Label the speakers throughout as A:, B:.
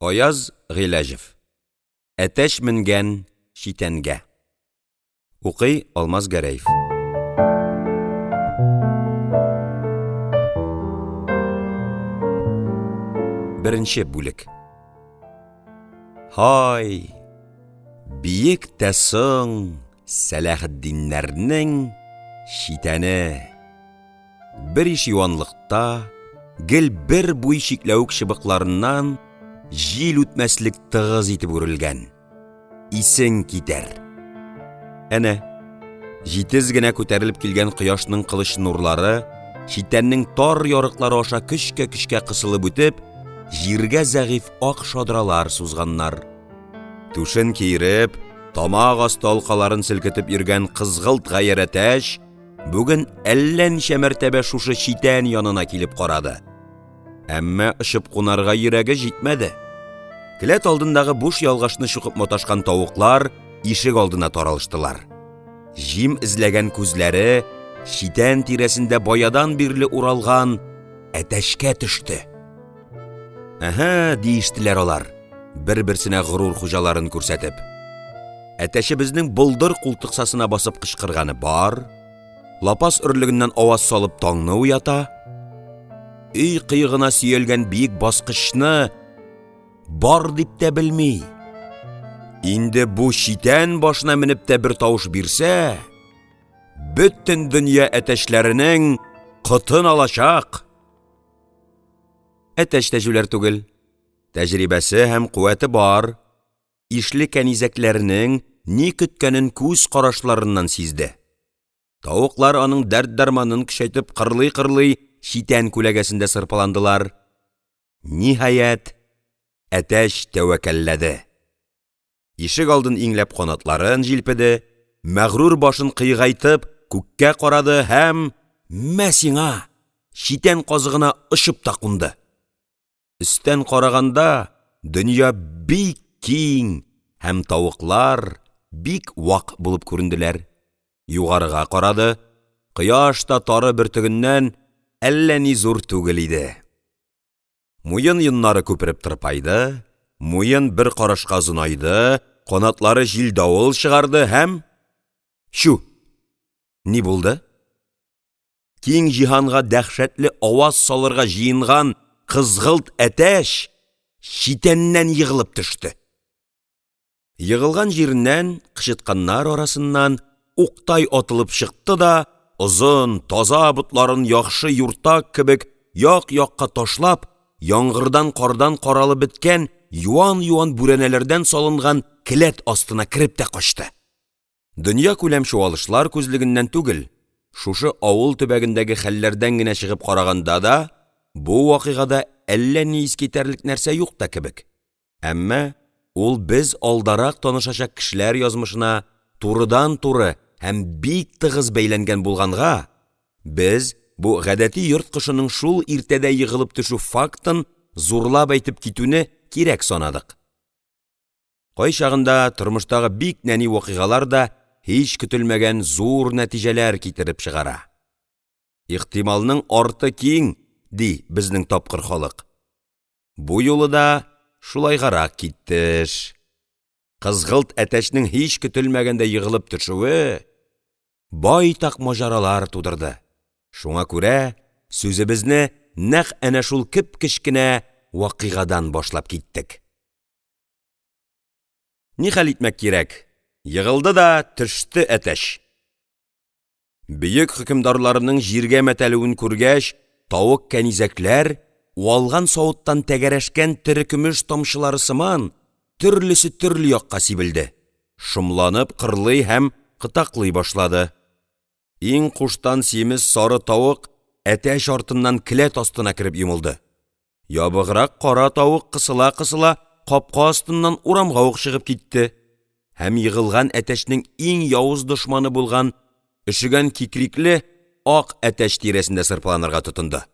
A: Аяз Гыйләҗев. Әтәч менгән читәнгә. Укый Алмаз Гәрәев. Беренче бүлек. Һай, биек тә соң Сәләхетдиннәрнең читәне! Бер иш юанлыкта, гел бер буй чикләвек чыбыкларыннан җил үтмәслек тыгыз итеп үрелгән. Исең китәр! Әнә, җитез генә күтәрелеп килгән кояшның кылыч нурлары, читәннең тар ярыклары аша көчкә-көчкә кысылып үтеп, җиргә зәгыйфь ак шадралар сузганнар. Түшен киереп, тамак асты алкаларын селкетеп йөргән кызгылт гаярь әтәч бүген әллә ничә мәртәбә шушы читән янына килеп карады. Әмма очып кунарга йөрәге җитмәде. Келәт алдындагы буш ялгашны чукып маташкан тавыклар ишек алдына таралыштылар. Җим эзләгән күзләре читән тирәсендә баядан бирле уралган әтәчкә төште. Әһә, диештеләр алар, бер-берсенә горур хуҗаларын күрсәтеп. Әтәчебезнең болдыр култыксасына басып кычкырганы бар, лапас өрлегеннән аваз салып таңны уята, өй кыегына сөялгән биек баскычны бар дип тә белми. Инде бу читән башына менеп тә бер тавыш бирсә, бөтен дөнья әтәчләренең котын алачак. Әтәч тә җүләр түгел, тәҗрибәсе һәм куәте бар. Ишле кәнизәкләренең ни көткәнен күз карашларыннан сизде. Тавыклар аның дәрт-дәрманын көчәйтеп кырлый-кырлый читән күләгәсендә сырпаландылар. Ниһаять, әтәч тәвәккәлләде. Ишек алдын иңләп канатларын җилпеде, мәгърур башын кыегайтып күккә карады һәм, мә сиңа, читән казыгына очып та кунды. Өстән караганда дөнья бик киң һәм тавыклар бик вак булып күренделәр. Югарыга карады, кояш та тары бөртегеннән әллә ни зур түгел иде. Муен йоннары күпереп тырпайды, муен бер карашка озынайды, канатлары җил-давыл чыгарды һәм… Чү! Ни булды? Киң җиһанга дәһшәтле аваз салырга җыенган кызгылт әтәч читәннән егылып төште. Егылган җиреннән, кычытканнар арасыннан уктай атылып чыкты да, озын, таза ботларын яхшы юртак кебек як-якка ташлап, яңгырдан-кардан каралып беткән юан-юан бүрәнәләрдән салынган келәт астына кереп тә качты. Дөньякүләм чуалышлар күзлегеннән түгел, шушы авыл төбәгендәге хәлләрдән генә чыгып караганда да, бу вакыйгада әллә ни искитәрлек нәрсә юк та кебек. Әмма ул без алдарак танышачак кешеләр язмышына турыдан-туры һәм бик тыгыз бәйләнгән булганга, без бу гадәти йорт кошының шул иртәдә егылып төшү фактын зурлап әйтеп китүне кирәк санадык. Кайчагында тормыштагы бик нәни вакыйгалар да һич көтелмәгән зур нәтиҗәләр китереп чыгара. Ихтималның арты киң, ди безнең тапкыр халык. Бу юлы да шулайгарак китте эш. Кызгылт әтәчнең һич көтелмәгәндә егылып төшүе байтак маҗаралар тудырды. Шуңа күрә сүзебезне нәкъ әнә шул кеп-кечкенә вакыйгадан башлап киттек. Нихәл итмәк кирәк, егылды да төште әтәч! Бөек хөкемдарларының җиргә мәтәлүен күргәч, тавык-кәнизәкләр, уалган савыттан тәгәрәшкән терекөмеш тамчылары сыман, төрлесе төрле якка сибелде, шомланып кырлый һәм кытаклый башлады. Иң куштан симез сары тавык әтәч артыннан келәт астына кереп йомылды. Ябыграк кара тавык кысыла-кысыла капка астыннан урамга ук чыгып китте һәм егылган әтәчнең иң явыз дошманы булган өшегән кикрикле ак әтәч тирәсендә сырпаланырга тотынды.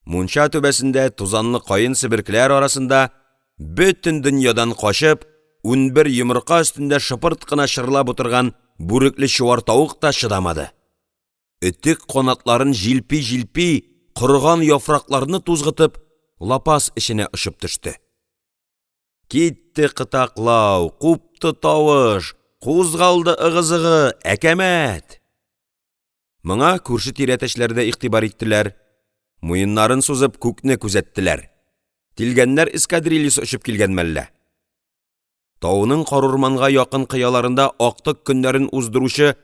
A: Мунча түбәсендә, тузанлы каен себеркеләр арасында, бөтен дөньядан качып, 11 йомырка өстендә шыпырт кына чырлап утырган бүрекле чуар тавык та чыдамады. Өтек канатларын җилпи-җилпи, корыган яфракларны тузгытып, лапас эченә очып төште. Китте кытаклау, купты тавыш, кузгалды ыгы-зыгы, әкәмәт! Моңа күрше-тирә әтәчләре дә игътибар иттеләр, муеннарын сузып күкне күзәттеләр: тилгәннәр эскадрильясы очып килгәнме әллә? Тауның карурманга якын кыяларында актык көннәрен уздыручы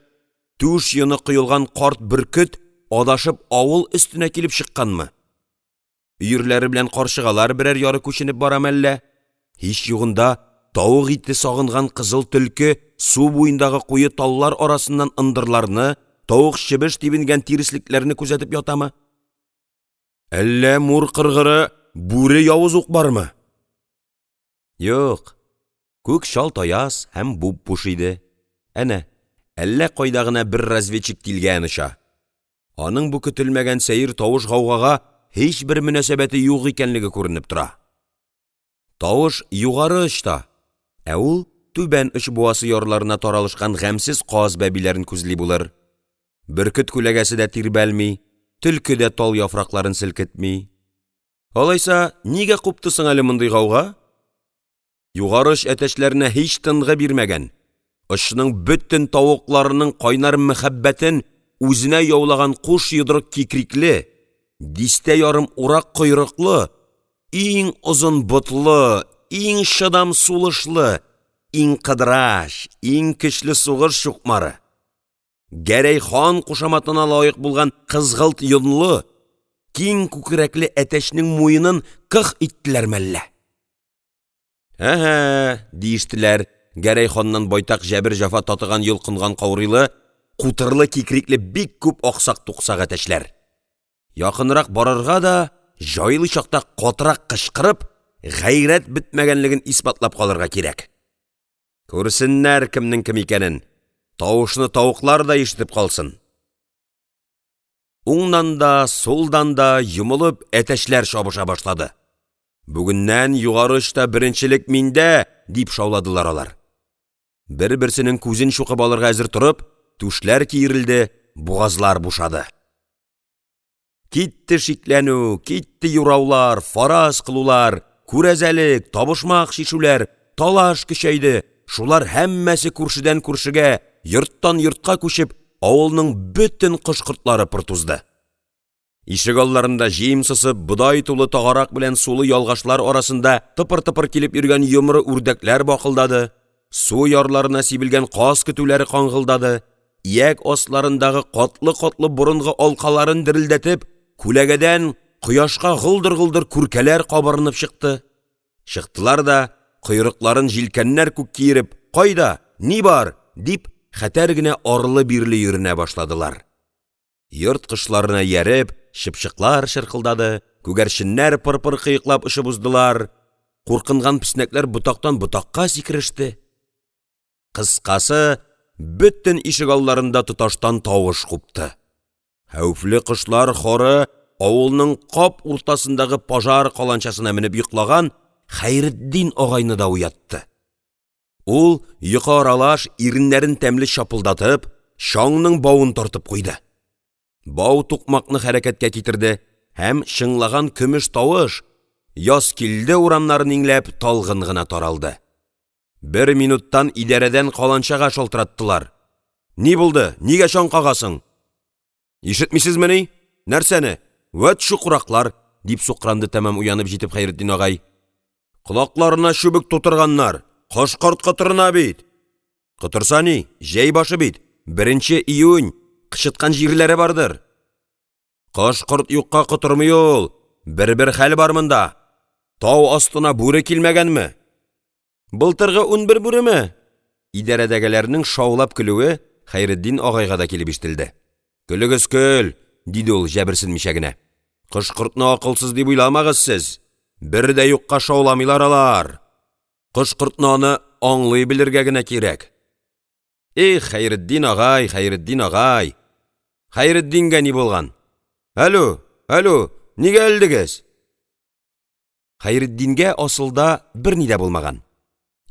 A: түш йоны коелган карт бөркет адашып авыл өстенә килеп чыкканмы, өерләре белән карчыгалар берәр яры күченеп барамы әллә, һич югында, тавык ите сагынган кызыл төлке су буендагы куе таллар арасыннан ындырларны, тавык-чебеш тибенгән тиреслекләрне күзәтеп ятамы? Әллә, мур кыргыры, бүре-явыз ук бармы? Юк, күк чалт аяз һәм буп-буш иде. Әнә, әллә кайда гына бер разведчик тилгән оча, аның бу көтелмәгән сәер тавыш-гаугага һичбер мөнәсәбәте юк икәнлеге күренеп тора. Тавыш Югары очта, ә ул Түбән оч буасы ярларына таралышкан гамьсез каз бәбиләрен күзли булыр. Бөркет күләгәсе дә тирбәлми, төлке дә тал яфракларын селкетми. Алайса, нигә купты соң әле мондый гауга? Югары оч әтәчләренә һич тынгы бирмәгән, очның бөтен тавыкларының кайнар мәхәббәтен үзенә яулаган куш йодрык кикрикле, дистә ярым урак койрыклы, иң озын ботлы, иң чыдам сулышлы, иң кыдрач, иң көчле сугыш чукмары, Гәрәй-хан кушаматына лаек булган кызгылт йонлы, киң күкрәкле әтәчнең муенын кых иттеләрме әллә?! «Әһә,- диештеләр Гәрәй-ханнан байтак җәбер-җәфа татыган йолкынган каурыйлы, кутырлы кикрикле бик күп аксак-туксак әтәчләр.– Якынрак барырга да, җайлы чакта катырак кычкырып, гайрәт бетмәгәнлеген исбатлап калырга кирәк! Күрсеннәр кемнең кем икәнен, тавышны тавыклар да ишетеп калсын!» Уңнан да, сулдан да йомылып әтәчләр чабыша башлады. «Бүгеннән Югары очта беренчелек миндә!» — дип шауладылар алар. Бер-берсенең күзен чукып алырга әзер торып, түшләр киерелде, бугазлар бушады. Китте шикләнү, китте юраулар, фараз кылулар, күрәзәлек, табышмак чишүләр, талаш көчәйде, шулар һәммәсе күршедән күршегә, йорттан йортка күчеп, авылның бөтен кош-кортлары пыр тузды. Ишегалларында җим сосып, бодай тулы тагарак белән сулы ялгашлар арасында тыпыр-тыпыр килеп йөргән йомры үрдәкләр бакылдады, су ярларына сибелгән каз көтүләре каңгылдады, ияк асларындагы катлы-катлы борынгы алкаларын дерелдәтеп, күләгәдән кояшка голдыр-голдыр күркәләр кабарынып чыкты. Чыктылар да, койрыкларын җилкәннәр күк киереп, «Кайда? Ни бар?» дип, хәтәр генә арлы-бирле йөренә башладылар. Йорт кошларына ияреп чыпчыклар чыркылдады, күгәрченнәр пыр-пыр кыеклап очып уздылар, куркынган песнәкләр ботактан ботакка сикереште. Кыскасы, бөтен ишегалларында тоташтан тавыш купты. Хәвефле кошлар хоры авылның кап уртасындагы пожар каланчасына менеп йоклаган Хәйретдин агайны да уятты. Ул йокы аралаш иреннәрен тәмле чапылдатып, чаңның бавын тартып куйды. Бау тукмакны хәрәкәткә китерде һәм чыңлаган көмеш тавыш Язкилде урамнарын иңләп талгын гына таралды. Бер минуттан идарәдән каланчага шалтыраттылар: «Ни булды, нигә чаң кагасың?» «Ишетмисезмени? Нәрсәне? Вәт чукраклар!» — дип сукранды тәмам уянып җитеп Хәйретдин агай. «Колакларына чүбек тутырганнар, кош-корт котырына бит!» «Котырса ни, җәй башы бит, беренче июнь, кычыткан җирләре бардыр!» «Кош-корт юкка котырмый ул, бер-бер хәл бар монда, тау астына бүре килмәгәнме?» «Былтыргы унбер бүреме?» Идарәдәгеләрнең шаулап көлүе Хәйретдин агайга да килеп ишетелде. «Көлегез, көл,– диде ул, җәберсенмичә генә.– Кош-кортны акылсыз дип уйламагыз сез, бер дә юкка шауламыйлар алар. Кош-кортны аны аңлый белергә генә кирәк!» Их, Хәйретдин агай, Хәйретдин агай! Хәйретдингә ни булган? Әлү, әлү, нигә элдегез? Хәйретдингә асылда берни дә булмаган.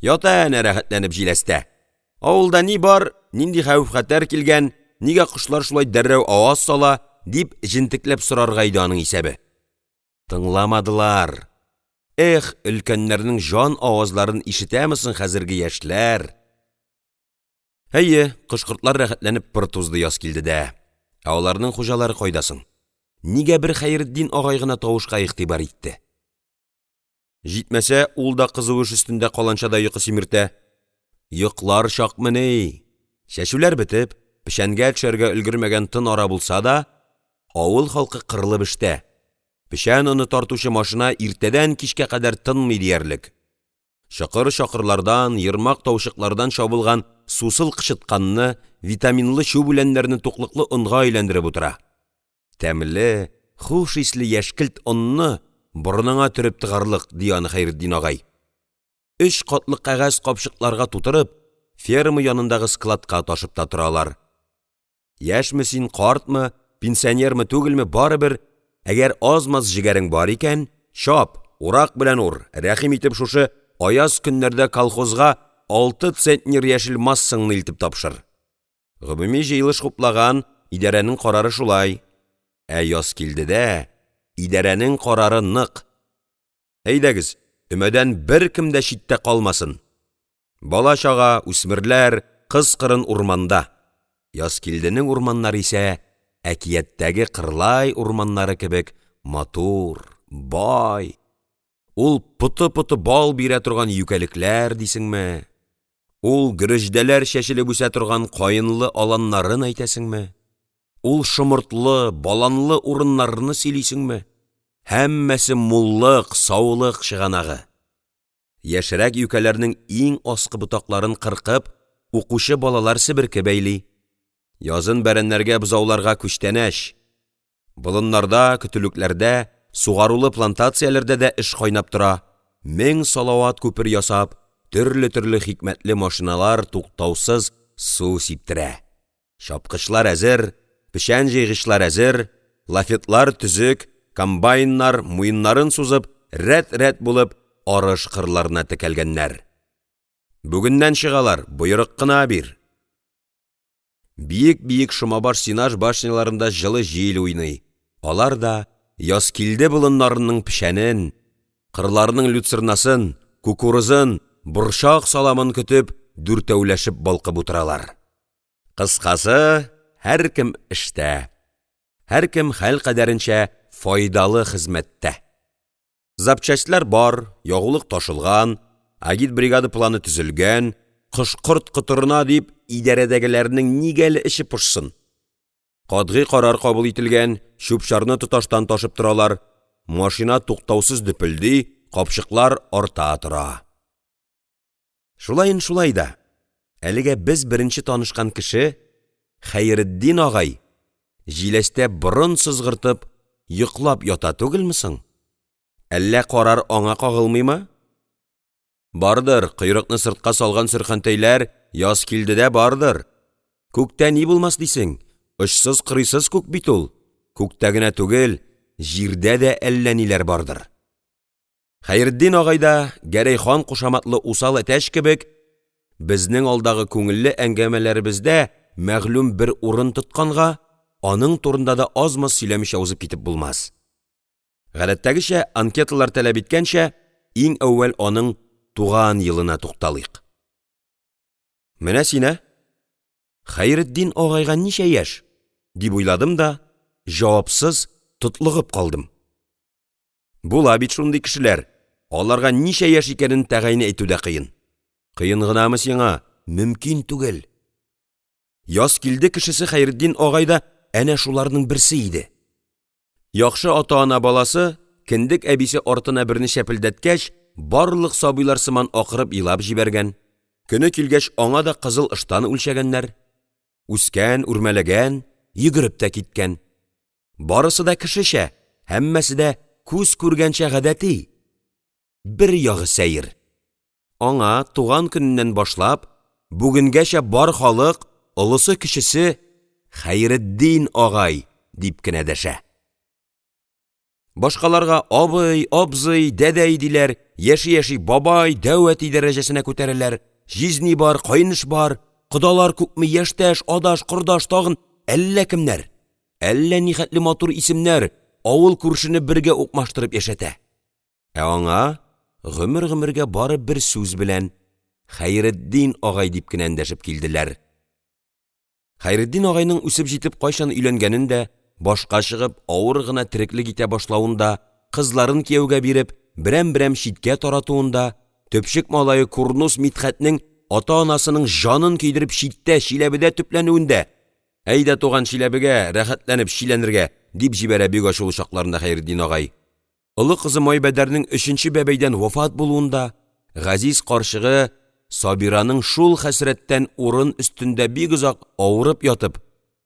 A: Ята әнә рәхәтләнеп җиләстә. Авылда ни бар, нинди хәвеф-хәтәр килгән, нигә кошлар шулай дәррәү аваз сала, дип җентекләп сорарга иде аның исәбе. Тыңламадылар. Эх, өлкәннәрнең җан авазларын ишетәме соң хәзерге яшьләр?! Әйе, кош-кортлар рәхәтләнеп пыр тузды Язкилдедә, ә аларның хуҗалары кайда соң? Нигә бер Хәйретдин агай гына тавышка игътибар итте? Җитмәсә, ул да кызу эш өстендә каланчада йокы симертә. Йоклар чакмыни?! Чәчүләр бетеп, печәнгә төшәргә өлгермәгән тын ара булса да, авыл халкы кырылып эштә, печән оны тартучы машина иртәдән кичкә кадәр тынмый диярлек, чокыр-чакырлардан, ермак-таучыклардан чабылган сусыл кычытканны, витаминлы чүп үләннәрне туклыклы онга әйләндереп утыра; тәмле, хуш исле яшькелт онны борыныңа төреп тыгарлык, ди аны Хәйретдин агай, өч катлы кәгазь капчыкларга тутырып ферма янындагы складка ташып та торалар. Яшьме син, картмы, пенсионермы-түгелме, барыбер, әгәр аз-маз җегәрең бар икән, чап, урак белән ур, рәхим итеп шушы аяз көннәрдә колхозга алты центнер яшел массаңны илтеп тапшыр. Гомуми җыелыш хуплаган, идарәнең карары шулай. Ә Язкилдедә идарәнең карары нык: әйдәгез, өмәдән беркем дә читтә калмасын! Бала-чага, үсмерләр, кыз-кыркын урманда. Язкилденең урманнары исә әкияттәге Кырлай урманнары кебек матур, бай, ул поты-поты бал бирә торган юкәлекләр дисеңме, ул гөреҗдәләр чәчелеп үсә торган каенлы аланнарын әйтәсеңме, ул шомыртлы, баланлы урыннарны сөйлисеңме, һәммәсе муллык, саулык чыганагы. Яшьрәк юкәләрнең иң аскы ботакларын кыркып укучы балалар себерке бәйли. Язын бәрәннәргә, бозауларга күчтәнәч. Болыннарда, көтүлекләрдә, сугарулы плантацияләрдә дә эш кайнап тора, мең салават күпере ясап, төрле-төрле хикмәтле машиналар туктаусыз су сиптерә. Чапкычлар әзер, печән җыйгычлар әзер, лафетлар төзек, комбайннар, муеннарын сузып, рәт-рәт булып арыш кырларына текәлгәннәр. Бүгеннән чыгалар, боерык кына бир! Биек-биек шомабаш сенаж башняларында җылы җил уйный, алар да Язкилде болыннарының печәнен, кырларының люцернасын, кукурузын, борчак саламын көтеп дүртәүләшеп балкып утыралар. Кыскасы, һәркем эштә, һәркем хәл кадәренчә файдалы хезмәттә. Запчастьлар бар, ягулык ташылган, агитбригада планы төзелгән, кош-корт котырына дип идарәдәгеләрнең нигә әле эче пошсын?! Катгый карар кабул ителгән, чүп-чарны тоташтан ташып торалар, машина туктаусыз дөпелди, капчыклар арта тора. Шулаен шулай да, әлегә без беренче танышкан кеше Хәйретдин агай җиләстә борын сызгыртып йоклап ята түгелме соң? Әллә карар аңа кагылмыймы? Бардыр, койрыкны сыртка салган сөрхәнтәйләр Язкилдедә бардыр! Күктә ни булмас дисең, очсыз-кырыйсыз күк бит ул, күктә генә түгел, җирдә дә әллә ниләр бардыр. Хәйретдин агай да, Гәрәй-хан кушаматлы усал әтәч кебек, безнең алдагы күңелле әңгәмәләребездә мәгълүм бер урын тотканга, аның турында да аз-маз сөйләмичә узып китеп булмас. Гадәттәгечә, анкеталар таләп иткәнчә, иң әүвәл аның туган елына тукталыйк. Менә син ә! Хәйретдин агайга ничә яшь? — дип уйладым да җавапсыз тотлыгып калдым. Була бит шундый кешеләр, аларга ничә яшь икәнен тәгаен әйтү дә кыен. Кыен гынамы сиңа, мөмкин түгел! Язкилде кешесе Хәйретдин агай да әнә шуларның берсе иде. Яхшы ата-ана баласы, кендек әбисе артына берне чәпелдәткәч, барлык сабыйлар сыман акырып елап җибәргән, көне килгәч аңа да кызыл ыштан үлчәгәннәр. Үскән, үрмәләгән, йөгереп тә киткән. Барысы да кешечә, һәммәсе дә күз күргәнчә гадәти. Бер ягы сәер: аңа туган көненнән башлап бүгенгәчә бар халык, олысы-кечесе «Хәйретдин агай» дип кенә дәшә. Башкаларга абый, абзый, дәдәй диләр, яши-яши бабай, дәү әти дәрәҗәсенә күтәрәләр, җизни бар, каениш бар, кодалар күпме, яшьтәш, адаш, кордаш, тагын әллә кемнәр, әллә нихәтле матур исемнәр авыл-күршене бергә укмаштырып яшәтә. Ә аңа?! гомер-гомергә бары бер сүз белән «Хәйретдин агай» дип кенә эндәшеп килделәр. Хәйретдин агайның үсеп җитеп кайчан өйләнгәнен дә, башка чыгып, авыр гына тереклек итә башлавын да, кызларын кияүгә биреп, берәм-берәм читкә таратуын да, төпчек малае курнус Мидхәтнең ата-анасының җанын көйдереп читтә, Чиләбедә төпләнүен дә («Әйдә, туган, Чиләбегә, рәхәтләнеп чиләнергә!» дип җибәрә бик ачулы чакларында Хәйретдин агай), олы кызы Майбәдәрнең өченче бәбәйдән вафат булуын да, газиз карчыгы Сабираның шул хәсрәттән урын өстендә бик озак авырып ятып,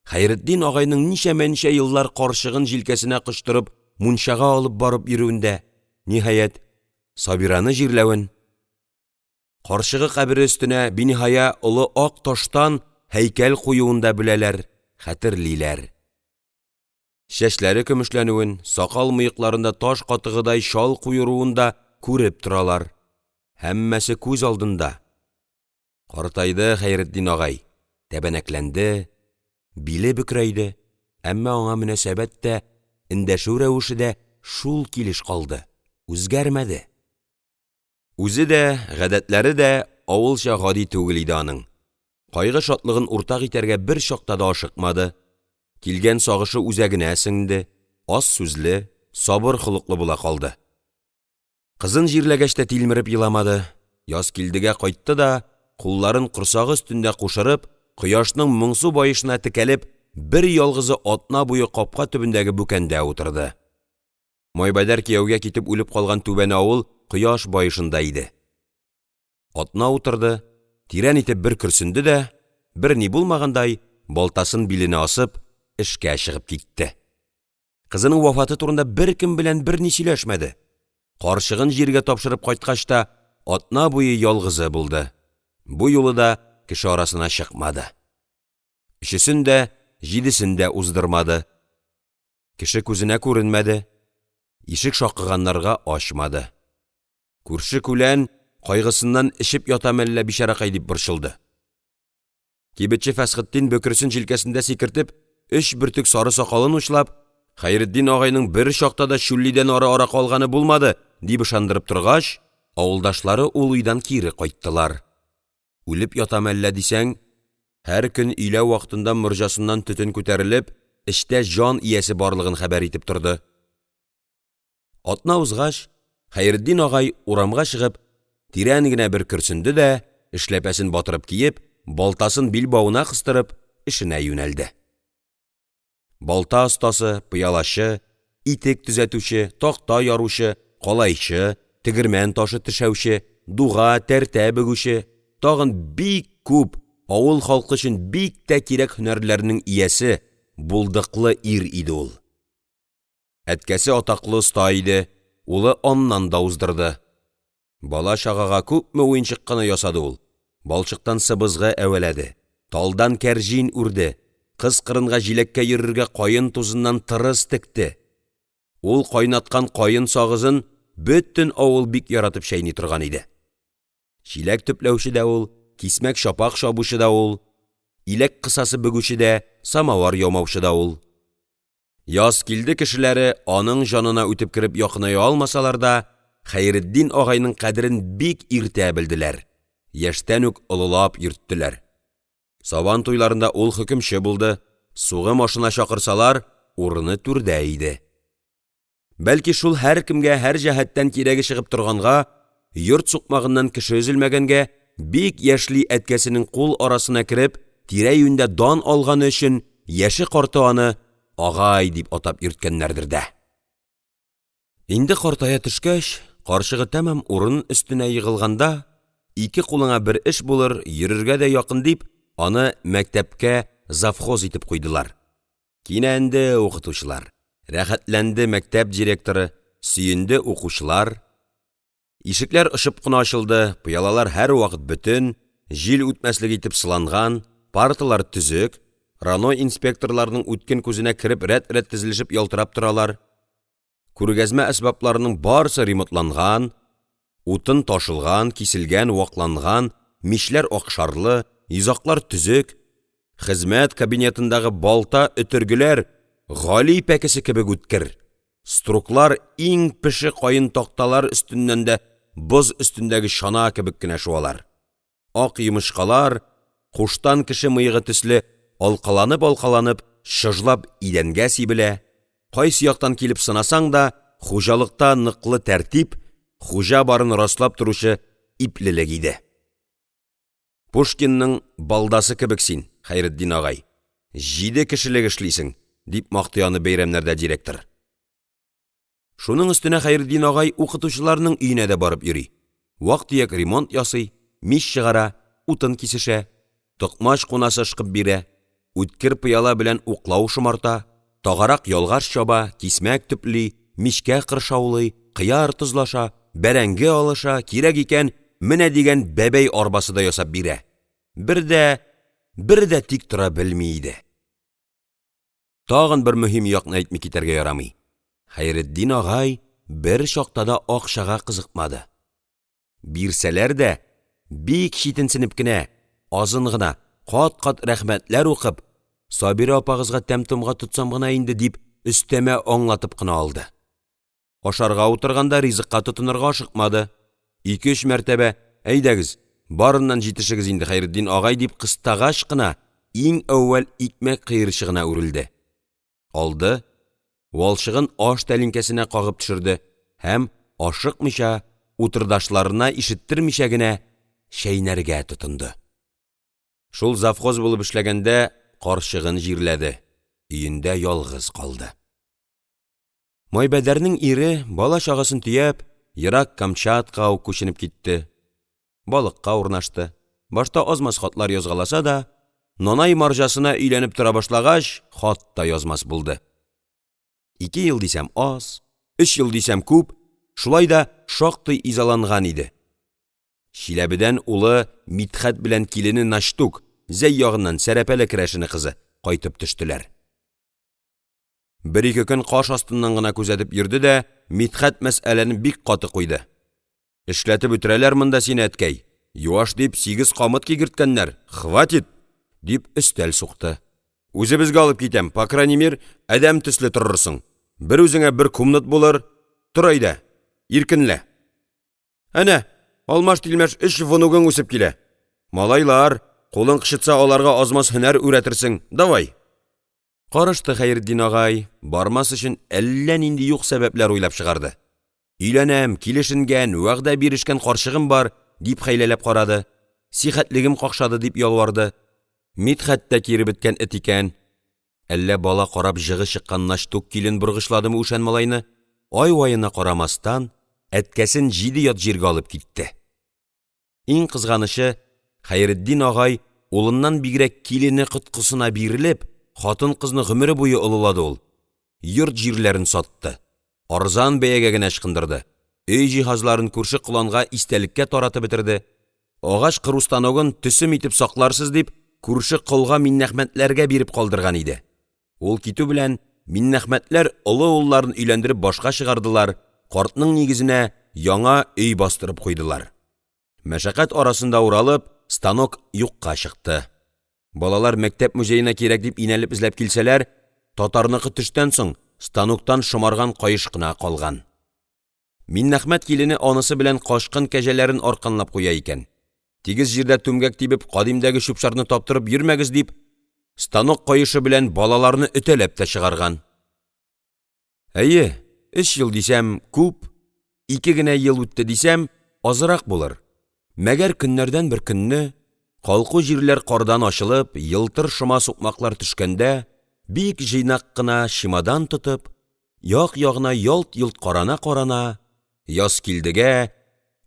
A: Хәйретдин агайның ничәмә-ничә еллар карчыгын җилкәсенә кочтырып мунчага алып барып йөрүен дә, ниһаять, Сабираны җирләвен, карчыгы кабере өстенә биниһая олы ак таштан һәйкәл куюын да беләләр, хәтерлиләр. Чәчләре көмешләнүен, сакал-мыекларында таш катыгыдай чал куеруын да күреп торалар, һәммәсе күз алдында: картайды Хәйретдин агай, тәбәнәкләнде, биле бөкрәйде, әмма аңа мөнәсәбәт тә, эндәшү рәвеше дә шул килеш калды, үзгәрмәде. Үзе дә, гадәтләре дә авылча гади түгел иде аның, кайгы-шатлыгын уртак итәргә бер чакта да ашыкмады, килгән сагышы үзәгенә сеңде, аз сүзле, сабыр холыклы була калды. Кызын җирләгәч тә тилмереп еламады, Язкилдегә кайтты да, кулларын корсагы өстендә кушырып, кояшның моңсу баешына текәлеп, берьялгызы атна буе капка төбендәге бүкәндә утырды. Майбәдәр кияүгә китеп үлеп калган Түбән авыл кояш баешында иде. Атна утырды, тирән итеп бер көрсенде дә, берни булмагандай, балтасын биленә асып, эшкә чыгып китте. Кызының вафаты турында беркем белән берни сөйләшмәде. Карчыгын җиргә тапшырып кайткач та атна буе ялгызы булды, бу юлы да кеше арасына чыкмады. Өчесен дә, җидесен дә уздырмады. Кеше күзенә күренмәде, ишек шакыганнарга ачмады. Күрше-күлән кайгысыннан эчеп ятамы әллә бичаракай дип борчылды. Кибетче Фәсхетдин бөкресен җилкәсендә сикертеп, өч бөртек сары сакалын учлап: «Хәйретдин агайның бер чакта да чүллидән ары аракы алганы булмады», — дип ышандырып торгач, авылдашлары ул уйдан кире кайттылар. Үлеп ятамы әллә дисәң, һәр көн өйлә вакытында морҗасыннан төтен күтәрелеп, эчтә җан иясе барлыгын хәбәр итеп торды. Атна узгач, Хәйретдин агай урамга чыгып тирән генә бер көрсенде дә, эшләпәсен батырып киеп, балтасын билбавына кыстырып, эшенә юнәлде. Балта остасы, пыялачы, итек төзәтүче, такта яручы, калайчы, тегермән ташы тешәүче, дуга, тәртә бөгүче, тагын бик күп, авыл халкы өчен бик тә кирәк һөнәрләрнең иясе, булдыклы ир иде ул. Әткәсе атаклы оста иде, улы аннан да уздырды. Бала-чагага күпме уенчык кына ясады ул, балчыктан сыбызгы әвәләде, талдан кәрҗин үрде, кыз-кыркынга җиләккә йөрергә каен тузыннан тырыс текте, ул кайнаткан каен сагызын бөтен авыл бик яратып чәйни торган иде. Чиләк төпләүче дә ул, кисмәк-чапак чабучы да ул, иләк кысасы бөгүче дә, самовар ямаучы да ул. Язкилде кешеләре аның җанына үтеп кереп якыная алмасалар да, Хәйретдин агайның кадерен бик иртә белделәр, яшьтән үк олылап йөрттеләр. Сабан туйларында ул хөкемче булды, сугым ашына чакырсалар, урыны түрдә иде. Бәлки шул һәркемгә һәр җәһәттән кирәге чыгып торганга, йорт сукмагыннан кеше өзелмәгәнгә, бик яшьли әткәсенең кул арасына кереп, тирә-юньдә дан алганы өчен яше-карты аны «агай» дип атап йөрткәннәрдер дә. Инде картая төшкәч, карчыгы тәмам урын өстенә егылганда, ике кулыңа бер эш булыр, йөрергә дә якын дип, аны мәктәпкә завхоз итеп куйдылар. Кинәнде укытучылар, рәхәтләнде мәктәп директоры, сөенде укучылар. Ишекләр очып кына ачылды, пыялалар һәрвакыт бөтен, җил үтмәслек итеп сыланган, парталар төзек, роно инспекторларының үткен күзенә кереп рәт-рәт тезелешеп ялтырап торалар, күргәзмә әсбапларның барысы ремонтланган, утын ташылган, киселгән, вакланган, мичләр акшарлы, йозаклар төзек, хезмәт кабинетындагы балта-өтергеләр гали пәкесе кебек үткер, струклар иң пеше каен такталар өстеннән дә боз өстендәге чана кебек кенә шуалар, ак йомычкалар куштан кеше мыегы төсле алкаланып-алкаланып чожлап идәнгә сибелә, кайсы яктан килеп сынасаң да, хуҗалыкта ныклы тәртип, хуҗа барын раслап торучы иплелек иде. «Пушкинның Балдасы кебек син, Хәйретдин агай, җиде кешелек эшлисең»,– дип мактый аны бәйрәмнәрдә директор. Шуның өстенә Хәйретдин агай укытучыларның өенә дә барып йөри, вак-төяк ремонт ясый, мич чыгара, утын кисешә, токмач кунасы ышкып бирә, үткер пыяла белән уклау шомарта, тагарак-ялгаш чаба, кисмәк төпли, мичкә кыршаулый, кыяр тозлаша, бәрәңге алыша, кирәк икән, менә дигән бәбәй арбасы да ясап бирә, бер дә, бер дә тик тора белми иде. Тагын бер мөһим якны әйтми китәргә ярамый, Хәйретдин агай бер чакта да акчага кызыкмады, бирсәләр дә, бик читенсенеп кенә, азын гына, кат-кат рәхмәтләр укып, «Сабира апагызга тәм-томга тотсам гына инде»,– дип өстәмә аңлатып кына алды. Ашарга утырганда ризыкка тотынырга ашыкмады, ике-өч мәртәбә: «Әйдәгез, барыннан җитешегез инде, Хәйретдин агай»,– дип кыстагач кына, иң әүвәл икмәк кыерчыгына үрелде, алды, валчыгын аш тәлинкәсенә кагып төшерде һәм ашыкмыйча, утырдашларына ишеттермичә генә чәйнәргә тотынды. Шул завхоз булып эшләгәндә карчыгын җирләде, өендә ялгыз калды. Майбәдәрнең ире, бала-чагасын төяп, ерак Камчаткага ук күченеп китте, балыкка урнашты, башта аз-маз хатлар язгаласа да, нанай марҗасына өйләнеп тора башлагач, хат та язмас булды. Ике ел дисәм аз, өч ел дисәм күп, шулай да шактый изаланган иде, Чиләбедән улы Мидхәт белән килене Начтук (Зәй ягыннан, Сәрәпәле керәшене кызы) кайтып төштеләр. Бер-ике көн каш астыннан гына күзәтеп йөрде дә Мидхәт мәсьәләне бик каты куйды: «Эшләтеп үтерәләр монда сине, әткәй, юаш дип сигез камыт кигерткәннәр, хватит!» — дип өстәл сукты. «Үзебезгә алып китәм, покранимир, адәм төсле торырсың, бер үзеңә бер кумныт булыр, тор әйдә, иркенлә. Әнә алмаш-тилмәш өч вынугың үсеп килә, малайлар, кулың кычытса, аларга аз-маз һөнәр үрәтерсең, давай!» Карышты Хәйретдин агай, бармас өчен әллә нинди юк сәбәпләр уйлап чыгарды: «Өйләнәм, килешенгән, вәгъдә бирешкән карчыгым бар»,– дип хәйләләп карады, «сихәтлегем какшады» дип ялварды, Мидхәт тә киребеткән эт икән (әллә бала карап җыгы чыккан Начтук килен боргычладымы үшән малайны?), ай-ваена карамастан, әткәсен җиде ят җиргә алып китте. Иң кызганычы, Хәйретдин агай улыннан бигрәк килене коткысына бирелеп, хатын-кызны гомере буе олылады ул, йорт-җирләрен сатты, арзан бәягә генә ычкындырды, өй җиһазларын күрше-коланга истәлеккә таратып бетерде, агач кыру станогын, төсем итеп сакларсыз дип, күрше колга Миннәхмәтләргә биреп калдырган иде, ул китү белән Миннәхмәтләр олы улларын өйләндереп башка чыгардылар, картның нигезенә яңа өй бастырып куйдылар. Мәшәкать арасында уралып, станок юкка чыкты. Балалар мәктәп музеена кирәк дип инәлеп эзләп килсәләр, татарныкы төштән соң, станоктан шомарган каеш кына калган. Миннәхмәт килене анысы белән качкын кәҗәләрен арканлап куя икән. Тигез җирдә түмгәк тибеп, кадимдәге чүп-чарны таптырып йөрмәгез дип, станок каешы белән балаларны өтәләп тә чыгарган. Әйе, өч ел дисәм күп, ике генә ел үтте дисәм азрак булыр, мәгәр көннәрдән бер көнне, калку җирләр кардан ачылып, елтыр шома сукмаклар төшкәндә, бик җыйнак кына чемодан тотып, як-ягына ялт-йолт карана-карана, Язкилдегә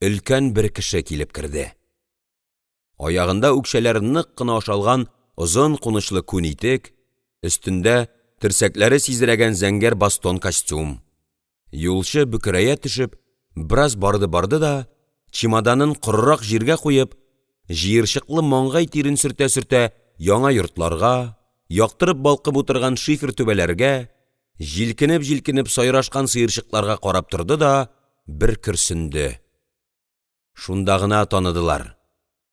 A: өлкән бер кеше килеп керде. Аягында үкчәләре нык кына ашалган озын кунычлы күн итек, өстендә терсәкләре сизерәгән зәңгәр бостон костюм. Юлчы бөкрәя төшеп бераз барды-барды да, чемоданын корырак җиргә куеп, җыерчыклы маңгай тирен сөртә-сөртә яңа йортларга, яктырып-балкып утырган шифер түбәләргә, җилкенеп-җилкенеп сайрашкан сыерчыкларга карап торды да бер көрсенде. Шунда гына таныдылар,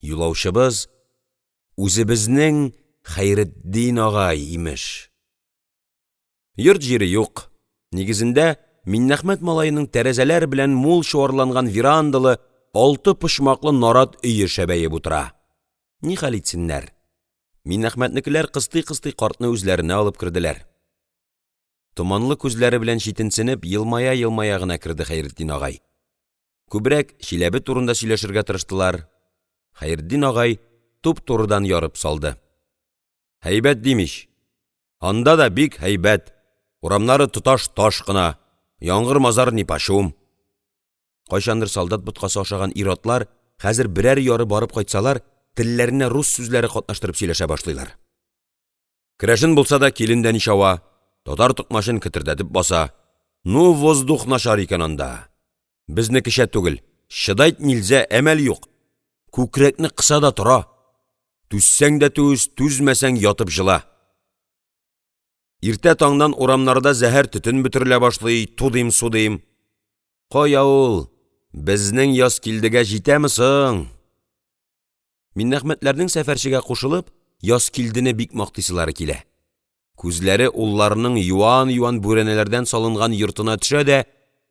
A: юлаучыбыз үзебезнең Хәйретдин агай, имеш. Йорт-җире юк, нигезендә Миннәхмәт малаеның тәрәзәләр белән мул чуарланган верандалы, алты почмаклы нарат өе шәбәеп утыра. Нихәл итсеннәр, Миннәхмәтнекеләр кыстый-кыстый картны үзләренә алып керделәр. Томанлы күзләре белән читенсенеп, елмая-елмая гына керде Хәйретдин агай. Күбрәк Чиләбе турында сөйләшергә тырыштылар. Хәйретдин агай туп-турыдан ярып салды: «Һәйбәт дим ич, анда да бик һәйбәт, урамнары тоташ таш кына, яңгыр-мазар нипачум!» Кайчандыр солдат боткасы ашаган ир-атлар хәзер берәр яры барып кайтсалар, телләренә рус сүзләре катнаштырып сөйләшә башлыйлар. Керәшен булса да, килен дә ничава, татар токмачын кетердәтеп баса, ну воздух начар икән анда, безнекечә түгел, чыдайт нильзә, әмәл юк, күкрәкне кыса да тора, түзсәң дә түз, түзмәсәң ятып җыла. Иртә таңнан урамнарда зәһәр төтен бөтерелә башлый, тудыйм судыйм. Кая ул, безнең Язкилдегә җитәме соң?! Миннәхмәтләрнең сәфәрчегә кушылып Язкилдене бик мактыйсылары килә, күзләре улларының юан-юан бүрәнәләрдән салынган йортына төшә дә,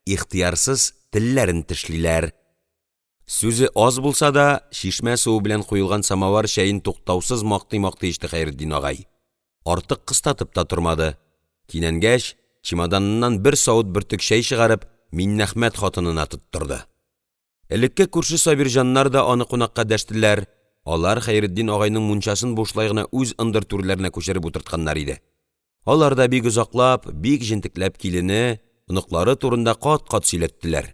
A: ихтыярсыз телләрен тешлиләр. Сүзе аз булса да, чишмә суы белән куелган самовар чәен туктаусыз мактый-мактый эчте Хәйретдин агай, артык кыстатып та тормады, кинәнгәч, чемоданыннан бер савыт бөртек чәй чыгарып, Миннәхмәт хатынына тоттырды. Элекке күрше Сабирҗаннар да аны кунакка дәштеләр, алар Хәйретдин агайның мунчасын бушлай гына үз ындыр түрләренә күчереп утыртканнар иде. Алар да бик озаклап, бик җентекләп килене, оныклары турында кат-кат сөйләттеләр.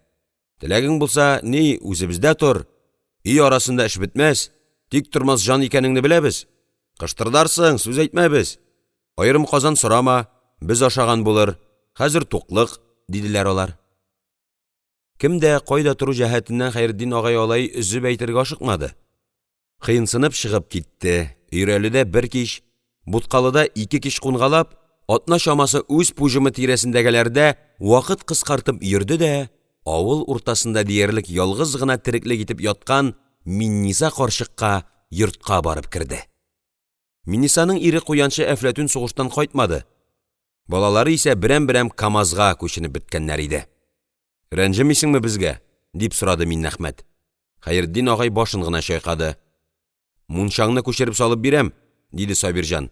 A: Теләгең булса, ни, үзебездә тор, өй арасында эш бетмәс, тиктормас җан икәнеңне беләбез, кыштырдарсың, сүз әйтмәбез, аерым казан сорама, без ашаган булыр, хәзер туклык, диделәр алар. Кемдә, кайда тору җәһәтеннән Хәйретдин агай алай өзеп әйтергә ашыкмады, кыенсынып чыгып китте, Өйрәледә бер кич, Буткалыда ике кич кунгалап, атна чамасы үз пуҗымы тирәсендәгеләрдә вакыт кыскартып йөрде дә авыл уртасында диярлек ялгыз гына тереклек итеп яткан Минниса карчыкка йортка барып керде. Миннисаның ире куянчы Әфләтүн сугыштан кайтмады, балалары исә берәм-берәм КамАЗга күченеп беткәннәр иде. «Рәнҗемисеңме безгә?» — дип сорады Миннәхмәт. Хәйретдин агай башын гына чайкады. «Мунчаңны күчереп салып бирәм»,– диде Сабирҗан.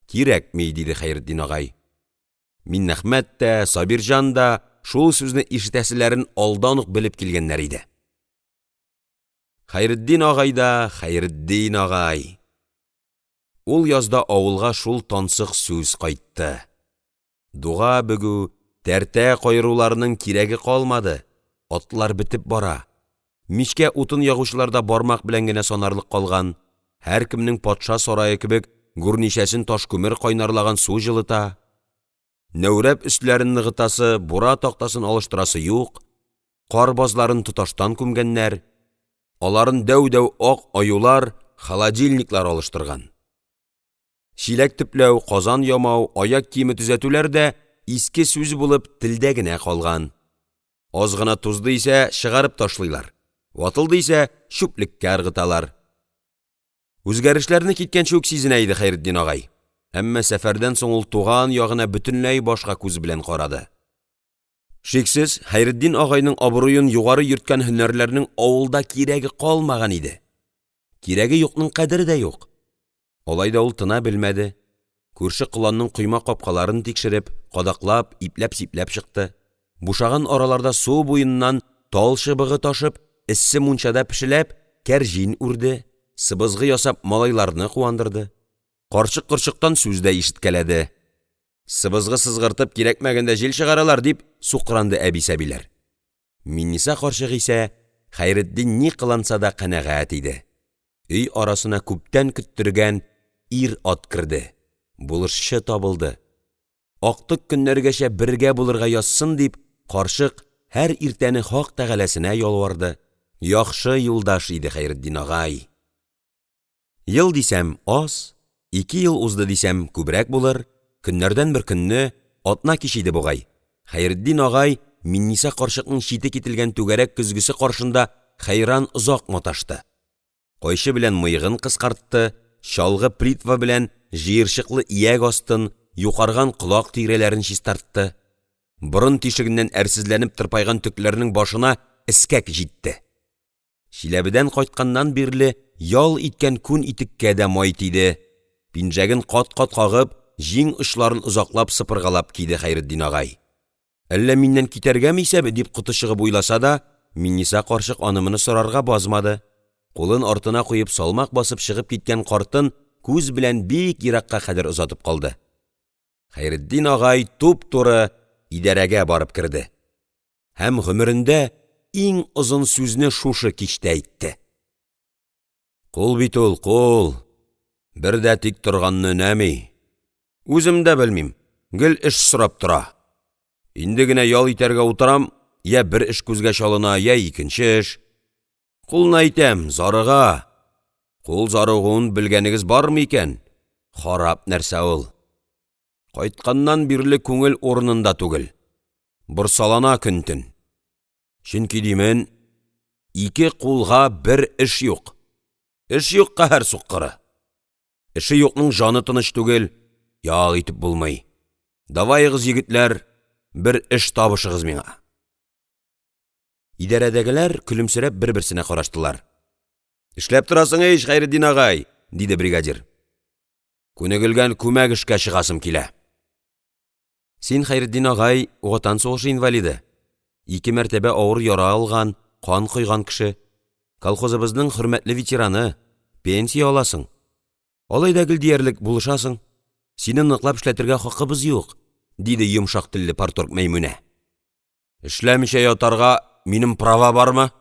A: «Кирәкми»,– диде Хәйретдин агай. Миннәхмәт тә, Сабирҗан да шул сүзне ишетәселәрен алдан ук белеп килгәннәр иде. Хәйретдин агай да Хәйретдин агай! Ул язда авылга шул тансык сүз кайтты. Дуга бөгү, тәртә каеруларның кирәге калмады, атлар бетеп бара, мичкә утын ягучылар да бармак белән генә санарлык калган, һәркемнең патша сарае кебек гүрничәсен ташкүмер кайнарлаган су җылыта, нәүрәп өсләрен ныгытасы, бура тактасын алыштырасы юк, кар базларын тоташтан күмгәннәр, аларын дәү-дәү ак аюлар — холодильниклар алыштырган. Чиләк төпләү, казан ямау, аяк киеме төзәтүләр дә иске сүз булып телдә генә калган. Аз гына тузды исә чыгарып ташлыйлар, ватылды исә чүплеккә ыргыталар. Үзгәрешләрне киткәнче үк сизенә иде Хәйретдин агай, әмма сәфәрдән соң ул туган ягына бөтенләй башка күз белән карады. Шиксез, Хәйретдин агайның абруен югары йөрткән һөнәрләрнең авылда кирәге калмаган иде. Кирәге юкның кадере дә юк. Алай да ул тына белмәде, күрше-коланның койма-капкаларын тикшереп, кадаклап, ипләп-сипләп чыкты, бушаган араларда су буеннан тал чыбыгы ташып, эссе мунчада пешеләп кәрҗин үрде, сыбызгы ясап малайларны куандырды, карчык-корчыктан сүз дә ишеткәләде. «Сыбызгы сызгыртып кирәкмәгәндә җил чыгаралар»,– дип сукранды әби-сәбиләр. Минниса карчык исә Хәйретдин ни кыланса да канәгать иде, өй арасына күптән көттергән ир-ат керде, булышчы табылды, актык көннәргәчә бергә булырга язсын дип, карчык һәр иртәне Хак Тәгаләсенә ялварды, яхшы юлдаш иде Хәйретдин агай! Ел дисәм аз, ике ел узды дисәм күбрәк булыр, көннәрдән бер көнне, атна киче иде бугай, Хәйретдин агай Минниса карчыкның чите кителгән түгәрәк көзгесе каршында хәйран озак маташты. Кайчы белән мыегын кыскартты, чалгы плитва белән җыерчыклы ияк астын, юкарган колак тирәләрен чистартты. Борын тишегеннән әрсезләнеп тырпайган төкләрнең башына эскәк җитте. Чиләбедән кайтканнан бирле ял иткән күн итеккә дә май тиде, пинжәген кат-кат кагып, җиң очларын озаклап сыпыргалап киде Хәйретдин агай. «Әллә миннән китәргәме исәбе?» — дип коты чыгып уйласа да, Минниса карчык аны-моны сорарга базмады, кулын артына куеп салмак басып чыгып киткән картын күз белән бик еракка кадәр озатып калды. Хәйретдин агай туп-туры идарәгә барып керде һәм гомерендә иң озын сүзне шушы кичтә әйтте: – Кул бит ул, кул, бер дә тик торганны өнәми, үзем дә белмим, гел эш сорап тора. Инде генә ял итәргә утырам, я бер эш күзгә чалына, я икенче эш. Кулны әйтәм, зарыга, кул зарыгуын белгәнегез бармы икән, харап нәрсә ул. Кайтканнан бирле күңел урынында түгел, борсалана көн-төн. Чөнки, димен, ике кулга бер эш юк, эш юк, каһәр суккыры! Эше юкның җаны тыныч түгел, ял итеп булмый. Даваегыз, егетләр, бер эш табышыгыз миңа! Идарәдәгеләр көлемсерәп бер-берсенә караштылар. — Эшләп торасың ич, Хәйретдин агай,– диде бригадир. — Күнегелгән күмәк эшкә чыгасым килә. — Син, Хәйретдин агай, Ватан сугышы инвалиды, ике мәртәбә авыр яра алган, кан койган кеше, колхозыбызның хөрмәтле ветераны, пенсия аласың, алай да гел диярлек булышасың, сине ныклап эшләтергә хакыбыз юк,– диде йомшак телле парторг Мәймүнә. — Эшләмичә ятарга минем права бармы?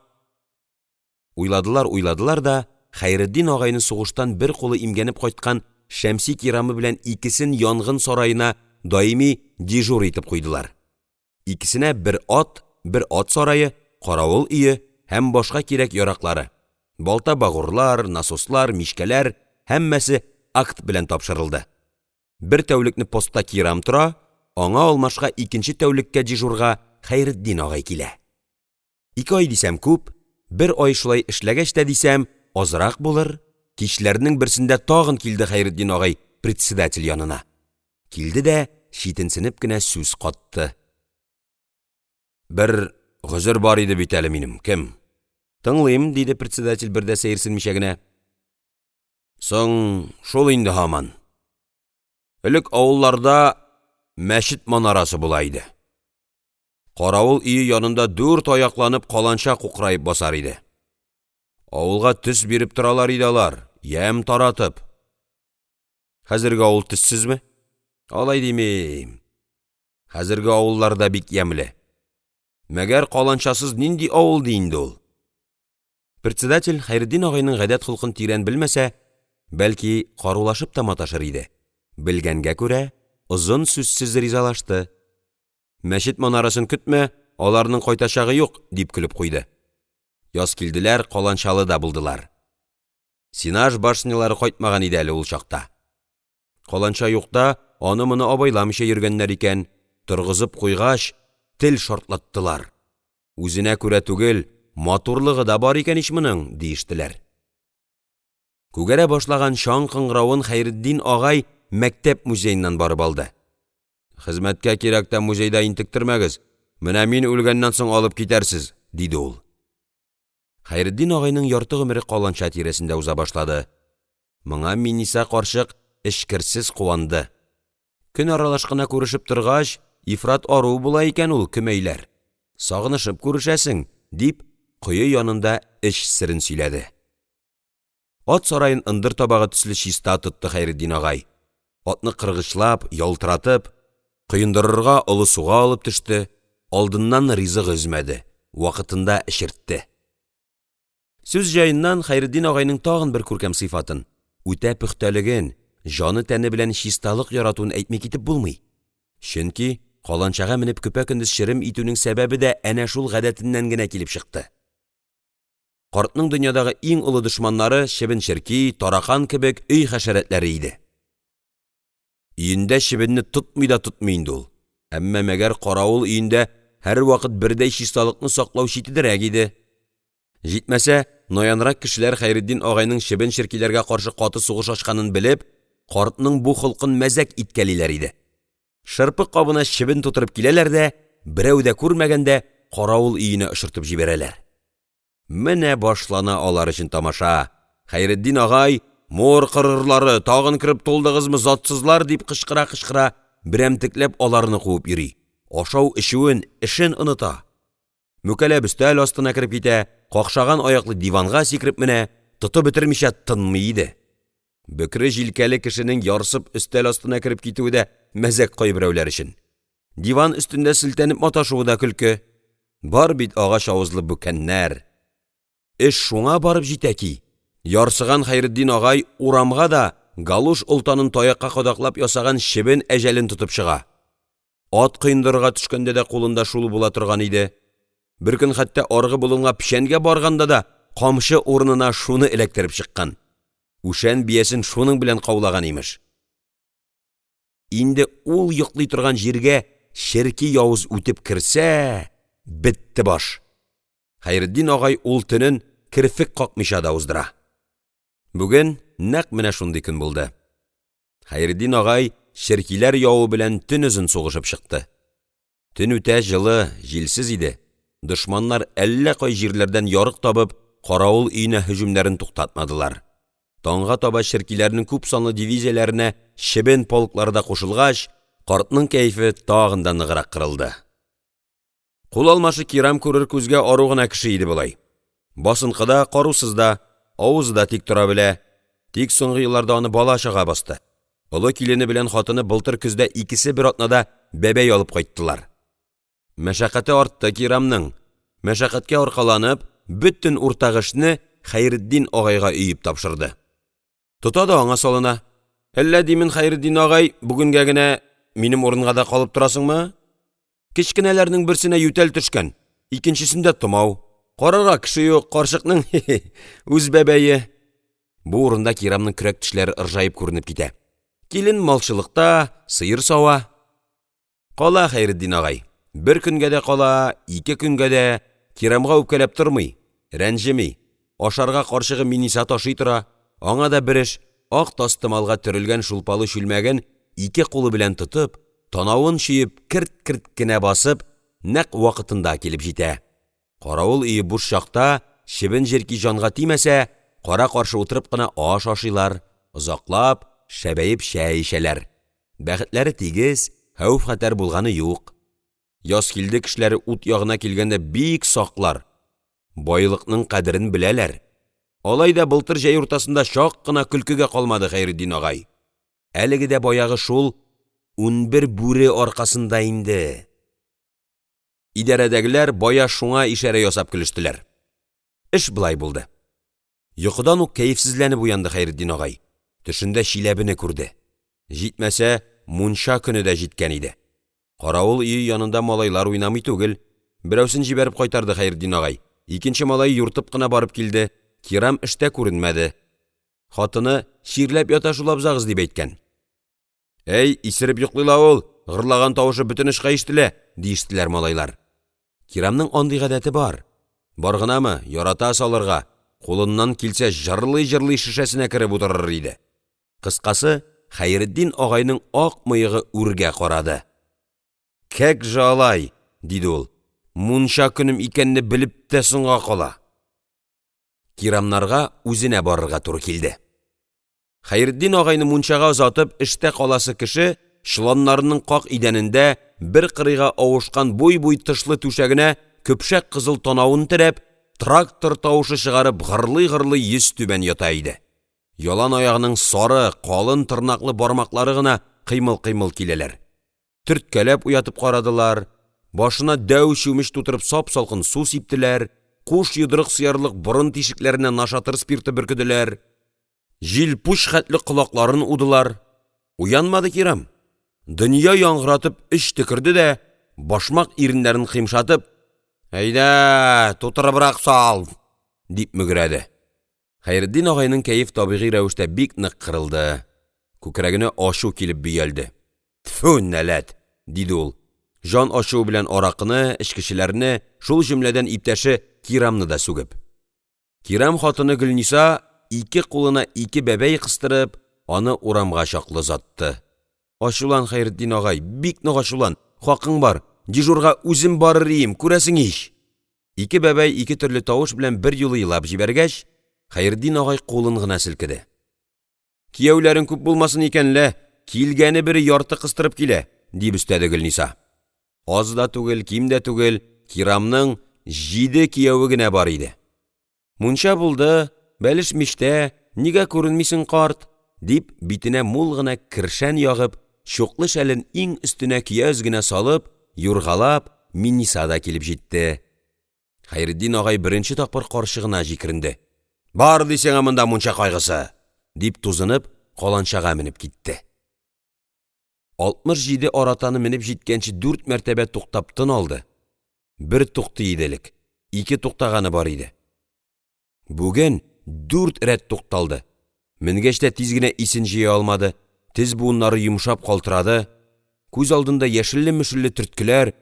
A: Уйладылар-уйладылар да Хәйретдин агайны сугыштан бер кулы имгәнеп кайткан Шәмси Кирамы белән икесен янгын сараена даими дежур итеп куйдылар. Икесенә бер ат, бер ат сарае, каравыл өе һәм башка кирәк-яраклары — балта-багурлар, насослар, мичкәләр — һәммәсе акт белән тапшырылды. Бер тәүлекне постта Кирам тора, аңа алмашка икенче тәүлеккә дежурга Хәйретдин агай килә. Ике ай дисәм күп, бер ай шулай эшләгәч тә дисәм азрак булыр, кичләрнең берсендә тагын килде Хәйретдин агай председатель янына. Килде дә читенсенеп кенә сүз катты: — Бер гозер бар иде бит әле минем, кем. — Тыңлыйм,– диде председатель, бер дә сәерсенмичә генә. — Соң шул инде һаман, элек авылларда мәчет манарасы була иде, каравыл өе янында дүрт аякланып каланча кукраеп басар иде. Авылга төс биреп торалар иде алар, ямь таратып. Хәзерге авыл төссезме? Алай димим, хәзерге авыллар да бик ямьле, мәгәр каланчасыз нинди авыл ди инде ул? Председатель Хәйретдин агайның гадәт-холкын тирән белмәсә, бәлки, карулашып та маташыр иде, белгәнгә күрә, озын сүзсез ризалашты: «Мәчет манарасын көтмә, аларның кайтачагы юк»,– дип көлеп куйды. Язкилделәр каланчалы да булдылар. Сенаж башнялары кайтмаган иде әле ул чакта. Каланча юкта аны-моны абайламыйча йөргәннәр икән, торгызып куйгач тел шартлаттылар: «Үзенә күрә түгел, матурлыгы да бар икән ич моның!» — диештеләр. Күгәрә башлаган чаң кыңгыравын Хәйретдин агай мәктәп музееннан барып алды: «Хезмәткә кирәктә музейда интектермәгез, менә мин үлгәннән соң алып китәрсез»,– диде ул. Хәйретдин агайның ярты гомере каланча тирәсендә уза башлады, моңа Минниса карчык эчкерсез куанды: «Көн аралаш кына күрешеп торгач, ифрат ару була икән ул күмәйләр, сагынышып күрешәсең»,– дип, кое янында эч серен сөйләде. Ат сараен ындыр табагы төсле чиста тотты Хәйретдин агай, атны кыргычлап, ялтыратып, коендырырга Олы суга алып төште, алдыннан ризык өзмәде, вакытында эчертте. Сүз җаеннан Хәйретдин агайның тагын бер күркәм сыйфатын — үтә пөхтәлеген, җаны-тәне белән чисталык яратуын әйтми китеп булмый. Чөнки каланчага менеп көпә-көндез черем итүнең сәбәбе дә әнә шул гадәтеннән генә килеп чыкты. Картның дөньядагы иң олы дошманнары чебен-черки, таракан кебек өй хәшәрәтләре иде. Өендә чебенне тотмый да тотмый инде ул, әмма мәгәр каравыл өендә һәрвакыт бердәй чисталыкны саклау читенрәк иде. Җитмәсә, наянрак кешеләр Хәйретдин агайның чебен-черкиләргә каршы каты сугыш ачканын белеп, картның бу холкын мәзәк иткәлиләр иде. Шырпы кабына чебен тутырып киләләр дә берәү дә күрмәгәндә, каравыл өенә очыртып җибәрәләр. Менә башлана алар өчен тамаша, Хәйретдин агай: «Мур кыргырлары, тагын кереп тулдыгызмы, затсызлар!» — дип кычкыра-кычкыра берәмтекләп аларны куып йөри, ашау-эчүен, эшен оныта, мүкәләп өстәл астына кереп китә, какшаган аяклы диванга сикереп менә, тотып бетермичә тынмый иде. Бөкре җилкәле кешенең ярсып өстәл астына кереп китүе дә мәзәк кайберәүләр өчен, диван өстендә селтәнеп маташуы да көлке, бар бит агач авызлы бүкәннәр! Эш шуңа барып җитә ки, ярсыган Хәйретдин агай урамга да галуш олтанын таякка кадаклап ясаган чебен әҗәлен тотып чыга, ат коендырырга төшкәндә дә кулында шул була торган иде, беркөн хәтта аргы болынга печәнгә барганда да камчы урынына шуны эләктереп чыккан, үшән биясен шуның белән каулаган, имеш. Инде ул йоклый торган җиргә черки явыз үтеп керсә, бетте баш, Хәйретдин агай ул төнен керфек какмыйча да уздыра. Бүген нәкъ менә шундый көн булды. Хәйретдин агай черкиләр явы белән төн озын сугышып чыкты. Төн үтә җылы, җилсез иде, дошманнар әллә кай җирләрдән ярык табып каравыл өенә һөҗүмнәрен туктатмадылар. Таңга таба черкиләрнең күпсанлы дивизияләренә чебен полклары да кушылгач, картның кәефе тагын да ныграк кырылды. Кул алмашы Кирам күрер күзгә ару гына кеше иде болай, басынкы да, карусыз да, авызы да тик тора белә, тик соңгы елларда аны бала-чага басты, олы килене белән хатыны былтыр көздә икесе бер атнада бәбәй алып кайттылар. Мәшәкате артты Кирамның, мәшәкатькә аркаланып, бөтен уртак эшне Хәйретдин агайга өеп тапшырды. Тота да аңа салына: «Әллә димен, Хәйретдин агай, бүгенгә генә минем урынга да калып торасыңмы? Кечкенәләрнең берсенә ютәл төшкән, икенчесендә томау, карарга кеше юк, карчыкның, хи-хи, үз бәбәе!» Бу урында Кирамның көрәк тешләре ыржаеп күренеп китә. «Килен малчылыкта, сыер сава». Кала Хәйретдин агай, бер көнгә дә кала, ике көнгә дә, Кирамга үпкәләп тормый, рәнҗеми, ашарга карчыгы Минниса ташый тора, аңа да бер эш, ак тастымалга төрелгән шулпалы чүлмәген ике кулы белән тотып, танавын чөеп керт-керт кенә басып, нәкъ вакытында килеп җитә. Каравыл өе буш чакта, чебен-черки җанга тимәсә, кара-каршы утырып кына аш ашыйлар, озаклап, шәбәеп чәй эчәләр. Бәхетләре тигез, хәвеф-хәтәр булганы юк. Язкилде кешеләре ут ягына килгәндә бик саклар, байлыкның кадерен беләләр. Алай да былтыр җәй уртасында чак кына көлкегә калмады Хәйретдин агай. Әлеге дә баягы шул унбер бүре аркасында инде! Идарәдәгеләр бая шуңа ишарә ясап көлештеләр. Эш болай булды. Йокыдан ук кәефсезләнеп уянды Хәйретдин агай, төшендә Чиләбене күрде. Җитмәсә, мунча көне дә җиткән иде. Каравыл өе янында малайлар уйнамый түгел, берәүсен җибәреп кайтарды Хәйретдин агай, икенче малай юртып кына барып килде, Кирам эштә күренмәде. Хатыны: «Чирләп ята шул абзагыз»,– дип әйткән. «Әй, исереп йоклый ла ул, гырлаган тавышы бөтен очка ишетелә»,– диештеләр малайлар. Кирамның андый гадәте бар, бар гынамы, ярата салырга, кулыннан килсә җырлый-җырлый шешәсенә кереп утырыр иде. Кыскасы, Хәйретдин агайның ак мыегы үргә карады. «Кәк же алай!» — диде ул. «Мунча көнем икәнне белеп тә соңга кала!» Кирамнарга үзенә барырга туры килде. Хәйретдин агайны мунчага озатып, эштә каласы кеше чоланнарының как идәнендә, бер кырыйга авышкан буй-буй тышлы түшәгенә көпшәк кызыл танавын терәп, трактор тавышы чыгарып гырлый-гырлый йөзтүбән ята иде. Ялан аягының сары, калын тырнаклы бармаклары гына кыймыл-кыймыл киләләр. Төрткәләп уятып карадылар, башына дәү чүмеч тутырып сап-салкын су сиптеләр, куш йодрык сыярлык борын тишекләренә нашатырь спирты бөркеделәр, җилпуч хәтле колакларын удылар, уянмады Кирам, дөнья яңгыратып өч төкерде дә, башмак иреннәрен кыймшатып: «Әйдә-ә, тутырыбрак сал!» — дип мөгрәде. Хәйретдин агайның кәеф табигый рәвештә бик нык кырылды, күкрәгенә ачу килеп бөялде. «Тьфү, нәләт!» — диде ул, җан ачуы белән аракыны, эчкечеләрне, шул җөмләдән иптәше Кирамны да сүгеп. Кирам хатыны Гөлниса ике кулына ике бәбәй кыстырып аны урамга чаклы озатты: «Ачулан, Хәйретдин агай, бик нык ачулан, хакың бар! Дежурга үзем барыр ием, күрәсең ич!» Ике бәбәй ике төрле тавыш белән берьюлы елап җибәргәч, Хәйретдин агай кулын гына селкеде: «Кияүләрең күп булмасын икән лә, килгәне бере ярты кыстырып килә»,– дип өстәде Гөлниса. Аз да түгел, ким дә түгел, Кирамның җиде кияве генә бар иде. «Мунча булды, бәлеш мичтә, нигә күренмисең, карт?» — дип, битенә мул гына кершән ягып, чуклы шәлен иң өстенә көяз генә салып, юргалап Минниса да килеп җитте. Хәйретдин агай беренче тапкыр карчыгына җикеренде: «Бар ди сиңа монда мунча кайгысы!» — дип тузынып, каланчага менеп китте. 67 аратаны менеп җиткәнче дүрт мәртәбә туктап тын алды, бер туктый иде элек, ике туктаганы бар иде, бүген дүрт рәт тукталды, менгәч тә тиз генә исен җыя алмады, тез буыннары йомшап калтырады, күз алдында яшелле-мөшелле төрткеләр,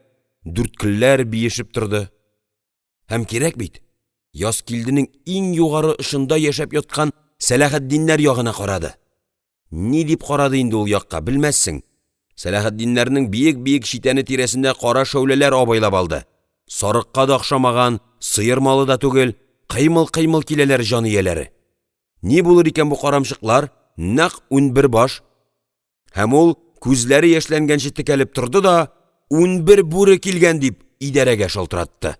A: дүрткелләр биешеп торды һәм кирәк бит, Язкилденең иң югары очында яшәп яткан Сәләхетдиннәр ягына карады. Ни дип карады инде ул якка, белмәссең, Сәләхетдиннәрнең биек-биек читәне тирәсендә кара шәүләләр абайлап алды, сарыкка да охшамаган, сыер малы да түгел, кыймыл-кыймыл киләләр җан ияләре. Ни булыр икән бу карамчыклар, нәкъ 11 баш! Һәм ул күзләре яшьләнгәнче текәлеп торды да, «Унбер бүре килгән!» дип идарәгә шалтыратты.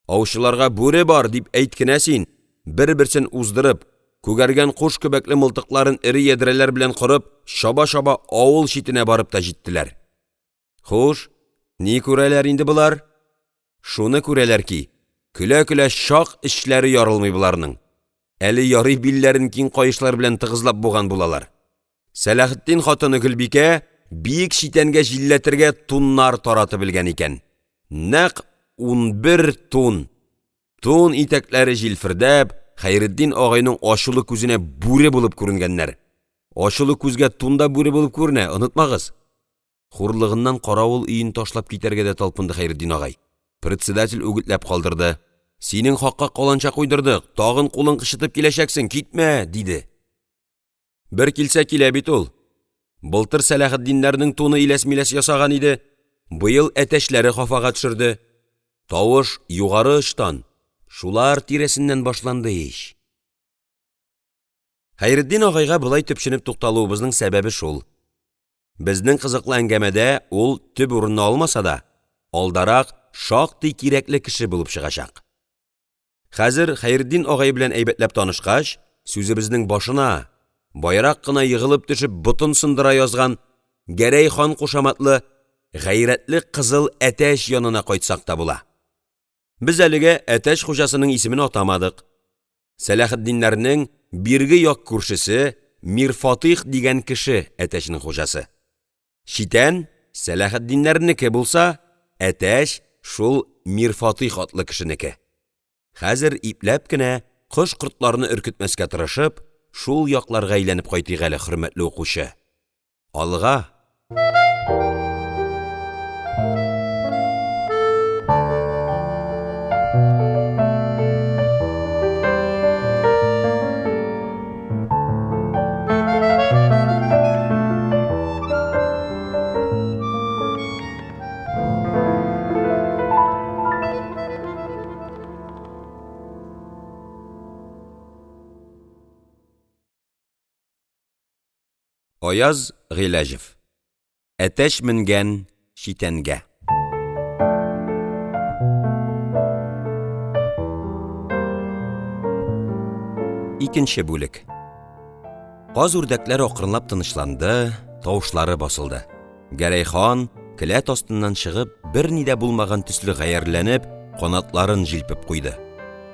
A: Аучыларга бүре бар, дип әйт кенә син, бер-берсен уздырып, күгәргән куш көбәкле мылтыкларын эре ядрәләр белән корып, чаба-чаба авыл читенә барып та җиттеләр. Хуш, ни күрәләр инде болар? Шуны күрәләр ки, көлә-көлә чак эчләре ярылмый боларның, әле ярый билләрен киң каешлар белән тыгызлап буган булалар. Сәләхетдин хатыны Гөлбикә биек читәнгә җилләтергә туннар таратып элгән икән, нәкъ 11 тун! Тун итәкләре җилфердәп, Хәйретдин агайның ачулы күзенә бүре булып күренгәннәр. Ачулы күзгә тун да бүре булып күренә, онытмагыз. Хурлыгыннан каравыл өен ташлап китәргә дә талпынды Хәйретдин агай, председатель үгетләп калдырды: «Синең хакка каланча куйдырдык, тагын кулың кычытып киләчәксең, китмә!» — диде. Бер килсә килә бит ул! Былтыр Сәләхетдиннәрнең туны иләс-миләс ясаган иде, быел әтәчләре хафага төшерде. Тавыш Югары очтан, шулар тирәсеннән башланды ич! Хәйретдин агайга болай төпченеп тукталуыбызның сәбәбе шул: безнең кызыклы әңгәмәдә ул төп урынны алмаса да, алдарак шактый кирәкле кеше булып чыгачак. Хәзер Хәйретдин агай белән әйбәтләп танышкач, сүзебезнең башына, баярак кына егылып төшеп ботын сындыра язган Гәрәй-хан кушаматлы гайрәтле кызыл әтәч янына кайтсак та була. Без әлегә әтәч хуҗасының исемен атамадык. Сәләхетдиннәрнең бирге як күршесе Мирфатыйх дигән кеше әтәчнең хуҗасы. Читән Сәләхетдиннәрнеке булса, әтәч шул Мирфатыйх атлы кешенеке. Хәзер ипләп кенә, кош-кортларны өркетмәскә тырышып, шул якларга әйләнеп кайтыйк әле, хөрмәтле укучы. Алга! Аяз Гыйләҗев. Әтәч менгән читәнгә. Икенче бүлек. Каз-үрдәкләр акрынлап тынычланды, тавышлары басылды. Гәрәй-хан, келәт астыннан чыгып, берни дә булмаган төсле гаярьләнеп, канатларын җилпеп куйды.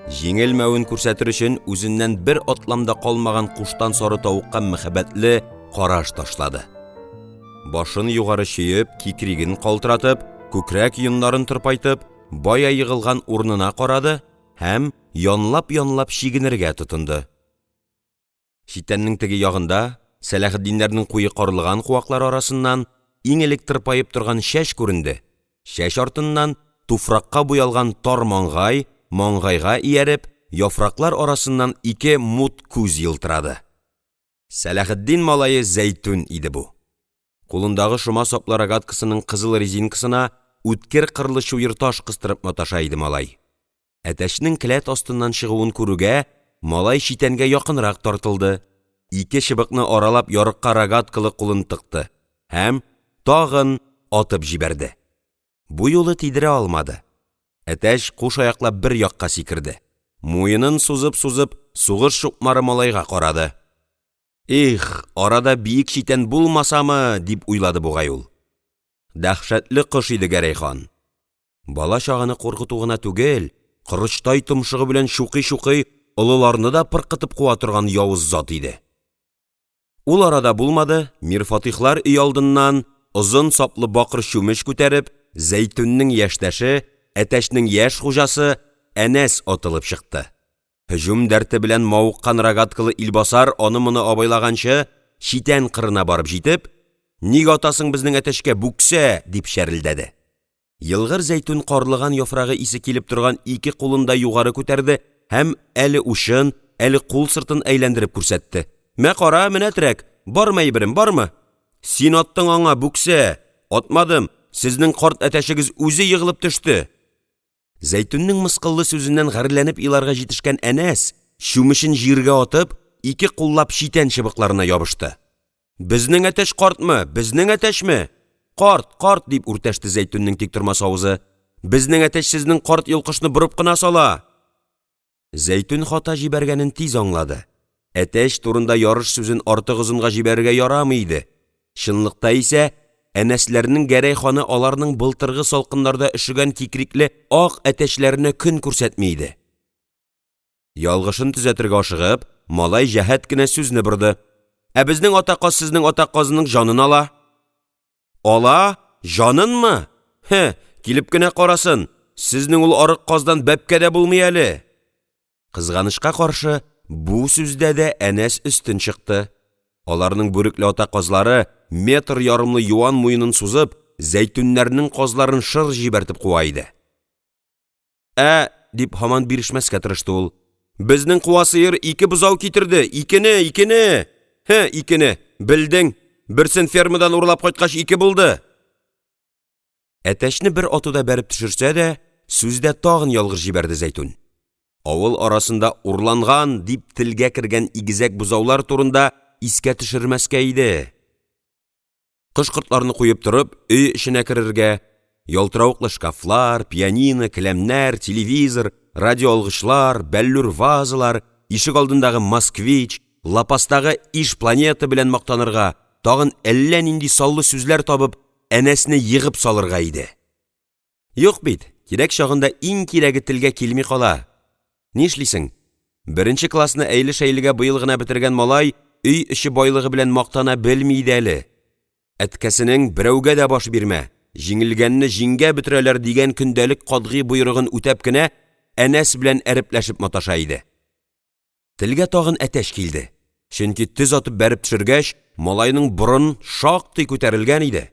A: Җиңелмәвен күрсәтер өчен үзеннән бер атлам да калмаган куштан сары тавыкка мәхәббәтле караш ташлады. Башын югары чөеп, кикриген калтыратып, күкрәк йоннарын тырпайтып, бая егылган урынына карады һәм янлап-янлап чигенергә тотынды. Читәннең теге ягында, Сәләхетдиннәрнең куе карлыган куаклары арасыннан иң элек тырпаеп торган чәч күренде, чәч артыннан туфракка буялган тар маңгай, маңгайга ияреп, яфраклар арасыннан ике мут күз елтырады. Сәләхетдин малае Зәйтүн иде бу. Кулындагы шома саплы рогаткасының кызыл резинкасына үткер кырлы чуер таш кыстырып маташа иде малай. Әтәчнең келәт астыннан чыгуын күрүгә, малай читәнгә якынрак тартылды, ике чыбыкны аралап ярыкка рогаткалы кулын тыкты һәм тагын атып җибәрде. Бу юлы тидерә алмады, әтәч кушаяклап бер якка сикерде, муенын сузып-сузып сугыш чукмары малайга карады. «Их, арада биек читән булмасамы!» — дип уйлады бугай ул. Дәһшәтле кош иде Гәрәй-хан, бала-чаганы куркыту гына түгел, корычтай томшыгы белән чукый-чукый олыларны да пыркытып куа торган явыз зат иде. Ул ара да булмады, Мирфатыйхлар өйалдыннан озын саплы бакыр чүмеч күтәреп Зәйтүннең яшьтәше, әтәчнең яшь хуҗасы Әнәс атылып чыкты. Һөҗүм дәрте белән мавыккан рогаткалы илбасар аны-моны абайлаганчы читән кырына барып җитеп: «Ник атасың безнең әтәчкә, бүксә?» — дип чәрелдәде. Елгыр Зәйтүн карлыган яфрагы исе килеп торган ике кулын да югары күтәрде һәм әле учын, әле кул сыртын әйләндереп күрсәтте: «Мә, кара, менәтерәк, бармы әйберем, бармы?» «Син аттың аңа, бүксә!» «Атмадым, сезнең карт әтәчегез үзе егылып төште!» Зәйтүннең мыскыллы сүзеннән гарьләнеп еларга җитешкән Әнәс, чүмечен җиргә атып, ике куллап читән чыбыкларына ябышты: «Безнең әтәч картмы, безнең әтәчме?» «Карт, карт,– дип үртәште Зәйтүннең тиктормас авызы.– Безнең әтәч сезнең карт йолкышны борып кына сала!» Зәйтүн хата җибәргәнен тиз аңлады, әтәч турында ярыш сүзен артык озынга җибәрергә ярамый иде, чынлыкта исә Әнәсләрнең Гәрәй-ханы аларның былтыргы салкыннарда өшегән кикрикле ак әтәчләренә көн күрсәтми иде. Ялгышын төзәтергә ашыгып, малай җәһәт кенә сүзне борды: «Ә безнең ата каз сезнең ата казның җанын ала!» «Ала? Җанынмы? Һе, килеп кенә карасын, сезнең ул арык каздан бәбкә дә булмый әле!» Кызганычка каршы, бу сүздә дә Әнәс өстен чыкты, аларның бүрекле ата казлары, метр ярымлы юан муенын сузып, Зәйтүннәрнең казларын шыр җибәртеп куа иде. «Ә,– дип, һаман бирешмәскә тырышты ул.– Безнең куа сыер ике бозау китерде, икене, икене!» «Һе, икене, белдең, берсен фермадан урлап кайткач ике булды!» Әтәчне бер атуда бәреп төшерсә дә, сүздә тагын ялгыш җибәрде Зәйтүн. Авыл арасында «урланган» дип телгә кергән игезәк бозаулар турында искә төшермәскә иде. Кош-кортларны куеп торып, өй эченә керергә, ялтыравыклы шкафлар, пианино, келәмнәр, телевизор, радиоалгычлар, бәллүр вазалар, ишегалдындагы «Москвич», лапастагы «Иж-Планета» белән мактанырга, тагын әллә нинди саллы сүзләр табып Әнәсне егып салырга иде. Юк бит, кирәк чагында иң кирәге телгә килми кала. Нишлисең, беренче классны әйле-шәйлегә быел гына бетергән малай өй эче байлыгы белән мактана белми иде әле. Әткәсенең «берәүгә дә баш бирмә, җиңелгәнне җиңгә бөтерәләр» дигән көндәлек катгый боерыгын үтәп кенә Әнәс белән әрепләшеп маташа иде. Телгә тагын әтәч килде, чөнки төз атып бәреп төшергәч, малайның борын шактый күтәрелгән иде.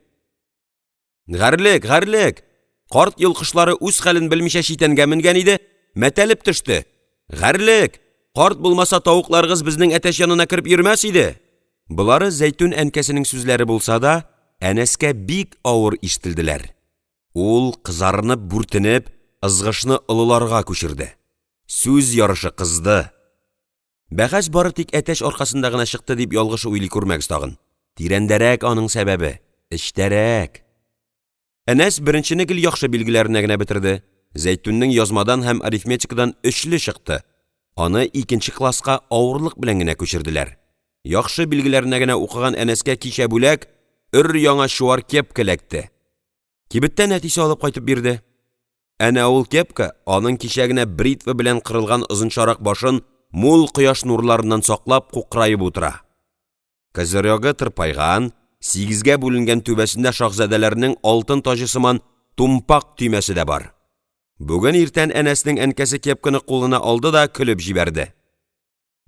A: «Гарьлек, гарьлек! Карт йолкышлары үз хәлен белмичә читәнгә менгән иде, мәтәлеп төште. Гарьлек! Карт булмаса, тавыкларыгыз безнең әтәч янына кереп йөрмәс иде!» Болары Зәйтүн әнкәсенең сүзләре булса да, Әнәскә бик авыр ишетелделәр. Ул кызарынып-бүртенеп ызгышны олыларга күчерде. Сүз ярышы кызды. Бәхәс бары тик әтәч аркасында гына чыкты дип ялгыш уйлый күрмәгез тагын, тирәндәрәк аның сәбәбе, эчтәрәк! Әнәс беренчене гел яхшы билгеләренә генә бетерде, Зәйтүннең язмадан һәм арифметикадан өчле чыкты, аны икенче класска авырлык белән генә күчерделәр. Яхшы билгеләренә генә укыган Әнәскә кичә бүләк — өр-яңа чуар кепка эләкте. Кибеттән әтисе алып кайтып бирде. Әнә ул кепка аның кичә генә бритва белән кырылган озынчарак башын мул кояш нурларыннан саклап кукраеп утыра. Козырегы тырпайган, сигезгә бүленгән түбәсендә шаһзадәләрнең алтын таҗы сыман тумпак төймәсе дә бар. Бүген иртән Әнәснең әнкәсе кепканы кулына алды да көлеп җибәрде: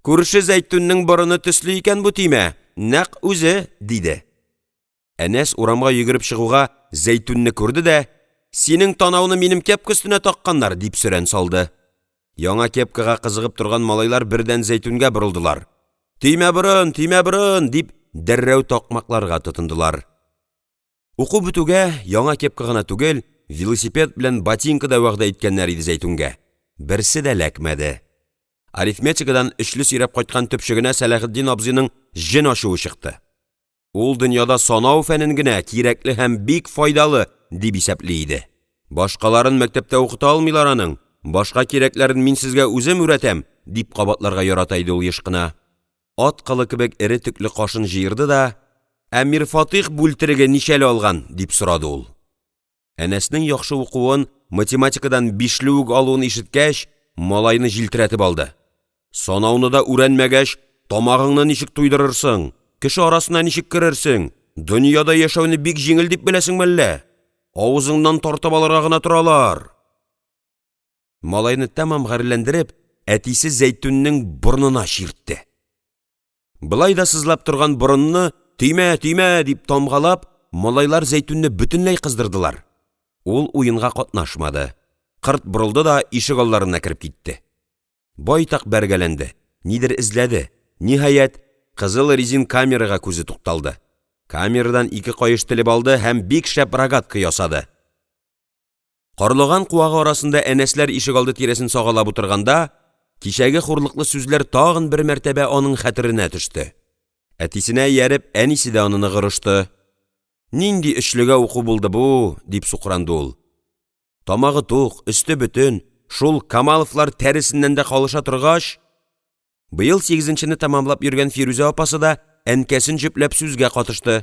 A: «Күрше Зәйтүннең борыны төсле икән бу төймә, нәкъ үзе!» — диде. Әнәс урамга йөгереп чыгуга Зәйтүнне күрде дә: «Синең танауны минем кепка өстенә такканнар!» — дип сөрән салды. Яңа кепкага кызыгып торган малайлар бердән Зәйтүнгә борылдылар: «Төймә борын, төймә борын!» — дип, дәррәү такмакларга тотындылар. Уку бетүгә, яңа кепка гына түгел, велосипед белән ботинка да вәгъдә иткәннәр иде Зәйтүнгә, берсе дә эләкмәде. Арифметикадан өчле сөйрәп кайткан төпчегенә Сәләхетдин абзыйның җен ачуы чыкты, ул дөньяда санау фәнен генә кирәкле һәм бик файдалы дип исәпли иде. «Башкаларын мәктәптә укыта алмыйлар аның, башка кирәкләрен мин сезгә үзем үрәтәм»,– дип кабатларга ярата иде ул еш кына. Ат кылы кебек эре төкле кашын җыерды да: «Ә Мирфатыйх бүлтереге ничәле алган?» — дип сорады ул. Әнәснең яхшы укуын, математикадан «бишле» үк алуын ишеткәч, малайны җилтерәтеп алды: «Санауны да үрәнмәгәч, тамагыңны ничек туйдырырсың, кеше арасына ничек керерсең, дөньяда яшәүне бик җиңел дип беләсеңме әллә? Авызыңнан тартып алырга гына торалар!» Малайны тәмам гарьләндереп, әтисе Зәйтүннең борынына чиртте. Болай да сызлап торган борынны «төймә, төймә» дип тамгалап, малайлар Зәйтүнне бөтенләй кыздырдылар. Ул уенга катнашмады, кырт борылды да ишегалларына кереп китте. Байтак бәргәләнде, нидер эзләде, ниһаять, кызыл резин камерага күзе тукталды, камерадан ике каеш телеп алды һәм бик шәп рогатка ясады. Карлыган куагы арасында Әнәсләр ишегалды тирәсен сагалап утырганда, кичәге хурлыклы сүзләр тагын бер мәртәбә аның хәтеренә төште. Әтисенә ияреп әнисе дә аны нык орышты. «Нинди өчлегә уку булды бу?» — дип сукранды ул. Тамагы тук, өсте бөтен, шул Камаловлар тәресеннән дә калыша торгач… Быел сигезенчене тәмамлап йөргән Фирүзә апасы да әнкәсен җөпләп сүзгә катышты: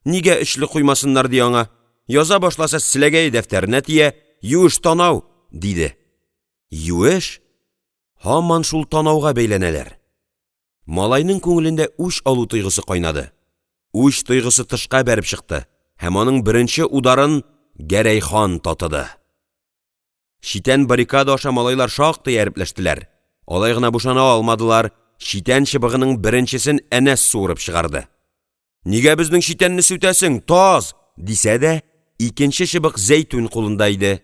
A: «Нигә өчле куймасыннар ди аңа, яза башласа, селәгәе дәфтәренә тия, юеш танау!» — диде. Юеш? Һаман шул танауга бәйләнәләр! Малайның күңелендә үч алу тойгысы кайнады, үч тойгысы тышка бәреп чыкты һәм аның беренче ударын Гәрәй-хан татыды. Читән баррикада аша малайлар шактый әрепләштеләр, алай гына бушана алмадылар, читән чыбыгының беренчесен Әнәс суырып чыгарды. «Нигә безнең читәнне сүтәсең, таз!» — дисә дә, икенче чыбык Зәйтүн кулында иде.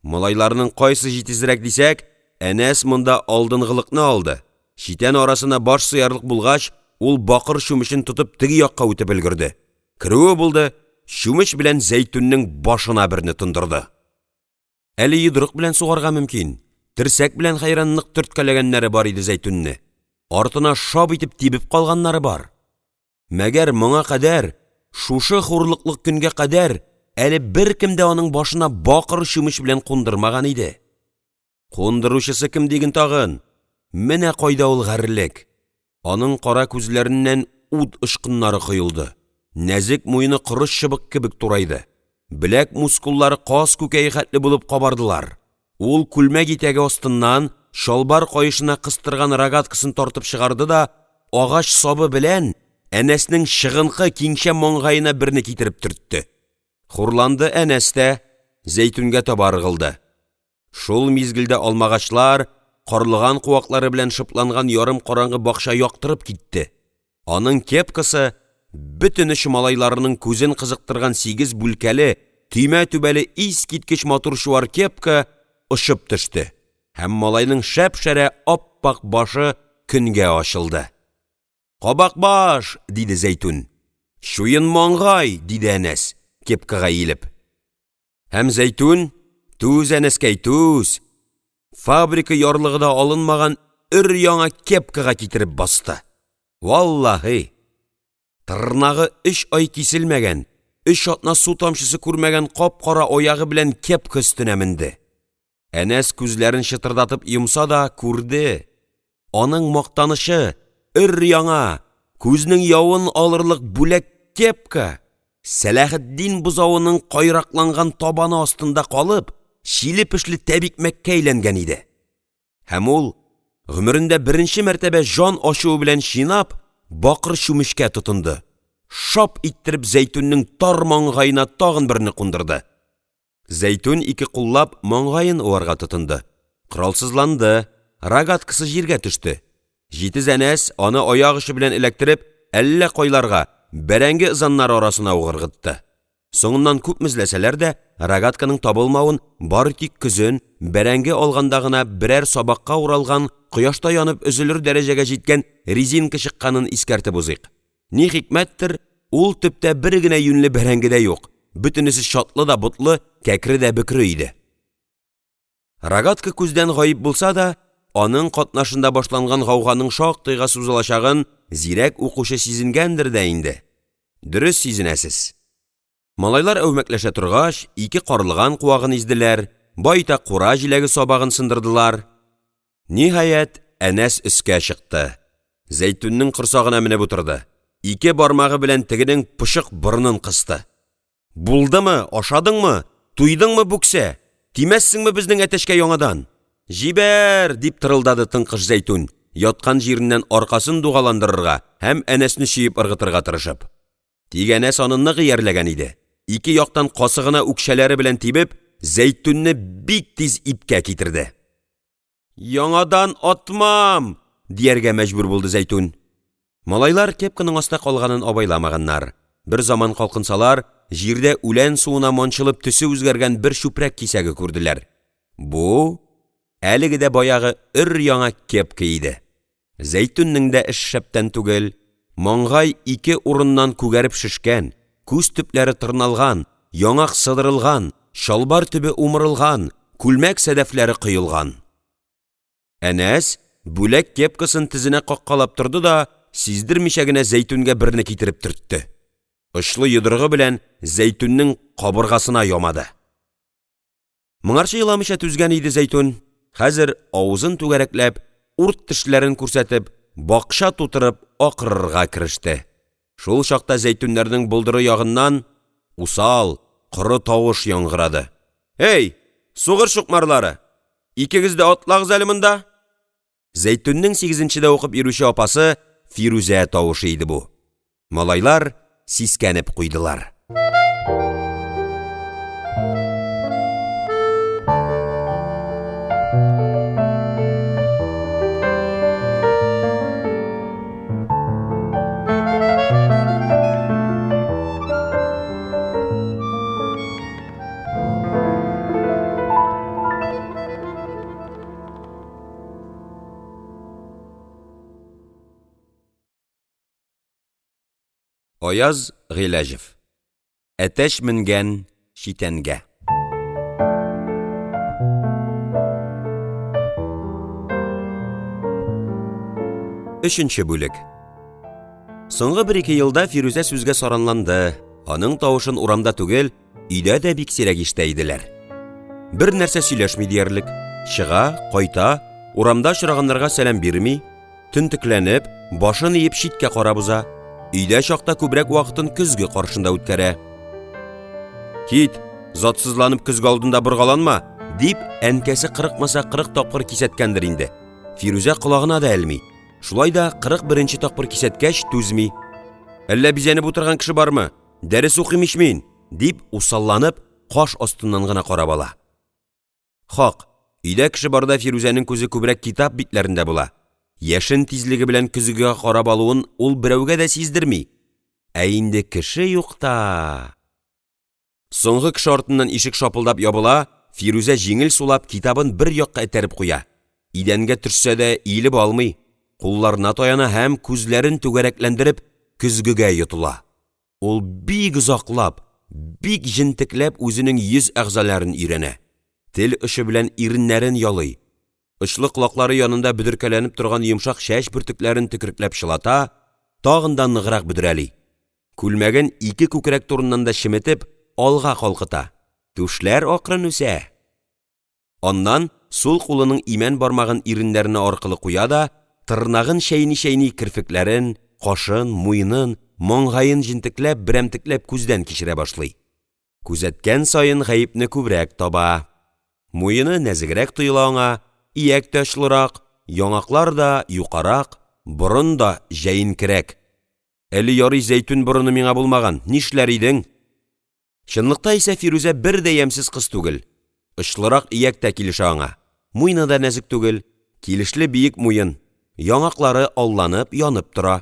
A: Малайларның кайсы җитезрәк дисәк, Әнәс монда алдынгылыкны алды, читән арасына баш сыярлык булгач, ул бакыр чүмечен тотып теге якка үтеп өлгерде, керүе булды, чүмеч белән Зәйтүннең башына берне тондырды. Әле йодрык белән сугарга мөмкин, терсәк белән хәйран нык төрткәләгәннәре бар иде Зәйтүнне, артына шап итеп тибеп калганнары бар. Мәгәр моңа кадәр, шушы хурлыклы көнгә кадәр әле беркем дә аның башына бакыр чүмеч белән кундырмаган иде. Кундыручысы кем диген тагын, менә кайда ул гарьлек! Аның кара күзләреннән ут очкыннары коелды, нәзек муены корыч чыбык кебек турайды, беләк мускуллары каз күкәе хәтле булып кабардылар, ул күлмәк итәге астыннан чалбар каешына кыстырган рогаткасын тартып чыгарды да агач сабы белән Әнәснең чыгынкы, киңчә маңгаена берне китереп төртте. Хурланды Әнәс тә, Зәйтүнгә таба ыргылды. Шул мизгелдә алмагачлар, карлыган куаклары белән шыпланган ярым караңгы бакча яктырып китте, аның кепкасы, бөтен оч малайларының күзен кызыктырган сигез бүлкәле, төймә түбәле искиткеч матур чуар кепка очып төште һәм малайның шәп-шәрә ап-ак башы көнгә ачылды. «Кабак баш!» — диде Зәйтүн. «Чуен маңгай!» — диде Әнәс, кепкага иелеп. Һәм Зәйтүн, түз, Әнәскәй, түз, фабрика ярлыгы да алынмаган өр-яңа кепкага китереп басты. Валлаһи! Тырнагы өч ай киселмәгән, өч атна су тамчысы күрмәгән кап-кара аягы белән кепка өстенә менде. Әнәс күзләрен чытырдатып йомса да күрде, аның мактанычы — өр-яңа, күзнең явын алырлык бүләк кепка Сәләхетдин бозавының кайракланган табаны астында калып, чиле-пешле тәбикмәккә әйләнгән иде. Һәм ул гомерендә беренче мәртәбә җан ачуы белән чинап бакыр чүмечкә тотынды, шап иттереп Зәйтүннең тар маңгаена тагын берне кундырды. Зәйтүн ике куллап маңгаен уарга тотынды, коралсызланды, рогаткасы җиргә төште. Җитез Әнәс аны аяк очы белән эләктереп әллә кайларга, бәрәңге ызаннары арасына ук ыргытты. Соңыннан күпме эзләсәләр дә, рогатканың табылмавын бары тик көзен, бәрәңге алганда гына берәр сабакка уралган, кояшта янып өзелер дәрәҗәгә җиткән резинка чыкканын искәртеп узыйк. Ни хикмәттер, ул төптә бер генә юньле бәрәңге дә юк, бөтенесе чатлы да ботлы, кәкре дә бөкре иде. Рогатка күздән гаип булса да, аның катнашында башланган гауганың шактыйга сузылачагын зирәк укучы сизенгәндер дә инде, дөрес сизенәсез! Малайлар әүмәкләшә торгач, ике карлыган куагын изделәр, байтак кура җиләге сабагын сындырдылар. Ниһаять, Әнәс өскә чыкты, Зәйтүннең корсагына менеп утырды, ике бармагы белән тегенең почык борынын кысты: «Булдымы, ашадыңмы, туйдыңмы, бүксә, тимәссеңме безнең әтәчкә яңадан?» «Җибәр! — дип тырылдады тыңкыш Зәйтүн, яткан җиреннән аркасын дугаландырырга һәм Әнәсне чөеп ыргытырга тырышып. Тик Әнәс аны нык иярләгән иде, ике яктан касыгына үкчәләре белән тибеп, Зәйтүнне бик тиз ипкә китерде. «Яңадан атмам!» — дияргә мәҗбүр булды Зәйтүн. Малайлар кепканың аста калганын абайламаганнар, бер заман калкынсалар, җирдә үлән суына манчылып төсе үзгәргән бер чүпрәк кисәге күрделәр. Бу әлеге дә баягы өр-яңа кепка иде. Зәйтүннең дә эш шәптән түгел, маңгай ике урыннан күгәреп шешкән, күз төпләре тырналган, яңак сыдырылган, чалбар төбе умырылган, күлмәк сәдәфләре коелган. Әнәс бүләк кепкасын тезенә каккалап торды да сиздермичә генә Зәйтүнгә берне китереп төртте, очлы йодрыгы белән Зәйтүннең кабыргасына ямады. Моңарчы еламыйча түзгән иде Зәйтүн, хәзер авызын түгәрәкләп, урт тешләрен күрсәтеп, бакча тутырып акырырга кереште. Шул чакта Зәйтүннәрнең болдыры ягыннан усал, коры тавыш яңгырады: «Әй, сугыр чукмарлары, икегез дә атлагыз әле монда!» Зәйтүннең сигезенчедә укып йөрүче апасы Фирүзә тавышы иде бу. Малайлар сискәнеп куйдылар. Аяз Гыйләҗев. Әтәч менгән читәнгә. Өченче бүлек. Соңгы бер-ике елда Фирүзә сүзгә саранланды, аның тавышын урамда түгел, өйдә дә бик сирәк ишетә иделәр. Бер нәрсә сөйләшми диярлек, чыга, кайта, урамда очраганнарга сәлам бирми, Төнтекләнеп, башын иеп читкә карап уза. Өйдә чакта күбрәк вакытын көзге каршында үткәрә. «Кит, затсызланып көзге алдында боргаланма!» — дип, әнкәсе кырыкмаса кырык тапкыр кисәткәндер инде. Фирүзә колагына да элми. Шулай да кырык беренче тапкыр кисәткәч, түзми. «Әллә бизәнеп утырган кеше бармы? Дәрес укыйм ич мин!» — дип, усалланып, каш астыннан гына карап ала. Хак, өйдә кеше барда Фирүзәнең күзе күбрәк китап битләрендә була, яшен тизлеге белән көзгегә карап алуын ул берәүгә дә сиздерми, ә инде кеше юкта… Соңгы кеше артыннан ишек шапылдап ябыла, Фирүзә җиңел сулап китабын бер якка этәреп куя, идәнгә төшсә дә иелеп алмый, кулларына таяна һәм күзләрен түгәрәкләндереп көзгегә йотыла. Ул бик озаклап, бик җентекләп үзенең йөз әгъзаларын өйрәнә, тел очы белән иреннәрен ялый, очлы колаклары янында бөдеркәләнеп торган йомшак чәч бөртекләрен төкрекләп чылата, тагын да ныграк бөдрәли, күлмәген ике күкрәк турыннан да чеметеп алга калкыта, түшләр акрын үсә! Аннан сул кулының имән бармагын иреннәренә аркылы куя да, тырнагын чәйни-чәйни керфекләрен, кашын, муенын, маңгаен җентекләп, берәмтекләп күздән кичерә башлый. Күзәткән саен гаепне күбрәк таба. Муены нәзегрәк тоела аңа, ияк тә очлырак, яңаклар да юкарак, борын да җәенкерәк. Әле ярый Зәйтүн борыны миңа булмаган, нишләр идең? Чынлыкта исә Фирүзә бер дә ямьсез кыз түгел. Очлырак ияк тә килешә аңа, муены да нәзек түгел, килешле биек муен, яңаклары алланып, янып тора.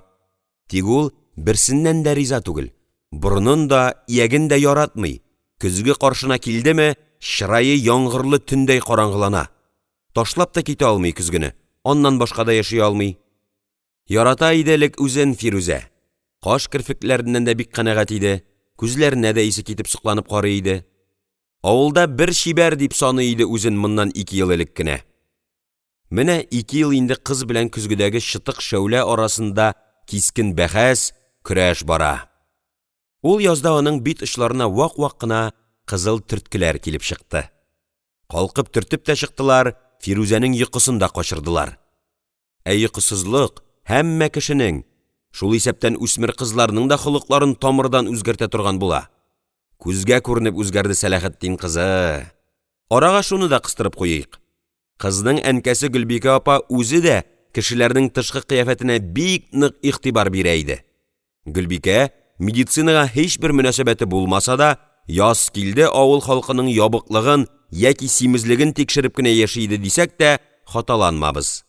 A: Тик ул берсеннән дә риза түгел, борынын да, ияген дә яратмый, көзге каршына килдеме, чырае яңгырлы төндәй караңгылана. Ташлап та китә алмый көзгене, аннан башка да яши алмый. Ярата иде элек үзен Фирүзә, каш-керфекләреннән дә бик канәгать иде, күзләренә дә исе китеп сокланып карый иде. Авылда бер чибәр дип саный иде үзен моннан ике ел элек кенә. Менә ике ел инде кыз белән көзгедәге чытык шәүлә арасында кискен бәхәс, көрәш бара. Ул язда аның бит очларына вак-вак кына кызыл төрткеләр килеп чыкты. Калкып төртеп тә чыктылар, Фирүзәнең йокысын да качырдылар. Ә йокысызлык һәммә кешенең, шул исәптән үсмер кызларның да холыкларын тамырдан үзгәртә торган була. Күзгә күренеп үзгәрде Сәләхетдин кызы! Арага шуны да кыстырып куйыйк, кызның әнкәсе Гөлбикә апа үзе дә кешеләрнең тышкы кыяфәтенә бик нык игътибар бирә иде. Гөлбикә, медицинага һичбер мөнәсәбәте булмаса да, Язкилде авыл халкының ябыклыгын яки симезлеген тикшереп кенә яши иде дисәк тә хаталанмабыз.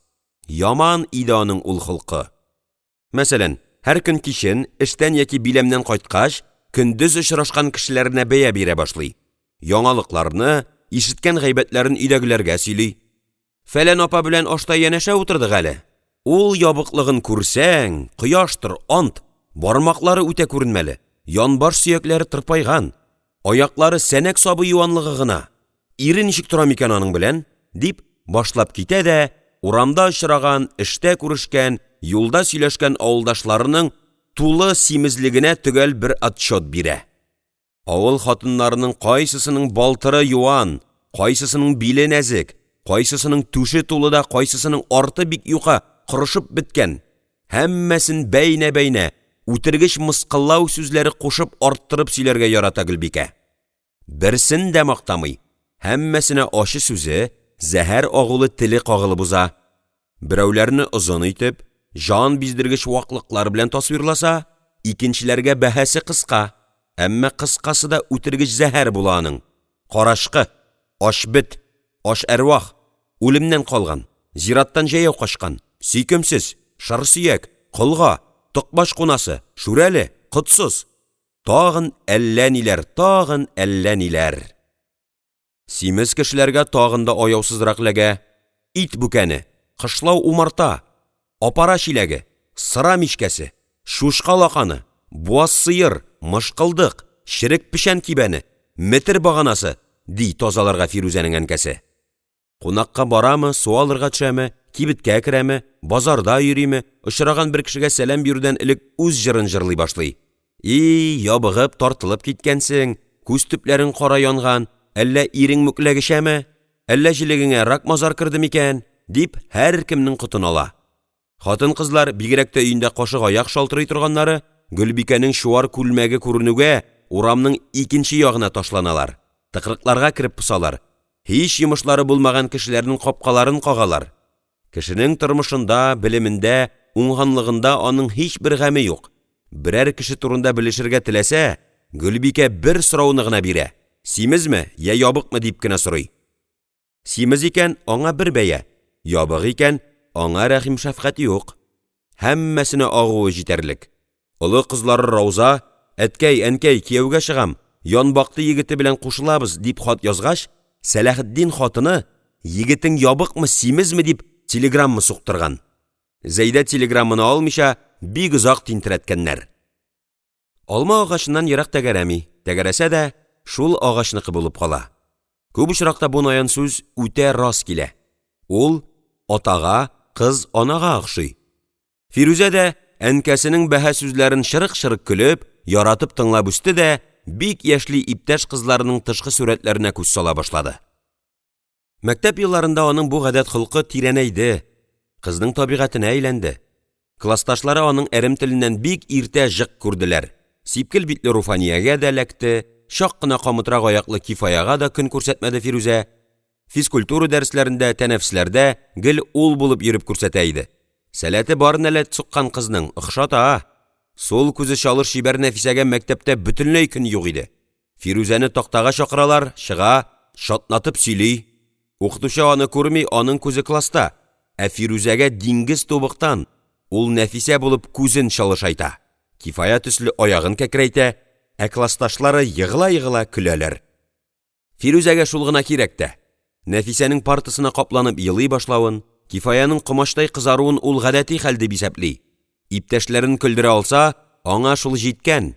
A: Яман иде аның ул холкы! Мәсәлән, һәркөн кичен, эштән яки биләмнән кайткач, көндез очрашкан кешеләренә бәя бирә башлый, яңалыкларны, ишеткән гайбәтләрен өйдәгеләргә сөйли: «Фәлән апа белән ашта янәшә утырдык әле, ул ябыклыгын күрсәң, кояштыр, ант, бармаклары үтә күренмәле, янбаш сөякләре тырпайган, аяклары сәнәк сабы юанлыгы гына, ире ничек тора микән аның белән?» — дип башлап китә дә, урамда очраган, эштә күрешкән, юлда сөйләшкән авылдашларының тулы-симезлегенә төгәл бер отчет бирә. Авыл хатыннарының кайсысының балтыры юан, кайсысының биле нәзек, кайсысының түше тулы да кайсысының арты бик юка, корышып беткән — һәммәсен бәйнә-бәйнә, үтергеч мыскыллау сүзләре кушып арттырып сөйләргә ярата Гөлбикә. Берсен дә мактамый, һәммәсенә ачы сүзе, зәһәр агулы теле кагылып уза. Берәүләрне озын итеп, җан биздергеч ваклыклар белән тасвирласа, икенчеләргә бәһасе кыска, әмма кыскасы да үтергеч зәһәр була аның: «Карачкы, ач бет, ач әрвах, үлемнән калган, зираттан җәяү качкан, сөйкемсез, шыр сөяк, колга, токмач кунасы, шүрәле, котсыз!» Тагын әллә ниләр, тагын әллә ниләр! Симез кешеләргә тагын да аяусызрак эләгә: «Ит бүкәне, кышлау умарта, апара чиләге, сыра мичкәсе, чучка лаканы, буаз сыер, мышкылдык, черек печән кибәне, метер баганасы»,– ди тазаларга Фирүзәнең әнкәсе. Кунакка барамы, су алырга төшәме, кибеткә керәме, базарда йөриме, очраган бер кешегә сәлам бирүдән элек үз җырын җырлый башлый: «И ябыгып, тартылып киткәнсең, күз төпләрең кара янган, әллә ирең мүкләк эчәме, әллә җелегеңә рак-мазар керде микән?» — дип, һәркемнең котын ала. Хатын-кызлар, бигрәк тә өендә кашык-аяк шалтырый торганнары, Гөлбикәнең чуар күлмәге күренүгә урамның икенче ягына ташланалар, тыкрыкларга кереп посалар, һич йомышлары булмаган кешеләрнең капкаларын кагалар. Кешенең тормышында, белемендә, уңганлыгында аның һичбер гаме юк, берәр кеше турында белешергә теләсә, Гөлбикә бер сорауны гына бирә: «Симезме, я ябыкмы?» — дип кенә сорый. Симез икән — аңа бер бәя, ябык икән — аңа рәхим-шәфкать юк. Һәммәсенә агуы җитәрлек. Олы кызлары Рауза: «Әткәй, әнкәй, кияүгә чыгам, Янбакты егете белән кушылабыз»,– дип хат язгач, Сәләхетдин хатыны: «Егетең ябыкмы, симезме?» — дип телеграмма суктырган. Зәйдә телеграмманы алмыйча бик озак тинтерәткәннәр. Алма агачыннан ерак тәгәрәми, тәгәрәсә дә, шул агачныкы булып кала. Күп очракта бу наян сүз үтә рас килә. Ул атага, кыз анага охшый. Фирүзә дә әнкәсенең бәһа сүзләрен чырык-чырык көлеп, яратып тыңлап үсте дә бик яшьли иптәш кызларының тышкы сурәтләренә күз сала башлады. Мәктәп елларында аның бу гадәт-холкы тирәнәйде, кызның табигатенә әйләнде. Классташлары аның әрем теленнән бик иртә җик күрделәр, сипкел битле Руфаниягә дә эләкте, чак кына камытрак аяклы Кифаяга да көн күрсәтмәде Фирүзә. Физкультура дәресләрендә, тәнәфесләрдә гел ул булып йөреп күрсәтә иде. Сәләте бар нәләт суккан кызның, охшата! Сул күзе чалыш чибәр Нәфисәгә мәктәптә бөтенләй көн юк иде. Фирүзәне тактага чакыралар, чыга, чатнатып сөйли. Укытучы аны күрми, аның күзе класста, ә Фирүзәгә диңгез тубыктан, ул Нәфисә булып күзен чалышайта, Кифая төсле аягын кәкрәйтә, ә классташлары егыла-егыла көләләр. Фирүзәгә шул гына кирәк тә! Нәфисәнең партасына капланып елый башлавын, Кифаяның комачтай кызаруын ул гадәти хәл дип исәпли, иптәшләрен көлдерә алса, аңа шул җиткән!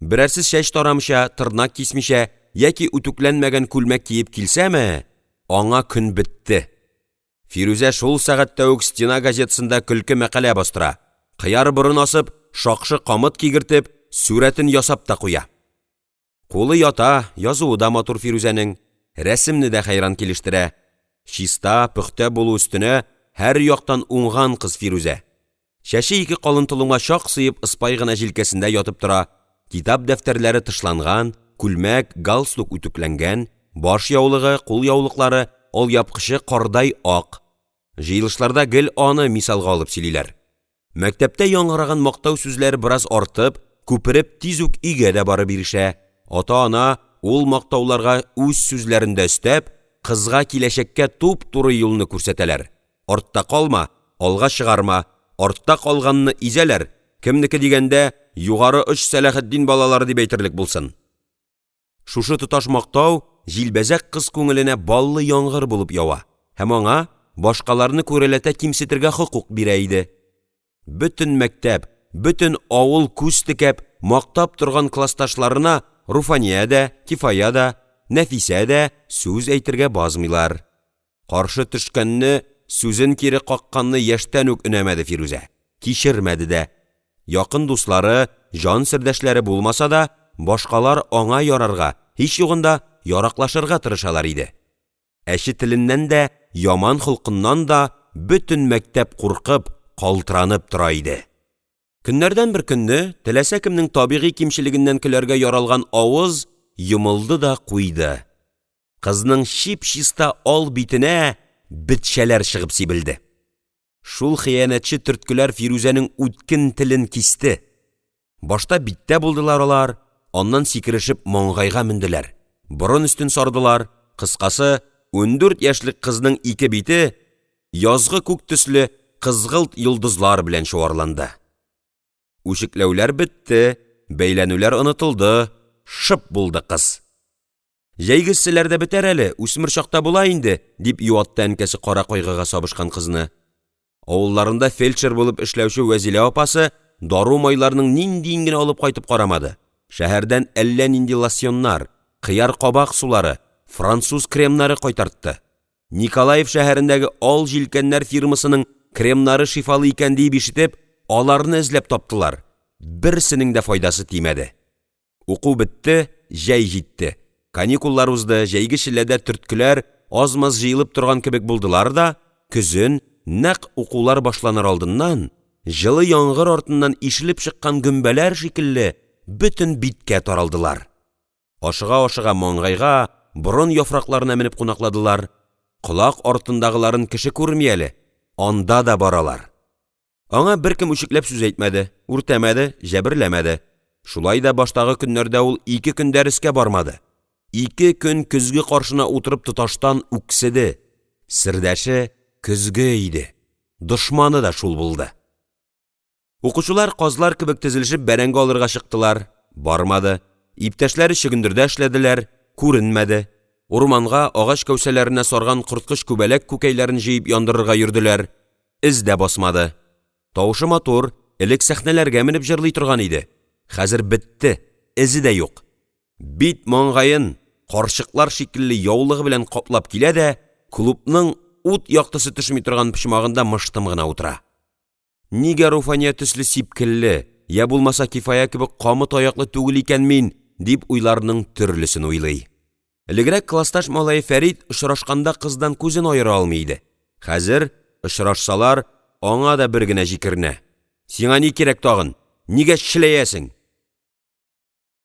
A: Берәрсе чәч тарамыйча, тырнак кисмичә, яки үтүкләнмәгән күлмәк киеп килсәме, аңа көн бетте, Фирүзә шул сәгатьтә үк стена газетасында көлке мәкалә бастыра, кыяр борын асып, шакшы камыт кигертеп, сурәтен ясап та куя. Кулы ята, язуы да матур Фирүзәнең, рәсемне дә хәйран килештерә, чиста, пөхтә булу өстенә һәр яктан уңган кыз Фирүзә. Чәче ике калын толымга чак сыеп ыспай гына җилкәсендә ятып тора, китап-дәфтәрләре тышланган, күлмәк, галстук үтүкләнгән, баш яулыгы, кулъяулыклары, алъяпкычы кардай ак. Җыелышларда гел аны мисалга алып сөйлиләр. Мәктәптә яңгыраган мактау сүзләре бераз артып, күпереп тиз үк өйгә дә барып ирешә, ата-ана ул мактауларга үз сүзләрен дә өстәп, кызга киләчәккә туп-туры юлны күрсәтәләр: артта калма, алга чыгарма, артта калганны изәләр, кемнеке дигәндә, Югары оч Сәләхетдин балалары дип әйтерлек булсын. Шушы тоташ мактау җилбәзәк кыз күңеленә баллы яңгыр булып ява һәм аңа башкаларны күрәләтә кимсетергә хокук бирә иде. Бөтен мәктәп, бөтен авыл күз текәп, мактап торган классташларына Руфания дә, Кифая да, Нәфисә дә сүз әйтергә базмыйлар. Каршы төшкәнне, сүзен кире какканны яшьтән үк өнәмәде Фирүзә, кичермәде дә. Якын дуслары, җан сердәшләре булмаса да, башкалар аңа ярарга, һич югында яраклашырга тырышалар иде. Әче теленнән дә, яман холкыннан да бөтен мәктәп куркып, калтыранып тора иде. Көннәрдән бер көнне теләсә кемнең табигый кимчелегеннән көләргә яралган авыз йомылды да куйды: кызның чип-чиста ал битенә бетчәләр чыгып сибелде. Шул хыянәтче төрткеләр Фирүзәнең үткен телен кисте. Башта биттә булдылар алар, аннан сикерешеп маңгайга менделәр, борын өстен сардылар, кыскасы, 14 яшьлек кызның ике бите, язгы күк төсле, кызгылт йолдызлар белән чуарланды. Үчекләүләр бетте, бәйләнүләр онытылды, шып булды кыз. «Җәйге эсселәрдә бетәр әле, үсмер чакта була инде»,– дип юатты әнкәсе кара кайгыга сабышкан кызны. Авылларында фельдшер булып эшләүче Вәзилә апасы дару-майларның ниндиен генә алып кайтып карамады, шәһәрдән әллә нинди лосьоннар, кыяр-кабак сулары, француз кремнары кайтартты. Николаев шәһәрендәге «Ал җилкәннәр» фирмасының кремнары шифалы икән дип ишетеп, аларны эзләп таптылар, берсенең дә файдасы тимәде. Уку бетте, җәй җитте, каникуллар узды, җәйге челләдә төрткеләр аз-маз җыелып торган кебек булдылар да, көзен, нәкъ укулар башланыр алдыннан, җылы яңгыр артыннан ишелеп чыккан гөмбәләр шикелле, бөтен биткә таралдылар. Ашыга-ашыга маңгайга, борын яфракларына менеп кунакладылар, колак артындагыларын кеше күрми әле, анда да баралар. Аңа беркем үчекләп сүз әйтмәде, үртәмәде, җәберләмәде. Шулай да баштагы көннәрдә ул ике көн дәрескә бармады, ике көн көзге каршына утырып тоташтан үкседе. Сердәше көзге иде, дошманы да шул булды. Укучылар казлар кебек тезелешеп бәрәңге алырга чыктылар, бармады, иптәшләре чөгендердә эшләделәр, күренмәде. Урманга, агач кәүсәләренә сарган корткыч күбәләк күкәйләрен җыеп яндырырга йөрделәр, эз дә басмады. Тавышы матур, элек сәхнәләргә менеп җырлый торган иде, хәзер бетте, эзе дә юк. Бит-маңгаен карчыклар шикелле яулыгы белән каплап килә дә клубның ут яктысы төшми торган почмагында мыштым гына утыра. «Нигә Руфания төсле сипкелле, я булмаса Кифая кебек камыт аяклы түгел икән мин?» — дип уйларның төрлесен уйлый. Элегрәк классташ малае Фәрит очрашканда кыздан күзен аера алмый иде, хәзер очрашсалар, аңа да бер генә җикеренә: «Сиңа ни кирәк тагын, нигә челәясең?»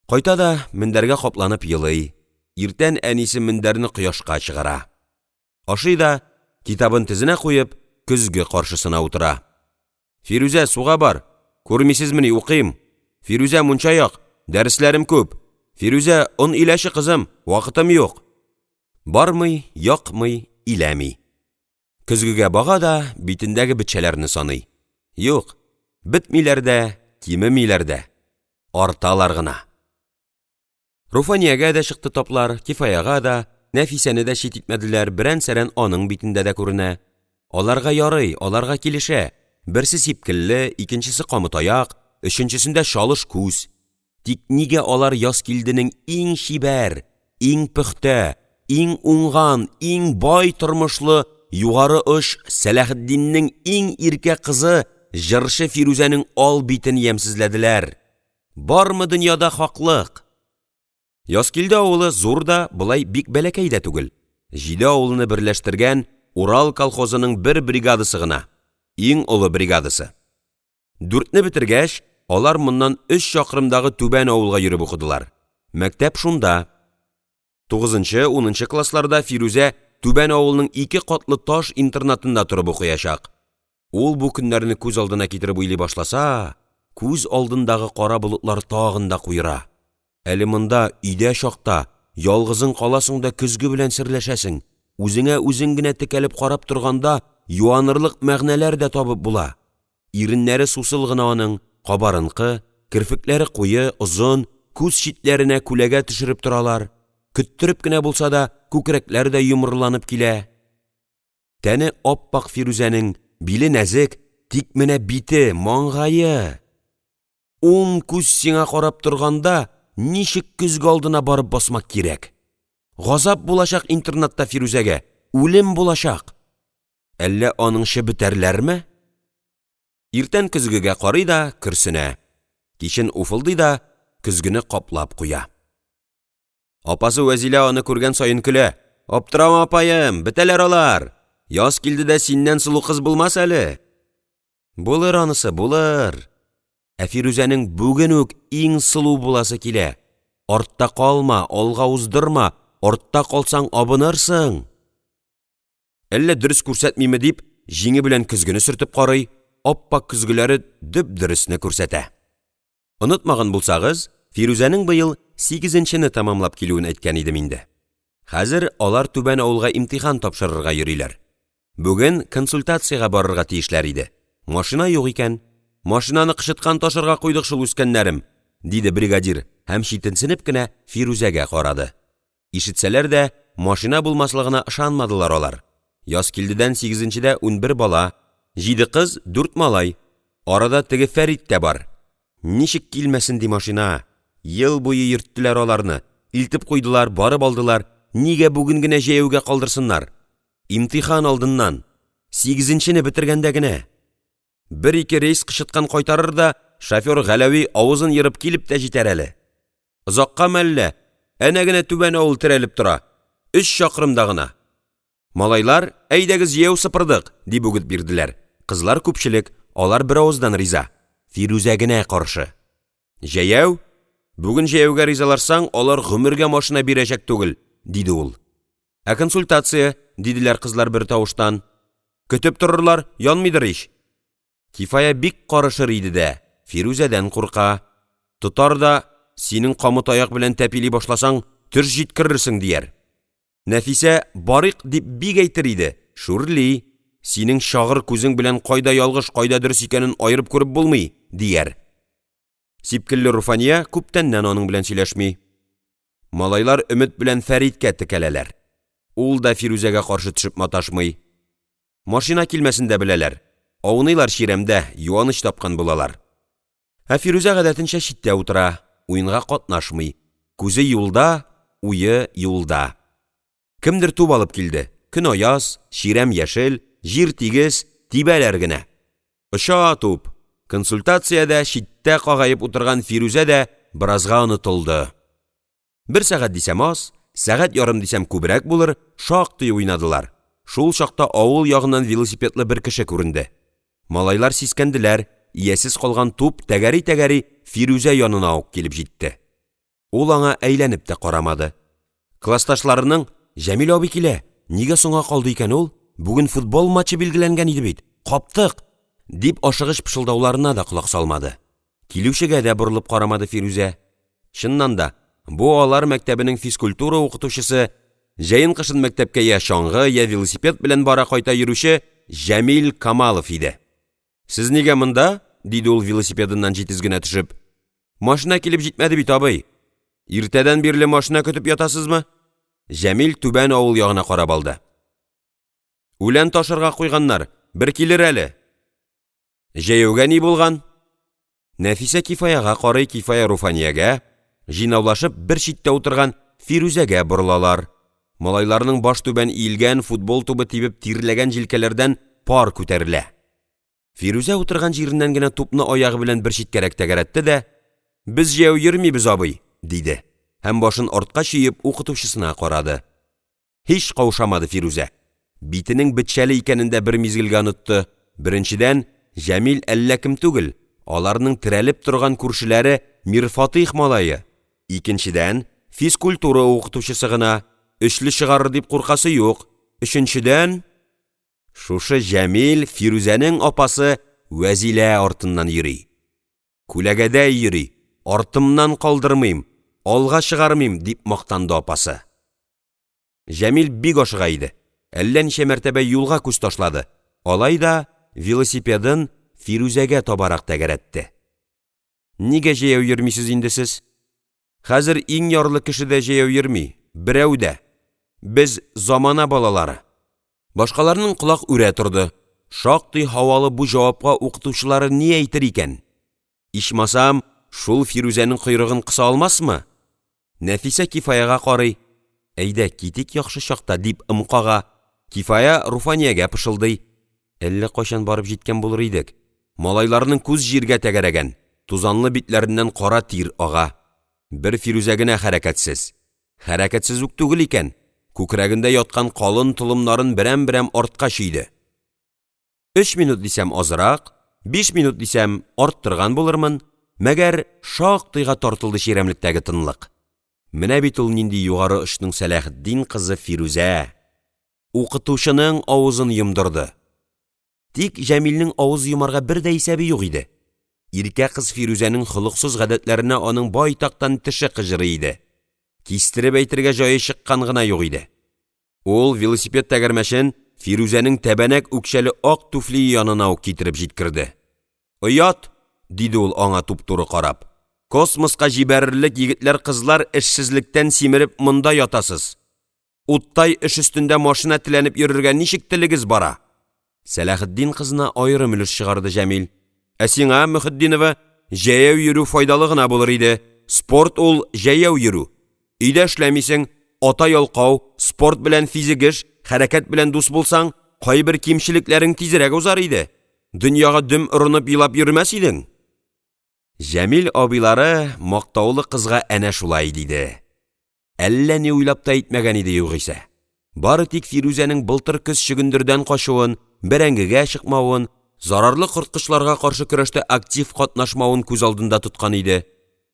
A: Кайта да мендәргә капланып елый, иртән әнисе мендәрне кояшка чыгара. Ашый да, китабын тезенә куеп, көзге каршысына утыра. «Фирүзә, суга бар!» «Күрмисезмени, укыйм!» «Фирүзә, мунча як, дәресләрем күп!» «Фирүзә, он иләче, кызым, вакытым юк!» Бармый, якмый, иләми. Көзгегә бага да битендәге бетчәләрне саный. Юк, бетмиләр дә, кимемиләр дә, арталар гына. Руфаниягә дә чыкты таплар, Кифаяга да, Нәфисәне дә чит итмәделәр, берән-сәрән аның битендә дә күренә. Аларга ярый, аларга килешә, берсе сипкелле, икенчесе камыт аяк, өченчесендә чалыш күз. Тик нигә алар Язкилденең иң чибәр, Иң пөхтә, иң уңган, иң бай тормышлы Югары оч Сәләхетдиннең иң иркә кызы, җырчы Фирүзәнең ал битен ямьсезләделәр. Бармы дөньяда хаклык?! Язкилде авылы зур да, болай бик бәләкәй дә түгел, җиде авылны берләштергән «Урал» колхозының бер бригадасы гына, иң олы бригадасы. Дүртне бетергәч, алар моннан өч чакрымдагы Түбән авылга йөреп укыдылар, мәктәп шунда. Тугызынчы, унынчы классларда Фирүзә Түбән авылның ике катлы таш интернатында торып укыячак. Ул бу көннәрне күз алдына китереп уйлый башласа, күз алдындагы кара болытлар тагын да куера. Әле монда, өйдә чакта, ялгызың каласың да көзге белән серләшәсең, үзеңә үзең генә текәлеп карап торганда юанырлык мәгънәләр дә табып була. Иреннәре сусыл гына аның, кабарынкы, керфекләре куе, озын, күз читләренә күләгә төшереп торалар, көттереп кенә булса да, күкрәкләр дә йомрыланып килә. Тәне ап-ак Фирүзәнең, биле нәзек, тик менә бите, маңгае… Ун күз сиңа карап торганда ничек көзге алдына барып басмак кирәк?! Газап булачак интернатта Фирүзәгә, үлем булачак! Әллә аңынчы бетәрләрме? Иртән көзгегә карый да көрсенә, кичен уфылдый да көзгене каплап куя. Апасы Вәзилә аны күргән саен көлә: «Аптырама, апаем, бетәләр алар! Язкилдедә синнән сылу кыз булмас әле!» Булыр анысы, булыр! Ә Фирүзәнең бүген үк иң сылу буласы килә, артта калма, алга уздырма, артта калсаң абынырсың! Әллә дөрес күрсәтмиме дип җиңе белән көзгене сөртеп карый, ап-ак көзгеләре дөп-дөресне күрсәтә. Онытмаган булсагыз, Фирүзәнең быел сигезенчене тәмамлап килүен әйткән идем инде. Хәзер алар Түбән авылга имтихан тапшырырга йөриләр. Бүген консультациягә барырга тиешләр иде, машина юк икән. «Машинаны кычыткан ташырга куйдык шул, үскәннәрем»,– диде бригадир һәм читенсенеп кенә Фирүзәгә карады. Ишетсәләр дә, машина булмаслыгына ышанмадылар алар. Язкилдедән сигезенчедә 11 бала: җиде кыз, дүрт малай, арада теге Фәрит тә бар. Ничек килмәсен ди машина, ел буе йөрттеләр аларны, илтеп куйдылар, барып алдылар, нигә бүген генә җәяүгә калдырсыннар? Имтихан алдыннан, сигезенчене бетергәндә генә! Бер-ике рейс кычыткан кайтарыр да, шофер Галәви авызын ерып килеп тә җитәр әле. Озаккамы әллә, әнә генә Түбән авыл терәлеп тора, өч чакрымда гына. Малайлар: «Әйдәгез, җәяү сыпырдык!» — дип үгет бирделәр, кызлар күпчелек, алар беравыздан риза, Фирүзә генә каршы. «Җәяү? Бүген җәяүгә ризалашсаң, алар гомергә машина бирәчәк түгел»,– диде ул. «Ә консультация?» — диделәр кызлар бертавыштан. «Көтеп торырлар, янмыйдыр ич!» Кифая бик карышыр иде дә, Фирүзәдән курка, тотар да: «Синең камыт аяк белән тәпили башласаң, төш җиткерерсең»,– дияр. Нәфисә: «Барыйк»,– дип бик әйтер иде, шүрли, «синең чагыр күзең белән кайда ялгыш, кайда дөрес икәнен аерып күреп булмый»,– дияр. Сипкелле Руфания күптәннән аның белән сөйләшми. Малайлар өмет белән Фәриткә текәләләр, ул да Фирүзәгә каршы төшеп маташмый. Машина килмәсен дә беләләр, ауныйлар чирәмдә, юаныч тапкан булалар. Ә Фирүзә гадәтенчә читтә утыра, уенга катнашмый, күзе юлда, уе юлда. Кемдер туп алып килде, көн аяз, чирәм яшел, җир тигез, тибәләр генә. Оча туп, консультация дә, читтә кагаеп утырган Фирүзә дә беразга онытылды. Бер сәгать дисәм аз, сәгать ярым дисәм күбрәк булыр, шактый уйнадылар, шул чакта авыл ягыннан велосипедлы бер кеше күренде. Малайлар сискәнделәр, иясез калган туп тәгәри-тәгәри Фирүзә янына ук килеп җитте. Ул аңа әйләнеп тә карамады. Классташларының: «Җәмил абый килә, нигә соңга калды икән ул? Бүген футбол матчы билгеләнгән иде бит, каптык!» — дип ашыгыч пышылдауларына да колак салмады. Килүчегә дә борылып карамады Фирүзә. Чыннан да, бу алар мәктәбенең физкультура укытучысы, җәен-кышын мәктәпкә я чаңгы, я велосипед белән бара-кайта йөрүче Җәмил Камалов иде. «Сез нигә монда?» — диде ул велосипедыннан җитез генә төшеп. «Машина килеп җитмәде бит, абый». «Иртәдән бирле машина көтеп ятасызмы?» Җәмил Түбән авыл ягына карап алды. «Үлән ташырга куйганнар, бер килер әле». «Җәяүгә ни булган?» Нәфисә Кифаяга карый, Кифая Руфаниягә, җыйнаулашып бер читтә утырган Фирүзәгә борылалар, малайларның баш түбән иелгән, футбол тубы тибеп тирләгән җилкәләрдән пар күтәрелә. Фирүзә утырган җиреннән генә тупны аягы белән бер читкәрәк тәгәрәтте дә: «Без җәяү йөрмибез, абый»,– диде һәм башын артка чөеп укытучысына карады. Һич каушамады Фирүзә, битенең бетчәле икәнен дә бер мизгелгә онытты, беренчедән, Җәмил әллә кем түгел, аларның терәлеп торган күршеләре Мирфатыйх малае, икенчедән, физкультура укытучысы гына, өчле чыгарыр дип куркасы юк, өченчедән, шушы Җәмил Фирүзәнең апасы Вәзилә артыннан йөри, «күләгәдәй йөри, артымнан калдырмыйм, алга чыгармыйм», дип мактанды апасы. Җәмил бик ашыга иде, әллә ничә мәртәбә юлга күз ташлады, алай да велосипедын Фирүзәгә табарак тәгәрәтте. «Нигә җәяү йөрмисез инде сез? Хәзер иң ярлы кеше дә җәяү йөрми, берәү дә! Без замана балалары!» Башкаларның колак үрә торды, шактый һавалы бу җавапка укытучылары ни әйтер икән? Ичмасам, шул Фирүзәнең койрыгын кыса алмасмы? Нәфисә Кифаяга карый, «әйдә, китик яхшы чакта», дип ым кага, Кифая Руфаниягә пышылдый, «әллә кайчан барып җиткән булыр идек, малайларның күз җиргә тәгәрәгән, тузанлы битләреннән кара тир ага». Бер Фирүзә генә хәрәкәтсез, хәрәкәтсез үк түгел икән, күкрәгендә яткан калын толымнарын берәм-берәм артка чөйде. Өч минут дисәм азрак, биш минут дисәм арттырган булырмын, мәгәр шактыйга тартылды чирәмлектәге тынлык. Менә бит ул нинди Югары очның Сәләхетдин кызы Фирүзә, укытучының авызын йомдырды! Тик Җәмилнең авыз йомарга бер дә исәбе юк иде. Иркә кыз Фирүзәнең холыксыз гадәтләренә аның байтактан теше кыҗрый иде, кистереп әйтергә җае чыккан гына юк иде. Ул велосипед тәгәрмәчен Фирүзәнең тәбәнәк үкчәле ак туфлие янына ук китереп җиткерде. «Оят!» — диде ул аңа туп-туры карап. «Космоска җибәрерлек егетләр-кызлар эшсезлектән симереп монда ятасыз. Уттай эш өстендә машина теләнеп йөрергә ничек телегез бара?» Сәләхетдин кызына аерым өлеш чыгарды Җәмил: «Ә сиңа, Мөхетдинова, җәяү йөрү файдалы гына булыр иде, спорт ул җәяү йөрү. Өйдә эшләмисең, ата ялкау, спорт белән, физик эш, хәрәкәт белән дус булсаң, кайбер кимчелекләрең тизрәк узар иде, дөньяга дөм орынып елап йөрмәс идең!» Җәмил абыйлары мактаулы кызга әнә шулай диде. Әллә ни уйлап та әйтмәгән иде югыйсә, бары тик Фирүзәнең былтыр көз чөгендердән качуын, бәрәңгегә чыкмавын, зарарлы корткычларга каршы көрәштә актив катнашмавын күз алдында тоткан иде.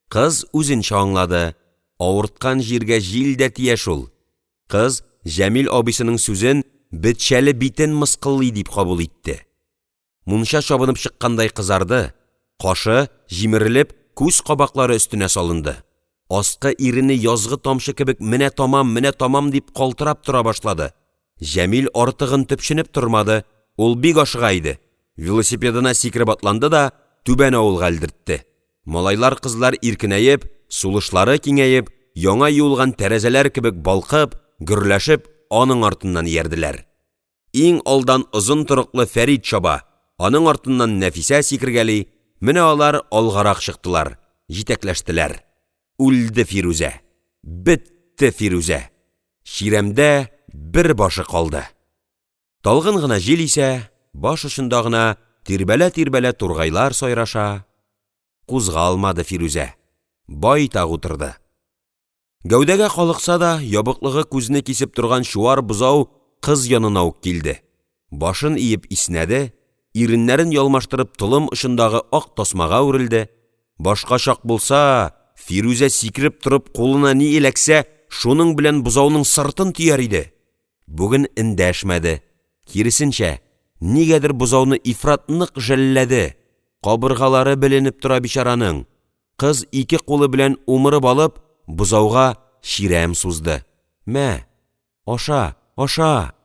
A: Кыз үзенчә аңлады, авырткан җиргә җил дә тия шул, кыз Җәмил абыйсының сүзен бетчәле битен мыскыллый дип кабул итте. Мунча чабынып чыккандай кызарды, кашы җимерелеп күз кабаклары өстенә салынды, аскы ирене язгы тамчы кебек менә тамам, менә тамам дип калтырап тора башлады. Җәмил артыгын төпченеп тормады, ул бик ашыга иде, велосипедына сикереп атланды да Түбән авылга элдертте. Малайлар-кызлар иркенәеп, сулышлары киңәеп, яңа юылган тәрәзәләр кебек балкып, гөрләшеп аның артыннан иярделәр. Иң алдан озын торыклы Фәрит чаба, аның артыннан Нәфисә сикергәли, менә алар алгарак чыктылар, җитәкләштеләр. Үлде Фирүзә, бетте Фирүзә, чирәмдә бер башы калды. Талгын гына җил исә, баш очында гына тирбәлә-тирбәлә тургайлар сайраша. Кузгалмады Фирүзә, байтак утырды. Гәүдәгә калыкса да, ябыклыгы күзне кисеп торган чуар бозау кыз янына ук килде, башын иеп иснәде, иреннәрен ялмаштырып толым очындагы ак тасмага үрелде, башка чак булса, Фирүзә сикереп торып кулына ни эләксә, шуның белән бозауның сыртын төяр иде, бүген эндәшмәде, киресенчә, нигәдер бозауны ифрат нык жәлләде, кабыргалары беленеп тора бичараның, кыз ике кулы белән умырып алып бозауга чирәм сузды: «Мә, аша, аша!»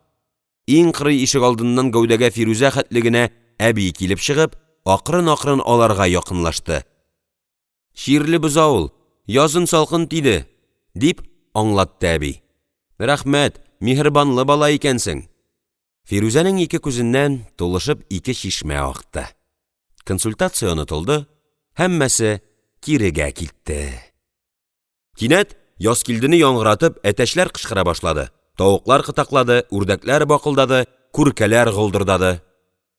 A: Иң кырый ишегалдыннан гәүдәгә Фирүзә хәтле генә әби килеп чыгып, акрын-акрын аларга якынлашты. «Чирле бозау ул, язын салкын тиде»,– дип аңлатты әби. «Рәхмәт, миһербанлы бала икәнсең!» Фирүзәнең ике күзеннән тулышып ике чишмә акты. Консультация онытылды, һәммәсе кирегә китте. Кинәт Язкилдене яңгыратып, әтәчләр кычкыра башлады, тавыклар кытаклады, үрдәкләр бакылдады, күркәләр голдырдады.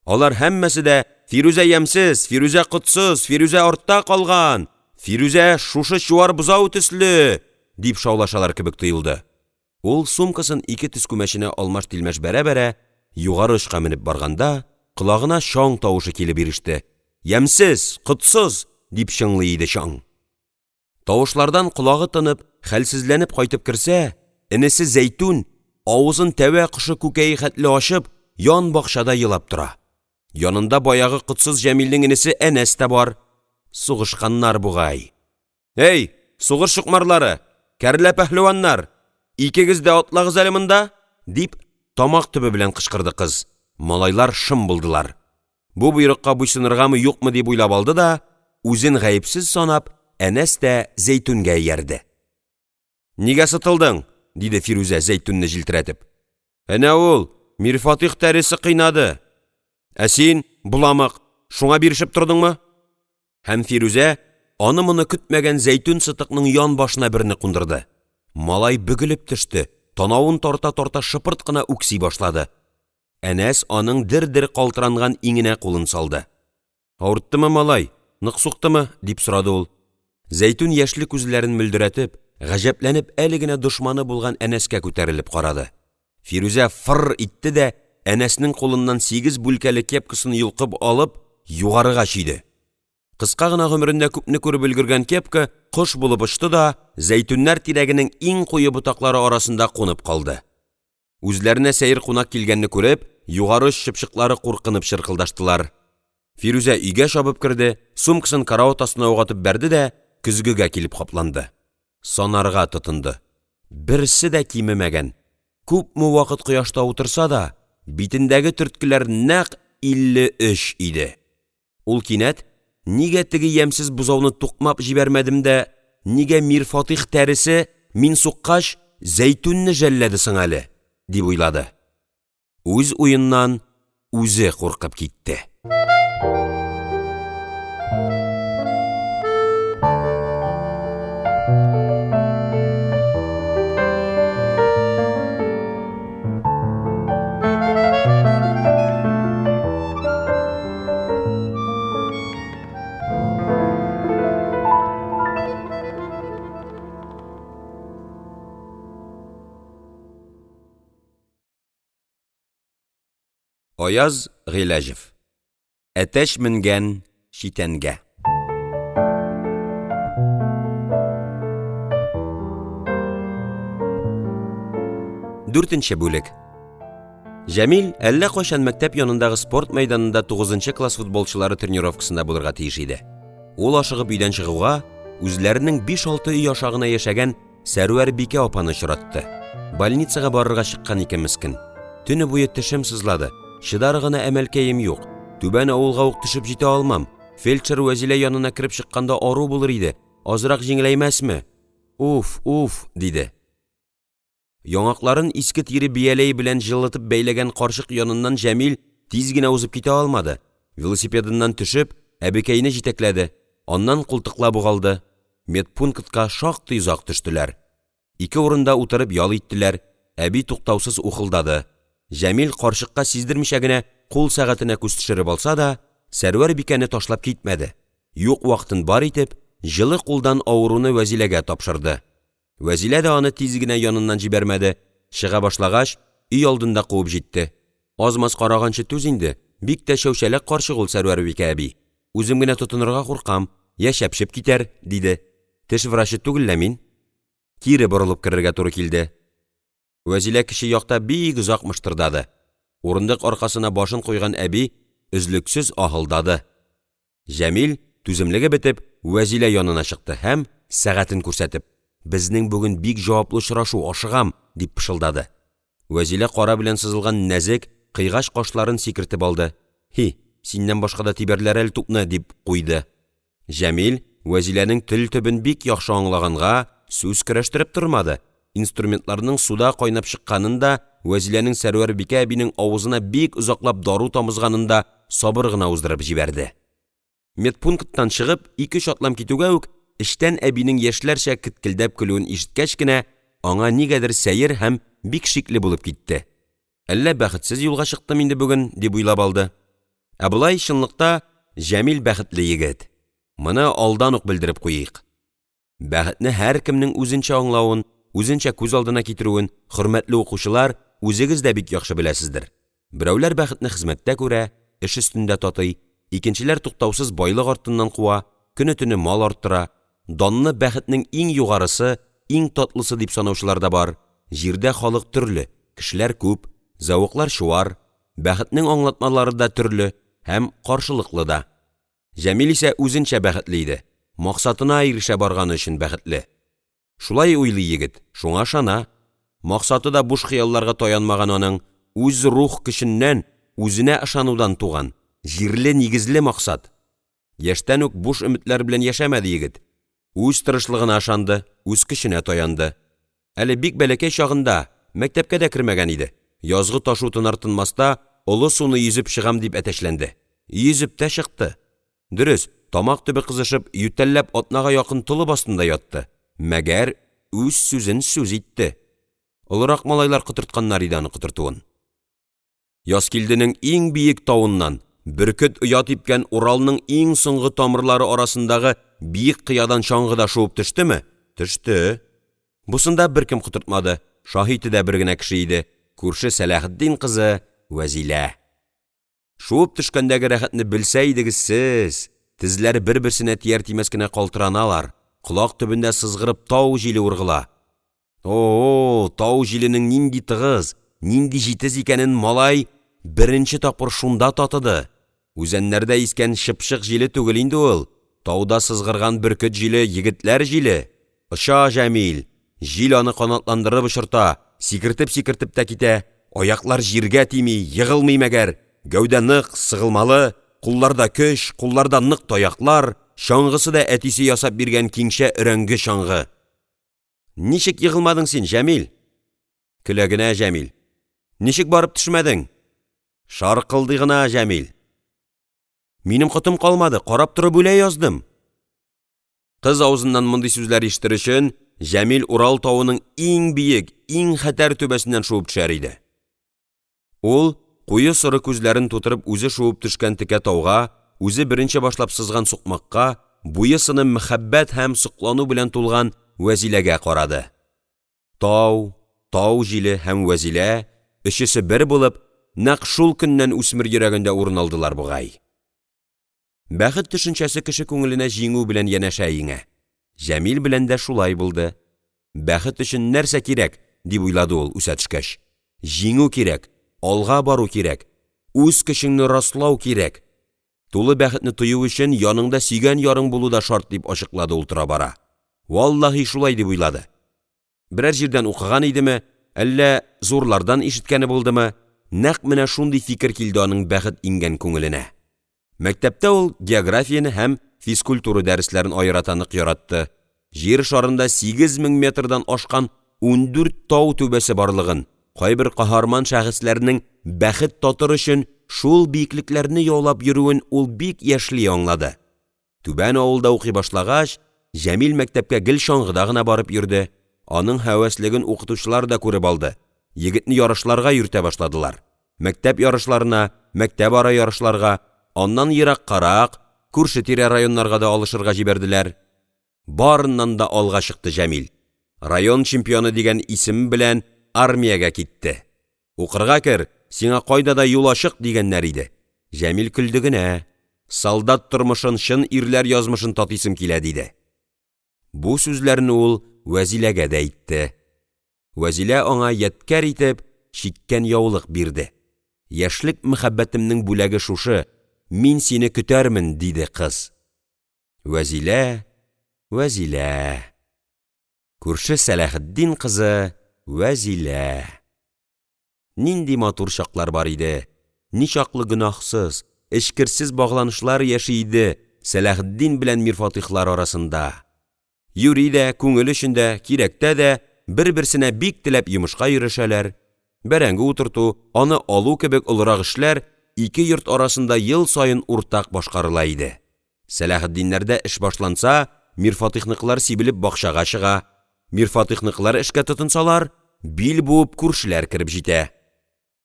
A: Алар һәммәсе дә «Фирүзә ямьсез, Фирүзә котсыз, Фирүзә артта калган, Фирүзә шушы чуар бозау төсле!» дип шаулашалар кебек тоелды. Ул сумкасын ике тез күмәченә алмаш-тилмәш бәрә-бәрә Югары очка менеп барганда, колагына чаң тавышы килеп иреште: «Ямьсез, котсыз!» дип чыңлый иде чаң. Тавышлардан колагы тынып, хәлсезләнеп кайтып керсә, энесе Зәйтүн, авызын тәвә кошы күкәе хәтле ачып, ян бакчада елап тора. Янында баягы котсыз Җәмилнең энесе Әнәс тә бар. Сугышканнар бугай. «Әй, сугыш чукмарлары, кәрлә пәһлеваннар, икегез дә атлагыз әле монда!» — дип, тамак төбе белән кычкырды кыз, малайлар шым булдылар. Бу боерыкка буйсыныргамы, юкмы дип уйлап алды да, үзен гаепсез санап, Әнәс тә Зәйтүнгә иярде. «Нигә сытылдың?» — диде Фирүзә, Зәйтүнне җилтерәтеп. «Әнә ул Мирфатыйх тәресе кыйнады, ә син, боламык, шуңа бирешеп тордыңмы?» Һәм Фирүзә аны-моны көтмәгән Зәйтүн-сытыкның янбашына берне кундырды, малай бөгелеп төште, танавын тарта-тарта шыпырт кына үкси башлады. Әнәс аның дер-дер калтыранган иңенә кулын салды: «Авырттымы, малай, нык суктымы?» — дип сорады ул. Зәйтүн яшьле күзләрен мөлдерәтеп, гаҗәпләнеп әле генә дошманы булган Әнәскә күтәрелеп карады. Фирүзә фыр итте дә Әнәснең кулыннан сигез бүлкәле кепкасын йолкып алып югарыга чөйде. Кыска гына гомерендә күпне күреп өлгергән кепка кош булып очты да Зәйтүннәр тирәгенең иң куе ботаклары арасында кунып калды. Үзләренә сәер кунак килгәнне күреп, Югары оч чыпчыклары куркынып чыркылдаштылар. Фирүзә өйгә чабып керде, сумкасын карават астына ук атып бәрде дә көзгегә килеп капланды. Санарга тотынды: берсе дә кимемәгән, күпме вакыт кояшта утырса да, битендәге төрткеләр нәкъ 53 иде. Ул кинәт: «Нигә теге ямьсез бозауны тукмап җибәрмәдем дә, нигә Мирфатыйх тәресе, мин суккач, Зәйтүнне жәлләде соң әле?» — дип уйлады. Үз уеннан үзе куркып китте. Аяз Гыйләҗев. Әтәч менгән читәнгә. Дүртенче бүлек. Җәмил әллә кайчан мәктәп янындагы спорт мәйданында тугызынчы класс футболчылары тренировкасында булырга тиеш иде. Ул ашыгып өйдән чыгуга, үзләренең биш-алты өй аша гына яшәгән Сәрвәрбикә апаны очратты. Больницага барырга чыккан икән мескен. Төне буе тешем сызлады, чыдар гына әмәлкәем юк. Түбән авылга ук төшеп җитә алмам. Фельдшер Вәзилә янына кереп чыкканда ару булыр иде, азрак җиңеләймәсме? Уф, уф, диде. Яңакларын иске тире бияләй белән җылытып бәйләгән карчык яныннан Җәмил тиз генә узып китә алмады, велосипедыннан төшеп, әбекәйне җитәкләде, аннан култыклап ук алды. Медпунктка шактый озак төштеләр. Ике урында утырып ял иттеләр, әби туктаусыз ухылдады. Җәмил карчыкка сиздермичә генә кул сәгатенә күз төшереп алса да, Сәрвәрбикәне ташлап китмәде, юк вакытын бар итеп, җылы кулдан авыруны Вәзиләгә тапшырды. Вәзилә дә аны тиз генә яныннан җибәрмәде, чыга башлагач, өйалдында куып җитте: «Аз-маз караганчы түз инде, бик тә чәүчәләк карчык ул Сәрвәрбикә әби, үзем генә тотынырга куркам, я чәпчеп китәр», — диде. «Теш врачы түгел лә мин!» Кире борылып керергә туры килде. Вәзилә кече якта бик озак мыштырдады, урындык аркасына башын куйган әби өзлексез аһылдады. Җәмил, түземлеге бетеп, Вәзилә янына чыкты һәм сәгатен күрсәтеп: «Безнең бүген бик җаваплы очрашу, ашыгам»,– дип пышылдады. Вәзилә кара белән сызылган нәзек, кыйгач кашларын сикертеп алды: «Һи, синнән башка да тибәрләр әле тупны!» — дип куйды. Җәмил Вәзиләнең тел төбен бик яхшы аңлаганга, сүз көрәштереп тормады, инструментларның суда кайнап чыкканын да, Вәзиләнең Сәрвәрбикә әбинең авызына бик озаклап дару тамызганын да сабыр гына уздырып җибәрде. Медпункттан чыгып ике-өч атлам китүгә үк, эчтән әбинең яшьләрчә кеткелдәп көлүен ишеткәч кенә аңа нигәдер сәер һәм бик шикле булып китте: «Әллә бәхетсез юлга чыктым инде бүген?» — дип уйлап алды. Ә болай, чынлыкта, Җәмил бәхетле егет, моны алдан ук белдереп куйыйк. Бәхетне һәркемнең үзенчә аңлавын, үзенчә күз алдына китерүен, хөрмәтле укучылар, үзегез дә бик яхшы беләсездер, берәүләр бәхетне хезмәттә күрә, эш өстендә татый, икенчеләр туктаусыз байлык артыннан куа, көне-төне мал арттыра, данны бәхетнең иң югарысы, иң татлысы дип санаучылар да бар, җирдә халык төрле, кешеләр күп, зәвыклар чуар, бәхетнең аңлатмалары да төрле һәм каршылыклы да. Җәмил исә үзенчә бәхетле иде, максатына ирешә барганы өчен бәхетле. Шулай уйлый егет, шуңа ышана. Максаты да буш хыялларга таянмаган аның, үз рух көченнән, үзенә ышанудан туган, җирле, нигезле максат. Яшьтән үк буш өметләр белән яшәмәде егет, үз тырышлыгына ышанды, үз көченә таянды. Әле бик бәләкәй чагында, мәктәпкә дә кермәгән иде, язгы ташу тынар-тынмаста Олы суны йөзеп чыгам дип әтәчләнде, йөзеп тә чыкты. Дөрес, тамак төбе кызышып, ютәлләп атнага якын толып астында ятты, мәгәр үз сүзен сүз итте. Олырак малайлар котыртканнар иде аны котыртуын. Язкилденең иң биек тавыннан, бөркет оя типкән Уралның иң соңгы тамырлары арасындагы биек кыядан чаңгыда шуып төштеме, төште. Бусында беркем котыртмады, шаһиты да бер генә кеше иде — күрше Сәләхетдин кызы Вәзилә. Шуып төшкәндәге рәхәтне белсә идегез сез, тезләр бер-берсенә тияр-тимәс кенә калтыраналар, колак төбендә сызгырып тау җиле ургыла. О-о, тау җиленең нинди тыгыз, нинди җитез икәнен малай беренче тапкыр шунда татыды, үзәннәрдә искән чыпчык җиле түгел инде ул, тауда сызгырган бөркет җиле, егетләр җиле! Оча Җәмил, җил аны канатландырып очырта, сикертеп-сикертеп тә китә, аяклар җиргә тими, егылмый мәгәр, гәүдә нык, сыгылмалы, кулларда көч, кулларда нык таяклар, чаңгысы да әтисе ясап биргән киңчә өрәңге чаңгы. Ничек егылмадың син, Җәмил? Көлә генә Җәмил. Ничек барып төшмәдең? Шаркылдый гына Җәмил. Минем котым калмады, карап торып үлә яздым. Кыз авызыннан мондый сүзләр ишетер өчен Җәмил Урал тавының иң биек, иң хәтәр түбәсеннән шуып төшәр иде. Ул куе соры күзләрен тутырып үзе шуып төшкән текә тауга, үзе беренче башлап сызган сукмакка, буе-сыны мәхәббәт һәм соклану белән тулган Вәзиләгә карады. Тау, тау җиле һәм Вәзилә — өчесе бер булып, нәкъ шул көннән үсмер йөрәгендә урын алдылар бугай. Бәхет төшенчәсе кеше күңеленә җиңү белән янәшә иңә. Җәмил белән дә шулай булды. Бәхет өчен нәрсә кирәк, дип уйлады ул, үсә төшкәч. Җиңү кирәк, алга бару кирәк, үз көчеңне раслау кирәк. Тулы бәхетне тою өчен яныңда сөйгән ярың булу да шарт дип ачыклады ул тора-бара. Валлаһи шулай дип уйлады. Берәр җирдән укыган идеме, әллә зурлардан ишеткәне булдымы, нәкъ менә шундый фикер килде аның бәхет иңгән күңеленә. Мәктәптә ул географияне һәм физкультура дәресләрен аерата нык яратты, Җир шарында 8000 метрдан ашкан 14 тау түбәсе барлыгын, кайбер каһарман шәхесләрнең бәхет татыр өчен шул биеклекләрне яулап йөрүен ул бик яшьли аңлады. Түбән авылда укый башлагач, Җәмил мәктәпкә гел чаңгыда гына барып йөрде, аның һәвәслеген укытучылар да күреп алды, егетне ярышларга йөртә башладылар, мәктәп ярышларына, мәктәп ара ярышларга, аннан ераккарак, күрше-тирә районнарга да алышырга җибәрделәр. Барыннан да алга чыкты Җәмил, район чемпионы дигән исем белән армиягә китте. Укырга кер, сиңа кайда да юл ачык, дигәннәр иде, Җәмил көлде генә, солдат тормышын, чын ирләр язмышын татыйсым килә, диде. Бу сүзләрне ул Вәзиләгә дә әйтте. Вәзилә аңа ядкарь итеп чиккән яулык бирде. «Яшьлек мәхәббәтемнең бүләге шушы, мин сине көтәрмен»,– диде кыз. Вәзилә, Вәзилә… Күрше Сәләхетдин кызы Вәзилә… Нинди матур чаклар бар иде, ничаклы гөнаһсыз, эчкерсез багланышлар яши иде Сәләхетдин белән Мирфатыйхлар арасында! Юри дә, күңел өчен дә, кирәктә дә бер-берсенә бик теләп йомышка йөрешәләр, бәрәңге утырту, аны алу кебек олырак эшләр ике йорт арасында ел саен уртак башкарыла иде. Сәләхетдиннәрдә эш башланса, Мирфатыйхныкылар сибелеп бакчага чыга, Мирфатыйхныкылар эшкә тотынсалар, бил буып күршеләр кереп җитә.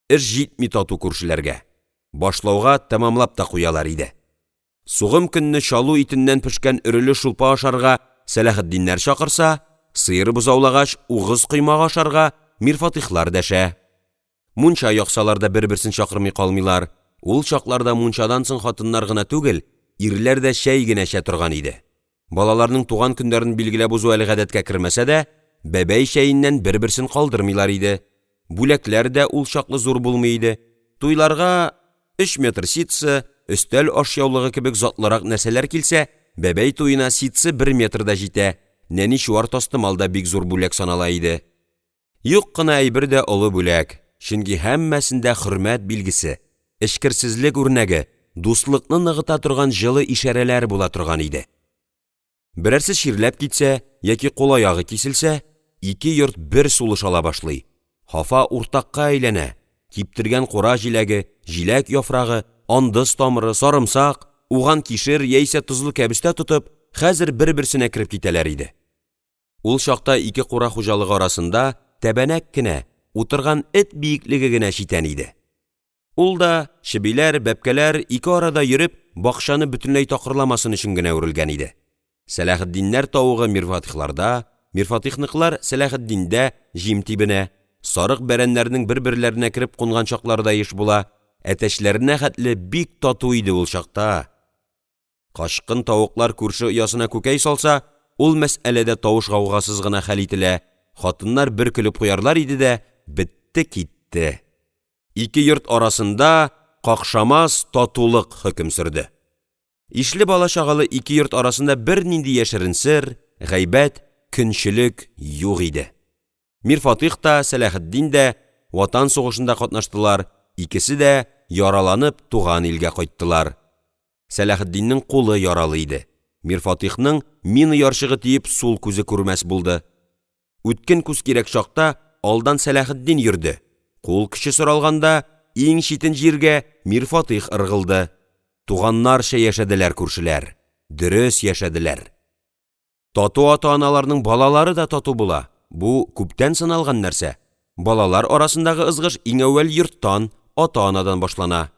A: Эш җитми тату күршеләргә, башлауга тәмамлап та куялар иде. Сугым көнне чалу итеннән пешкән өреле шулпа ашарга Сәләхетдиннәр чакырса, сыер бозаулагач угыз коймагы ашарга Мирфатыйхлар дәшә. Мунча яксалар да бер-берсен чакырмый калмыйлар, ул чакларда мунчадан соң хатыннар гына түгел, ирләр дә чәй генә эчә торган иде. Балаларның туган көннәрен билгеләп узу әле гадәткә кермәсә дә, бәбәй чәеннән бер-берсен калдырмыйлар иде. Бүләкләр дә ул чаклы зур булмый иде, туйларга өч метр ситсы, өстәл ашъяулыгы кебек затлырак нәрсәләр килсә, бәбәй туена ситсы бер метр да җитә, нәни чуар тастымал да бик зур бүләк санала иде. Юк кына әйбер дә олы бүләк, чөнки һәммәсендә хөрмәт билгесе, эчкерсезлек үрнәге, дуслыкны ныгыта торган җылы ишарәләр була торган иде. Берәрсе чирләп китсә яки кул-аягы киселсә, ике йорт бер сулыш ала башлый, хафа уртакка әйләнә, киптергән кура җиләге, җиләк яфрагы, андыз тамыры, сарымсак, уган кишер яисә тозлы кәбестә тотып, хәзер бер-берсенә кереп китәләр иде. Ул чакта ике кура хуҗалыгы арасында тәбәнәк кенә, утырган эт биеклеге генә читән иде. Ул да, чебиләр, бәбкәләр ике арада йөреп бакчаны бөтенләй такырламасын өчен генә үрелгән иде. Сәләхетдиннәр тавыгы Мирфатыйхларда, Мирфатыйхныкылар Сәләхетдиндә җим тибенә, сарык бәрәннәрнең бер-берләренә кереп кунган чаклары да еш була, әтәчләренә хәтле бик тату иде ул чакта! Качкын тавыклар күрше оясына күкәй салса, ул мәсьәлә дә тавыш-гаугасыз гына хәл ителә, хатыннар бер көлеп куярлар иде дә, бетте-китте. Ике йорт арасында какшамас татулык хөкем сөрде. Ишле бала-чагалы ике йорт арасында бернинди яшерен сер, гайбәт, көнчелек юк иде. Мирфатыйх та, Сәләхетдин дә Ватан сугышында катнаштылар, икесе дә яраланып туган илгә кайттылар. Сәләхетдиннең кулы яралы иде, Мирфатыйхның мина ярчыгы тиеп сул күзе күрмәс булды. Үткен күз кирәк чакта алдан Сәләхетдин йөрде, кул көче соралганда иң читен җиргә Мирфатыйх ыргылды. Туганнарча яшәделәр күршеләр, дөрес яшәделәр. Тату ата-аналарның балалары да тату була, бу күптән сыналган нәрсә. Балалар арасындагы ызгыш иң әүвәл йорттан, ата-анадан башлана.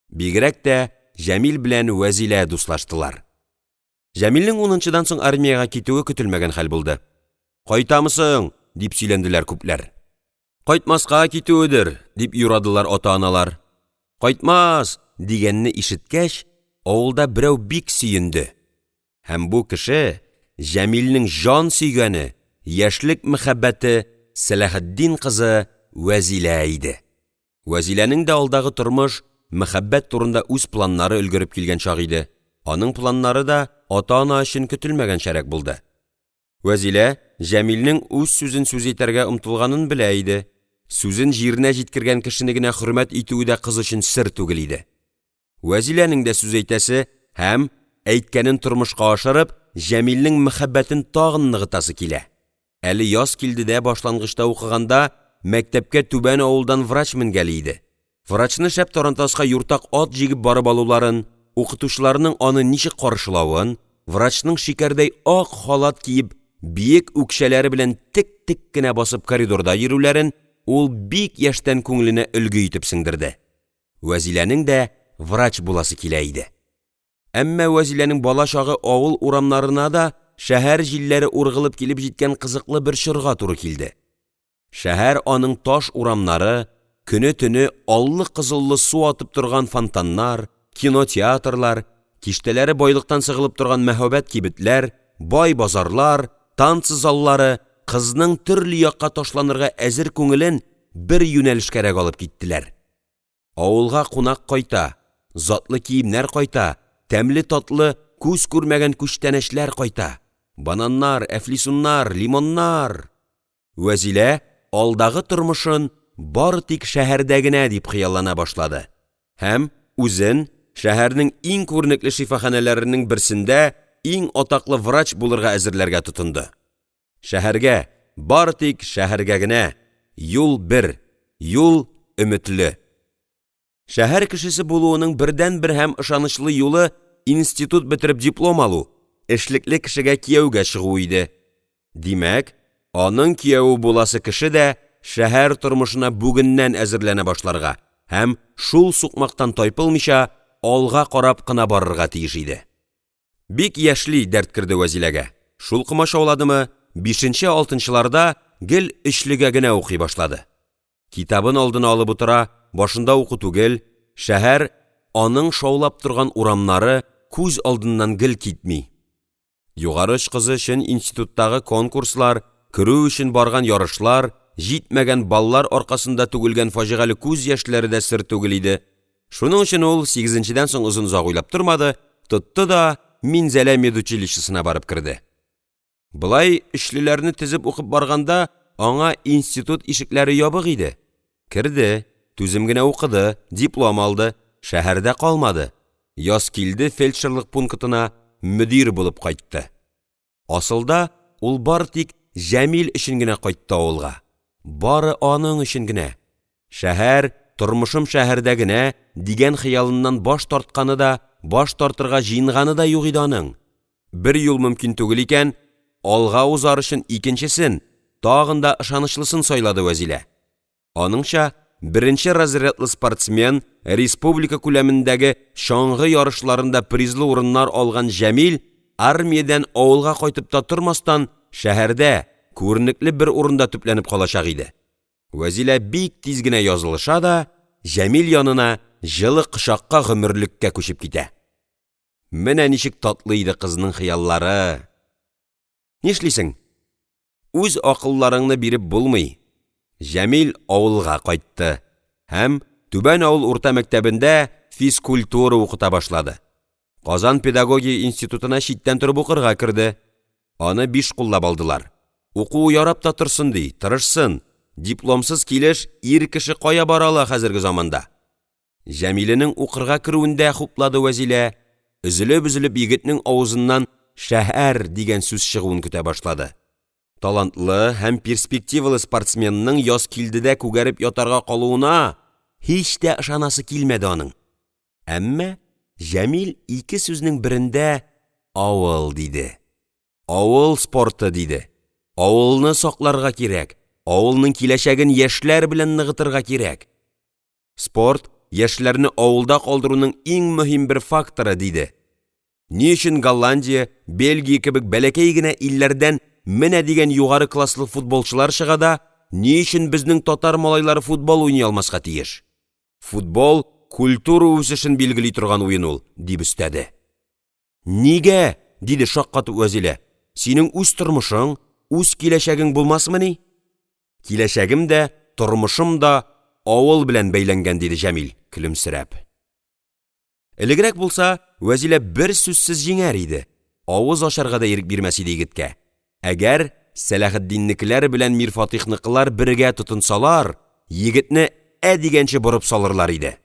A: Бигрәк тә Җәмил белән Вәзилә дуслаштылар. Җәмилнең унынчыдан соң армиягә китүе көтелмәгән хәл булды. «Кайтамы соң?» — дип сөйләнделәр күпләр. «Кайтмаска китүедер»,– дип юрадылар ата-аналар. «Кайтмас!» дигәнне ишеткәч, авылда берәү бик сөенде һәм бу кеше Җәмилнең җан сөйгәне, яшьлек мәхәббәте Сәләхетдин кызы Вәзилә иде. Вәзиләнең дә алдагы тормыш, мәхәббәт турында үз планнары өлгереп килгән чак иде, аның планнары да ата-ана өчен көтелмәгәнчәрәк булды. Вәзилә Җәмилнең үз сүзен сүз итәргә омтылганын белә иде, сүзен җиренә җиткергән кешене генә хөрмәт итүе дә кыз өчен сер түгел иде. Вәзиләнең дә сүз әйтәсе һәм әйткәнен тормышка ашырып, Җәмилнең мәхәббәтен тагын ныгытасы килә. Әле Язкилдедә башлангычта укыганда мәктәпкә Түбән авылдан врач менгәли иде. Врачны шәп трантаска юртак ат җигеп барып алуларын, укытучыларның аны ничек каршылавын, врачның шикәрдәй ак халат киеп, биек үкчәләре белән тек-тек кенә басып коридорда йөрүләрен ул бик яшьтән күңеленә өлге итеп сеңдерде. Вәзиләнең дә врач буласы килә иде. Әмма Вәзиләнең бала чагы авыл урамнарына да шәһәр җилләре ургылып килеп җиткән кызыклы бер чорга туры килде. Шәһәр аның таш урамнары, көне-төне аллы-кызыллы су атып торган фонтаннар, кино-театрлар, киштәләре байлыктан сыгылып торган мәһабәт кибетләр, бай базарлар, танца заллары кызның төрле якка ташланырга әзер күңелен бер юнәлешкәрәк алып киттеләр. Авылга кунак кайта, затлы киемнәр кайта, тәмле-татлы, күз күрмәгән күчтәнәчләр кайта, бананнар, әфлисуннар, лимоннар! Вәзилә алдагы тормышын бары тик шәһәрдә генә дип хыяллана башлады һәм үзен шәһәрнең иң күренекле шифаханәләренең берсендә иң атаклы врач булырга әзерләргә тотынды. Шәһәргә, бары тик шәһәргә генә! Юл бер, юл өметле! Шәһәр кешесе булуның бердәнбер һәм ышанычлы юлы институт бетереп диплом алу. эшлекле кешегә кияүгә чыгу иде. Димәк, аның кияве буласы кеше дә шәһәр тормышына бүгеннән әзерләнә башларга һәм шул сукмактан тайпылмыйча алга карап кына барырга тиеш иде. Бик яшьли дәрт керде Вәзиләгә, шул комачауладымы, бишенче-алтынчыларда гел өчлегә генә укый башлады. Китабын алдына алып утыра, башында уку түгел, шәһәр, аның шаулап торган урамнары күз алдыннан гел китми. Югары оч кызы өчен институттагы конкурслар, керү өчен барган ярышлар, җитмәгән баллар аркасында түгелгән фаҗигале күз яшьләре дә сер түгел иде. Шуның өчен ул сигезенчедән соң озын-озак уйлап тормады, тотты да Минзәлә медучилищесына барып керде. Болай өчлеләрне тезеп укып барганда аңа институт ишекләре ябык иде, керде, түзем генә укыды, диплом алды, шәһәрдә калмады, Язкилде фельдшерлык пунктына мөдир булып кайтты. Асылда ул бары тик Җәмил өчен генә кайтты авылга, бары аның өчен генә, шәһәр, тормышым шәһәрдә генә, дигән хыялыннан баш тартканы да, баш тартырга җыенганы да юк иде аның. Бер юл мөмкин түгел икән, алга узар өчен икенчесен, тагын да ышанычлысын сайлады Вәзилә. Аныңча, беренче разрядлы спортсмен, республика күләмендәге чаңгы ярышларында призлы урыннар алган Җәмил армиядән авылга кайтып та тормастан, шәһәрдә, күренекле бер урында төпләнеп калачак иде. Вәзилә бик тиз генә язылыша да Җәмил янына, җылы кочакка гомерлеккә күчеп китә. Менә ничек татлы иде кызның хыяллары! Нишлисең, үз акылларыңны биреп булмый, Җәмил авылга кайтты һәм Түбән авыл урта мәктәбендә физкультура укыта башлады. Казан педагогия институтына читтән торып укырга керде, аны биш куллап алдылар, укуы ярап та торсын ди, тырышсын, дипломсыз килеш ир кеше кая бара ала хәзерге заманда? Җәмиленең укырга керүен дә хуплады Вәзилә, өзелеп-өзелеп егетнең авызыннан «шәһәр» дигән сүз чыгуын көтә башлады. Талантлы һәм перспективалы спортсменның Язкилдедә күгәреп ятарга калуына һич тә ышанасы килмәде аның. Әмма Җәмил ике сүзнең берендә «авыл» диде, «авыл спорты» диде, авылны сакларга кирәк, авылның киләчәген яшьләр белән ныгытырга кирәк, спорт яшьләрне авылда калдыруның иң мөһим бер факторы, диде. Ни өчен Голландия, Бельгия кебек бәләкәй генә илләрдән менә дигән югары класслы футболчылар чыга да, ни өчен безнең татар малайлары футбол уйный алмаска тиеш? Футбол культура үсешен билгели торган уен ул, дип өстәде. «Нигә?» — диде шаккатып Вәзилә. «Синең үз тормышың, үз киләчәгең булмасмыни?» «Киләчәгем дә, тормышым да авыл белән бәйләнгән»,– диде Җәмил, көлемсерәп. Элегрәк булса, Вәзилә берсүзсез җиңәр иде, авыз ачарга да ирек бирмәс иде егеткә. Әгәр Сәләхетдиннекеләр белән Мирфатыйхныкылар бергә тотынсалар, егетне ә дигәнче борып салырлар иде.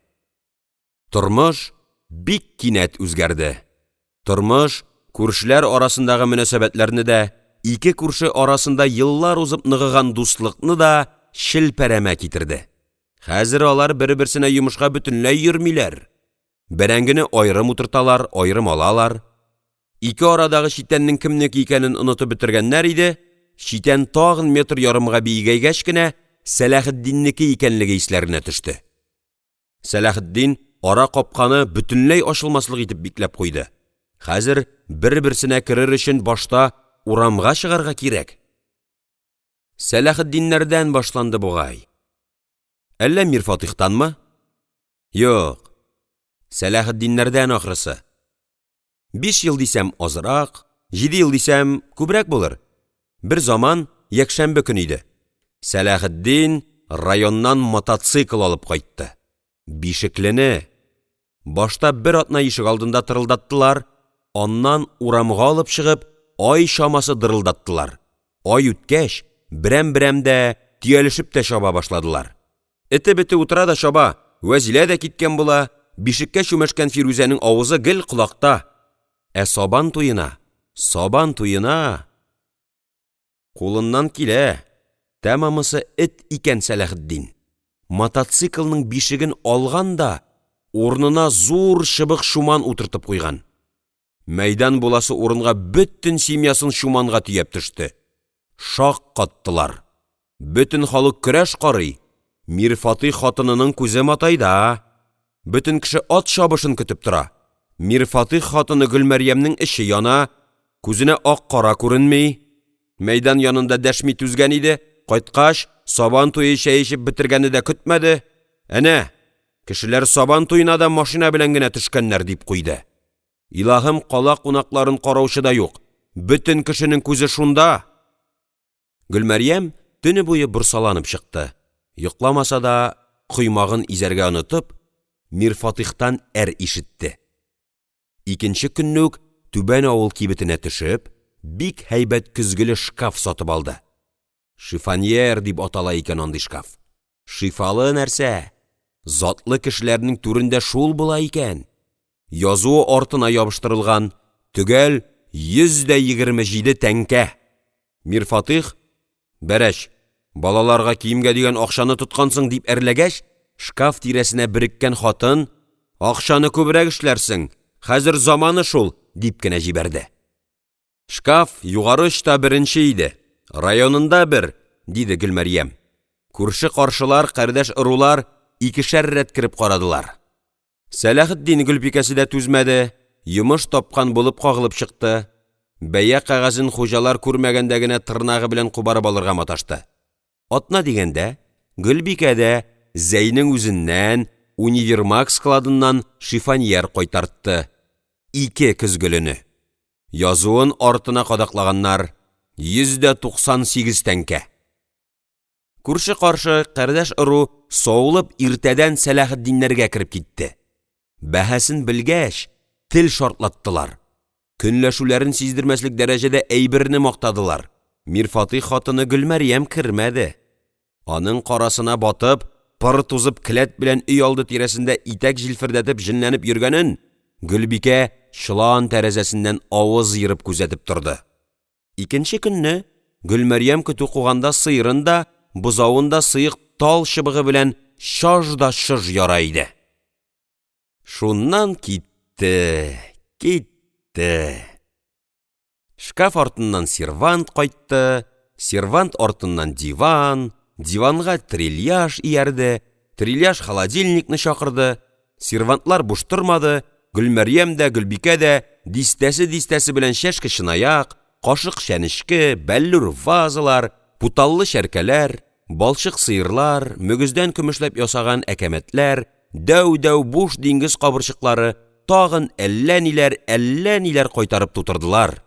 A: Тормыш бик кинәт үзгәрде, тормыш күршеләр арасындагы мөнәсәбәтләрне дә, ике күрше арасында еллар узып ныгыган дуслыкны да челпәрәмә китерде. Хәзер алар бер-берсенә йомышка бөтенләй йөрмиләр. Бәрәңгене аерым утырталар, аерым алалар. Ике арадагы читәннең кемнеке икәнен онытып бетергәннәр иде, читән тагын метр ярымга биегәйгәч кенә Сәләхетдиннеке икәнлеге исләренә төште. Сәләхетдин ара капканы бөтенләй ачылмаслык итеп бикләп куйды, хәзер бер-берсенә керер өчен башта урамга чыгарга кирәк. Сәләхетдиннәрдән башланды бугай. Әллә Мирфатыйхтанмы? Юк, Сәләхетдиннәрдән ахрысы. Биш ел дисәм азрак, җиде ел дисәм күбрәк булыр, бер заман, якшәмбе көн иде, Сәләхетдин районнан мотоцикл алып кайтты. Бишеклене! Башта бер атна ишегалдында тырылдаттылар, аннан урамга алып чыгып ай чамасы дырылдаттылар, ай үткәч, берәм-берәм дә, төялешеп тә чаба башладылар. Эте-бете утыра да чаба, Вәзилә дә киткән була, бишеккә чүмәшкән Фирүзәнең авызы гел колакта. Ә Сабан туена, Сабан туена! Кулыннан килә, тәмамысы эт икән Сәләхетдин, мотоциклның бишеген алган да урынына зур чыбык-чуман утыртып куйган. Мәйдан буласы урынга бөтен семьясын чуманга төяп төште. Шаккаттылар, бөтен халык көрәш карый, Мирфатыйх хатынының күзе матайда, бөтен кеше ат чабышын көтеп тора, Мирфатыйх хатыны Гөлмәрьямнең эче яна, күзенә ак-кара күренми, мәйдан янында дәшми түзгән иде, кайткач, Сабан туе чәе эчеп бетергәнне дә көтмәде: «Әнә кешеләр Сабан туена да машина белән генә төшкәннәр!» — дип куйды. Илаһым, кала кунакларын караучы да юк, бөтен кешенең күзе шунда! Гөлмәрьям төне буе борсаланып чыкты, йокламаса да, коймагын изәргә онытып, Мирфатыйхтан әр ишетте. Икенче көнне үк Түбән авыл кибетенә төшеп, бик һәйбәт көзгеле шкаф сатып алды. «Шифоньер» дип атала икән андый шкаф, шифалы нәрсә, затлы кешеләрнең түрендә шул була икән, язуы артына ябыштырылган, төгәл 127 тәңкә! Мирфатыйх: «Бәрәч, балаларга киемгә дигән акчаны тоткансың!» — дип әрләгәч, шкаф тирәсенә береккән хатын: «Акчаны күбрәк эшләрсең, хәзер заманы шул!» — дип кенә җибәрде. «Шкаф Югары очта беренче иде, районында бер!» — диде Гөлмәрьям. Күрше-каршылар, кардәш-ырулар икешәр рәт кереп карадылар. Сәләхетдин Гөлбикәсе дә түзмәде, йомыш тапкан булып кагылып чыкты, бәя кәгазен хуҗалар күрмәгәндә генә тырнагы белән кубарып алырга маташты. Атна дигәндә Гөлбикә дә Зәйнең үзеннән, универмаг складыннан шифоньер кайтартты, ике көзгелене, язуын артына кадаклаганнар, 198 тәңкә! Күрше-каршы, кардәш-ыру савылып иртәдән Сәләхетдиннәргә кереп китте, бәһасен белгәч, тел шартлаттылар, көнләшүләрен сиздермәслек дәрәҗәдә әйберне мактадылар. Мирфатыйх хатыны Гөлмәрьям кермәде, аның карасына батып, пыр тузып келәт белән өйалды тирәсендә итәк җилфердәтеп җенләнеп йөргәнен Гөлбикә чолан тәрәзәсеннән авыз ерып күзәтеп торды. Икенче көнне Гөлмәрьям көтү куганда сыерын да, бозавын да сыек тал чыбыгы белән чаж да чож яра иде. Шуннан китте, китте… Шкаф артыннан сервант кайтты, сервант артыннан диван, диванга трельяж иярде, трельяж холодильникны чакырды, сервантлар буш тормады, Гөлмәрьям дә, Гөлбикә дә дистәсе-дистәсе белән чәшке-чынаяк, кашык-чәнечке, бәллүр вазалар, путаллы чәркәләр, балчык сыерлар, мөгездән көмешләп ясаган әкәмәтләр, дәү-дәү буш диңгез кабырчыклары, тагын әллә ниләр, әллә ниләр кайтарып тутырдылар.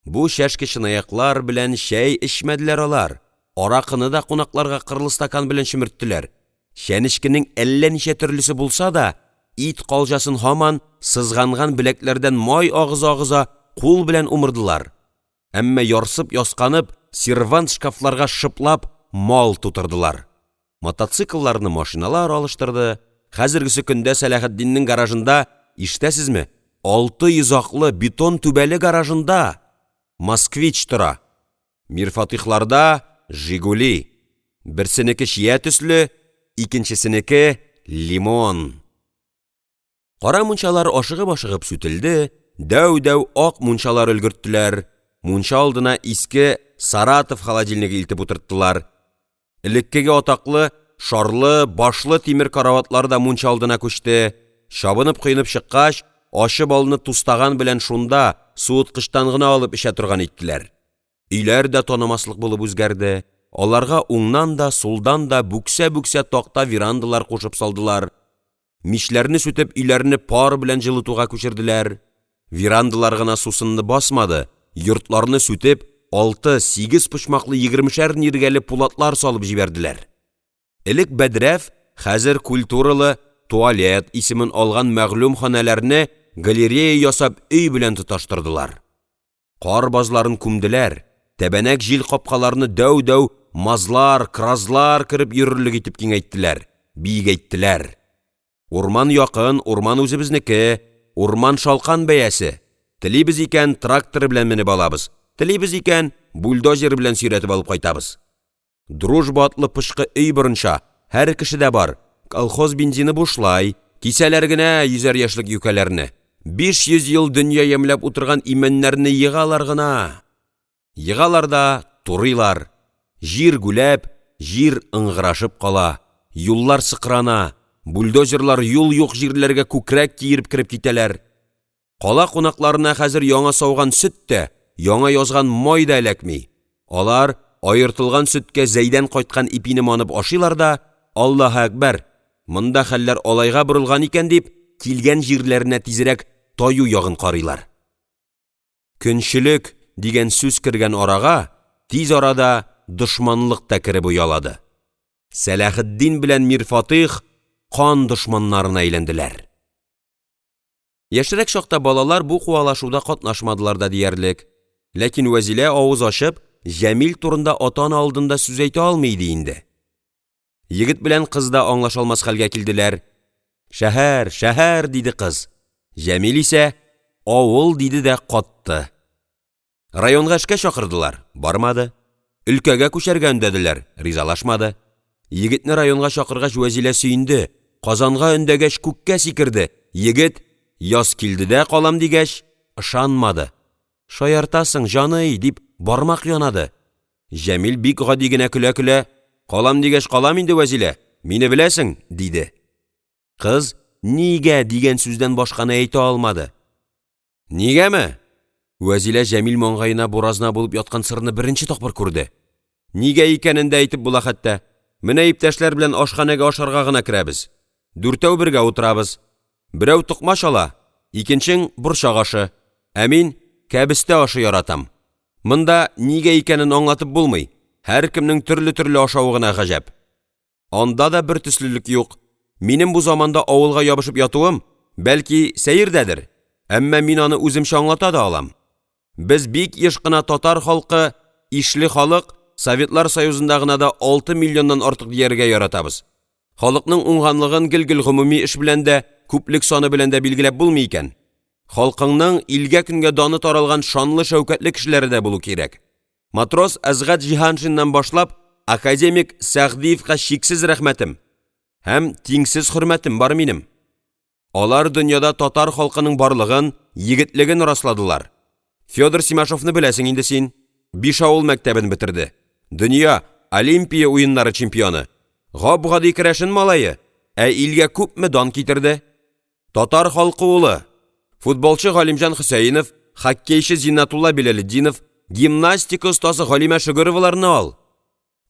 A: Бу чәшке-чынаяклар белән чәй эчмәделәр алар, аракыны да кунакларга кырлы стакан белән чөмерттеләр, чәнечкенең әллә ничә төрлесе булса да, ит калҗасын һаман сызганган беләкләрдән май агыза-агыза кул белән умырдылар, әмма ярсып-ясканып сервант-шкафларга шыплап мал тутырдылар. Мотоциклларны машиналар алыштырды, хәзергесе көндә Сәләхетдиннең гаражында, ишетәсезме, алты йозаклы, бетон түбәле гаражында «Москвич» тора, Мирфатыйхларда «Жигули», берсенеке чия төсле, икенчесенеке лимон. Кара мунчалар ашыгып-ашыгып сүтелде, дәү-дәү ак мунчалар өлгерттеләр, мунча алдына иске «Саратов» холодильнигы илтеп утырттылар, элеккеге атаклы шарлы башлы тимер караватлар да мунча алдына күчте, чабынып-коенып чыккач, ачы балны тустаган белән шунда, суыткычтан гына алып эчә торган иттеләр. Өйләр дә танымаслык булып үзгәрде, аларга уңнан да, сулдан да бүксә-бүксә такта верандалар кушып салдылар, мичләрне сүтеп өйләрне пар белән җылытуга күчерделәр. Верандалар гына сусынны басмады, йортларны сүтеп алты, сигез почмаклы егермешәр ниргәле пулатлар салып җибәрделәр. Элек бәдрәф, хәзер культуралы туалет исемен алган мәгълүм ханәләрне галерея ясап өй белән тоташтырдылар. Кар базларын күмделәр, тәбәнәк җил капкаларны дәү-дәү «МАЗлар», «КРАЗлар» кереп йөрерлек итеп киңәйттеләр, биегәйттеләр. Урман якын, урман үзебезнеке, урман шалкан бәясе, телибез икән трактор белән менеп алабыз, телибез икән бульдозер белән сөйрәтеп алып кайтабыз. «Дружба» атлы пычкы өй борынча, һәр кешедә бар, колхоз бензины бушлай, кисәләр генә йөзәр яшьлек юкәләрне! 500 ел дөнья ямьләп утырган имәннәрне егалар гына, егалар да турыйлар, җир гүләп, җир ыңгырашып кала, юллар сыкрана, бульдозерлар юл юк җирләргә күкрәк киереп кереп китәләр, кала кунакларына хәзер яңа сауган сөт тә, яңа язган май да эләкми, алар аертылган сөткә Зәйдән кайткан ипине манып ашыйлар да, Аллаһы әкбәр, монда хәлләр алайга борылган икән дип, килгән җирләренә тизрәк таю ягын карыйлар. Көнчелек дигән сүз кергән арага тиз арада дошманлык та кереп оялады, Сәләхетдин белән Мирфатыйх кан дошманнарына әйләнделәр. Яшьрәк чакта балалар бу куалашуда катнашмадылар да диярлек, ләкин Вәзилә авыз ачып Җәмил турында ата-ана алдында сүз әйтә алмый иде инде. Егет белән кыз да аңлаша алмас хәлгә килделәр, шәһәр, шәһәр, диде кыз, Җәмил исә авыл диде дә катты. Районга эшкә чакырдылар, бармады, өлкәгә күчәргә өндәделәр, ризалашмады. Егетне районга чакыргач, Вәзилә сөенде, Казанга өндәгәч, күккә сикерде, егет Язкилдедә калам дигәч, ышанмады, «шаяртасың, җаный!» дип бармак янады. Җәмил бик гади генә көлә-көлә: «Калам дигәч калам инде, Вәзилә, мине беләсең!» — диде. Кыз «нигә?» дигән сүздән башканы әйтә алмады. «Нигәме?» — Вәзилә Җәмил маңгаена буразна булып яткан сырны беренче тапкыр күрде. «Нигә икәнен дә әйтеп була хәтта! Менә иптәшләр белән ашханәгә ашарга гына керәбез, дүртәү бергә утырабыз, берәү токмач ала, икенчең борчак ашы, ә мин кәбестә ашы яратам. Монда нигә икәнен аңлатып булмый, һәркемнең төрле-төрле ашавы гына гаҗәп. Анда да бертөслелек юк. Минем бу заманда авылга ябышып ятуым, бәлки, сәердәдер, әмма мин аны үземчә аңлата да алам. Без бик еш кына татар халкы ишле халык, Советлар Союзында гына да алты миллионнан артык дияргә яратабыз. Халыкның уңганлыгын гел-гел гомуми эш белән дә, күплек саны белән дә билгеләп булмый икән. Халкыңның илгә-көнгә даны таралган шанлы-шәүкәтле кешеләре дә булу кирәк. Матрос Әсгать Җиһаншиннан башлап академик Сәгъдиевкә чиксез рәхмәтем һәм тиңсез хөрмәтем бар минем. Алар дөньяда татар халкының барлыгын, егетлеген расладылар. Федор Симашовны беләсең инде син, Бишавыл мәктәбен бетерде, дөнья, Олимпия уеннары чемпионы, гап-гади керәшен малае, ә илгә күпме дан китерде. Татар халкы улы! Футболчы Галимҗан Хөсәенов, хоккейчы Зиннәтулла Билалетдинов, гимнастика остасы Галимә Шөгероваларны ал!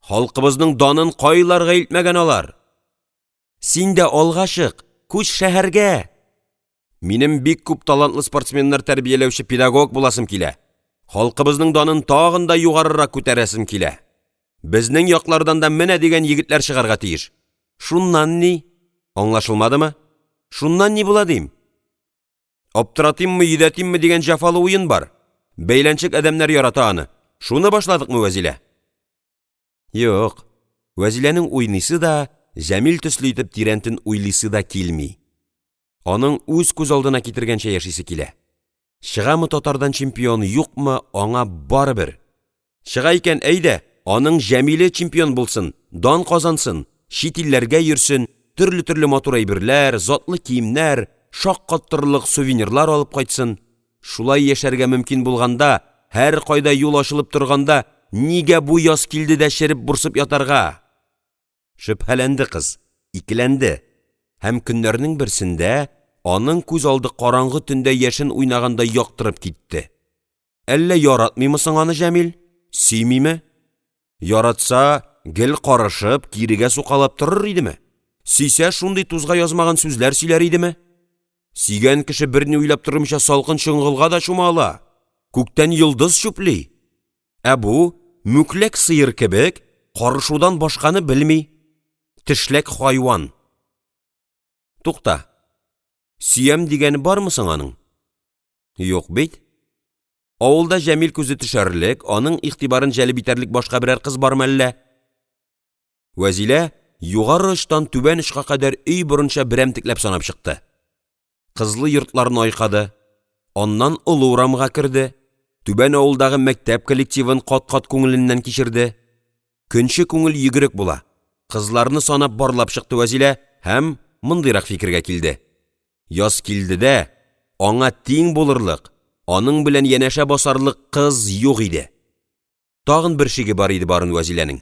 A: Халкыбызның данын кайларга илтмәгән алар! Син дә алга чык, күч шәһәргә! Минем бик күп талантлы спортсменнар тәрбияләүче педагог буласым килә, халкыбызның данын тагын да югарырак күтәрәсем килә. Безнең яклардан да менә дигән егетләр чыгарга тиеш. Шуннан ни? Аңлашылмадымы? Шуннан ни була дим? Аптыратыйммы, йөдәтимме дигән җәфалы уен бар. Бәйләнчек адәмнәр ярата аны. Шуны башладыкмы, Вәзилә? Юк, Вәзиләнең уйныйсы да, Җәмил төсле итеп тирәнтен уйлыйсы да килми. Аның үз күз алдына китергәнчә яшисе килә. Чыгамы татардан чемпион, юкмы, аңа барыбер. Чыга икән, әйдә, аның Җәмиле чемпион булсын, дан казансын, чит илләргә йөрсен, төрле-төрле матур әйберләр, затлы киемнәр, шаккатырырлык сувенирлар алып кайтсын. Шулай яшәргә мөмкин булганда, һәркайда юл ачылып торганда нигә бу Язкилдедә череп-бурсып ятарга? Шөбһәләнде кыз, икеләнде һәм көннәрнең берсендә аның күз алды караңгы төндә яшен уйнагандай яктырып китте: әллә яратмыймы соң аны Җәмил, сөймиме? Яратса, гел карышып, кирегә сукалап торыр идеме? Сөйсә, шундый тузга язмаган сүзләр сөйләр идеме? Сөйгән кеше берни уйлап тормыйча салкын чоңгылга да чума ала, күктән йолдыз чүпли! Ә бу мүкләк сыер кебек карышудан башканы белми, тешләк хайван! Тукта, сөям дигәне бармы соң аның? Юк бит! Авылда Җәмил күзе төшәрлек, аның игътибарын җәлеп итәрлек башка берәр кыз бармы әллә? Вәзилә Югары очтан Түбән очка кадәр өй борынча берәмтекләп санап чыкты. Кызлы йортларны айкады, аннан Олы урамга керде, Түбән авылдагы мәктәп коллективын кат-кат күңеленнән кичерде. Көнче күңел йөгерек була, кызларны санап барлап чыкты Вәзилә һәм мондыйрак фикергә килде: Язкилдедә аңа тиң булырлык, аның белән янәшә басарлык кыз юк иде. Тагын бер шиге бар иде барын Вәзиләнең: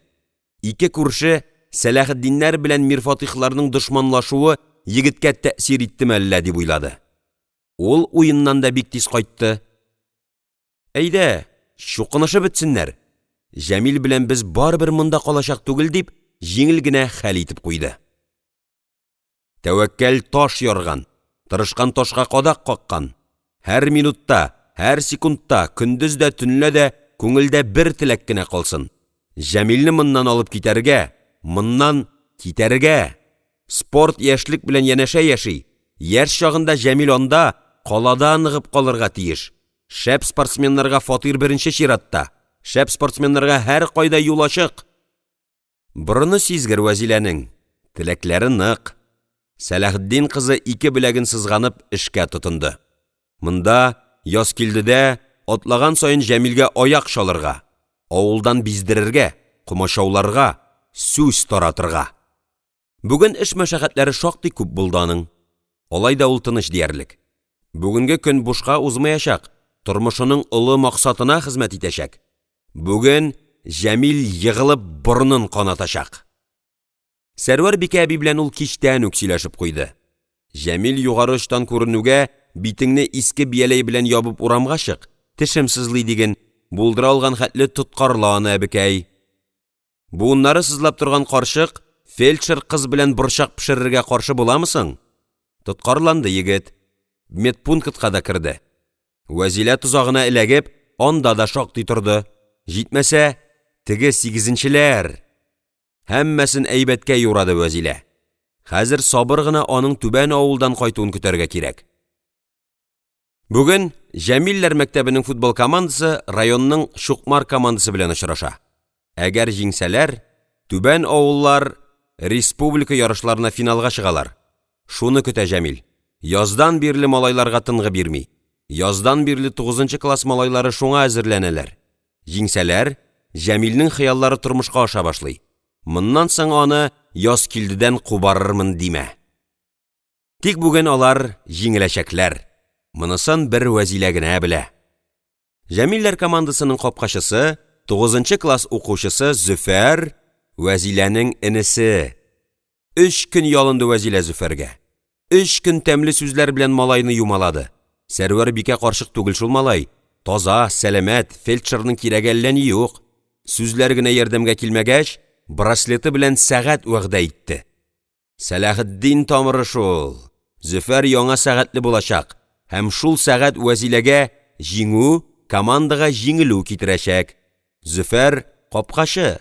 A: ике күрше Сәләхетдиннәр белән Мирфатыйхларның дошманлашуы егеткә тәэсир иттеме әллә, дип уйлады. Ул уеннан да бик тиз кайтты: «Әйдә, чукынышып бетсеннәр, Җәмил белән без барыбер монда калачак түгел»,– дип, җиңел генә хәл итеп куйды. Тәвәккәл таш ярган, тырышкан ташка кадак каккан, һәр минутта, һәр секундта, көндез дә, төнлә дә күңелдә бер теләк кенә калсын: Җәмилне моннан алып китәргә, моннан китәргә! Спорт яшьлек белән янәшә яши, яшь чагында Җәмил анда, калада ныгып калырга тиеш, шәп спортсменнарга фатир беренче чиратта, шәп спортсменнарга һәркайда юл ачык! Борыны сизгер Вәзиләнең, теләкләре нык, Сәләхетдин кызы ике беләген сызганып эшкә тотынды: монда, Язкилдедә, атлаган саен Җәмилгә аяк чалырга, авылдан биздерергә, комачауларга, сүз таратырга. Бүген эш-мәшәкатьләре шактый күп булды аның, алай да ул тыныч диярлек, бүгенге көн бушка узмаячак, тормышының олы максатына хезмәт итәчәк, бүген Җәмил егылып борынын канатачак! Сәрвәрбикә әби белән ул кичтән үк сөйләшеп куйды: «Җәмил Югары очтан күренүгә битеңне иске бияләй белән ябып урамга чык, тешем сызлый диген, булдыра алган хәтле тоткарла аны, әбекәй». Буыннары сызлап торган карчык фельдшер кыз белән борчак пешерергә каршы буламы соң?! Тоткарланды егет, медпунктка да керде, Вәзилә тозагына эләгеп, анда да шактый торды, җитмәсә, теге сигезенчеләр… Һәммәсен әйбәткә юрады Вәзилә, хәзер сабыр гына аның Түбән авылдан кайтуын көтәргә кирәк. Бүген Җәмилләр мәктәбенең футбол командасы районның «Чукмар» командасы белән очраша. Әгәр җиңсәләр, Түбән авыллар республика ярышларына финалга чыгалар. Шуны көтә Җәмил, яздан бирле малайларга тынгы бирми, яздан бирле тугызынчы класс малайлары шуңа әзерләнәләр. Җиңсәләр, Җәмилнең хыяллары тормышка аша башлый, моннан соң аны Язкилдедән кубарырмын димә! Тик бүген алар җиңеләчәкләр, монысын бер Вәзилә генә белә. Җәмилләр командасының капкачысы, тугызынчы класс укучысы Зөфәр — Вәзиләнең энесе. Өч көн ялынды Вәзилә Зөфәргә, өч көн тәмле сүзләр белән малайны юмалады. Сәрвәрбикә карчык түгел шул малай, таза, сәламәт, фельдшерның кирәге әллә ни юк. Сүзләр генә ярдәмгә килмәгәч, браслеты белән сәгать вәгъдә итте. Сәләхетдин тамыры шул, Зөфәр яңа сәгатьле булачак һәм шул сәгать Вәзиләгә җиңү, командага җиңелү китерәчәк. Зөфәр — капкачы,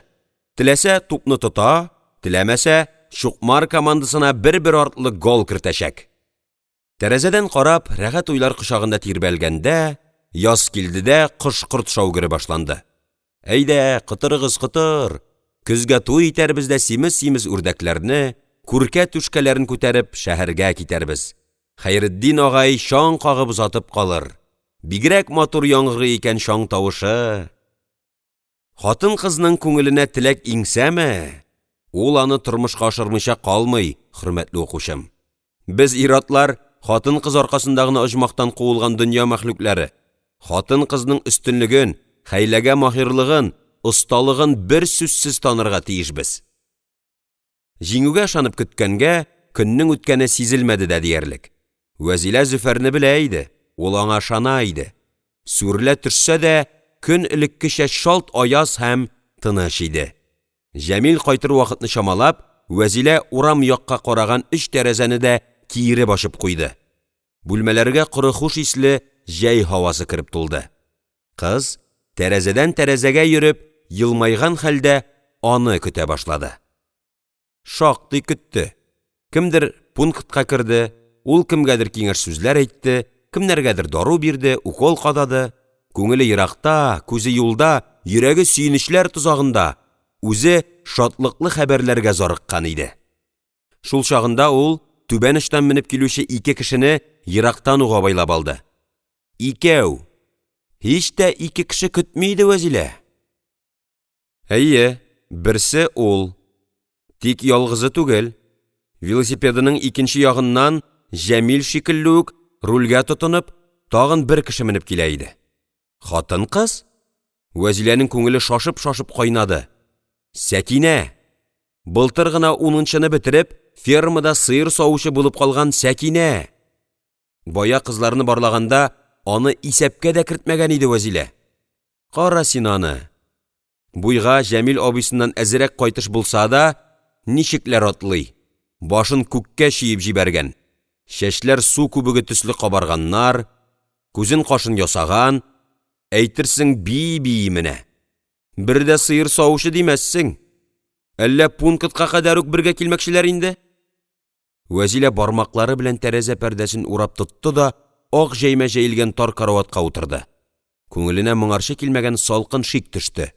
A: теләсә тупны тота, теләмәсә «Чукмар» командасына бер-бер артлы гол кертәчәк. Тәрәзәдән карап, рәхәт уйлар кочагында тирбәлгәндә Язкилдедә кош-корт шау-гөре башланды: «Әйдә, котырыгыз, котыр, көзгә туй итәрбез дә симез-симез үрдәкләрне, күркә түшкәләрен күтәреп шәһәргә китәрбез, Хәйретдин агай чаң кагып озатып калыр, бигрәк матур яңгырый икән чаң тавышы!» Хатын-кызның күңеленә теләк иңсәме, ул аны тормышка ашырмыйча калмый, хөрмәтле укучым! Без, ир-атлар, хатын-кыз аркасында гына оҗмахтан куылган дөнья мәхлуклары, хатын-кызның өстенлеген, хәйләгә маһирлыгын, осталыгын берсүзсез танырга тиешбез. Җиңүгә ышанып көткәнгә көннең үткәне сизелмәде дә диярлек. Вәзилә Зөфәрне белә иде, ул аңа ышана иде. Сүрелә төшсә дә, көн элеккечә чалт аяз һәм тыныч иде. Җәмил кайтыр вакытны чамалап, Вәзилә урам якка караган өч тәрәзәне дә киереп ачып куйды, бүлмәләргә коры хуш исле җәй һавасы кереп тулды. Кыз тәрәзәдән тәрәзәгә йөреп, елмайган хәлдә аны көтә башлады. Шактый көтте, кемдер пунктка керде, ул кемгәдер киңәш сүзләр әйтте, кемнәргәдер дару бирде, укол кадады, күңеле еракта, күзе юлда, йөрәге сөенечләр тозагында, үзе шатлыклы хәбәрләргә зарыккан иде. Шул чагында ул Түбән очтан менеп килүче ике кешене ерактан ук абайлап алды. Икәү! Һич тә ике кеше көтми иде Вәзилә. Әйе, берсе ул. Тик ялгызы түгел, велосипедының икенче ягыннан Җәмил шикелле үк рульгә тотынып, тагын бер кеше менеп килә иде. Хатын-кыз? Вәзиләнең күңеле шашып-шашып кайнады: Сәкинә! Былтыр гына унынчыны бетереп, фермада сыер савучы булып калган Сәкинә! Бая кызларны барлаганда аны исәпкә дә кертмәгән иде Вәзилә. Кара син аны, буйга Җәмил абыйсыннан әзрәк кайтыш булса да, ничекләр атлый, башын күккә чөеп җибәргән, чәчләр су күбеге төсле кабарганнар, күзен-кашын ясаган, әйтерсең бии-бии менә, бер дә сыер савучы димәссең! Әллә пунктка кадәр үк бергә килмәкчеләр инде?! Вәзилә бармаклары белән тәрәзә пәрдәсен урап тотты да ак җәймә җәелгән тар караватка утырды. Күңеленә моңарчы килмәгән салкын шик төште: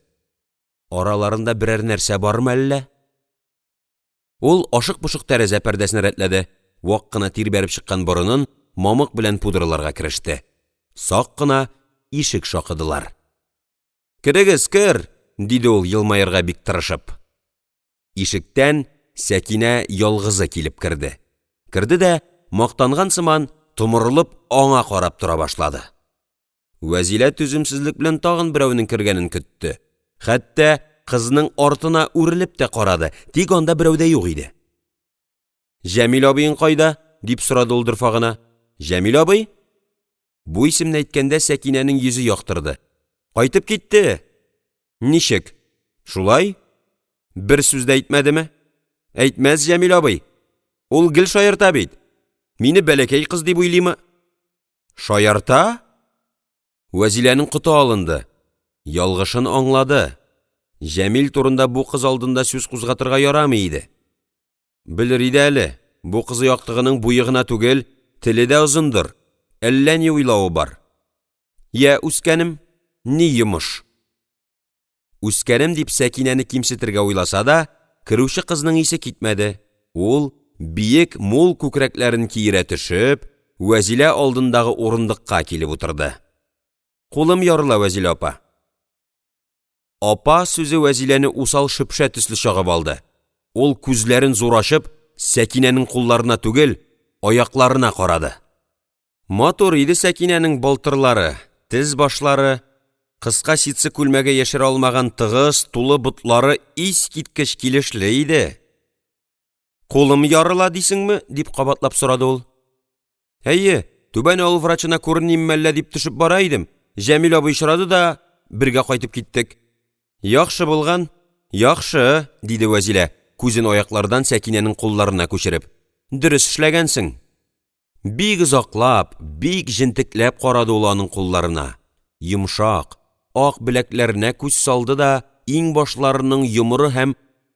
A: араларында берәр нәрсә бармы әллә? Ул ашык-пошык тәрәзә пәрдәсен рәтләде, вак кына тир бәреп чыккан борынын мамык белән пудраларга кереште. Сак кына ишек шакыдылар. «Керегез, кер!» — диде ул, елмаерга бик тырышып. Ишектән Сәкинә ялгызы килеп керде. Керде дә, мактанган сыман, томырылып аңа карап тора башлады. Вәзилә түземсезлек белән тагын берәүнең кергәнен көтте, хәтта кызның артына үрелеп тә карады, тик анда берәү дә юк иде. «Җәмил абыең кайда?» — дип сорады ул дорфа гына. «Җәмил абый?» Бу исемне әйткәндә Сәкинәнең йөзе яктырды: «Кайтып китте!» «Ничек? Шулай? Бер сүз дә әйтмәдеме?» «Әйтмәс Җәмил абый, ул гел шаярта бит, мине бәләкәй кыз дип уйлыймы?» «Шаярта?» Вәзиләнең коты алынды, ялгышын аңлады, Җәмил турында бу кыз алдында сүз кузгатырга ярамый иде. Белер иде әле, бу кызый актыгының буе гына түгел, теле дә озындыр, әллә ни уйлавы бар. «Я, үскәнем, ни йомыш?» «Үскәнем» дип Сәкинәне кимсетергә уйласа да, керүче кызның исе китмәде, ул биек, мул күкрәкләрен киерә төшеп, Вәзилә алдындагы урындыкка килеп утырды: «Кулым ярыла, Вәзилә апа!» «Апа» сүзе Вәзиләне усал шөпшә төсле чагып алды, ул күзләрен зур ачып Сәкинәнең кулларына түгел, аякларына карады. Матур иде Сәкинәнең балтырлары, тез башлары, кыска ситсы күлмәге яшерә алмаган тыгыз, тулы ботлары искиткеч килешле иде. «Кулым ярыла дисеңме?» — дип кабатлап сорады ул. «Әйе, Түбән авыл врачына күренимме әллә дип төшеп бара идем, Җәмил абый очрады да, бергә кайтып киттек». «Яхшы булган, яхшы,– диде Вәзилә, күзен аяклардан Сәкинәнең кулларына күчереп.– Дөрес эшләгәнсең!» Бик озаклап, бик җентекләп карады ул аның кулларына, йомшак, ак беләкләренә күз салды да иңбашларының йомры һәм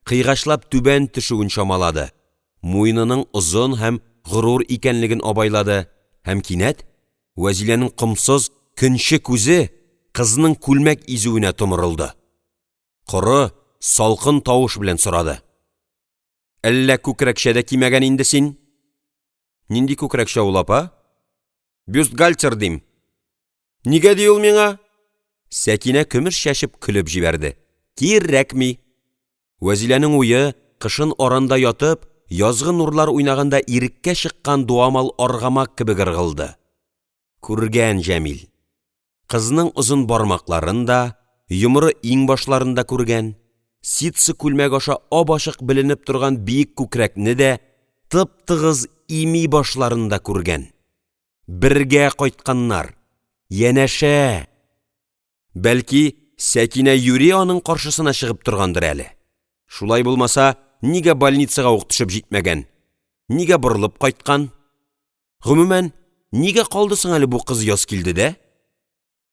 A: кыйгачлап түбән төшүен чамалады, муенының озын һәм горур икәнлеген абайлады һәм кинәт Вәзиләнең комсыз, көнче күзе кызның күлмәк изүенә томырылды, коры, салкын тавыш белән сорады: — Әллә күкрәкчә дә кимәгән инде син? — Нинди күкрәкчә ул, апа? — Бюстгальтер дим. — Нигә ди ул миңа? Сәкинә көмеш чәчеп көлеп җибәрде: «Кирәкми!» Вәзиләнең уе, кышын аранда ятып, язгы нурлар уйнаганда иреккә чыккан дуамал аргамак кебек ыргылды. Күргән Җәмил! Кызның озын бармакларын да, йомры иңбашларын да күргән, ситсы күлмәк аша ап-ачык беленеп торган биек күкрәкне дә, тып-тыгыз ими башларын да күргән. Бергә кайтканнар, янәшә! Бәлки Сәкинә юри аның каршысына чыгып торгандыр әле? Шулай булмаса, нигә больницага ук төшеп җитмәгән, нигә борылып кайткан? Гомумән, нигә калды соң әле бу кыз Язкилдедә?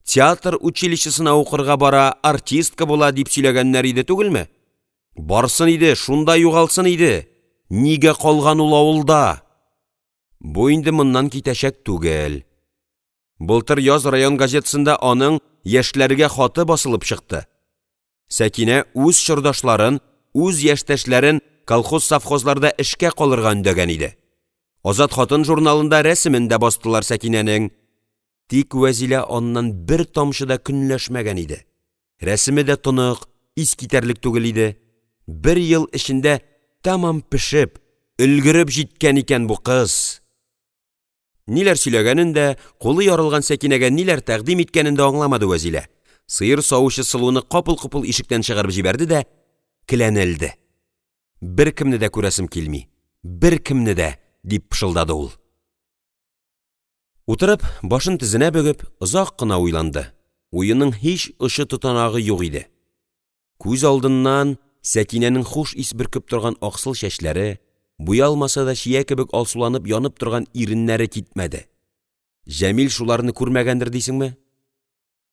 A: Театр училищесына укырга бара, артистка була, дип сөйләгәннәр иде түгелме? Барсын иде, шунда югалсын иде! Нигә калган ул авылда? Бу инде моннан китәчәк түгел. Былтыр яз район газетасында аның яшьләргә хаты басылып чыкты. Сәкинә үз чордашларын, үз яшьтәшләрен колхоз-совхозларда эшкә калырга өндәгән иде. «Азат хатын» журналында рәсемен дә бастылар Сәкинәнең. Тик Вәзилә аннан бер тамчы да көнләшмәгән иде. Рәсеме дә тонык, искитәрлек түгел иде. Бер ел эчендә тәмам пешеп, өлгереп җиткән икән бу кыз! Ниләр сөйләгәнен дә, кулы ярылган Сәкинәгә ниләр тәкъдим иткәнен дә аңламады Вәзилә, сыер савучы сылуны капыл-копыл ишектән чыгарып җибәрде дә келәне элде. «Беркемне дә күрәсем килми, беркемне дә!» — дип пышылдады ул. Утырып, башын тезенә бөгеп, озак кына уйланды, уеның һич очы-тотанагы юк иде, күз алдыннан Сәкинәнең хуш ис бөркеп торган аксыл чәчләре, буялмаса да чия кебек алсуланып янып торган иреннәре китмәде. Җәмил шуларны күрмәгәндер дисеңме?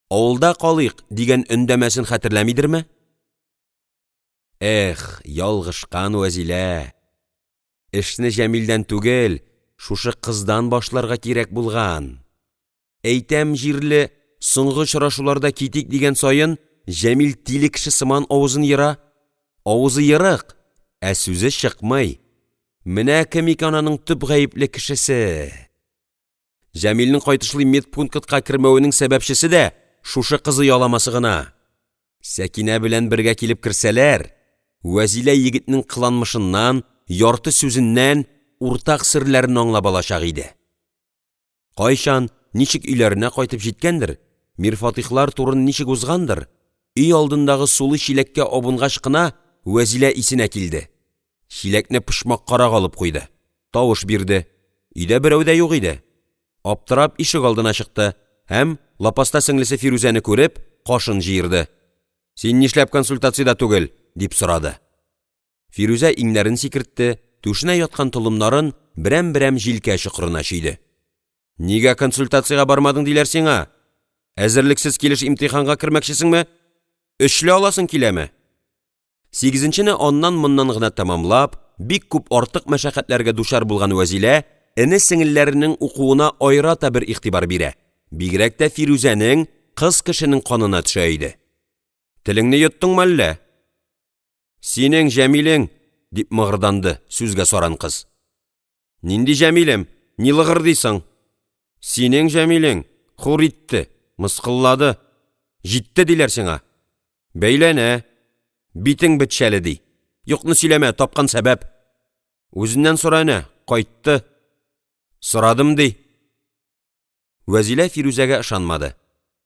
A: «Авылда калыйк!» дигән өндәмәсен хәтерләмидерме? Эх, ялгышкан Вәзилә, эшне Җәмилдән түгел, шушы кыздан башларга кирәк булган! Әйтәм җирле, соңгы очрашуларда «китик» дигән саен Җәмил тиле кеше сыман авызын ера, авызы ерык, ә сүзе чыкмый, менә кем икән аның төп гаепле кешесе! Җәмилнең кайтышлый медпунктка кермәвенең сәбәпчесе дә шушы кызый яламасы гына! Сәкинә белән бергә килеп керсәләр, Вәзилә егетнең кыланмышыннан, ярты сүзеннән уртак серләрен аңлап алачак иде. Кайчан, ничек өйләренә кайтып җиткәндер, Мирфатыйхлар турын ничек узгандыр, өйалдындагы сулы чиләккә абынгач кына Вәзилә исенә килде, чиләкне почмаккарак алып куйды, тавыш бирде, өйдә берәү дә юк иде. Аптырап ишегалдына чыкты һәм лапаста сеңлесе Фирүзәне күреп кашын җыерды: «Син нишләп консультациядә түгел?» — дип сорады. Фирүзә иңнәрен сикертте, түшенә яткан толымнарын берәм-берәм җилкә чокырына чөйде: «Нигә консультациягә бармадың диләр сиңа? Әзерлексез килеш имтиханга кермәкчесеңме? Өчле аласың киләме?» Сигезенчене аннан-моннан гына тәмамлап, бик күп артык мәшәкатьләргә дучар булган Вәзилә эне-сеңелләренең укуына аерата бер игътибар бирә, бигрәк тә Фирүзәнең, кыз кешенең канына төшә иде. «Телеңне йоттыңмы әллә?» «Синең Җәмилең,– дип мыгырданды сүзгә саран кыз. «Нинди Җәмилем, ни лыгырдыйсың?» «Синең Җәмилең, хур итте, мыскыллады, җитте диләр сиңа!» «Бәйләнә, битең бетчәле ди, юкны сөйләмә, тапкан сәбәп!» «Үзеннән сора әнә, кайтты!» «Сорадым ди!» Вәзилә Фирүзәгә ышанмады,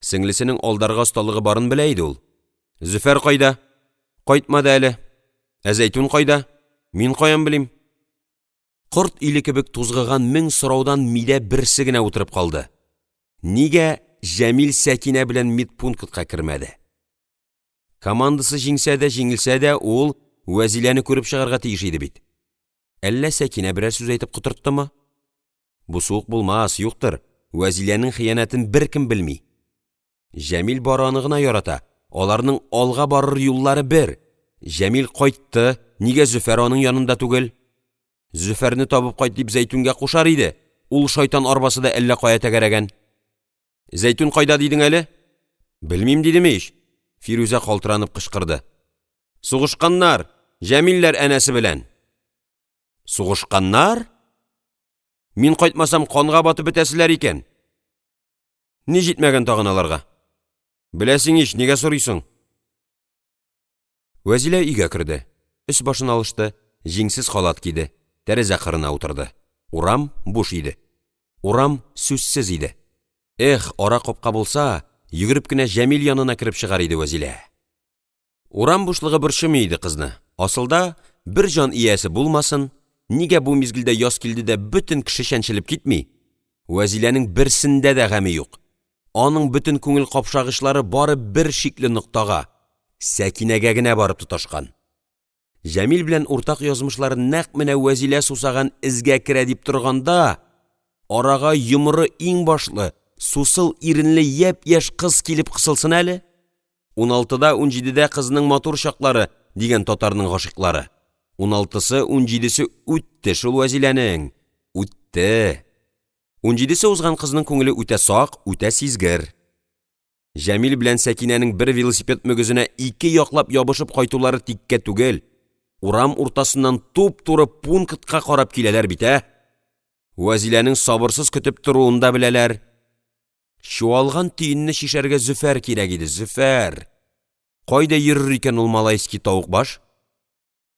A: сеңлесенең алдарга осталыгы барын белә иде ул. «Зөфәр кайда?» «Кайтмады әле.» «Ә Зәйтүн кайда?» «Мин каян белим?» Корт иле кебек тузгыган мең сораудан мидә берсе генә утырып калды: нигә Җәмил Сәкинә белән медпунктка кермәде? Командасы җиңсә дә, җиңелсә дә, ул Вәзиләне күреп чыгарга тиеш иде бит! Әллә Сәкинә берәр сүз әйтеп котырттымы? Бусы ук булмас, юктыр, Вәзиләнең хыянәтен беркем белми. Җәмил бары аны гына ярата, аларның алга барыр юллары бер, Җәмил кайтты, нигә Зөфәр аның янында түгел? Зөфәрне табып кайт дип Зәйтүнгә кушар иде, ул шайтан арбасы да әллә кая тәгәрәгән. «Зәйтүн кайда дидең әле?» «Белмим дидем ич!» — Фирүзә калтыранып кычкырды. «Сугышканнар, Җәмилләр әнәсе белән!» «Сугышканнар? Мин кайтмасам, канга батып бетәселәр икән! Ни җитмәгән тагын аларга?» «Беләсең ич, нигә сорыйсың?» Вәзилә өйгә керде, өс-башын алышты, җиңсез халат киде, тәрәзә кырына утырды. Урам буш иде. Урам сүзсез иде. Эх, ара капка булса, йөгереп кенә Җәмил янына кереп чыгар иде Вәзилә. Урам бушлыгы борчымый иде кызны, асылда бер җан иясе булмасын, нигә бу мизгелдә Язкилдедә бөтен кеше чәнчелеп китми, Вәзиләнең берсендә дә гаме юк, аның бөтен күңел капшагычлары бары бер шикле ноктага — Сәкинәгә генә барып тоташкан. Җәмил белән уртак язмышлары нәкъ менә Вәзилә сусаган эзгә керә дип торганда, арага йомры иңбашлы, сусыл иренле япь-яшь кыз килеп кысылсын әле! Уналтыда, унҗидедә кызның матур чаклары, дигән татарның гашыйклары. Уналтысы, унҗидесе үтте шул Вәзиләнең, үтте! Унҗидесе узган кызның күңеле үтә сак, үтә сизгер. Җәмил белән Сәкинәнең бер велосипед мөгезенә ике яклап ябышып кайтулары тиккә түгел, урам уртасыннан туп-туры пунктка карап киләләр бит, ә! Вәзиләнең сабырсыз көтеп торуын да беләләр. Чуалган төенне чишәргә Зөфәр кирәк иде, Зөфәр! Кайда йөрер икән ул малайский тавык баш?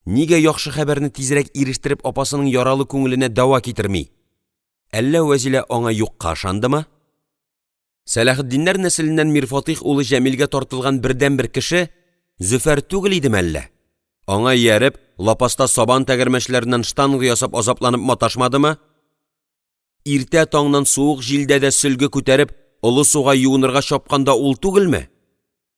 A: Нигә яхшы хәбәрне тизрәк ирештереп апасының яралы күңеленә дәва китерми? Әллә Вәзилә аңа юкка ышандымы? Сәләхетдиннәр нәселеннән Мирфатыйх улы Җәмилгә тартылган бердәнбер кеше Зөфәр түгел идеме әллә? Аңа ияреп, лапаста сабан тәгәрмәчләреннән штанга ясап азапланып маташмадымы? Иртә таңнан суык җилдә дә сөлге күтәреп Олы суга юынырга чапкан да ул түгелме?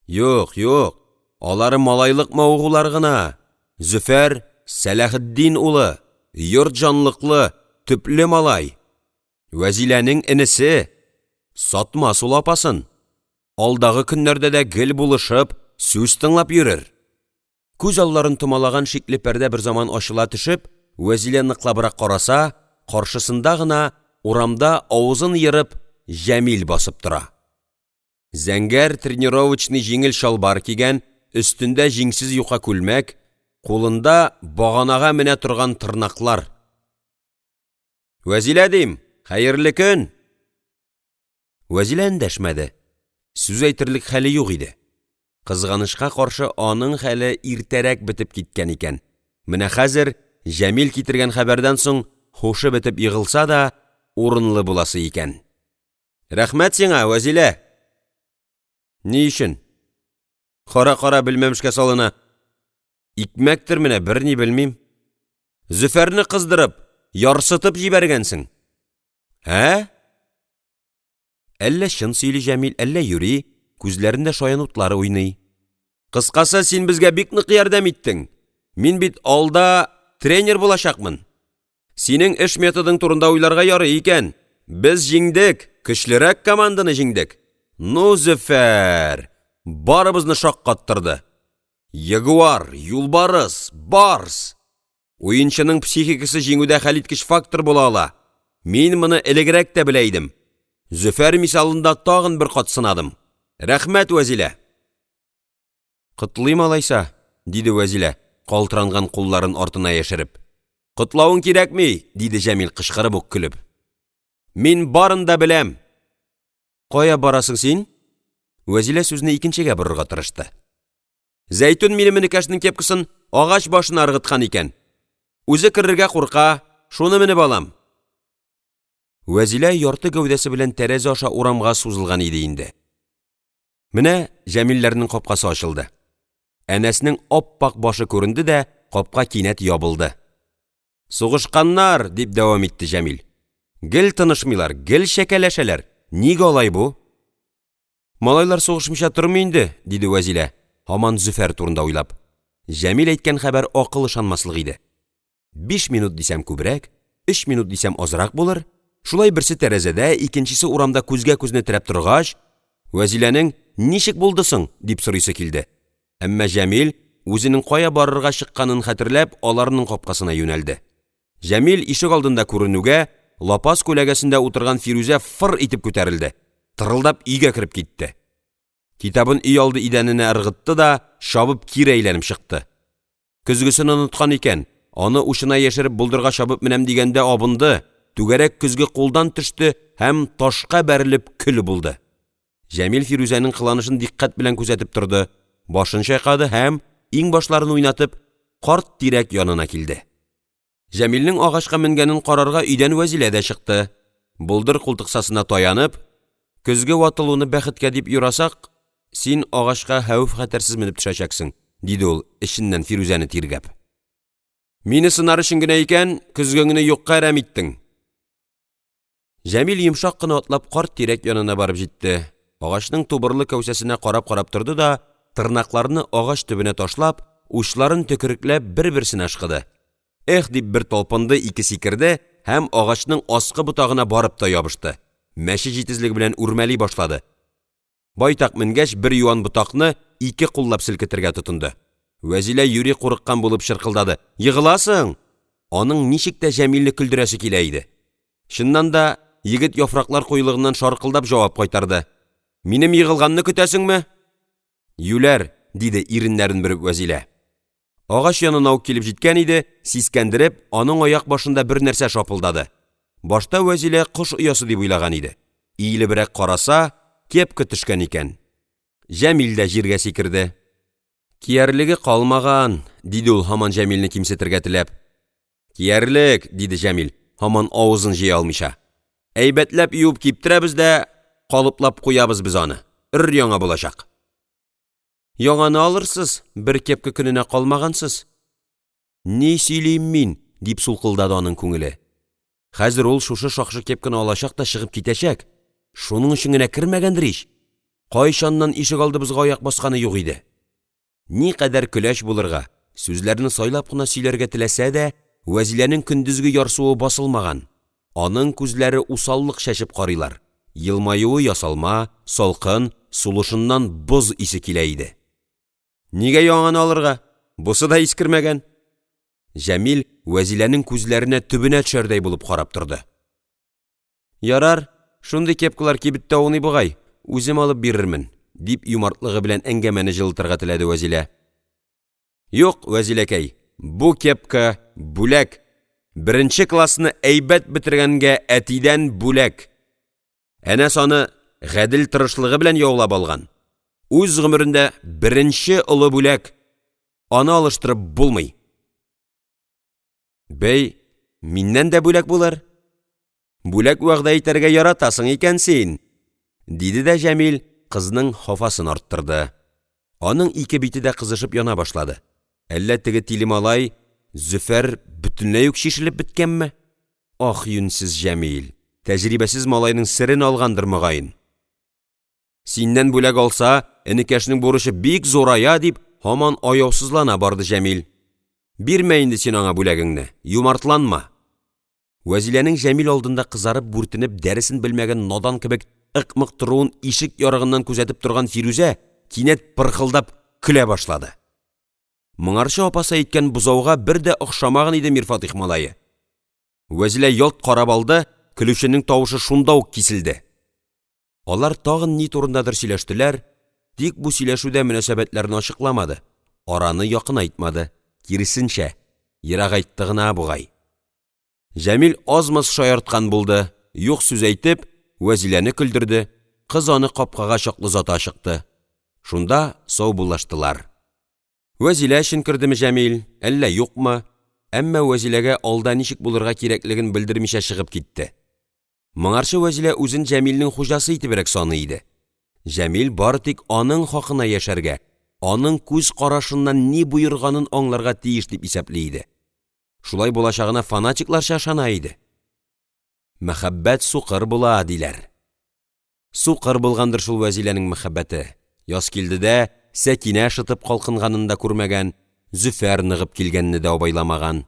A: Юк, юк, алары малайлык мавыгулары гына, Зөфәр — Сәләхетдин улы, йорт җанлыклы, төпле малай, Вәзиләнең энесе, сатмас ул апасын, алдагы көннәрдә дә гел булышып, сүз тыңлап йөрер. Күз алларын томалаган шикле пәрдә бер заман ачыла төшеп, Вәзилә ныклабрак караса, каршысында гына, урамда авызын ерып Җәмил басып тора. Зәңгәр тренировочный җиңел чалбар кигән, өстендә җиңсез юка күлмәк, кулында баганага менә торган тырнаклар. «Вәзилә, дим, хәерле көн!» Вәзилә эндәшмәде, сүз әйтерлек хәле юк иде. Кызганычка каршы, аның хәле иртәрәк бетеп киткән икән, менә хәзер, Җәмил китергән хәбәрдән соң һушы бетеп егылса да, урынлы буласы икән. «Рәхмәт сиңа, Вәзилә!» «Ни өчен?» «Кара, кара, белмәмешкә салына! Икмәктер менә, берни белмим!» «Зөфәрне кыздырып, ярсытып җибәргәнсең!» «Ә?» Әллә чын сөйли Җәмил, әллә юри, күзләрендә шаян утлар уйный. «Кыскасы, син безгә бик нык ярдәм иттең. Мин бит алда тренер булачакмын. Синең эш методың турында уйларга ярый икән. Без җиңдек, көчлерәк команданы җиңдек. Ну, Зөфәр, барыбызны шаккаттырды. Ягуар, юлбарыс, барс! Уенчының психикасы җиңүдә хәлиткеч фактор була ала. Мин моны элегрәк тә белә идем, Зөфәр мисалында тагын бер кат сынадым. Рәхмәт, Вәзилә!» «Котлыйм алайса,– диде Вәзилә, калтыранган кулларын артына яшереп. «Котлавың кирәкми,– диде Җәмил, кычкырып ук көлеп.– Мин барын да беләм!» «Кая барасың син?» Вәзилә сүзне икенчегә борырга тырышты. «Зәйтүн минем энекәшнең кепкасын агач башына ыргыткан икән, үзе керергә курка, шуны менеп алам!» Вәзилә ярты гәүдәсе белән тәрәзә аша урамга сузылган иде инде. Менә Җәмилләрнең капкасы ачылды. Әнәснең ап-ак башы күренде дә капка кинәт ябылды. «Сугышканнар!» — дип дәвам итте Җәмил. «Гел тынышмыйлар, гел чәкәләшәләр, нигә алай бу?» «Малайлар сугышмыйча тормый инде»,– диде Вәзилә, һаман Зөфәр турында уйлап. Җәмил әйткән хәбәр акыл ышанмаслык иде. Биш минут дисәм күбрәк, өч минут дисәм азрак булыр, шулай берсе тәрәзәдә, икенчесе урамда күзгә күзне терәп торгач, Вәзиләнең: «Ничек булды соң?» — дип сорыйсы килде. Әмма Җәмил, үзенең кая барырга чыкканын хәтерләп, аларның капкасына юнәлде. Җәмил ишегалдында күренүгә, лапас күләгәсендә утырган Фирүзә фыр итеп күтәрелде, тырылдап өйгә кереп китте. Китабын өйалды идәненә ыргытты да чабып кире әйләнеп чыкты. Көзгесен оныткан икән, аны учына яшереп болдырга чабып менәм дигәндә абынды, түгәрәк көзге кулдан төште һәм ташка бәрелеп көл булды. Җәмил Фирүзәнең кыланышын дикъкать белән күзәтеп торды, башын чайкады һәм иңбашларын уйнатып карт тирәк янына килде. Җәмилнең агачка менгәнен карарга өйдән Вәзилә дә чыкты. Болдыр култыксасына таянып: «Көзге ватылуны бәхеткә дип юрасак, син агачка хәвеф-хәтәрсез менеп төшәчәксең»,– диде ул, эченнән Фирүзәне тиргәп. «Мине сынар өчен генә икән, көзгеңне юкка әрәм иттең!» Җәмил йомшак кына атлап карт тирәк янына барып җитте, агачның тубырлы кәүсәсенә карап-карап торды да, тырнакларны агач төбенә ташлап, учларын төкерекләп бер-берсенә ышкыды. «Эһ» дип бер талпынды, ике сикерде һәм агачның аскы ботагына барып та ябышты, мәче җитезлеге белән үрмәли башлады, байтак менгәч, бер юан ботакны ике куллап селкетергә тотынды. Вәзилә юри курыккан булып чыркылдады: «Егыласың!» Аның ничек тә Җәмилне көлдерәсе килә иде. Чыннан да, егет яфраклар куелыгыннан шаркылдап җавап кайтарды: «Минем егылганны көтәсеңме?» «Юләр!» — диде иреннәрен бөреп Вәзилә. Агач янына ук килеп җиткән иде, сискәндереп, аның аяк башында бер нәрсә шапылдады. Башта Вәзилә кош оясы дип уйлаган иде, иелебрәк караса, кепка төшкән икән. Җәмил дә җиргә сикерде. «Киярлеге калмаган!» — диде ул, һаман Җәмилне кимсетергә теләп. «Киярлек!» — диде Җәмил, һаман авызын җыя алмыйча. Әйбәтләп юып киптерәбез дә калыплап куябыз без аны, өр-яңа булачак!» «Яңаны алырсыз, бер кепка көненә калмагансыз!» «Ни сөйлим мин? — дип сулкылдады аның күңеле.– Хәзер ул шушы шакшы кепканы алачак та чыгып китәчәк, шуның өчен генә кермәгәндер ич, кайчаннан ишегалдыбызга аяк басканы юк иде!» Никадәр көләч булырга, сүзләрне сайлап кына сөйләргә теләсә дә, Вәзиләнең көндезге ярсуы басылмаган, аның күзләре усаллык чәчеп карыйлар, елмаюы ясалма, салкын, сулышыннан боз исе килә иде. «Нигә яңаны алырга, бусы да искермәгән!» Җәмил Вәзиләнең күзләренә төбенә төшәрдәй булып карап торды. «Ярар, шундый кепкалар кибеттә ауный бугай, үзем алып бирермен»,– дип, юмартлыгы белән әңгәмәне җылытырга теләде Вәзилә. «Юк, Вәзиләкәй, бу кепка — бүләк, беренче классны әйбәт бетергәнгә әтидән бүләк. Әнәс аны гадел тырышлыгы белән яулап алган, үз гомерендә беренче олы бүләк, аны алыштырып булмый!» «Бәй, миннән дә бүләк булыр, бүләк вәгъдә итәргә яратасың икән син!» — диде дә Җәмил кызның хафасын арттырды. Аның ике бите дә кызышып яна башлады, әллә теге тиле малай Зөфәр бөтенләй үк чишелеп беткәнме? Ах, юньсез Җәмил, тәҗрибәсез малайның серен алгандыр, мөгаен! «Синнән бүләк алса, энекәшнең бурычы бик зурая»,- дип, һаман аяусызлана барды Җәмил. «Бирмә инде син аңа бүләгеңне, юмартланма!» Вәзиләнең Җәмил алдында кызарып-бүртенеп, дәресен белмәгән надан кебек ык-мык торуын ишек ярыгыннан күзәтеп торган Фирүзә кинәт пырхылдап көлә башлады. Моңарчы апасы әйткән «бозауга» бер дә охшамаган иде Мирфатыйх малае. Вәзилә ялт карап алды, көлүченең тавышы шунда ук киселде. Алар тагын ни турындадыр сөйләштеләр, тик бу сөйләшү дә мөнәсәбәтләрне ачыкламады, араны якынайтмады, киресенчә, ерагайтты гына бугай. Җәмил аз-маз шаярткан булды, юк сүз әйтеп Вәзиләне көлдерде, кыз аны капкага чаклы озата чыкты, шунда саубуллаштылар. Вәзилә өчен кердеме Җәмил, әллә юкмы, әмма Вәзиләгә алда ничек булырга кирәклеген белдермичә чыгып китте. Моңарчы Вәзилә үзен Җәмилнең хуҗасы итебрәк саный иде. Җәмил бары тик аның хакына яшәргә, аның күз карашыннан ни боерганын аңларга тиеш дип исәпли иде. Шулай булачагына фанатикларча ышана иде. Мәхәббәт сукыр була, диләр. Сукыр булгандыр шул Вәзиләнең мәхәббәте, Язкилдедә Сәкинә шытып калкынганын да күрмәгән, Зөфәр ныгып килгәнне дә абайламаган.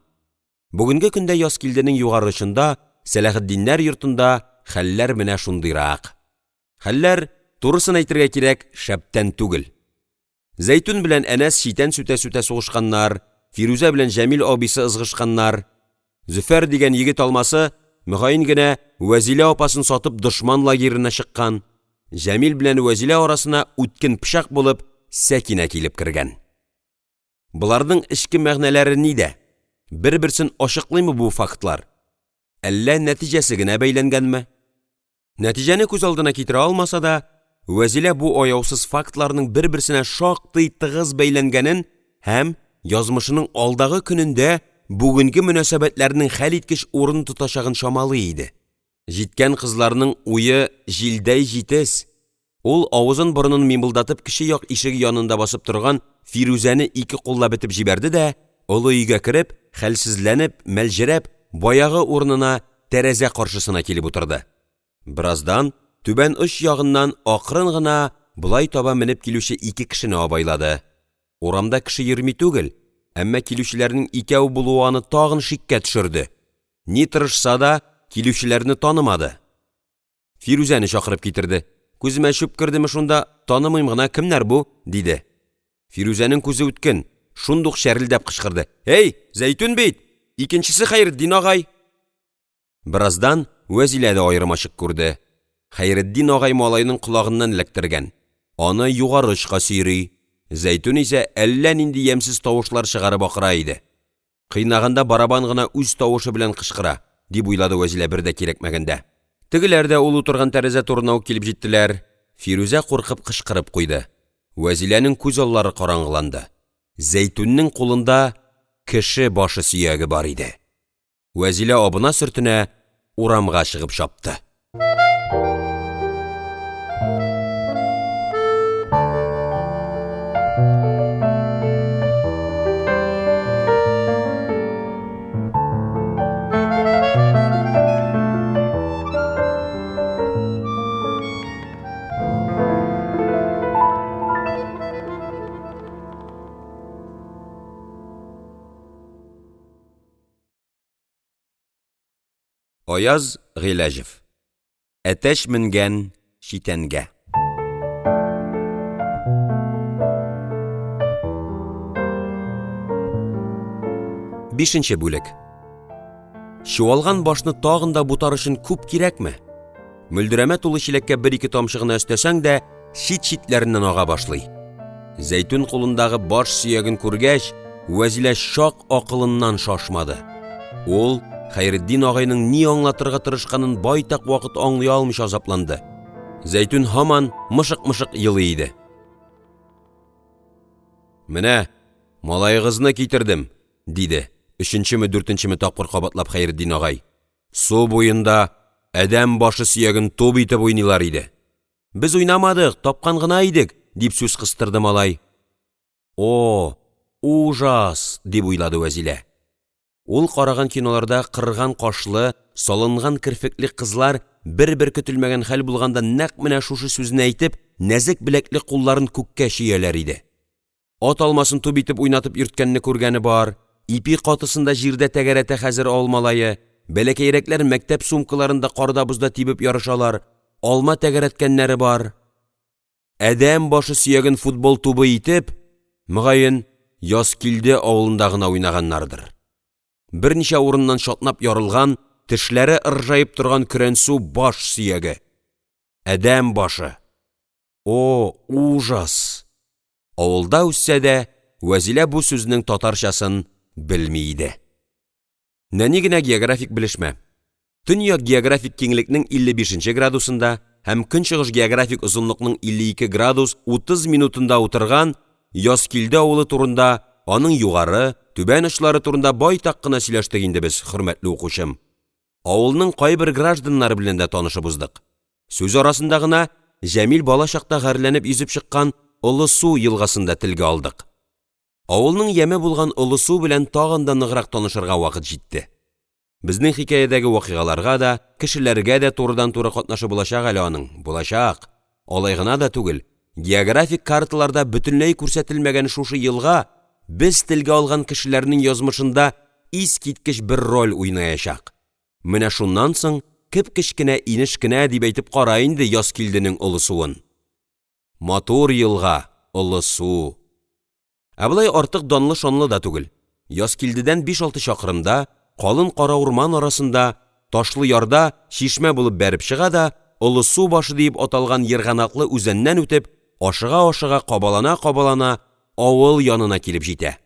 A: Бүгенге көндә Язкилденең Югары очында, Сәләхетдиннәр йортында хәлләр менә шундыйрак. Хәлләр, турысын әйтергә кирәк, шәптән түгел. Зәйтүн белән Әнәс читән сүтә-сүтә сугышканнар, Фирүзә белән Җәмил абыйсы ызгышканнар, Зөфәр дигән егет алмасы, мөгаен генә, Вәзилә апасын сатып дошман лагерена чыккан, Җәмил белән Вәзилә арасына үткен пычак булып Сәкинә килеп кергән. Боларның эчке мәгънәләре нидә? Бер-берсен ачыклыймы бу фактлар? Әллә нәтиҗәсе генә бәйләнгәнме? Нәтиҗәне күз алдына китерә алмаса да, Вәзилә бу аяусыз фактларның бер-берсенә шактый тыгыз бәйләнгәнен һәм язмышының алдагы көнендә бүгенге мөнәсәбәтләрнең хәлиткеч урын тотачагын чамалый иде. Җиткән кызларның уе җилдәй җитез, ул авызын-борынын мимылдатып кече як ишеге янында басып торган Фирүзәне ике куллап этеп җибәрде дә, олы өйгә кереп, хәлсезләнеп, мәлҗерәп, баягы урынына, тәрәзә каршысына килеп утырды. Бераздан Түбән оч ягыннан акрын гына болай таба менеп килүче ике кешене абайлады. Урамда кеше йөрми түгел, әмма килүчеләрнең икәү булуы аны тагын шиккә төшерде, ни тырышса да, килүчеләрне танымады. Фирүзәне чакырып китерде: «Күземә чүп кердеме шунда, танымыйм гына, кемнәр бу?» — диде. Фирүзәнең күзе үткен, шундук чәрелдәп кычкырды: «Әй, Зәйтүн бит, икенчесе Хәйретдин агай!» Бераздан Вәзилә дә аермачык күрде: Хәйретдин агай малайның колагыннан эләктергән, аны Югары очка сөйри, Зәйтүн исә әллә нинди ямьсез тавышлар чыгарып акыра иде. «Кыйнаганда барабан гына үз тавышы белән кычкыра»,– дип уйлады Вәзилә бер дә кирәкмәгәндә. Тегеләр дә ул утырган тәрәзә турына ук килеп җиттеләр, Фирүзә куркып кычкырып куйды, Вәзиләнең күз аллары караңгыланды: Зәйтүннең кулында кеше башы сөяге бар иде. Вәзилә абына-сөртенә урамга чыгып чапты. Аяз Гыйләҗев. Әтәч менгән читәнгә. Бишенче бүлек. Чуалган башны тагын да бутар өчен күп кирәкме? Мөлдерәмә тулы чиләккә бер-ике тамчы гына өстәсәң дә, чит-читләреннән ага башлый. Зәйтүн кулындагы баш сөяген күргәч, Вәзилә чак акылыннан шашмады. Ул Хәйретдин агайның ни аңлатырга тырышканын байтак вакыт аңлый алмыйча азапланды. Зәйтүн һаман мышык-мышык елый иде. «Менә малаегызны китердем»,– диде, өченчеме, дүртенчеме тапкыр кабатлап Хәйретдин агай. «Су буенда адәм башы сөяген туп итеп уйныйлар иде». «Без уйнамадык, тапкан гына идек»,– дип сүз кыстырды малай. «О, ужас!» — дип уйлады Вәзилә. Ул караган киноларда кырган кашлы, салынган керфекле кызлар бер-бер көтелмәгән хәл булганда нәкъ менә шушы сүзне әйтеп, нәзек беләкле кулларын күккә чөяләр иде. Ат алмасын туп итеп уйнатып йөрткәнне күргәне бар, ипи катысын да җирдә тәгәрәтә хәзер авыл малае, бәләкәйрәкләр мәктәп сумкаларын да карда-бозда тибеп ярышалар, алма тәгәрәткәннәре бар. Адәм башы сөяген футбол тубы итеп, мөгаен, Язкилде авылында гына уйнаганнардыр. Берничә урыннан чатнап ярылган, тешләре ыржаеп торган көрәнсу баш сөяге. Адәм башы. О, ужас! Авылда үссә дә, Вәзилә бу сүзнең татарчасын белми иде. Нәни генә географик белешмә Төньяк географик киңлекнең 55 нче градусында һәм көнчыгыш географик озынлыкның 52 градус 30 минутында утырган Язкилде авылы турында, аның Югары, Түбән очлары турында байтак кына сөйләштек инде без, хөрмәтле укучым. Авылның кайбер гражданнары белән дә танышып уздык. Сүз арасында гына Җәмил бала чакта гарьләнеп йөзеп чыккан Олы су елгасын да телгә алдык. Авылның яме булган Олы су белән тагын да ныграк танышырга вакыт җитте. Безнең хикәядәге вакыйгаларга да, кешеләргә дә турыдан-туры катнашы булачак әле аның, булачак! Алай гына да түгел, географик карталарда бөтенләй күрсәтелмәгән шушы елга без телгә алган кешеләрнең язмышында искиткеч бер роль уйнаячак. Менә шуннан соң кеп-кечкенә инеш кенә дип әйтеп кара инде Язкилденең Олы суын! Матур елга Олы су! Ә болай артык данлы-шанлы да түгел, Язкилдедән биш-алты чакрымда, калын кара урман арасында, ташлы ярда чишмә булып бәреп чыга да, Олы су башы дип аталган ерганаклы үзәннән үтеп, ашыга-ашыга, кабалана-кабалана авыл янына килеп җитә.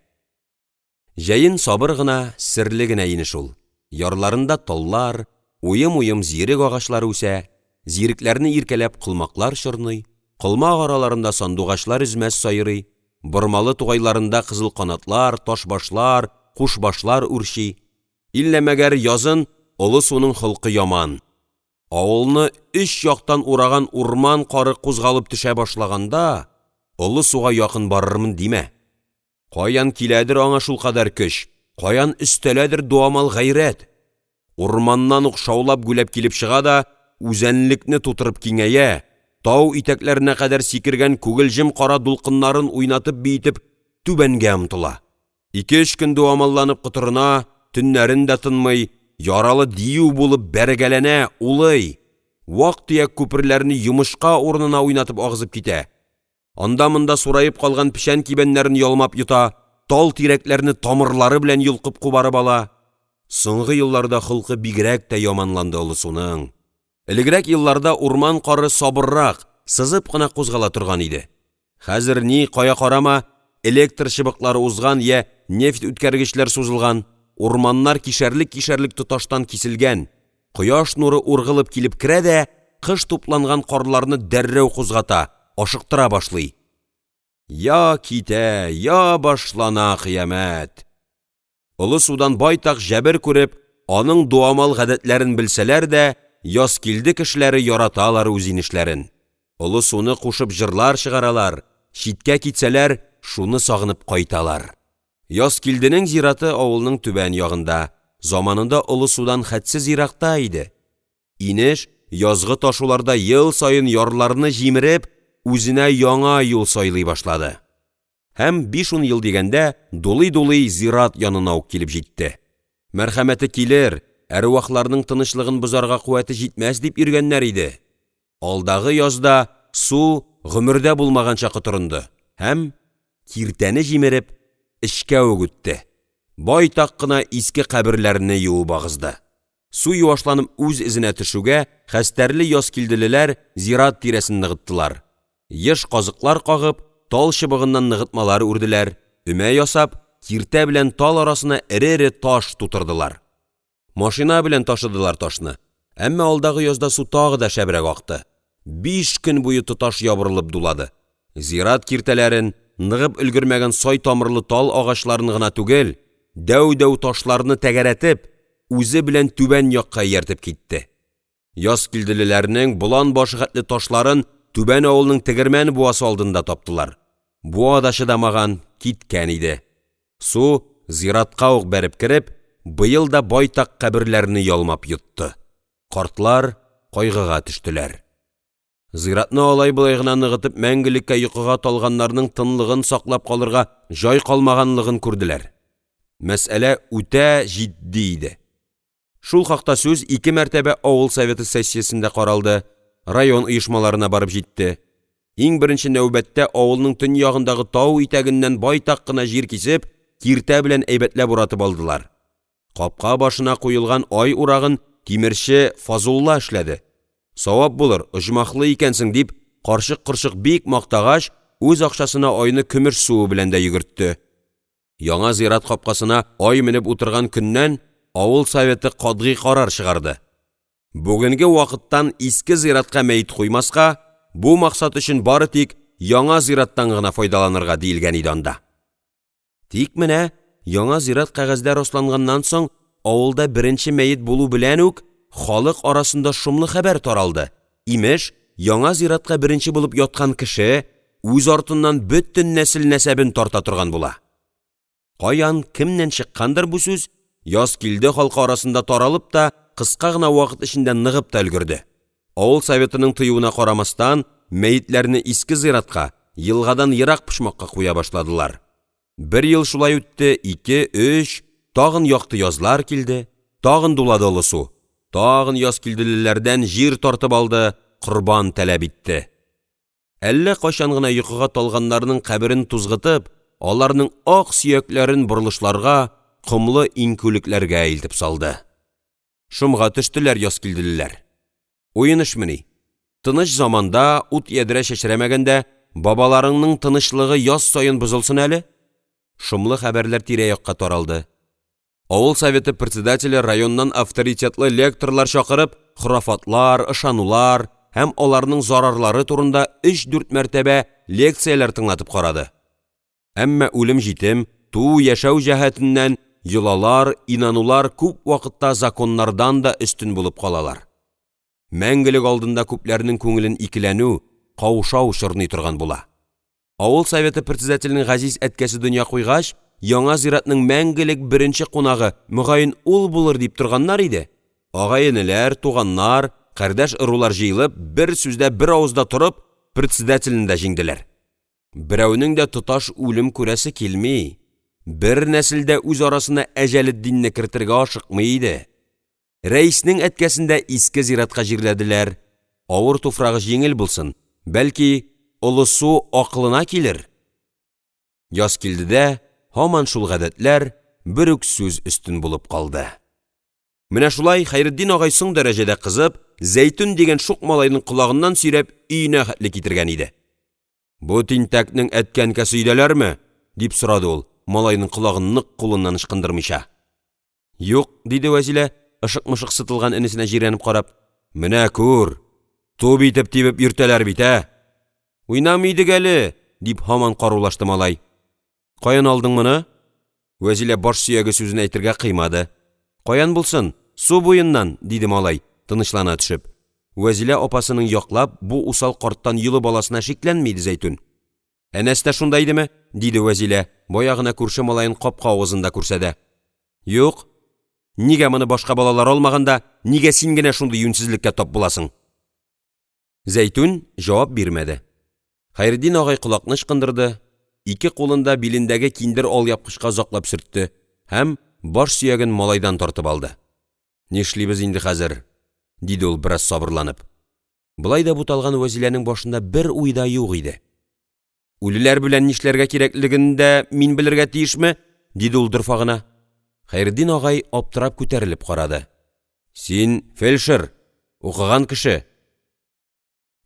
A: Җәен сабыр гына, серле генә инеш ул. Ярларында таллар, уем-уем зирек агачлары үсә, зирекләрне иркәләп колмаклар чорный, колмак араларында сандугачлар өзмәс сайрый, бормалы тугайларында кызылканатлар, ташбашлар, кушбашлар үрчи. Иллә мәгәр язын Олы суның холкы яман, авылны өч яктан ураган урман кары кузгалып төшә башлаганда Олы суга якын барырмын димә! Каян киләдер аңа шулкадәр көч, каян өстәләдер дуамал гайрәт, урманнан ук шаулап-гүләп килеп чыга да үзәнлекне тутырып киңәя, тау итәкләренә кадәр сикергән күгелҗем-кара дулкыннарын уйнатып-биетеп түбәнгә омтыла. Ике-өч көн дуамалланып котырына, төннәрен дә тынмый, яралы дию булып бәргәләнә, улый, вак-төяк күперләрне йомычка урынына уйнатып агызып китә, анда-монда сураеп калган печән кибәннәрен ялмап йота, тал-тирәкләрне тамырлары белән йолкып кубарып ала. Соңгы елларда холкы бигрәк тә яманланды Олы суның. Элегрәк елларда урман кары сабыррак, сызып кына кузгала торган иде. Хәзер ни, кая карама, электр чыбыклары узган, я нефть үткәргечләр сузылган, урманнар кишәрлек-кишәрлек тоташтан киселгән, кояш нуры ургылып килеп керә дә кыш тупланган карларны дәррәү кузгата, ашыктыра башлый. Я китә, я башлана кыямәт! Олы судан байтак җәбер күреп, аның дуамал гадәтләрен белсәләр дә, Язкилде кешеләре яраталар үз инешләрен, Олы суны кушып җырлар чыгаралар, читкә китсәләр, шуны сагынып кайталар. Язкилденең зираты авылның түбән ягында, заманында Олы судан хәтсез еракта иде. Инеш язгы ташуларда ел саен ярларны җимереп, үзенә яңа юл сайлый башлады һәм биш-ун ел дигәндә дулый-дулый зират янына ук килеп җитте. Мәрхәмәте килер! әрвахларның тынычлыгын бозарга куәте җитмәс дип йөргәннәр иде, алдагы язда су гомердә булмаганча котырынды һәм киртәне җимереп эчкә үк үтте, байтак кына иске каберләрне юып агызды. Су юашланып үз эзенә төшүгә, хәстәрле язкилделеләр зират тирәсен ныгыттылар, еш казыклар кагып, тал чыбыгыннан ныгытмалар үрделәр, өмә ясап, киртә белән тал арасына эре-эре таш тутырдылар. Машина белән ташыдылар ташны, әмма алдагы язда су тагын да шәбрәк акты, биш көн буе тоташ ябырылып дулады, зират киртәләрен, ныгып өлгермәгән сай тамырлы тал агачларын гына түгел, дәү-дәү ташларны тәгәрәтеп, үзе белән түбән якка ияртеп китте. Язкилделәрнең болан башы хәтле ташларын Түбән авылның тегермән буасы алдында таптылар, буа да чыдамаган, киткән иде. Су зиратка ук бәреп кереп, быел да байтак каберләрне ялмап йотты, картлар кайгыга төштеләр. Зиратны алай-болай гына ныгытып мәңгелеккә йокыга талганнарның тынлыгын саклап калырга җай калмаганлыгын күрделәр. Мәсьәлә үтә җитди иде. Шул хакта сүз ике мәртәбә авыл советы сессиясендә каралды, район оешмаларына барып җитте. Иң беренче нәүбәттә авылның төньягындагы тау итәгеннән байтак кына җир кисеп, киртә белән әйбәтләп уратып алдылар. Капка башына куелган ай урагын тимерче Фазулла эшләде. Савап булыр, оҗмахлы икәнсең, дип, карчык-корчык бик мактагач, үз акчасына айны көмеш суы белән дә йөгертте. Яңа зират капкасына ай менеп утырган көннән авыл советы катгый карар чыгарды: бүгенге вакыттан иске зиратка мәет куймаска, бу максат өчен бары тик яңа зираттан гына файдаланырга, диелгән иде анда. Тик менә яңа зират кәгазьдә расланганнан соң, авылда беренче мәет булу белән үк халык арасында шомлы хәбәр таралды: имеш, яңа зиратка беренче булып яткан кеше үз артыннан бөтен нәсел-нәсәбен тарта торган була. Каян, кемнән чыккандыр бу сүз Язкилде халкы арасында таралып та, кыска гына вакыт эчендә ныгып та өлгерде. Авыл советының тыюына карамастан, мәетләрне иске зиратка, елгадан ерак почмакка куя башладылар. Бер ел шулай үтте, ике, өч, тагын якты язлар килде, тагын дулады Олы су, тагын язкилделәрдән җир тартып алды, корбан таләп итте. Әллә кайчан гына йокыга талганнарның каберен тузгытып, аларның ак сөякләрен борылышларга, комлы иңкүлекләргә илтеп салды. Шомга төштеләр язкилделәр. Уен эшмени, тыныч заманда, ут-ядрә чәчрәмәгәндә бабаларыңның тынычлыгы яз саен бозылсын әле! Шомлы хәбәрләр тирә-якка таралды. Авыл советы председателе районнан авторитетлы лекторлар чакырып хорафатлар, ышанулар һәм аларның зарарлары турында өч-дүрт мәртәбә лекцияләр тыңлатып карады. Әмма үлем-җитем, туу-яшәү җәһәтеннән йолалар, инанулар күп вакытта законнардан да өстен булып калалар. Мәңгелек алдында күпләрнең күңелен икеләнү, каушау чорный торган була. Авыл советы председателенең газиз әткәсе дөнья куйгач, яңа зиратның мәңгелек беренче кунагы, мөгаен, ул булыр дип торганнар иде, агай-энеләр, туганнар, кардәш-ырулар җыелып, бер сүздә, бер авызда торып председательне дә җиңделәр. Берәүнең дә тоташ үлем күрәсе килми, бер нәсел дә үз арасына Әҗәлетдинне кертергә ашыкмый иде. Рәиснең әткәсен дә иске зиратка җирләделәр, авыр туфрагы җиңел булсын, бәлки Олы су акылына килер?! Язкилдедә һаман шул гадәтләр, бер үк сүз өстен булып калды. Менә шулай Хәйретдин агай соң дәрәҗәдә кызып, Зәйтүн дигән шук малайның колагыннан сөйрәп өенә хәтле китергән иде. «Бу тинтәкнең әткә-әнкәсе өйдәләрме?» — дип сорады ул, малайның колагын нык кулыннан ычкындырмыйча. «Юк»,– диде Вәзилә, ышык-мышык сытылган энесенә җирәнеп карап. «Менә күр, туп итеп тибеп йөртәләр бит, ә!» «Уйнамый идек әле!» — дип, һаман карулашты малай. «Каян алдың моны?» Вәзилә баш сөяге сүзен әйтергә кыймады. «Каян булсын, су буеннан»,– диде малай, тынычлана төшеп. Вәзилә апасының яклап, бу усал карттан йолып аласына шикләнми иде Зәйтүн. «Әнәс тә шунда идеме?» — диде Вәзилә, бая гына күрше малаен капка авызында күрсә дә. «Юк». «Нигә моны башка балалар алмаган да, нигә син генә шундый юньсезлеккә тап буласың?» Зәйтүн җавап бирмәде. Хәйретдин агай колакны ычкындырды, ике кулын да билендәге киндер алъяпкычка озаклап сөртте һәм баш сөяген малайдан тартып алды. Нишлибез инде хәзер? — диде ул, бераз сабырланып. Болай да буталган Вәзиләнең башында бер уй да юк иде. — Үлеләр белән нишләргә кирәклеген дә мин белергә тиешме? — диде ул дорфа гына. Хәйретдин агай аптырап күтәрелеп карады: «Син фелшер, укыган кеше,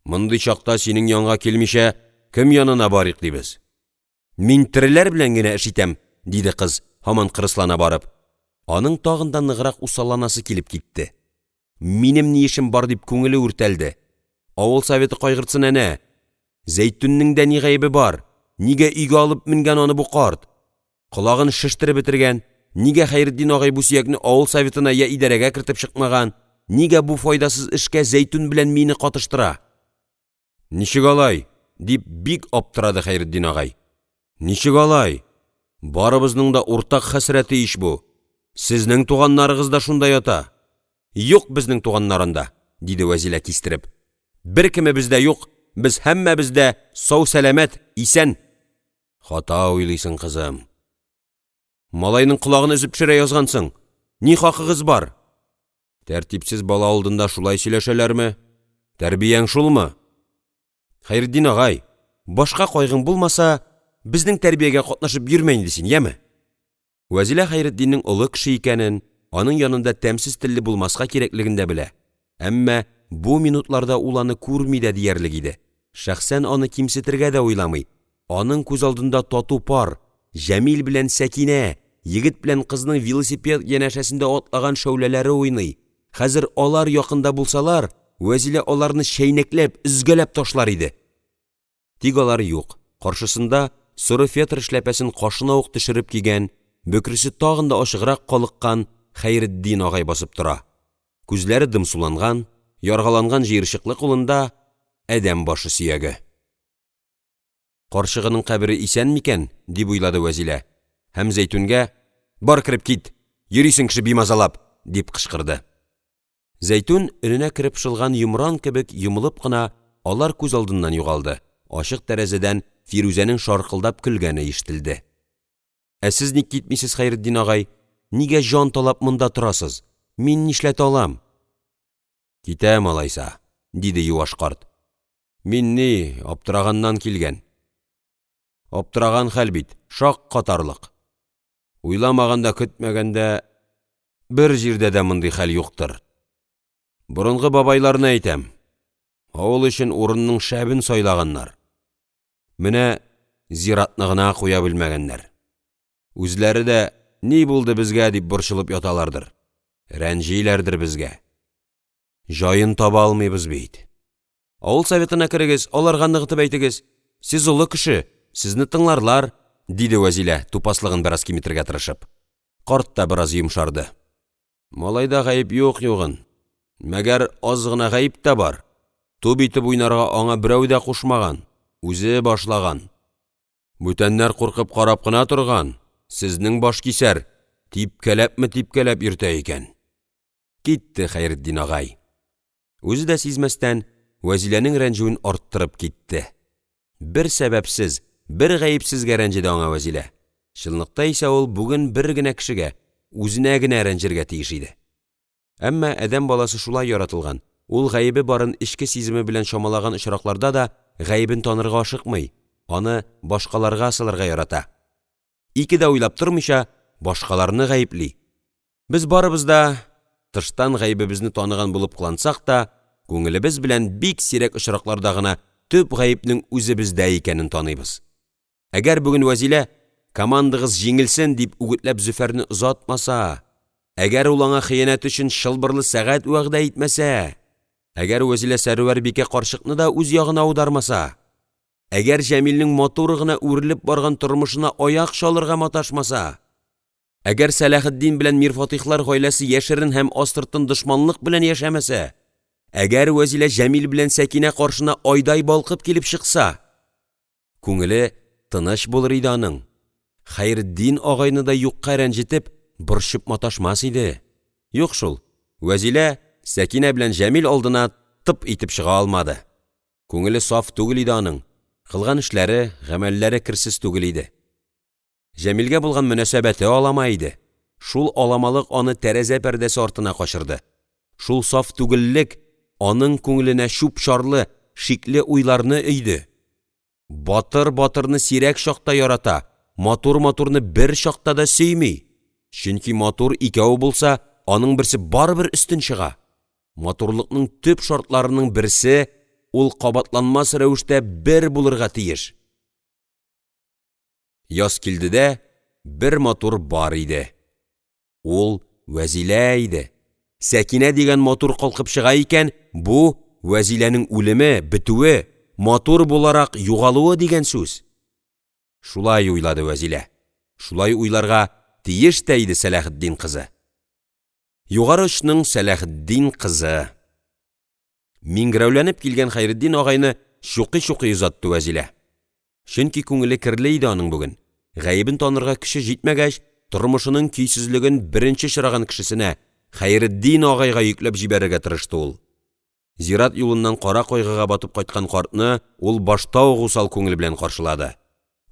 A: мондый чакта синең янга килмичә кем янына барыйк ди без?» «Мин тереләр белән генә эш итәм,– диде кыз, һаман кырыслана барып. Аның тагын да ныграк усалланасы килеп китте, минем ни эшем бар дип күңеле үртәлде, авыл советы кайгыртсын әнә! Зәйтүннең дә ни гаебе бар, нигә өйгә алып менгән аны бу карт, колагын шештереп бетергән, нигә Хәйретдин агай бу сөякне авыл советына, я идарәгә кертеп чыкмаган, нигә бу файдасыз эшкә Зәйтүн белән мине катыштыра?! «Ничек алай?» — дип, бик аптырады Хәйретдин агай. «Ничек алай, барыбызның да уртак хәсрәте ич бу, сезнең туганнарыгыз да шунда ята!» «Юк безнең туганнар анда,– диде Вәзилә кистереп.– Беркемебез дә юк, без һәммәбез дә сау-сәламәт, исән!» «Хата уйлыйсың, кызым, малайның колагын өзеп төшерә язгансың, ни хакыгыз бар?» «Тәртипсез бала алдында шулай сөйләшәләрме? Тәрбияң шулмы?» «Хәйретдин агай, башка кайгың булмаса, безнең тәрбиягә катнашып йөрмә инде син, яме!» Вәзилә Хәйретдиннең олы кеше икәнен, аның янында тәмсез телле булмаска кирәклеген дә белә, әмма бу минутларда ул аны күрми дә диярлек иде, шәхсән аны кимсетергә дә уйламый, аның күз алдында тату пар — Җәмил белән Сәкинә, егет белән кызның велосипед янәшәсендә атлаган шәүләләре уйный, хәзер алар якында булсалар, Вәзилә аларны чәйнәкләп, өзгәләп ташлар иде. Тик алар юк, каршысында соры фетр эшләпәсен кашына ук төшереп кигән, бөкресе тагын да ачыграк калыккан Хәйретдин агай басып тора, күзләре дымсуланган, яргаланган җыерчыклы кулында адәм башы сөяге. «Карчыгының кабере исән микән?» — дип уйлады Вәзилә һәм Зәйтүнгә: «Бар, кереп кит, йөрисең кеше бимазалап!» — дип кычкырды. Зәйтүн өненә кереп шылган йомран кебек йомылып кына алар күз алдыннан югалды, ачык тәрәзәдән Фирүзәнең шаркылдап көлгәне ишетелде. «Ә сез ник китмисез, Хәйретдин агай, нигә җан талап монда торасыз, мин нишләтә алам?» «Китәм алайса,– диде юаш карт.– Мин ни, аптыраганнан килгән. Аптыраган хәл бит, шаккатарлык! Уйламаганда-көтмәгәндә бер җирдә дә мондый хәл юктыр. Борынгы бабайларны әйтәм, авыл өчен урынның шәбен сайлаганнар, менә зиратны гына куя белмәгәннәр. Үзләре дә ни булды безгә дип борчылып яталардыр, рәнҗиләрдер безгә. Җаен таба алмыйбыз бит. Авыл советына керегез, аларга ныгытып әйтегез. Сез олы кеше, сезне тыңларлар,– диде Вәзилә, тупаслыгын бераз киметергә тырышып. Карт та бераз йомшарды. — Малайда гаеп юк югын, мәгәр аз гына гаеп тә бар, туп итеп уйнарга аңа берәү дә кушмаган, үзе башлаган. Бүтәннәр куркып карап кына торган, сезнең башкисәр типкәләпме-типкәләп йөртә икән. Китте Хәйретдин агай. Үзе дә сизмәстән, Вәзиләнең рәнҗүен арттырып китте. Бер сәбәпсез, бер гаепсезгә рәнҗеде аңа Вәзилә. Чынлыкта исә ул бүген бер генә кешегә — үзенә генә рәнҗергә тиеш иде. Әмма адәм баласы шулай яратылган, ул гаебе барын эчке сиземе белән чамалаган очракларда да гаебен танырга ашыкмый, аны башкаларга сыларга ярата, ике дә уйлап тормыйча башкаларны гаепли. Без барыбыз да тыштан гаебебезне таныган булып кылансак та, күңелебез белән бик сирәк очракларда гына төп гаепнең үзебездә икәнен таныйбыз. Әгәр бүген Вәзилә: «Командагыз җиңелсен!» — дип үгетләп Зөфәрне озатмаса, әгәр ул аңа хыянәте өчен чылбырлы сәгать вәгъдә итмәсә, әгәр Вәзилә Сәрвәрбикә карчыкны да үз ягына аудармаса, әгәр Җәмилнең матур гына үрелеп барган тормышына аяк чалырга маташмаса, әгәр Сәләхетдин белән Мирфатыйхлар гаиләсе яшерен һәм астыртын дошманлык белән яшәмәсә, әгәр Вәзилә Җәмил белән Сәкинә каршына айдай балкып килеп чыкса, күңеле тыныч булыр иде аның, Хәйретдин агайны да юкка рәнҗетеп, борчып маташмас иде. Юк шул, Вәзилә Сәкинә белән Җәмил алдына тып итеп чыга алмады, күңеле саф түгел иде аның, кылган эшләре, гамәлләре керсез түгел иде. Җәмилгә булган мөнәсәбәте алама иде. Шул аламалык аны тәрәзә пәрдәсе артына качырды, шул саф түгеллек аның күңеленә чүп-чарлы, шикле уйларны өйде: батыр батырны сирәк чакта ярата, матур матурны бер чакта да сөйми, чөнки матур икәү булса, аның берсе барыбер өстен чыга, матурлыкның төп шартларының берсе — ул кабатланмас рәвештә бер булырга тиеш. Язкилдедә бер матур бар иде, ул Вәзилә иде, Сәкинә дигән матур калкып чыга икән, бу — Вәзиләнең үлеме, бетүе, матур буларак югалуы дигән сүз. Шулай уйлады Вәзилә, шулай уйларга тиеш тә иде Сәләхетдин кызы! Югары очның Сәләхетдин кызы! Миңгерәүләнеп килгән Хәйретдин агайны чукый-чукый озатты Вәзилә. Чөнки күңеле керле иде аның бүген, гаебен танырга көче җитмәгәч, тормышының көйсезлеген беренче очраган кешесенә — Хәйретдин агайга йөкләп җибәрергә тырышты ул. Зират юлыннан кара кайгыга батып кайткан картны ул башта ук усал күңел белән каршылады.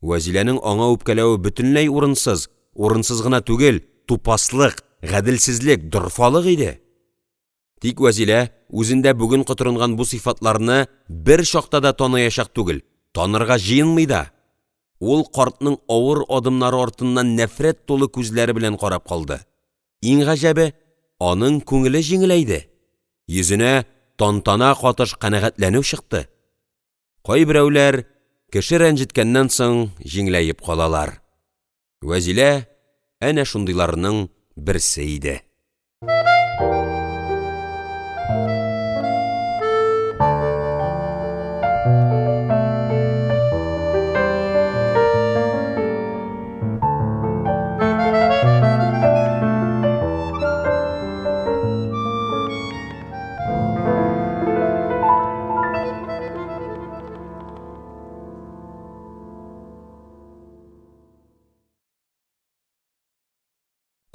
A: Вәзиләнең аңа үпкәләве бөтенләй урынсыз, урынсыз гына түгел, тупаслык, гаделсезлек, дорфалык иде. Тик Вәзилә үзендә бүген котырынган бу сыйфатларны бер чакта да таныячак түгел, танырга җыенмый да! Ул картның авыр адымнары артыннан нәфрәт тулы күзләре белән карап калды, иң гаҗәбе, аның күңеле җиңеләйде, йөзенә тантана катыш канәгатьләнү чыкты. Кайберәүләр кеше рәнҗеткәннән соң җиңеләеп калалар, Вәзилә әнә шундыйларның берсе иде.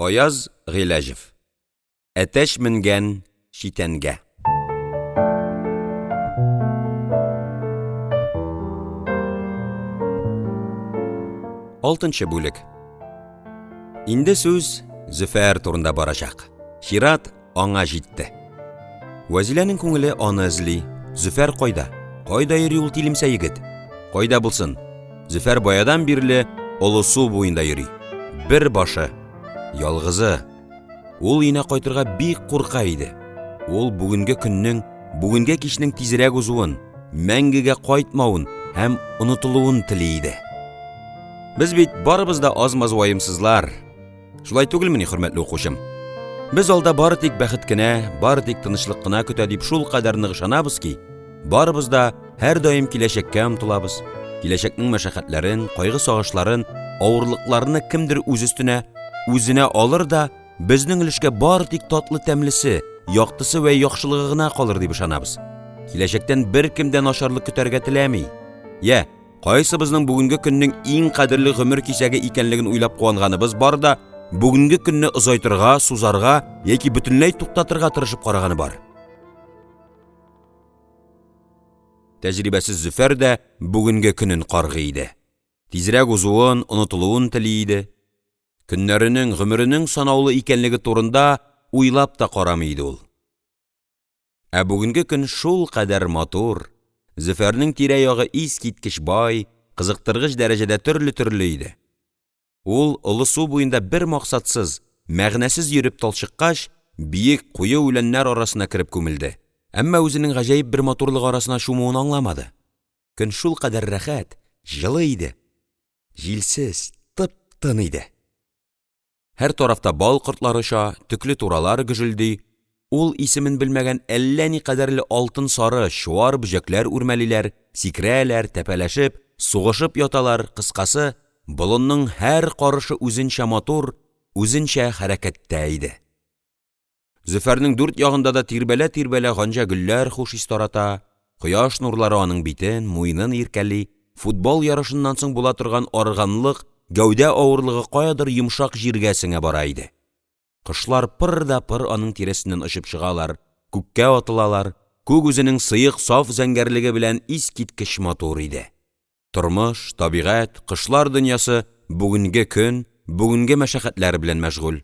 A: Аяз Гыйләҗев. Әтәч менгән читәнгә. Алтынчы бүлек. Инде сүз Зөфәр турында барачак. Чират аңа җитте. Вәзиләнең күңеле аны эзли. Зөфәр кайда? Кайда йөри ул тилемсә егет? Кайда булсын? Зөфәр баядан бирле Олы су буенда йөри. Бер башы. Ялгызы. Ул өенә кайтырга бик курка иде. Ул бүгенге көннең, бүгенге кичнең тизрәк узуын, мәңгегә кайтмавын һәм онытылуын тели иде. Без бит барыбыз да аз-маз ваемсызлар. Шулай түгелмени, хөрмәтле укучым? Без алда бары тик бәхет кенә, бары тик тынычлык кына көтә дип шулкадәр нык ышанабыз ки, барыбыз да һәрдаим киләчәккә омтылабыз, киләчәкнең мәшәкатьләрен, кайгы-сагышларын, авырлыкларны кемдер үз өстенә, үзенә алыр да, безнең өлешкә бары тик татлы-тәмлесе, яктысы вә яхшылыгы гына калыр дип ышанабыз. Киләчәктән беркем дә начарлык көтәргә теләми. Я, Кайсыбызның бүгенге көннең иң кадерле гомер кисәге икәнлеген уйлап куанганыбыз бар да, бүгенге көнне озайтырга, сузарга яки бөтенләй туктатырга тырышып караганы бар. Тәҗрибәсез Зөфәр дә бүгенге көнен каргый иде. Тизрәк узуын, онытылуын тели иде. Көннәренең, гомеренең санаулы икәнлеге турында уйлап та карамый иде ул. Ә бүгенге көн шулкадәр матур, Зөфәрнең тирә-ягы искиткеч бай, кызыктыргыч дәрәҗәдә төрле-төрле иде. Ул Олы су буенда бер максатсыз, мәгънәсез йөреп талчыккач, биек, куе үләннәр арасына кереп күмелде, әмма үзенең гаҗәеп бер матурлык арасына чумуын аңламады. Көн шулкадәр рәхәт, җылы иде, җилсез, тып-тын иде. Һәр тарафта бал кортлары оча, төклетуралар гөжелди, ул исемен белмәгән әллә никадәрле алтын сары, чуар бөҗәкләр үрмәлиләр, сикерәләр, тәпәләшеп, сугышып яталар, кыскасы, болынның һәр карышы үзенчә матур, үзенчә хәрәкәттә иде. Зөфәрнең дүрт ягында да тирбәлә-тирбәлә ганҗә гөлләр хуш ис тарата, кояш нурлары аның битен, муенын иркәли, футбол ярышыннан соң була торган арыганлык, гәүдә авырлыгы каядыр йомшак җиргә сеңә бара иде. Кошлар пыр да пыр аның тирәсеннән очып чыгалар, күккә атылалар, күк үзенең сыек саф зәңгәрлеге белән искиткеч матур иде. Тормыш, табигать, кошлар дөньясы бүгенге көн, бүгенге мәшәкатьләр белән мәшгуль.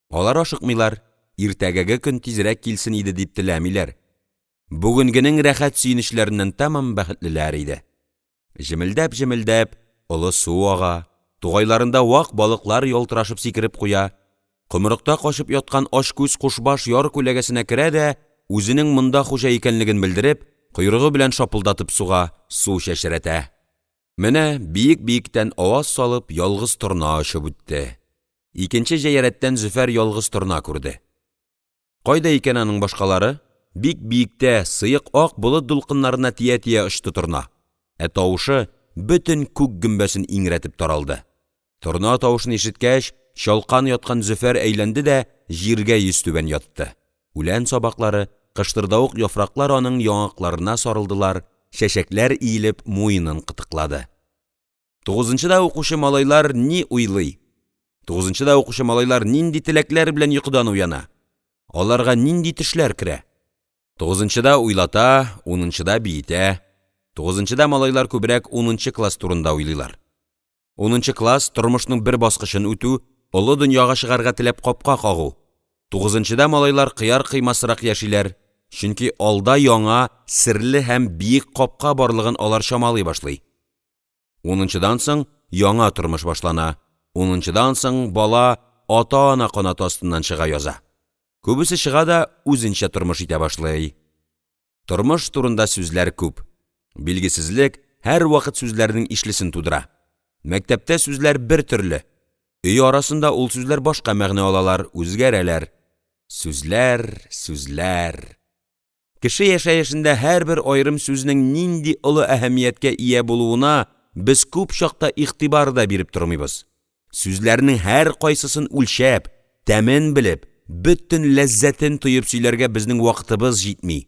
A: Алар ашыкмыйлар, иртәгәге көн тизрәк килсен иде дип теләмиләр, бүгенгенең рәхәт сөенечләреннән тәмам бәхетлеләр иде. Җемелдәп-җемелдәп Олы су ага, тугайларында вак балыклар ялтырашып сикереп куя, комырыкта качып яткан ач күз кушбаш яр күләгәсенә керә дә, үзенең монда хуҗа икәнлеген белдереп, койрыгы белән шапылдатып суга, су чәчрәтә. Менә биек-биектән аваз салып ялгыз торна очып үтте. Икенче җәя рәттән Зөфәр ялгыз торна күрде. Кайда икән аның башкалары? Бик биектә, сыек ак болыт дулкыннарына тия-тия очты торна, ә тавышы бөтен күк гөмбәзен иңрәтеп таралды. Торна тавышын ишеткәч, чалкан яткан Зөфәр әйләнде дә җиргә йөзтүбән ятты, үлән сабаклары, кыштырдавык яфраклар аның яңакларына сарылдылар, чәчәкләр иелеп муенын кытыклады. Тугызынчыда укучы малайлар ни уйлый? Тугызынчыда укучы малайлар нинди теләкләр белән йокыдан уяна? Аларга нинди төшләр керә? Тугызынчыда уйлата, унынчыда биетә. Тугызынчыда малайлар күбрәк унынчы класс турында уйлыйлар. Унынчы класс тормышның бер баскычын үтү, олы дөньяга чыгарга теләп капка кагу. Тугызынчыда малайлар кыяр-кыймасрак яшиләр, чөнки алда яңа, серле һәм биек капка барлыгын алар чамалый башлый. Унынчыдан соң яңа тормыш башлана, унынчыдан соң бала ата-ана канаты астыннан чыга яза. Күбесе чыга да үзенчә тормыш итә башлый. Тормыш турында сүзләр күп. Билгесезлек һәрвакыт сүзләрнең ишлесен тудыра. Мәктәптә сүзләр бер төрле, өй арасында ул сүзләр башка мәгънә алалар, үзгәрәләр. Сүзләр, сүзләр. Кеше яшәешендә һәрбер аерым сүзнең нинди олы әһәмияткә ия булуына без күп чакта игътибар да биреп тормыйбыз. Сүзләрнең һәркайсысын үлчәп, тәмен белеп, бөтен ләззәтен тоеп сөйләргә безнең вакытыбыз җитми.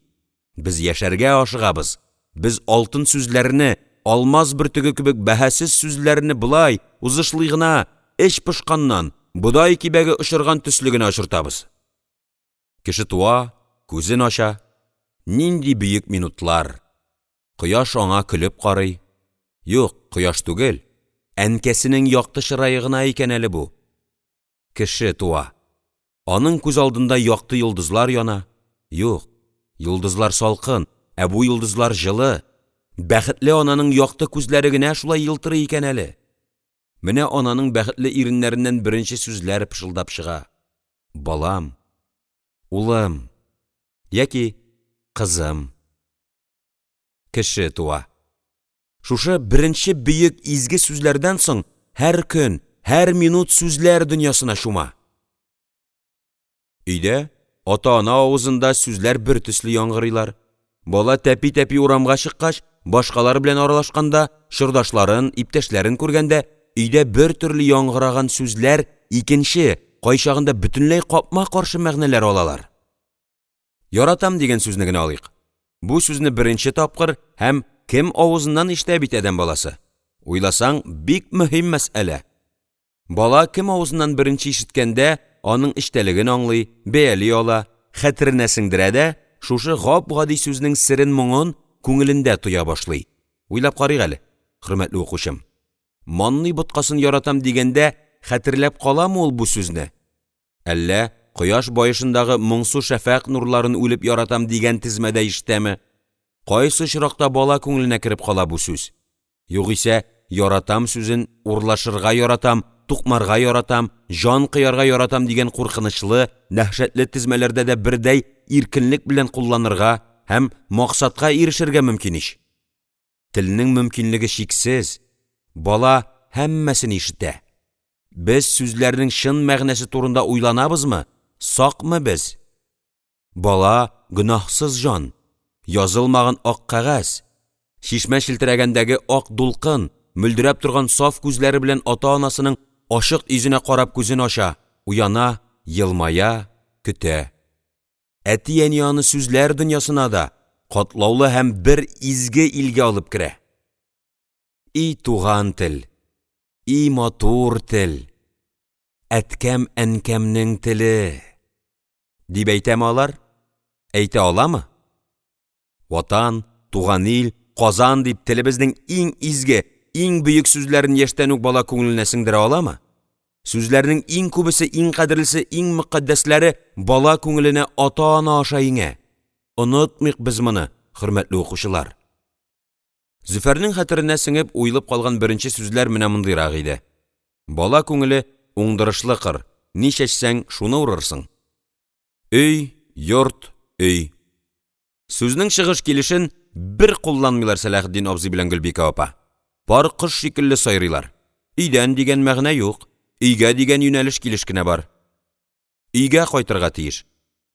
A: Без яшәргә ашыгабыз, без алтын сүзләрне, алмаз бөртеге кебек бәһасез сүзләрне болай, узышлый гына, эч пошканнан, бодай кибәге очырган төсле генә очыртабыз. Кеше туа, күзен ача. Нинди бөек минутлар! Кояш аңа көлеп карый. Юк, кояш түгел, әнкәсенең якты чырае гына икән әле бу. Кеше туа. Аның күз алдында якты йолдызлар яна. Юк, йолдызлар салкын, ә бу йолдызлар җылы. Бәхетле ананың якты күзләре генә шулай елтырый икән әле. Менә ананың бәхетле иреннәреннән беренче сүзләр пышылдап чыга: «Балам», «Улым» яки «Кызым». Кеше туа. Шушы беренче бөек изге сүзләрдән соң һәр көн, һәр минут сүзләр дөньясына чума. Өйдә, ата-ана авызында сүзләр бертөсле яңгырыйлар. Бала тәпи-тәпи урамга чыккач, башкалар белән аралашканда, чордашларын, иптәшләрен күргәндә өйдә бертөрле яңгыраган сүзләр икенче, кайчагында бөтенләй капма-каршы мәгънәләр алалар. «Яратам» дигән сүзне генә алыйк. Бу сүзне беренче тапкыр һәм кем авызыннан ишетә бит адәм баласы? Уйласаң, бик мөһим мәсьәлә. Бала кем авызыннан беренче ишеткәндә аның эчтәлеген аңлый, бәяли ала, хәтеренә сеңдерә дә шушы гап-гади сүзнең серен-моңын күңелендә тоя башлый. Уйлап карыйк әле, хөрмәтле укучым. Манный боткасын яратам дигәндә хәтерләп каламы ул бу сүзне? Әллә кояш баешындагы моңсу шәфәкъ нурларын үлеп яратам дигән тезмәдә ишетәме? Кайсы очракта бала күңеленә кереп кала бу сүз? Югыйсә, яратам сүзен урлашырга яратам, тукмарга яратам, җан кыярга яратам дигән куркынычлы, дәһшәтле тезмәләрдә дә бердәй иркенлек белән кулланырга һәм максатка ирешергә мөмкин ич! Телнең мөмкинлеге чиксез, бала һәммәсен ишетә. Без сүзләрнең чын мәгънәсе турында уйланабызмы, сакмы без? Бала — гөнаһсыз җан, язылмаган ак кәгазь. Чишмә челтерәгәндәге ак дулкын, мөлдерәп торган саф күзләре белән ата-анасының ачык йөзенә карап күзен ача, уяна, елмая, көтә. Әти-әни аны сүзләр дөньясына да, катлаулы һәм бер изге илгә алып керә. И туган тел, и матур тел, әткәм-әнкәмнең теле! Дип әйтәме алар? Әйтә аламы? Ватан, туган ил, Казан дип телебезнең иң изге, иң бөек сүзләрен яшьтән үк бала күңеленә сеңдерә аламы? Сүзләрнең иң күбесе, иң кадерлесе, иң мөкатдәсләре бала күңеленә ата-ана аша иңә. Онытмыйк без моны, хөрмәтле укучылар! Зөфәрнең хәтеренә сеңеп, уелып калган беренче сүзләр менә мондыйрак иде: Бала күңеле — уңдырышлы кыр, ни чәчсәң, шуны урырсың. Өй, йорт, өй. Сүзнең чыгыш килешен бер кулланмыйлар Сәләхетдин абзый белән Гөлбикә апа, пар кош шикелле сайрыйлар, өйдән дигән мәгънә юк, өйгә дигән юнәлеш килеш кенә бар. Өйгә кайтырга тиеш,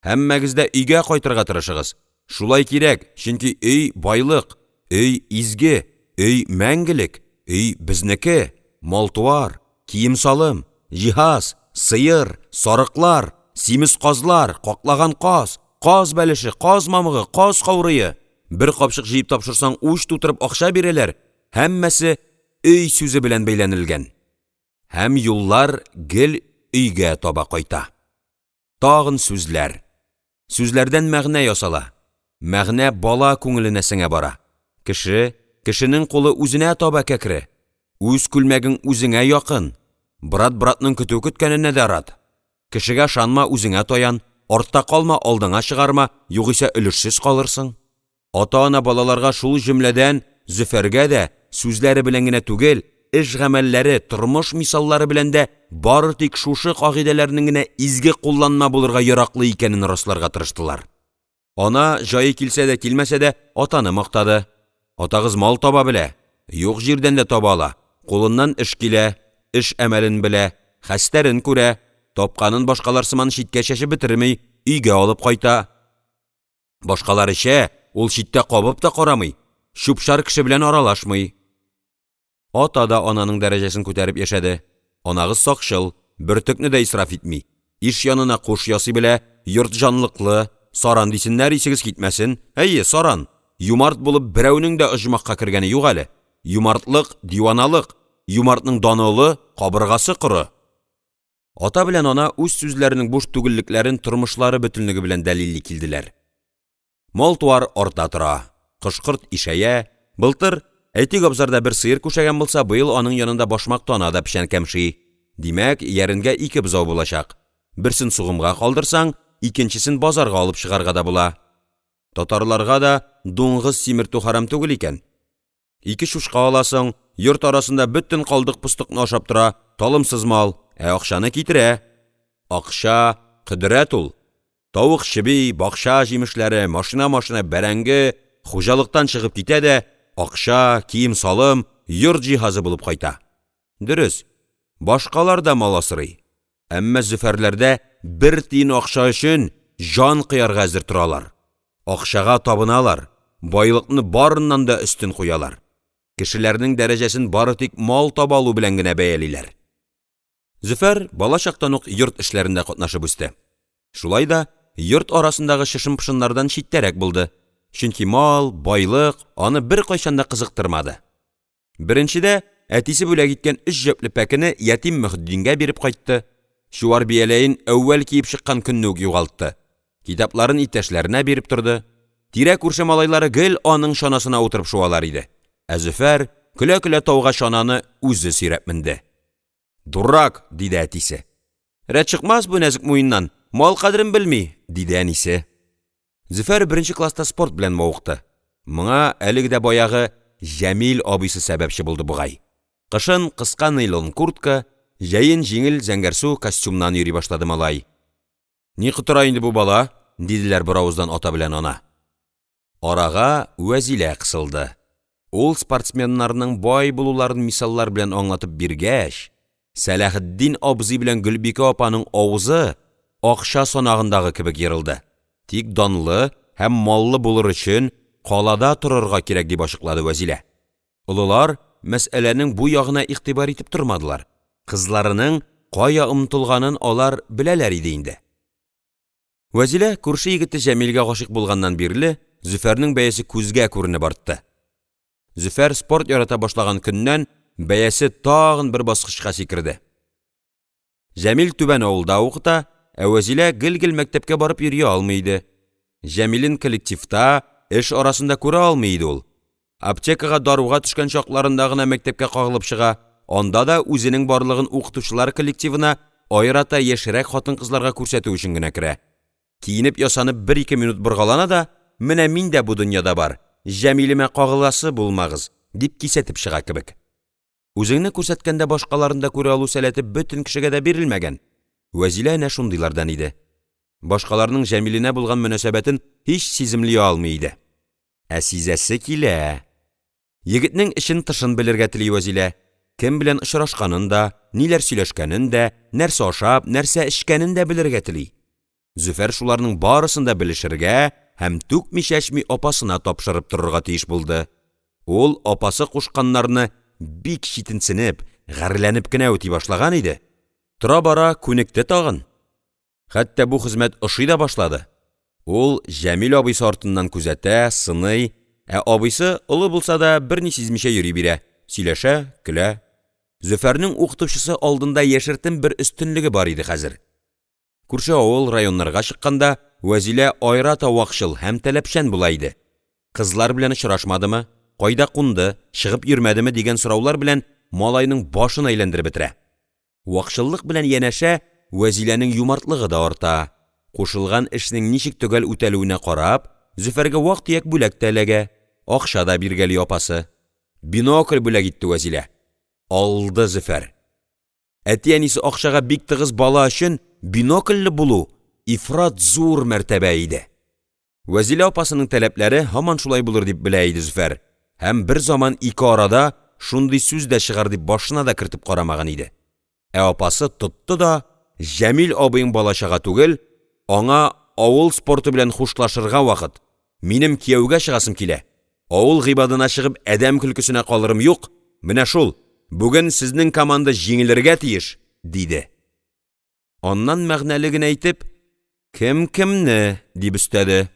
A: һәммәгез дә өйгә кайтырга тырышыгыз, шулай кирәк, чөнки өй — байлык, өй — изге, өй — мәңгелек, өй безнеке, мал-туар, кием-салым, җиһаз, сыер, сарыклар, симез казлар, каклаган каз, каз бәлеше, каз мамыгы, каз каурые, бер капчык җыеп тапшырсаң, уч тутырып акча бирәләр — һәммәсе өй сүзе белән бәйләнелгән. Һәм юллар гел өйгә таба кайта. Тагын сүзләр! Сүзләрдән мәгънә ясала, мәгънә бала күңеленә сеңә бара. Кеше, кешенең кулы үзенә таба кәкре, үз күлмәгең үзеңә якын, брат братның көтү көткәненә дә рад, кешегә ышанма, үзеңә таян, артта калма, алдыңа чыгарма, югыйсә өлешсез калырсың. Ата-ана балаларга, шул җөмләдән Зөфәргә дә, сүзләре белән генә түгел, эш-гамәлләре, тормыш мисаллары белән дә бары тик шушы кагыйдәләрнең генә изге кулланма булырга яраклы икәнен расларга тырыштылар. Ана, җае килсә дә, килмәсә дә, атаны мактады: «Атагыз мал таба белә, юк җирдән дә таба ала, кулыннан эш килә, эш әмәлен белә, хәстәрен күрә, тапканын башкалар сыман читкә чәчеп бетерми, өйгә алып кайта. Башкалар эчә, ул читтә кабып та карамый, чүп-чар кеше белән аралашмый». Ата да ананың дәрәҗәсен күтәреп яшәде: «Анагыз сакчыл, бөртекне дә исраф итми, иш янына куш ясый белә, йорт җанлыклы, саран дисеннәр, исегез китмәсен, әйе, саран, юмарт булып берәүнең дә оҗмахка кергәне юк әле, юмартлык — диваналык, юмартның даны олы, кабыргасы коры». Ата белән ана үз сүзләренең буш түгеллекләрен тормышлары бөтенлеге белән дәлилли килделәр. Мал-туар арта тора, кош-корт ишәя, былтыр, әйтик, абзарда бер сыер күшәгән булса, быел аның янында башмак тана да печән кәмши, димәк, яренгә ике бозау булачак, берсен сугымга калдырсаң, икенчесен базарга алып чыгарга да була. Татарларга да дуңгыз симертү харам түгел икән, ике чучка аласың, йорт арасында бөтен калдык-постыкны ашап тора, талымсыз мал, ә акчаны китерә! Акча — кодрәт ул! Тавык-чеби, бакча җимешләре, машина-машина бәрәңге хуҗалыктан чыгып китә дә акча, кием-салым, йорт җиһазы булып кайта. Дөрес, башкалар да мал асрый, әмма Зөфәрләрдә бер тиен акча өчен җан кыярга әзер торалар, акчага табыналар, байлыкны барыннан да өстен куялар, кешеләрнең дәрәҗәсен бары тик мал таба алу белән генә бәялиләр. Зөфәр бала чактан ук йорт эшләрендә катнашып үсте. Шулай да йорт арасындагы чышын-пышыннардан читтәрәк булды, чөнки мал, байлык аны беркайчан да кызыктырмады. Беренчедә әтисе бүләк иткән өч җәпле пәкене ятим Мөхетдингә биреп кайтты, чуар бияләен әүвәл киеп чыккан көнне үк югалтты, китапларын иптәшләренә биреп торды, тирә-күрше малайлары гел аның чанасына утырып шуалар иде, ә Зөфәр көлә-көлә тауга чананы үзе сөйрәп менде. «Дурак!» — диде әтисе. «Рәт чыкмас бу нәзек муеннан, мал кадерен белми»,– диде әнисе. Зөфәр беренче класста спорт белән мавыкты, моңа әлеге дә баягы Җәмил абыйсы сәбәпче булды бугай, кышын кыска нейлон куртка, җәен җиңел зәңгәрсу костюмнан йөри башлады малай. «Ни котыра инде бу бала?» — диделәр беравыздан ата белән ана. Арага Вәзилә кысылды, ул спортсменнарның бай булуларын мисаллар белән аңлатып биргәч, Сәләхетдин абзый белән Гөлбикә апаның авызы акча санагандагы кебек ерылды. Тик данлы һәм маллы булыр өчен калада торырга кирәк дип ачыклады Вәзилә. Олылар мәсьәләнең бу ягына игътибар итеп тормадылар, кызларының кая омтылганын алар беләләр иде инде. Вәзилә күрше егете Җәмилгә гашыйк булганнан бирле Зөфәрнең бәясе күзгә күренеп артты. Зөфәр спорт ярата башлаган көннән бәясе тагын бер баскычка сикерде. Җәмил Түбән авылда укыта, ә Вәзилә гел-гел мәктәпкә барып йөри алмый иде. Җәмилен коллективта, эш арасында күрә алмый иде ул. Аптекага даруга төшкән чакларында гына мәктәпкә кагылып чыга, анда да үзенең барлыгын укытучылар коллективына, аерата яшьрәк хатын-кызларга күрсәтү өчен генә керә, киенеп-ясанып бер-ике минут боргалана да, менә мин дә бу дөньяда бар, Җәмилемә кагыласы булмагыз, дип кисәтеп чыга кебек. Үзеңне күрсәткәндә башкаларны да күрә алу сәләте бөтен кешегә дә бирелмәгән, Вәзилә әнә шундыйлардан иде, башкаларның Җәмиленә булган мөнәсәбәтен һич сиземли алмый иде. Ә сизәсе килә! Егетнең эчен-тышын белергә тели Вәзилә, кем белән очрашканын да, ниләр сөйләшкәнен дә, нәрсә ашап, нәрсә эчкәнен дә белергә тели. Зөфәр шуларның барысын да белешергә һәм түкми-чәчми апасына тапшырып торырга тиеш булды. Ул апасы кушканнарны бик читенсенеп, гарьләнеп кенә үти башлаган иде, тора-бара күнекте тагын, хәтта бу хезмәт ошый да башлады. Ул Җәмил абыйсы артыннан күзәтә, сыный, ә абыйсы, олы булса да, берни сизмичә йөри бирә, сөйләшә, көлә. Зөфәрнең укытучысы алдында яшертен бер өстенлеге бар иде хәзер. Күрше авыл, районнарга чыкканда Вәзилә аерата вакчыл һәм таләпчән була иде, кызлар белән очрашмадымы, кайда кунды, чыгып йөрмәдеме дигән сораулар белән малайның башын әйләндереп бетерә. Вакчыллык белән янәшә Вәзиләнең юмартлыгы да арта, кушылган эшнең ничек төгәл үтәлүенә карап, Зөфәргә вак-төяк бүләк тә эләгә, акча да биргәли апасы. Бинокль бүләк итте Вәзилә, алды Зөфәр. Әти-әнисе акчага бик тыгыз бала өчен бинокльле булу ифрат зур мәртәбә иде. Вәзилә апасының таләпләре һаман шулай булыр дип белә иде Зөфәр һәм бер заман ике арада шундый сүз дә чыгар дип башына да кертеп карамаган иде. Ә апасы тотты да, Җәмил абыең бала-чага түгел, аңа авыл спорты белән хушлашырга вакыт, минем кияүгә чыгасым килә, авыл гыйбадына чыгып адәм көлкесенә калырым юк, менә шул, бүген сезнең команда җиңелергә тиеш, диде. Аннан мәгънәле генә итеп: «Кем кемне!» — дип өстәде.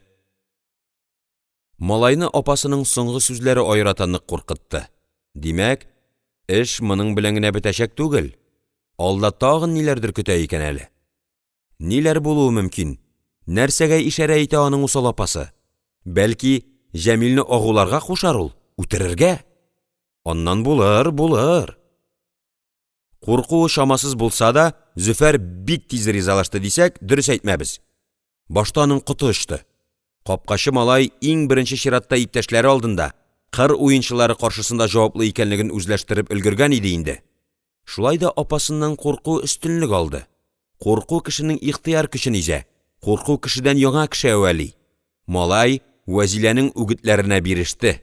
A: Малайны апасының соңгы сүзләре аерата нык куркытты, димәк, эш моның белән генә бетәчәк түгел, алда тагын ниләрдер көтә икән әле! Ниләр булуы мөмкин, нәрсәгә ишарә итә аның усал апасы? Бәлки Җәмилне агуларга кушар ул, үтерергә? Аннан булыр, булыр! Куркуы чамасыз булса да, Зөфәр бик тиз ризалашты дисәк, дөрес әйтмәбез. Башта аның коты очты. Капкачы малай иң беренче чиратта иптәшләре алдында, кыр уенчылары каршысында җаваплы икәнлеген үзләштереп өлгергән иде инде. Шулай да апасыннан курку өстенлек алды. Курку кешенең ихтыяр көчен изә, курку кешедән яңа кеше әвәли. Малай Вәзиләнең үгетләренә биреште.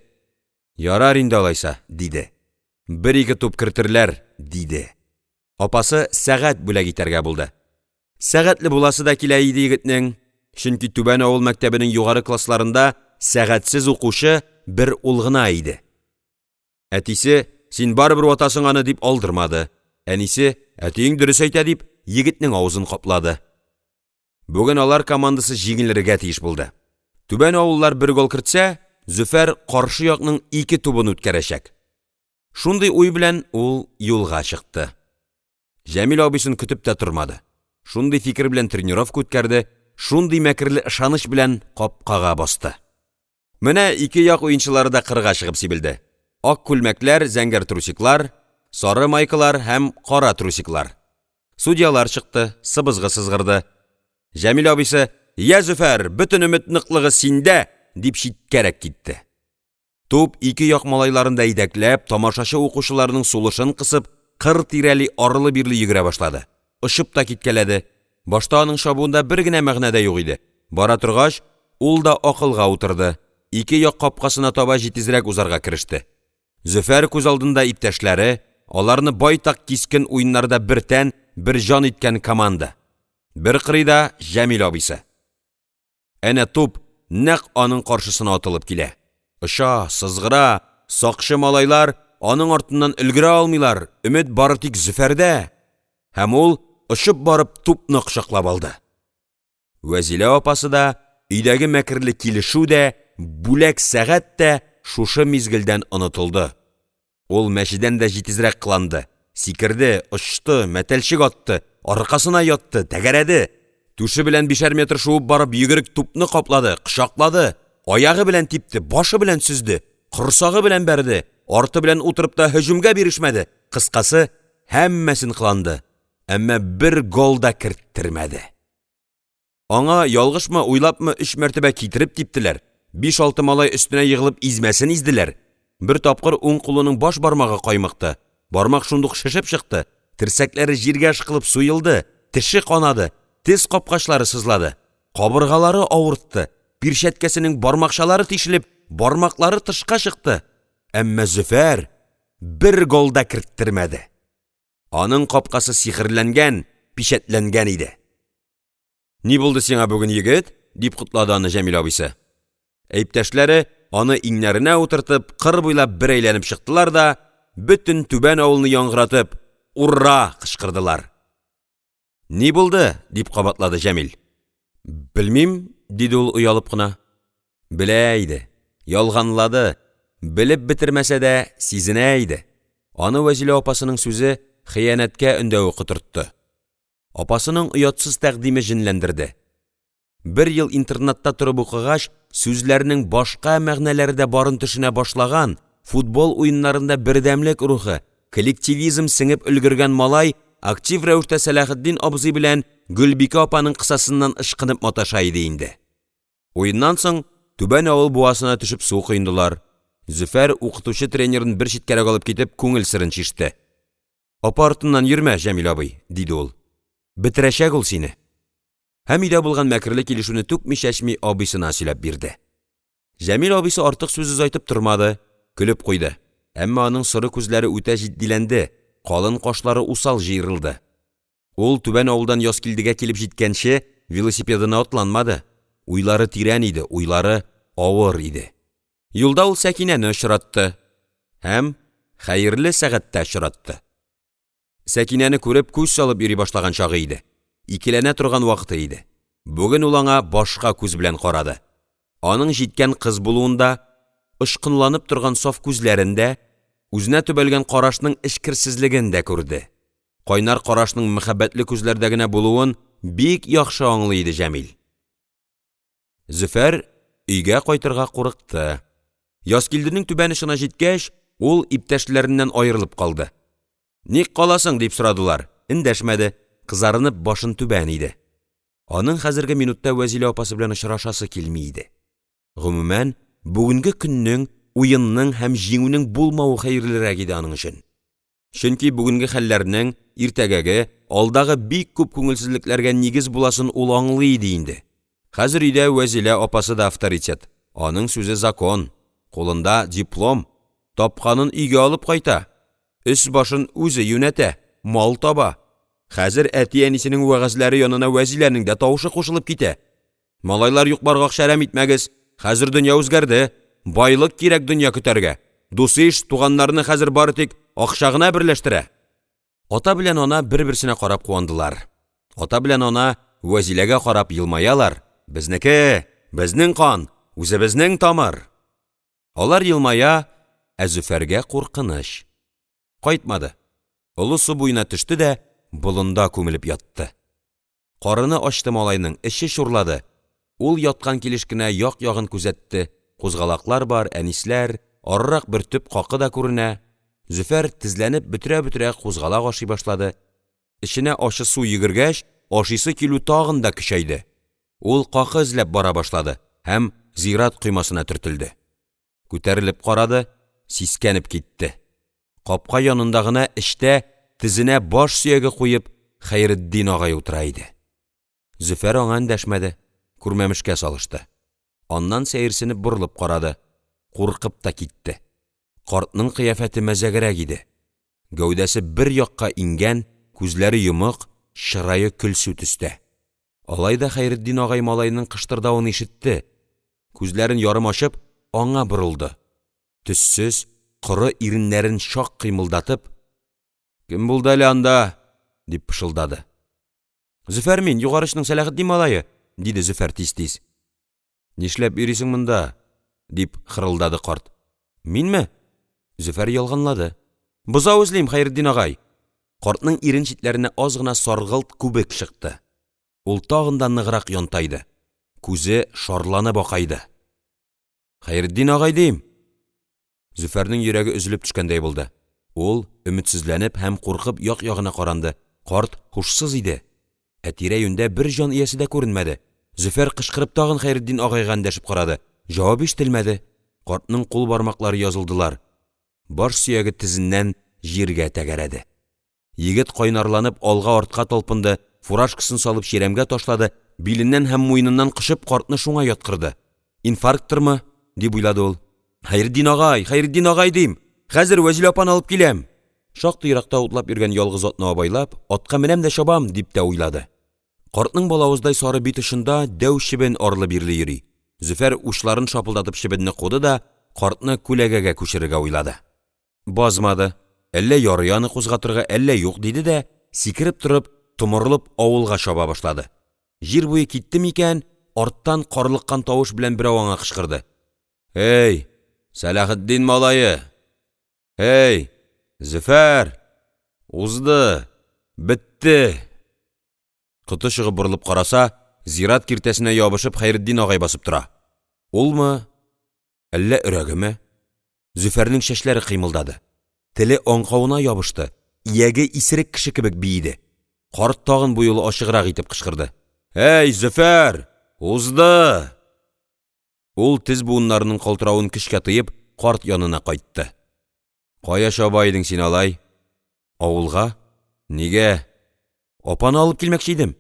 A: «Ярар инде алайса»,– диде. «Бер-ике туп кертерләр»,– диде. Апасы сәгать бүләк итәргә булды. Сәгатьле буласы да килә иде егетнең, чөнки Түбән авыл мәктәбенең югары классларында сәгатьсез укучы бер ул гына иде. Әтисе: «Син барыбер ватасың аны»,– дип алдырмады, әнисе: «Әтиең дөрес әйтә»,– дип, егетнең авызын каплады. Бүген алар командасы җиңелергә тиеш булды. Түбән авыллар бер гол кертсә, Зөфәр каршы якның ике тубын үткәрәчәк. Шундый уй белән ул юлга чыкты. Җәмил абыйсын көтеп тә тормады, шундый фикер белән тренировка үткәрде, шундый мәкерле ышаныч белән капкага басты. Менә ике як уенчылары да кырга чыгып сибелде. Ак күлмәкләр, зәңгәр трусиклар, сары майкалар һәм кара трусиклар. Судьялар чыкты, сыбызгы сызгырды. Җәмил абыйсы: «Йә, Зөфәр, бөтен өмет ныклыгы синдә!» — дип читкәрәк китте. Туп ике як малайларын да әйдәкләп, тамашачы укучыларның сулышын кысып, кыр тирәли арлы-бирле йөгерә башлады, очып та киткәләде, башта аның чабуында бер генә мәгънә дә юк иде, бара торгач, ул да акылга утырды, ике як капкасына таба җитезрәк узарга кереште. Зөфәр күз алдында иптәшләре, аларны байтак кискен уеннарда бер тән, бер җан иткән команда. Бер кырыйда Җәмил абыйсы. Әнә туп нәкъ аның каршысына атылып килә. Оча, сызгыра, сакчы малайлар аның артыннан өлгерә алмыйлар, өмет бары тик Зөфәрдә! Һәм ул очып барып тупны кочаклап алды. Вәзилә апасы да, өйдәге мәкерле килешү дә, бүләк сәгать тә шушы мизгелдән онытылды. Ул мәчедән дә җитезрәк кыланды, сикерде, очты, мәтәлчек атты, аркасына ятты, тәгәрәде, түше белән бишәр метр шуып барып йөгерек тупны каплады, кочаклады, аягы белән типте, башы белән сөзде, корсагы белән бәрде, арты белән утырып та һөҗүмгә бирешмәде. кыскасы, һәммәсен кыланды, әмма бер гол да керттермәде. Аңа, ялгышмы, уйлапмы, өч мәртәбә китереп типтеләр, биш-алты малай өстенә егылып измәсен изделәр, бер тапкыр уң кулының баш бармагы каймыкты, бармак шундук шешеп чыкты, терсәкләре җиргә ышкылып суелды, теше канады, тез капкачлары сызлады, кабыргалары авыртты, пирчәткәсенең бармакчалары тишелеп, бармаклары тышка чыкты, әмма Зөфәр бер гол да керттермәде. Аның капкасы сихерләнгән, пичәтләнгән иде. «Ни булды сиңа бүген, егет?» — дип котлады аны Җәмил абыйсы. Ә иптәшләре аны иңнәренә утыртып кыр буйлап бер әйләнеп чыктылар да бөтен Түбән авылны яңгыратып «Ур-ра!» кычкырдылар. «Ни булды?» — дип кабатлады Җәмил. «Белмим,– диде ул оялып кына. Белә иде, ялганлады, белеп бетермәсә дә, сизенә иде, аны Вәзилә апасының сүзе, хыянәткә өндәве котыртты. Апасының оятсыз тәкъдиме җенләндерде. Бер ел интернатта торып укыгач, сүзләрнең башка мәгънәләре дә барын төшенә башлаган, футбол уеннарында бердәмлек рухы, коллективизм сеңеп өлгергән малай актив рәвештә Сәләхетдин абзый белән Гөлбикә апаның кысасыннан ычкынып маташа иде инде. Уеннан соң Түбән авыл буасына төшеп су коендылар. Зөфәр укытучы тренерын бер читкәрәк алып китеп күңел серен чиште: «Апа артыннан йөрмә, Җәмил абый,– диде ул.– Бетерәчәк ул сине!» Һәм өйдә булган мәкерле килешүне түкми-чәчми абыйсына сөйләп бирде. Җәмил абыйсы артык сүз озайтып тормады, көлеп куйды, әмма аның соры күзләре үтә җитдиләнде, калын кашлары усал җыерылды. Ул Түбән авылдан Язкилдегә килеп җиткәнче велосипедына атланмады, уйлары тирән иде, уйлары авыр иде. Юлда ул Сәкинәне очратты һәм хәерле сәгатьтә очратты. Сәкинәне күреп, күз салып йөри башлаган чагы иде, икеләнә торган вакыты иде, бүген ул аңа башка күз белән карады, аның җиткән кыз булуын да, очкынланып торган саф күзләрен дә, үзенә төбәлгән карашның эчкерсезлеген дә күрде. Кайнар карашның мәхәббәтле күзләрдә генә булуын бик яхшы аңлый иде Җәмил. Зөфәр өйгә кайтырга курыкты. Язкилденең түбән очына җиткәч, ул иптәшләреннән аерылып калды. «Ник каласың?» — дип сорадылар, эндәшмәде, кызарынып башын түбән иде. Аның хәзерге минутта Вәзилә апасы белән очрашасы килми иде. Гомумән, бүгенге көннең, уенның һәм җиңүнең булмавы хәерлерәк иде аның өчен. Чөнки бүгенге хәлләрнең иртәгәге, алдагы бик күп күңелсезлекләргә нигез буласын ул аңлый иде инде. Хәзер өйдә Вәзилә апасы да авторитет, аның сүзе закон, кулында диплом, тапканын өйгә алып кайта, өс-башын үзе юнәтә, мал таба, хәзер әти-әнисенең вәгазьләре янына Вәзиләнең дә тавышы кушылып китә: «Малайлар, юк-барга акча әрәм итмәгез, хәзер дөнья үзгәрде, байлык кирәк дөнья көтәргә, дус-иш, туганнарны хәзер бары тик акча гына берләштерә!» Ата белән ана бер-берсенә карап куандылар. Ата белән ана Вәзиләгә карап елмаялар: «Безнеке, безнең кан, үзебезнең тамыр!» Алар елмая, ә Зөфәргә куркыныч. Кайтмады, Олы су буена төште дә болында күмелеп ятты. Карыны ачты малайның, эче чурлады, ул яткан килеш кенә як-ягын күзәтте, кузгалаклар бар, әнисләр, арырак бер төп какы да күренә. Зөфәр тезләнеп бөтерә-бөтерә кузгалак ашый башлады, эченә ачы су йөгергәч, ашыйсы килү тагын да көчәйде, ул какы эзләп бара башлады һәм зират коймасына төртелде. Күтәрелеп карады, сискәнеп китте: капка янында гына эчтә, тезенә баш сөяге куеп, Хәйретдин агай утыра иде. Зөфәр аңа эндәшмәде, күрмәмешкә салышты. Аннан сәерсенеп борылып карады, куркып та китте, картның кыяфәте мәзәгрәк иде, гәүдәсе бер якка иңгән, күзләре йомык, чырае көлсу төстә. Алай да Хәйретдин агай малайның кыштырдавын ишетте, күзләрен ярым ачып аңа борылды, төссез, коры иреннәрен чак кыймылдатып: «Кем булды әле анда?» — дип пышылдады. «Зөфәр мин, Югары очның Сәләхетдин малае,– диде Зөфәр тиз-тиз. «Нишләп йөрисең монда?» — дип хырылдады карт. «Минме?» — Зөфәр ялганлады. «Бозау эзлим, Хәйретдин агай!» Картның ирен читләренә аз гына саргылт күбек чыкты, ул тагын да ныграк янтайды, күзе шарланып акайды. «Хәйретдин агай, дим!» Зөфәрнең йөрәге өзелеп төшкәндәй булды, ул Өметсезләнеп һәм куркып як-ягына каранды, карт һушсыз иде, ә тирә-юньдә бер җан иясе дә күренмәде. Зөфәр кычкырып тагын Хәйретдин агайга эндәшеп карады, җавап ишетелмәде, картның кул бармаклары язылдылар, баш сөяге тезеннән җиргә тәгәрәде. Егет кайнарланып алга-артка талпынды, фуражкасын салып чирәмгә ташлады, биленнән һәм муеныннан кочып картны шуңа яткырды. «Инфаркттырмы?» — дип уйлады ул. «Хәйретдин агай, Хәйретдин агай дим, хәзер Вәзилә апаны алып киләм!» Шактый еракта утлап йөргән ялгыз атны абайлап, «Атка менәм дә чабам!» — дип тә уйлады. Картның балавыздай сары бит очында дәү чебен арлы-бирле йөри, Зөфәр учларын шапылдатып чебенне куды да картны күләгәгә күчерергә уйлады. Базмады, әллә ярый аны кузгатырга, әллә юк, диде дә, сикереп торып, томырылып авылга чаба башлады. Җир буе киттеме икән, арттан карлыккан тавыш белән берәү аңа кычкырды: «Әй, Сәләхетдин малае, әй, Зөфәр, узды, бетте!» Коты чыгып борылып караса, зират киртәсенә ябышып Хәйретдин агай басып тора. Улмы, әллә өрәгеме? Зөфәрнең чәчләре кыймылдады, теле аңкавына ябышты, ияге исерек кеше кебек биеде. Карт тагын бу юлы ачыграк итеп кычкырды: «Әй Зөфәр, узды!» Ул тез буыннарының калтыравын көчкә тыеп карт янына кайтты. «Кая чаба идең син алай?» «Авылга». «Нигә?» «Апаны алып килмәкче идем».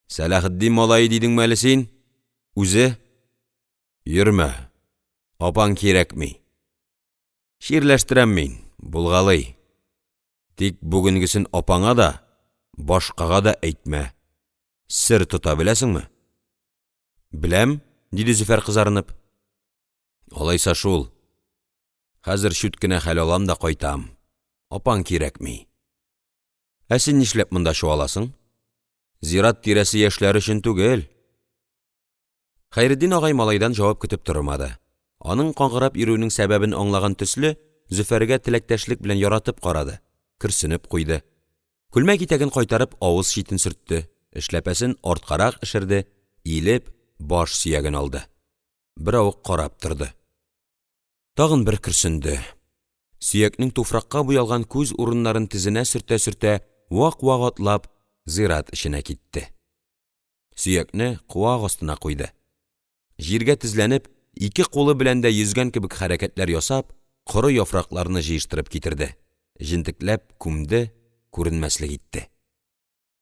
A: «Сәләхетдин малае дидеңме әле син? Үзе?» «Йөрмә, апаң кирәкми. Чирләштерәм мин, булгалый. Тик бүгенгесен апаңа да, башкага да әйтмә, сер тота беләсеңме?» «Беләм,– диде Зөфәр, кызарынып. «Алайса шул, хәзер чүт кенә хәл алам да кайтам. Апаң кирәкми. Ә син нишләп монда чуаласың? Зират тирәсе яшьләр өчен түгел!» Хәйретдин агай малайдан җавап көтеп тормады, аның каңгырап йөрүенең сәбәбен аңлаган төсле, Зөфәргә теләктәшлек белән яратып карады, көрсенеп куйды. Күлмәк итәген кайтарып авыз читен сөртте, эшләпәсен арткарак эшерде, иелеп баш сөяген алды. Беравык карап торды. Тагын бер көрсенде. Сөякнең туфракка буялган күз урыннарын тезенә сөртә-сөртә, вак-вак атлап зират эченә китте. Сөякне куак астына куйды. Җиргә тезләнеп, ике кулы белән дә йөзгән кебек хәрәкәтләр ясап, коры яфракларны җыештырып китерде, җентекләп күмде, күренмәслек итте.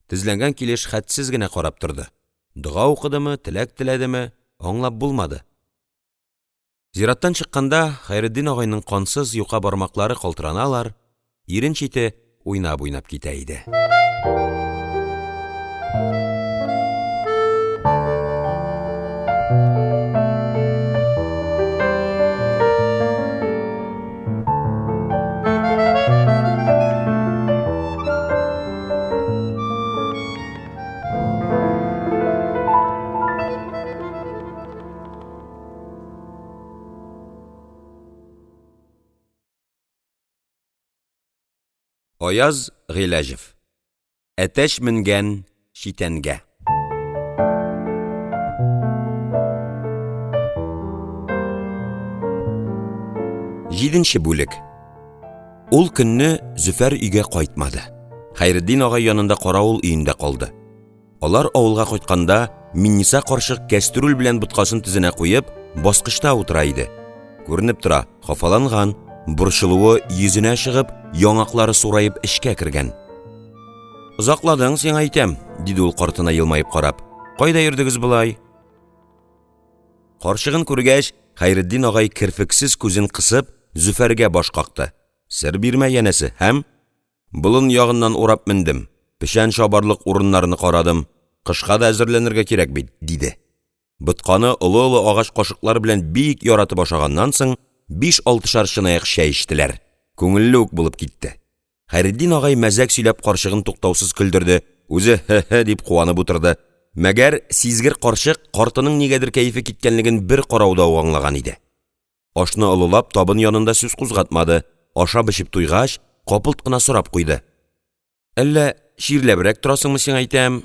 A: Тезләнгән килеш хәтсез генә карап торды. Дога укыдымы, теләк теләдеме, аңлап булмады. Зираттан чыкканда Хәйретдин агайның кансыз юка бармаклары калтыраналар, ирен чите уйнап-уйнап китә иде. Аяз Гыйләҗев. Әтәч менгән читәнгә. Җиденче бүлек. Ул көнне Зөфәр өйгә кайтмады. Хәйретдин агай янында каравыл өендә калды. Алар авылга кайтканда Минниса карчык кәстрүл белән боткасын тезенә куеп, баскычта утыра иде. Күренеп тора, хафаланган, борчылуы йөзенә чыгып, яңаклары сураеп эчкә кергән. «Озакладың, сиңа әйтәм»,– диде ул картына елмаеп карап. «Кайда йөрдегез болай?» Карчыгын күргәч, Хәйретдин агай керфексез күзен кысып Зөфәргә баш какты, сер бирмә, янәсе, һәм: «Болын ягыннан урап мендем, печән чабарлык урыннарны карадым, кышка да әзерләнергә кирәк бит»,– диде. Ботканы олы-олы агач кашыклар белән бик яратып ашаганнан соң, биш-алтышар чынаяк чәй эчтеләр, күңелле үк булып китте. Хәйретдин агай мәзәк сөйләп карчыгын туктаусыз көлдерде, үзе «һе-һе» дип куанып утырды. Мәгәр сизгер карчык картының нигәдер кәефе киткәнлеген бер карауда ук аңлаган иде. Ашны олылап табын янында сүз кузгатмады, ашап-эчеп туйгач, капылт кына сорап куйды: «Әллә чирләбрәк торасыңмы, сиңа әйтәм?»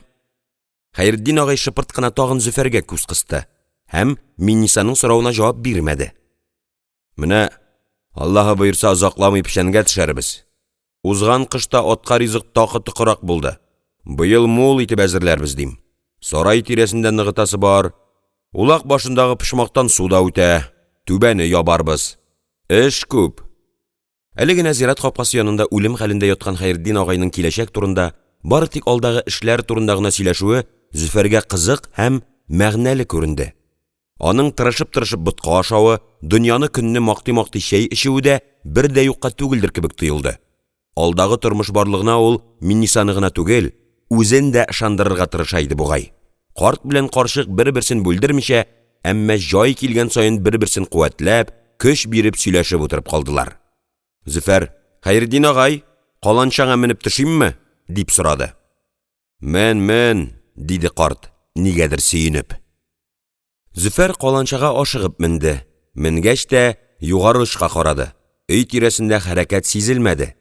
A: Хәйретдин агай шыпырт кына тагын Зөфәргә күз кысты һәм Миннисаның соравына җавап бирмәде. «Менә, Аллаһы боерса, озакламый печәнгә төшәрбез. Узган кышта атка ризык такы-токырак булды, быел мул итеп әзерләрбез, дим. Сарай тирәсен дә ныгытасы бар, улак башындагы почмактан су да үтә, түбәне ябарбыз. Эш күп!» Әле генә зират капкасы янында үлем хәлендә яткан Хәйретдин агайның киләчәк турында, бары тик алдагы эшләр турында гына сөйләшүе Зөфәргә кызык һәм мәгънәле күренде, аның тырышып-тырышып ботка ашавы, дөньяны-көнне мактый-мактый чәй эчүе дә бер дә юкка түгелдер кебек тоелды. Алдагы тормыш барлыгына ул Миннисаны гына түгел, үзен дә ышандырырга тырыша иде бугай. Карт белән карчык бер-берсен бүлдермичә, әмма җай килгән саен бер-берсен куәтләп, көч биреп сөйләшеп утырып калдылар. Зөфәр: «Хәйретдин агай, каланчаңа менеп төшимме?» — дип сорады. «Мен, мен,– диде карт, нигәдер сөенеп. Зөфәр каланчага ашыгып менде, менгәч тә Югары очка карады, өй тирәсендә хәрәкәт сизелмәде,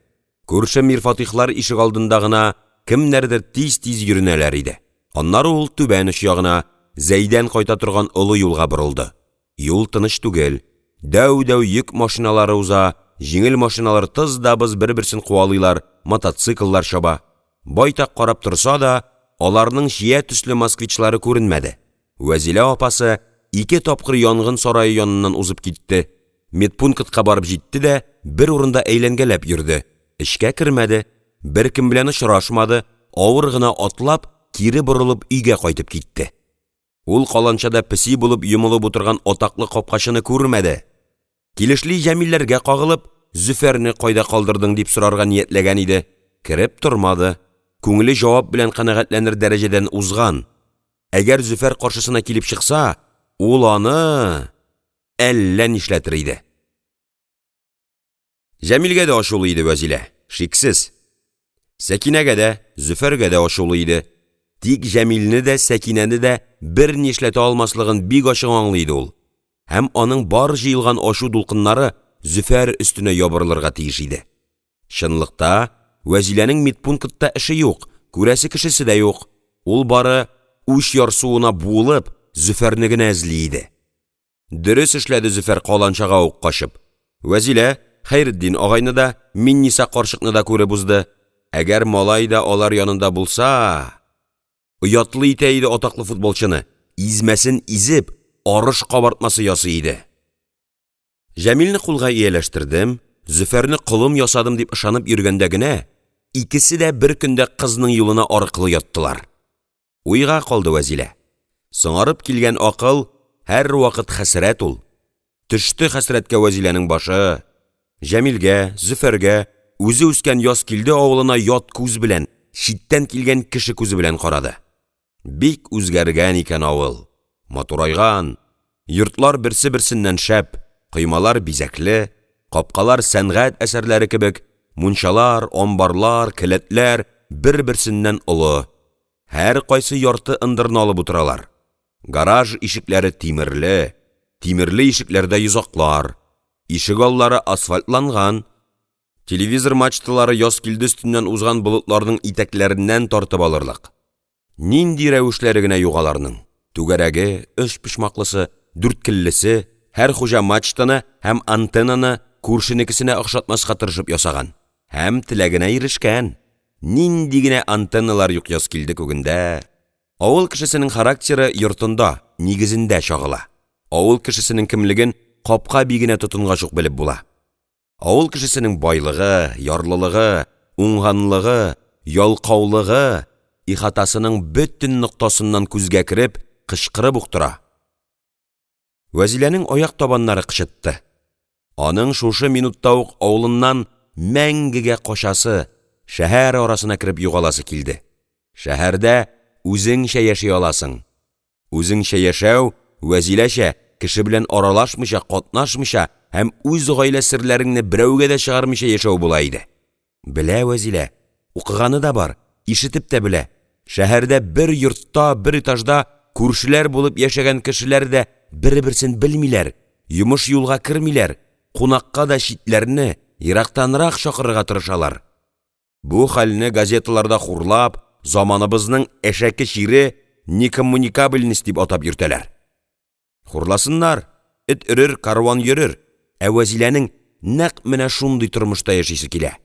A: күрше Мирфатыйхлар ишегалдында гына кемнәрдер тиз-тиз йөренәләр иде. Аннары ул Түбән оч ягына, Зәйдән кайта торган олы юлга борылды. Юл тыныч түгел, дәү-дәү йөк машиналары уза, җиңел машиналар тыз да быз бер-берсен куалыйлар, мотоцикллар чаба. Байтак карап торса да, аларның чия төсле «Москвич»лары күренмәде. Вәзилә апасы ике тапкыр янгын сарае яныннан узып китте, медпунктка барып җитте дә бер урында әйләнгәләп йөрде, эчкә кермәде, беркем белән очрашмады, авыр гына атлап, кире борылып өйгә кайтып китте. Ул каланчада песи булып йомылып утырган атаклы капкачыны күрмәде. Килешли Җәмилләргә кагылып, «Зөфәрне кайда калдырдың?» дип сорарга ниятләгән иде, кереп тормады, күңеле җавап белән канәгатьләнер дәрәҗәдән узган, әгәр Зөфәр каршысына килеп чыкса, ул аны әллә нишләтер иде. Җәмилгә дә ачулы иде Вәзилә, шиксез. Сәкинәгә дә, Зөфәргә дә ачулы иде. Тик Җәмилне дә, Сәкинәне дә берни эшләтә алмаслыгын бик ачык аңлый иде ул. Һәм аның бар җыелган ачу дулкыннары Зөфәр өстенә ябырылырга тиеш иде. Чынлыкта Вәзиләнең медпунктта эше юк, күрәсе кешесе дә юк, ул бары, үч ярсуына буылып, Зөфәрне генә эзли иде. Дөрес эшләде Зөфәр каланчага ук качып, Вәзилә Хәйретдин агайны да, Минниса карчыкны да күреп узды, әгәр малай да алар янында булса, оятлы итә иде атаклы футболчыны, измәсен изеп, арыш кабартмасы ясый иде. Җәмилне кулга ияләштердем, Зөфәрне колым ясадым дип ышанып йөргәндә генә икесе дә бер көндә кызның юлына аркылы яттылар. Уйга калды Вәзилә. Соңарып килгән акыл һәрвакыт хәсрәт ул. Төште хәсрәткә Вәзиләнең башы! Җәмилгә, Зөфәргә, үзе үскән Язкилде авылына ят күз белән, читтән килгән кеше күзе белән карады. Бик үзгәргән икән авыл, матурайган, йортлар берсе-берсеннән шәп, коймалар бизәкле, капкалар сәнгать әсәрләре кебек, мунчалар, амбарлар, келәтләр бер-берсеннән олы, һәркайсы ярты ындырны алып утыралар. Гараж ишекләре тимерле, тимерле ишекләрдә йозаклар, ишегаллары асфальтланган, телевизор мачталары Язкилде өстеннән узган болытларның итәкләреннән тартып алырлык. Нинди рәвешләре генә юк аларның, түгәрәге, өчпочмаклысы, дүрткеллесе, һәр хуҗа мачтаны һәм антеннаны күршенекенә охшатмаска тырышып ясаган һәм теләгенә ирешкән, нинди генә антенналар юк Язкилде күгендә! Авыл кешесенең характеры йортында, нигезендә чагыла. Авыл кешесенең кемлеген капка бигенә тотынгач ук белеп була. Авыл кешесенең байлыгы, ярлылыгы, уңганлыгы, ялкаулыгы ихатасының бөтен ноктасыннан күзгә кереп, кычкырып ук тора. Вәзиләнең аяк табаннары кычытты. Аның шушы минутта ук авылыннан мәңгегә качасы, шәһәр арасына кереп югаласы килде. Шәһәрдә үзеңчә яши аласың. Үзеңчә яшәү Вәзиләчә, кеше белән аралашмыйча, катнашмыйча һәм үз гаилә серләреңне берәүгә дә чыгармыйча яшәү була иде. Белә Вәзилә, укыганы да бар, ишетеп тә белә, шәһәрдә бер йортта, бер этажда күршеләр булып яшәгән кешеләр дә бер-берсен белмиләр, йомыш-юлга кермиләр, кунакка да читләрне, ерактанрак чакырырга тырышалар. Бу хәлне газеталарда хурлап, заманыбызның әшәке чире некоммуникабельность дип атап йөртәләр. Хурласыннар, эт өрер — карван йөрер, ә Вәзиләнең нәкъ менә шундый тормышта яшисе килә.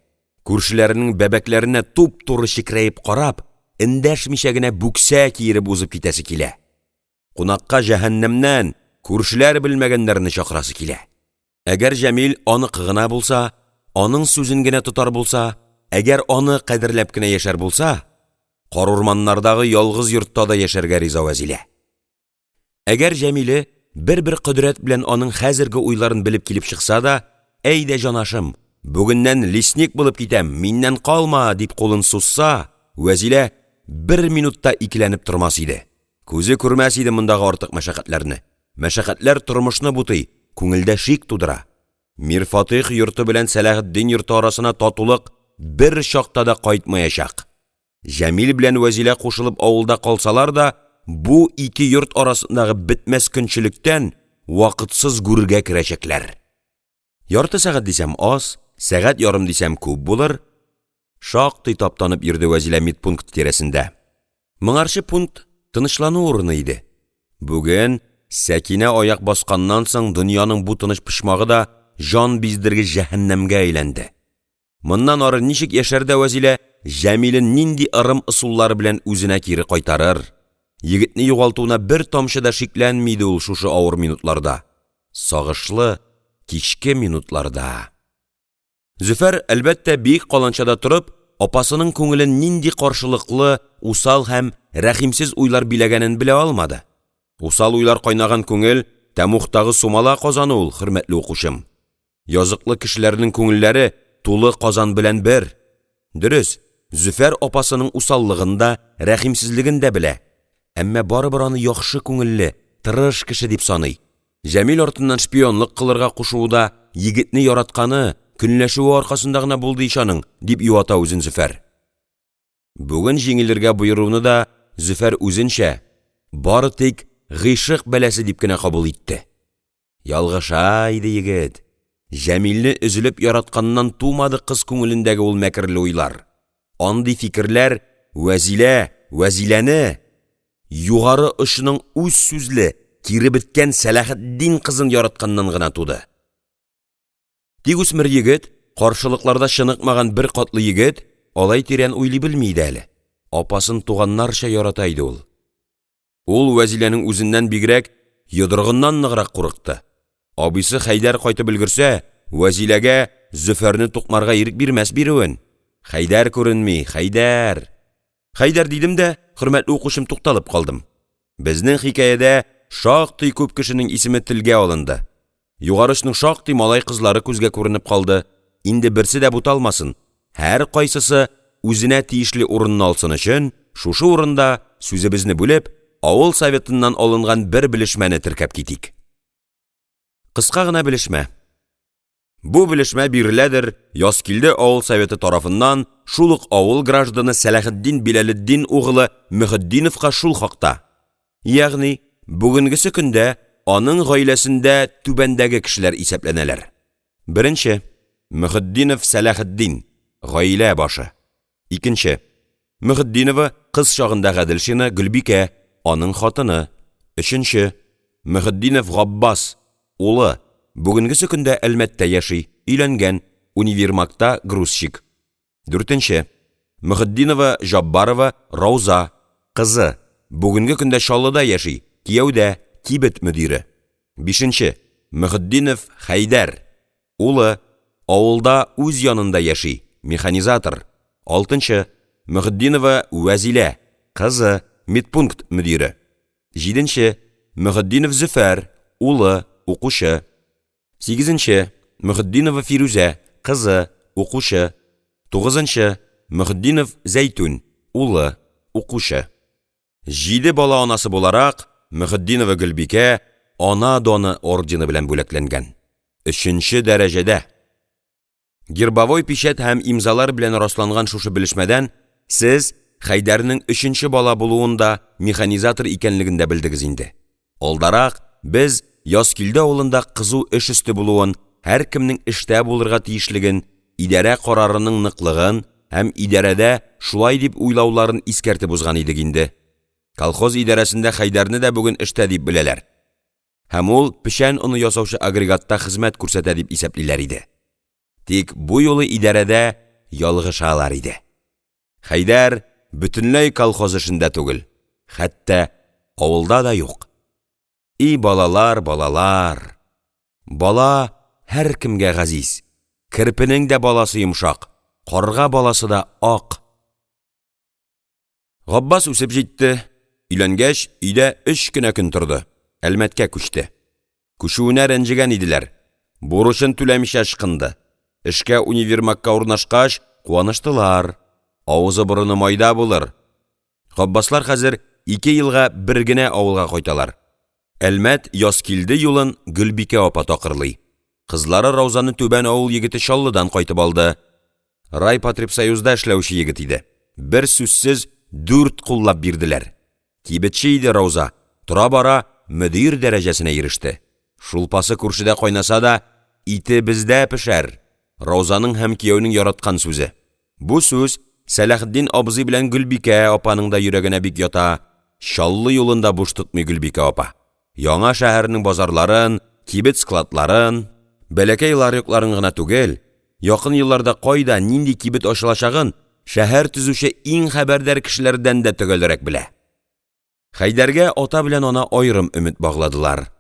A: Күршеләренең бәбәкләренә туп-туры чекерәеп карап, эндәшмичә генә бүксә киереп узып китәсе килә, кунакка җәһәннәмнән, күршеләр белмәгәннәрне чакырасы килә. Әгәр Җәмил аныкы гына булса, аның сүзен генә тотар булса, әгәр аны кадерләп кенә яшәр булса, карурманнардагы ялгыз йортта да яшәргә риза Вәзилә. Әгәр Җәмиле бер-бер кодрәт белән аның хәзерге уйларын белеп килеп чыкса да: «Әйдә, җанашым, бүгеннән лесник булып китәм, миннән калма!» — дип кулын сузса, Вәзилә бер минут та икеләнеп тормас иде, күзе күрмәс иде мондагы артык мәшәкатьләрне, мәшәкатьләр тормышны бутый, күңелдә шик тудыра. Мирфатыйх йорты белән Сәләхетдин йорты арасына татулык бер чакта да кайтмаячак, Җәмил белән Вәзилә кушылып авылда калсалар да, бу ике йорт арасындагы бетмәс көнчелектән вакытсыз гүргә керәчәкләр. Ярты сәгать дисәм аз, сәгать ярым дисәм күп булыр, шактый таптанып йөрде Вәзилә медпункт тирәсендә. Моңарчы пункт тынычлану урыны иде, бүген, Сәкинә аяк басканнан соң, дөньяның бу тыныч почмагы да җан биздергеч җәһәннәмгә әйләнде. Моннан ары ничек яшәр дә Вәзилә, Җәмилен нинди ырым ысуллары белән үзенә кире кайтарыр? Егетне югалтуына бер тамчы да шикләнми иде ул шушы авыр минутларда, сагышлы кичке минутларда. Зөфәр, әлбәттә, биек каланчада торып апасының күңелен нинди каршылыклы, усал һәм рәхимсез уйлар биләгәнен белә алмады. Усал уйлар кайнаган күңел — тәмугтагы сумала казаны ул, хөрмәтле укучым. Языклы кешеләрнең күңелләре тулы казан белән бер. Дөрес, Зөфәр апасының усаллыгын да, рәхимсезлеген дә белә, әмма барыбер аны яхшы күңелле, тырыш кеше дип саный, Җәмил артыннан шпионлык кылырга кушуы да егетне яратканы, көнләшүе аркасында гына булды ич аның, дип юата үзен Зөфәр. Бүген җиңелергә боеруны да Зөфәр үзенчә, бары тик гыйшык бәласе дип кенә кабул итте. Ялгыша иде егет, Җәмилне өзелеп яратканнан тумады кыз күңелендәге ул мәкерле уйлар, андый фикерләр Вәзилә, Вәзиләне — Югары очның үзсүзле, киребеткән Сәләхетдин кызын яратканнан гына туды. Тик үсмер егет, каршылыкларда чыныкмаган беркатлы егет алай тирән уйлый белми иде әле, апасын туганнарча ярата иде ул. Ул Вәзиләнең үзеннән бигрәк йодрыгыннан ныграк курыкты. Абыйсы Хәйдәр кайтып өлгерсә, Вәзиләгә Зөфәрне тукмарга ирек бирмәс бирүен. Хәйдәр күренми, Хәйдәр! Хәйдәр дидем дә, хөрмәтле укучым, тукталып калдым. Безнең хикәядә шактый күп кешенең исеме телгә алынды. Югары очның шактый малай-кызлары күзгә күренеп калды. Инде берсе дә буталмасын, һәркайсысы үзенә тиешле урынны алсын өчен шушы урында, сүзебезне бүлеп, авыл советыннан алынган бер белешмәне теркәп китик. Кыска гына белешмә. Бу белешмә биреләдер Язкилде авыл советы тарафыннан шул ук авыл гражданы Сәләхетдин Билалетдин угылы Мөхетдиновка шул хакта, ягъни бүгенгесе көндә аның гаиләсендә түбәндәге кешеләр исәпләнәләр: 1. Мөхетдинов Сәләхетдин — гаилә башы. 2. Мөхетдинова, кыз чагында Гаделшина, Гөлбикә — аның хатыны. 3. Мөхетдинов Габбас — улы, бүгенгесе көндә Әлмәттә яши, өйләнгән, универмагта грузчик. 4. Мөхетдинова-Җаббарова Рауза — кызы, бүгенге көндә Чаллыда яши, кияүдә, кибет мөдире. 5. Мөхетдинов Хәйдәр — улы, авылда үз янында яши, механизатор. 6. Мөхетдинова Вәзилә — кызы, медпункт мөдире. 7. Мөхетдинов Зөфәр — улы, укучы. 8. Мөхетдинова Фирүзә — кызы, укучы. 9. Мөхетдинов Зәйтүн — улы, укучы. Җиде бала анасы буларак, Мөхетдинова Гөлбикә «Ана даны» ордены белән бүләкләнгән, өченче дәрәҗәдә! Гербовой пичәт һәм имзалар белән расланган шушы белешмәдән сез Хәйдәрнең өченче бала булуын да, механизатор икәнлеген дә белдегез инде. Алдарак без Язкилде авылында кызу эш өсте булуын, һәркемнең эштә булырга тиешлеген, идарә карарының ныклыгын һәм идарәдә шулай дип уйлауларын искәртеп узган идек инде. Колхоз идарәсендә Хәйдәрне дә бүген эштә дип беләләр һәм ул печән оны ясаучы агрегатта хезмәт күрсәтә дип исәплиләр иде. Тик бу юлы идарәдә ялгышалар иде. Хәйдәр бөтенләй колхоз эшендә түгел, хәтта авылда да юк. И балалар, балалар! Бала һәркемгә газиз, керпенең дә баласы йомшак, карга баласы да ак! Габбас үсеп җитте, өйләнгәч, өйдә өч кенә көн торды, Әлмәткә күчте. Күчүенә рәнҗегән иделәр, бурычын түләмичә ычкынды, эшкә универмагка урнашкач куаныштылар, авызы-борыны майда булыр. Габбаслар хәзер ике елга бер генә авылга кайталар, Әлмәт — Язкилде юлын Гөлбикә апа такырлый. Кызлары Раузаны Түбән авыл егете Чаллыдан кайтып алды, райпотребсоюзда эшләүче егет иде, берсүзсез дүрт куллап бирделәр. Кибетче иде Рауза, тора-бара мөдир дәрәҗәсенә иреште. Шулпасы күршедә кайнаса да, ите бездә пешәр, Раузаның һәм кияүнең яраткан сүзе. Бу сүз Сәләхетдин абзый белән Гөлбикә апаның да йөрәгенә бик ята, Чаллы юлын да буш тотмый Гөлбикә апа, яңа шәһәрнең базарларын, кибет-складларын, бәләкәй ларекларын гына түгел, якын елларда кайда, нинди кибет ачылачагын шәһәр төзүче иң хәбәрдар кешеләрдән дә төгәлрәк белә. Хәйдәргә ата белән ана аерым өмет багладылар.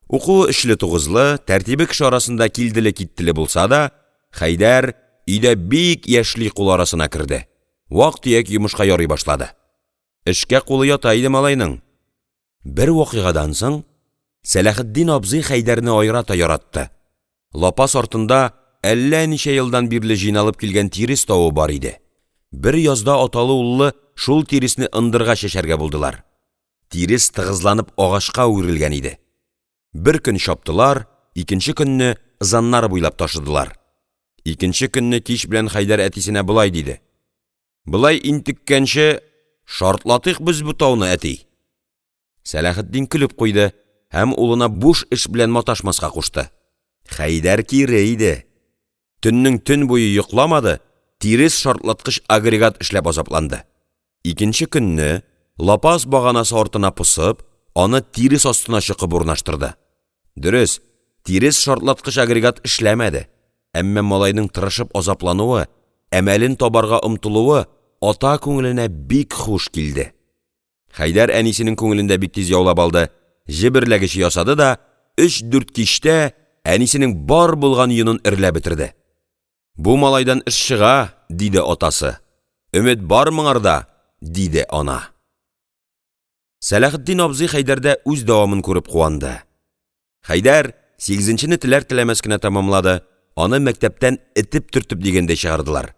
A: Укуы өчле-тугызлы, тәртибе кеше арасында килделе-киттеле булса да, Хәйдәр өйдә бик яшьли кул арасына керде, вак-төяк йомышка ярый башлады. Эшкә кулы ята иде малайның. Бер вакыйгадан соң Сәләхетдин абзый Хәйдәрне аерата яратты. Лапас артында әллә ничә елдан бирле җыйналып килгән тирес тавы бар иде. Бер язда аталы-уллы шул тиресне ындырга чәчәргә булдылар. Тирес тыгызланып агачка үрелгән иде. Бер көн чаптылар, икенче көнне ызаннар буйлап ташыдылар. Икенче көнне кич белән Хәйдәр әтисенә болай диде: «Болай интеккәнче, шартлатыйк без бу тауны, әти!» Сәләхетдин көлеп куйды һәм улына буш эш белән маташмаска кушты. Хәйдәр кире иде, төннең-төн буе йокламады, тирес шартлаткыч агрегат эшләп азапланды. Икенче көнне лапас баганасы артына посып, аны тирес астына чокып урнаштырды. Дөрес, тирес шартлаткыч агрегат эшләмәде, әмма малайның тырышып азаплануы, әмәлен табарга омтылуы ата күңеленә бик хуш килде. Хәйдәр әнисенең күңелен дә бик тиз яулап алды, җеп эрләгече ясады да өч-дүрт кичтә әнисенең бар булган йонын эрләп бетерде. «Бу малайдан эш чыга»,– диде атасы. «Өмет бар моңарда»,– диде ана. Сәләхетдин абзый Хәйдәрдә үз дәвамын күреп куанды. Хәйдәр сигезенчене теләр-теләмәс кенә тәмамлады, аны мәктәптән этеп-төртеп дигәндәй чыгардылар.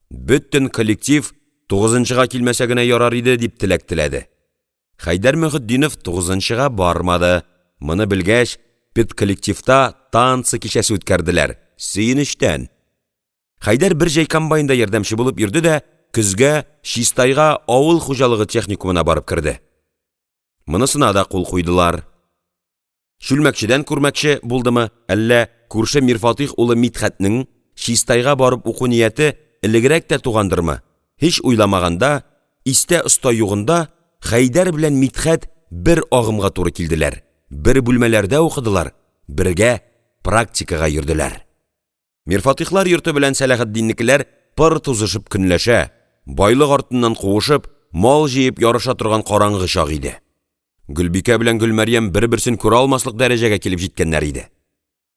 A: Бөтен коллектив «тугызынчыга килмәсә генә ярар иде» дип теләк теләде. Хәйдәр Мөхетдинов тугызынчыга бармады, моны белгәч, педколлективта танцы кичәсе үткәрделәр, сөенечтән. Хәйдәр бер җәй комбайнда ярдәмче булып йөрде дә көзгә Чистайга авыл хуҗалыгы техникумына барып керде. Монысына да кул куйдылар. Чүлмәкчедән күрмәкче булдымы, әллә күрше Мирфатыйх улы Мидхәтнең Чистайга барып уку нияте элегрәк тә тугандырмы, һич уйламаганда, истә-оста югында Хәйдәр белән Мидхәт бер агымга туры килделәр, бер бүлмәләрдә укыдылар, бергә практикага йөрделәр. Мирфатыйхлар йорты белән Сәләхетдиннекеләр пыр тузышып көнләшә, байлык артыннан куышып, мал җыеп ярыша торган караңгы чак иде. Гөлбикә белән Гөлмәрьям бер-берсен күралмаслык дәрәҗәгә килеп җиткәннәр иде.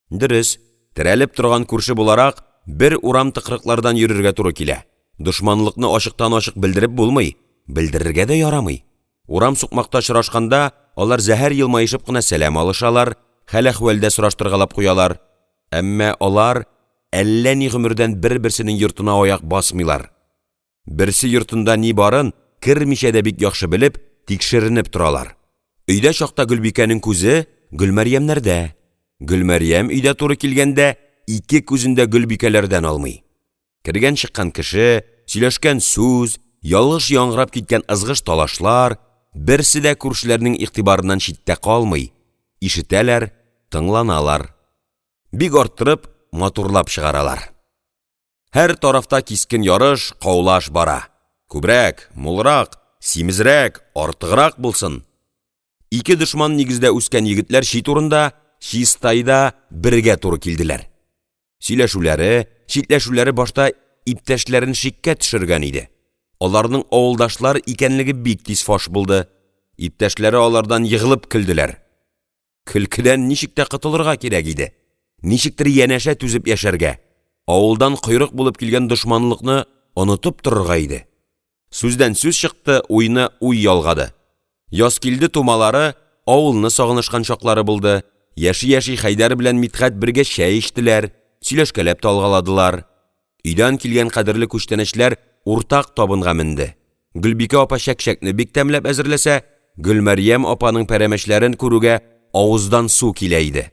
A: Дөрес, терәлеп торган күрше буларак, бер урам-тыкрыклардан йөрергә туры килә, дошманлыкны ачыктан-ачык белдереп булмый, белдерергә дә ярамый. Урам-сукмакта очрашканда алар зәһәр елмаешып кына сәлам алышалар, хәл-әхвәл дә сораштыргалап куялар. Әмма алар әллә ни гомердән бер-берсенең йортына аяк басмыйлар. Берсе йортында ни барын кермичә дә бик яхшы белеп, тикшеренеп торалар. Өйдә чакта Гөлбикәнең күзе Гөлмәрьямнәрдә, Гөлмәрьям өйдә туры килгәндә ике күзен дә Гөлбикәләрдән алмый. Кергән-чыккан кеше, сөйләшкән сүз, ялгыш яңгырап киткән ызгыш-талашлар берсе дә күршеләрнең игътибарыннан читтә калмый, ишетәләр, тыңланалар. Бик арттырып, матурлап чыгаралар. Һәр тарафта кискен ярыш, каулаш бара. Күбрәк, мулрак, симезрәк, артыграк булсын! Ике дошман нигездә үскән егетләр чит урында, Чистайда бергә туры килделәр. Сөйләшүләре, читләшүләре башта иптәшләрен шиккә төшергән иде, аларның авылдашлар икәнлеге бик тиз фаш булды, иптәшләре алардан егылып көлделәр. Көлкедән ничек тә котылырга кирәк иде, ничектер янәшә түзеп яшәргә, авылдан койрык булып килгән дошманлыкны онытып торырга иде. Сүздән сүз чыкты, уйны уй ялгады, Язкилде тумалары авылны сагынышкан чаклары булды, яши-яши Хәйдәр белән Мидхәт бергә чәй эчтеләр, сөйләшкәләп тә алгаладылар. Өйдән килгән кадерле күчтәнәчләр уртак табынга менде, Гөлбикә апа чәк-чәкне бик тәмләп әзерләсә, Гөлмәрьям апаның пәрәмәчләрен күрүгә авыздан су килә иде.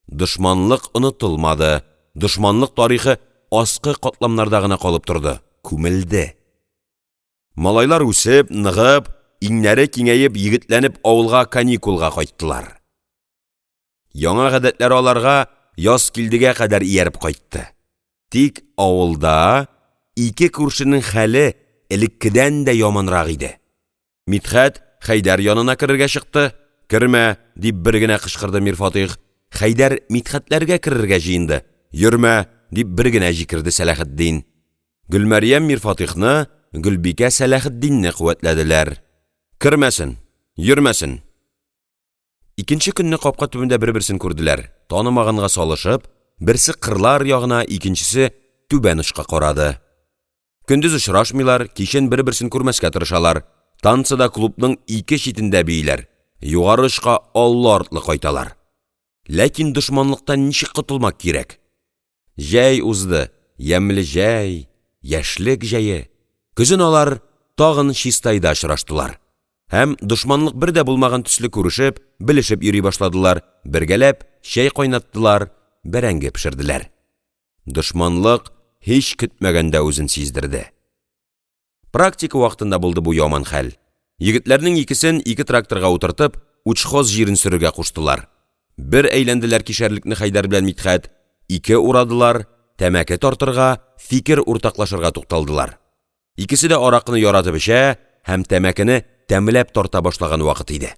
A: Дошманлык онытылмады, дошманлык тарихы аскы катламнарда гына калып торды, күмелде. Малайлар үсеп, ныгып, иңнәре киңәеп, егетләнеп авылга каникулга кайттылар. Яңа гадәтләре аларга Язкилдегә кадәр ияреп кайтты. Тик авылда ике күршенең хәле элеккедән дә яманрак иде. Мидхәт Хәйдәр янына керергә чыкты, «Кермә!» дип бер генә кычкырды Мирфатыйх. Хәйдәр Мидхәтләргә керергә җыенды, «Йөрмә!» дип бер генә җикерде Сәләхетдин. Гөлмәрьям Мирфатыйхны, Гөлбикә Сәләхетдинне куәтләделәр: «Кермәсен, йөрмәсен!» Икенче көнне капка төбендә бер-берсен күрделәр, танымаганга салышып, берсе кырлар ягына, икенчесе Түбән очка карады. Көндез очрашмыйлар, кичен бер-берсен күрмәскә тырышалар, танцада клубның ике читендә бииләр, Югары очка аллы-артлы кайталар. Ләкин дошманлыктан ничек котылмак кирәк? Җәй узды, ямьле җәй, яшьлек җәе. Көзен алар тагын Чистайда очраштылар һәм дошманлык бер дә булмаган төсле күрешеп, белешеп йөри башладылар, бергәләп чәй кайнаттылар, бәрәңге пешерделәр. Дошманлык һич көтмәгәндә үзен сиздерде. Практика вакытында булды бу яман хәл. Егетләрнең икесен ике тракторга утыртып, учхоз җирен сөрергә куштылар. Бер әйләнделәр кишәрлекне Хәйдәр белән Мидхәт, ике урадылар, тәмәке тартырга, фикер уртаклашырга тукталдылар. Икесе дә аракыны яратып эчә һәм тәмәкене тәмләп тарта башлаган вакыт иде.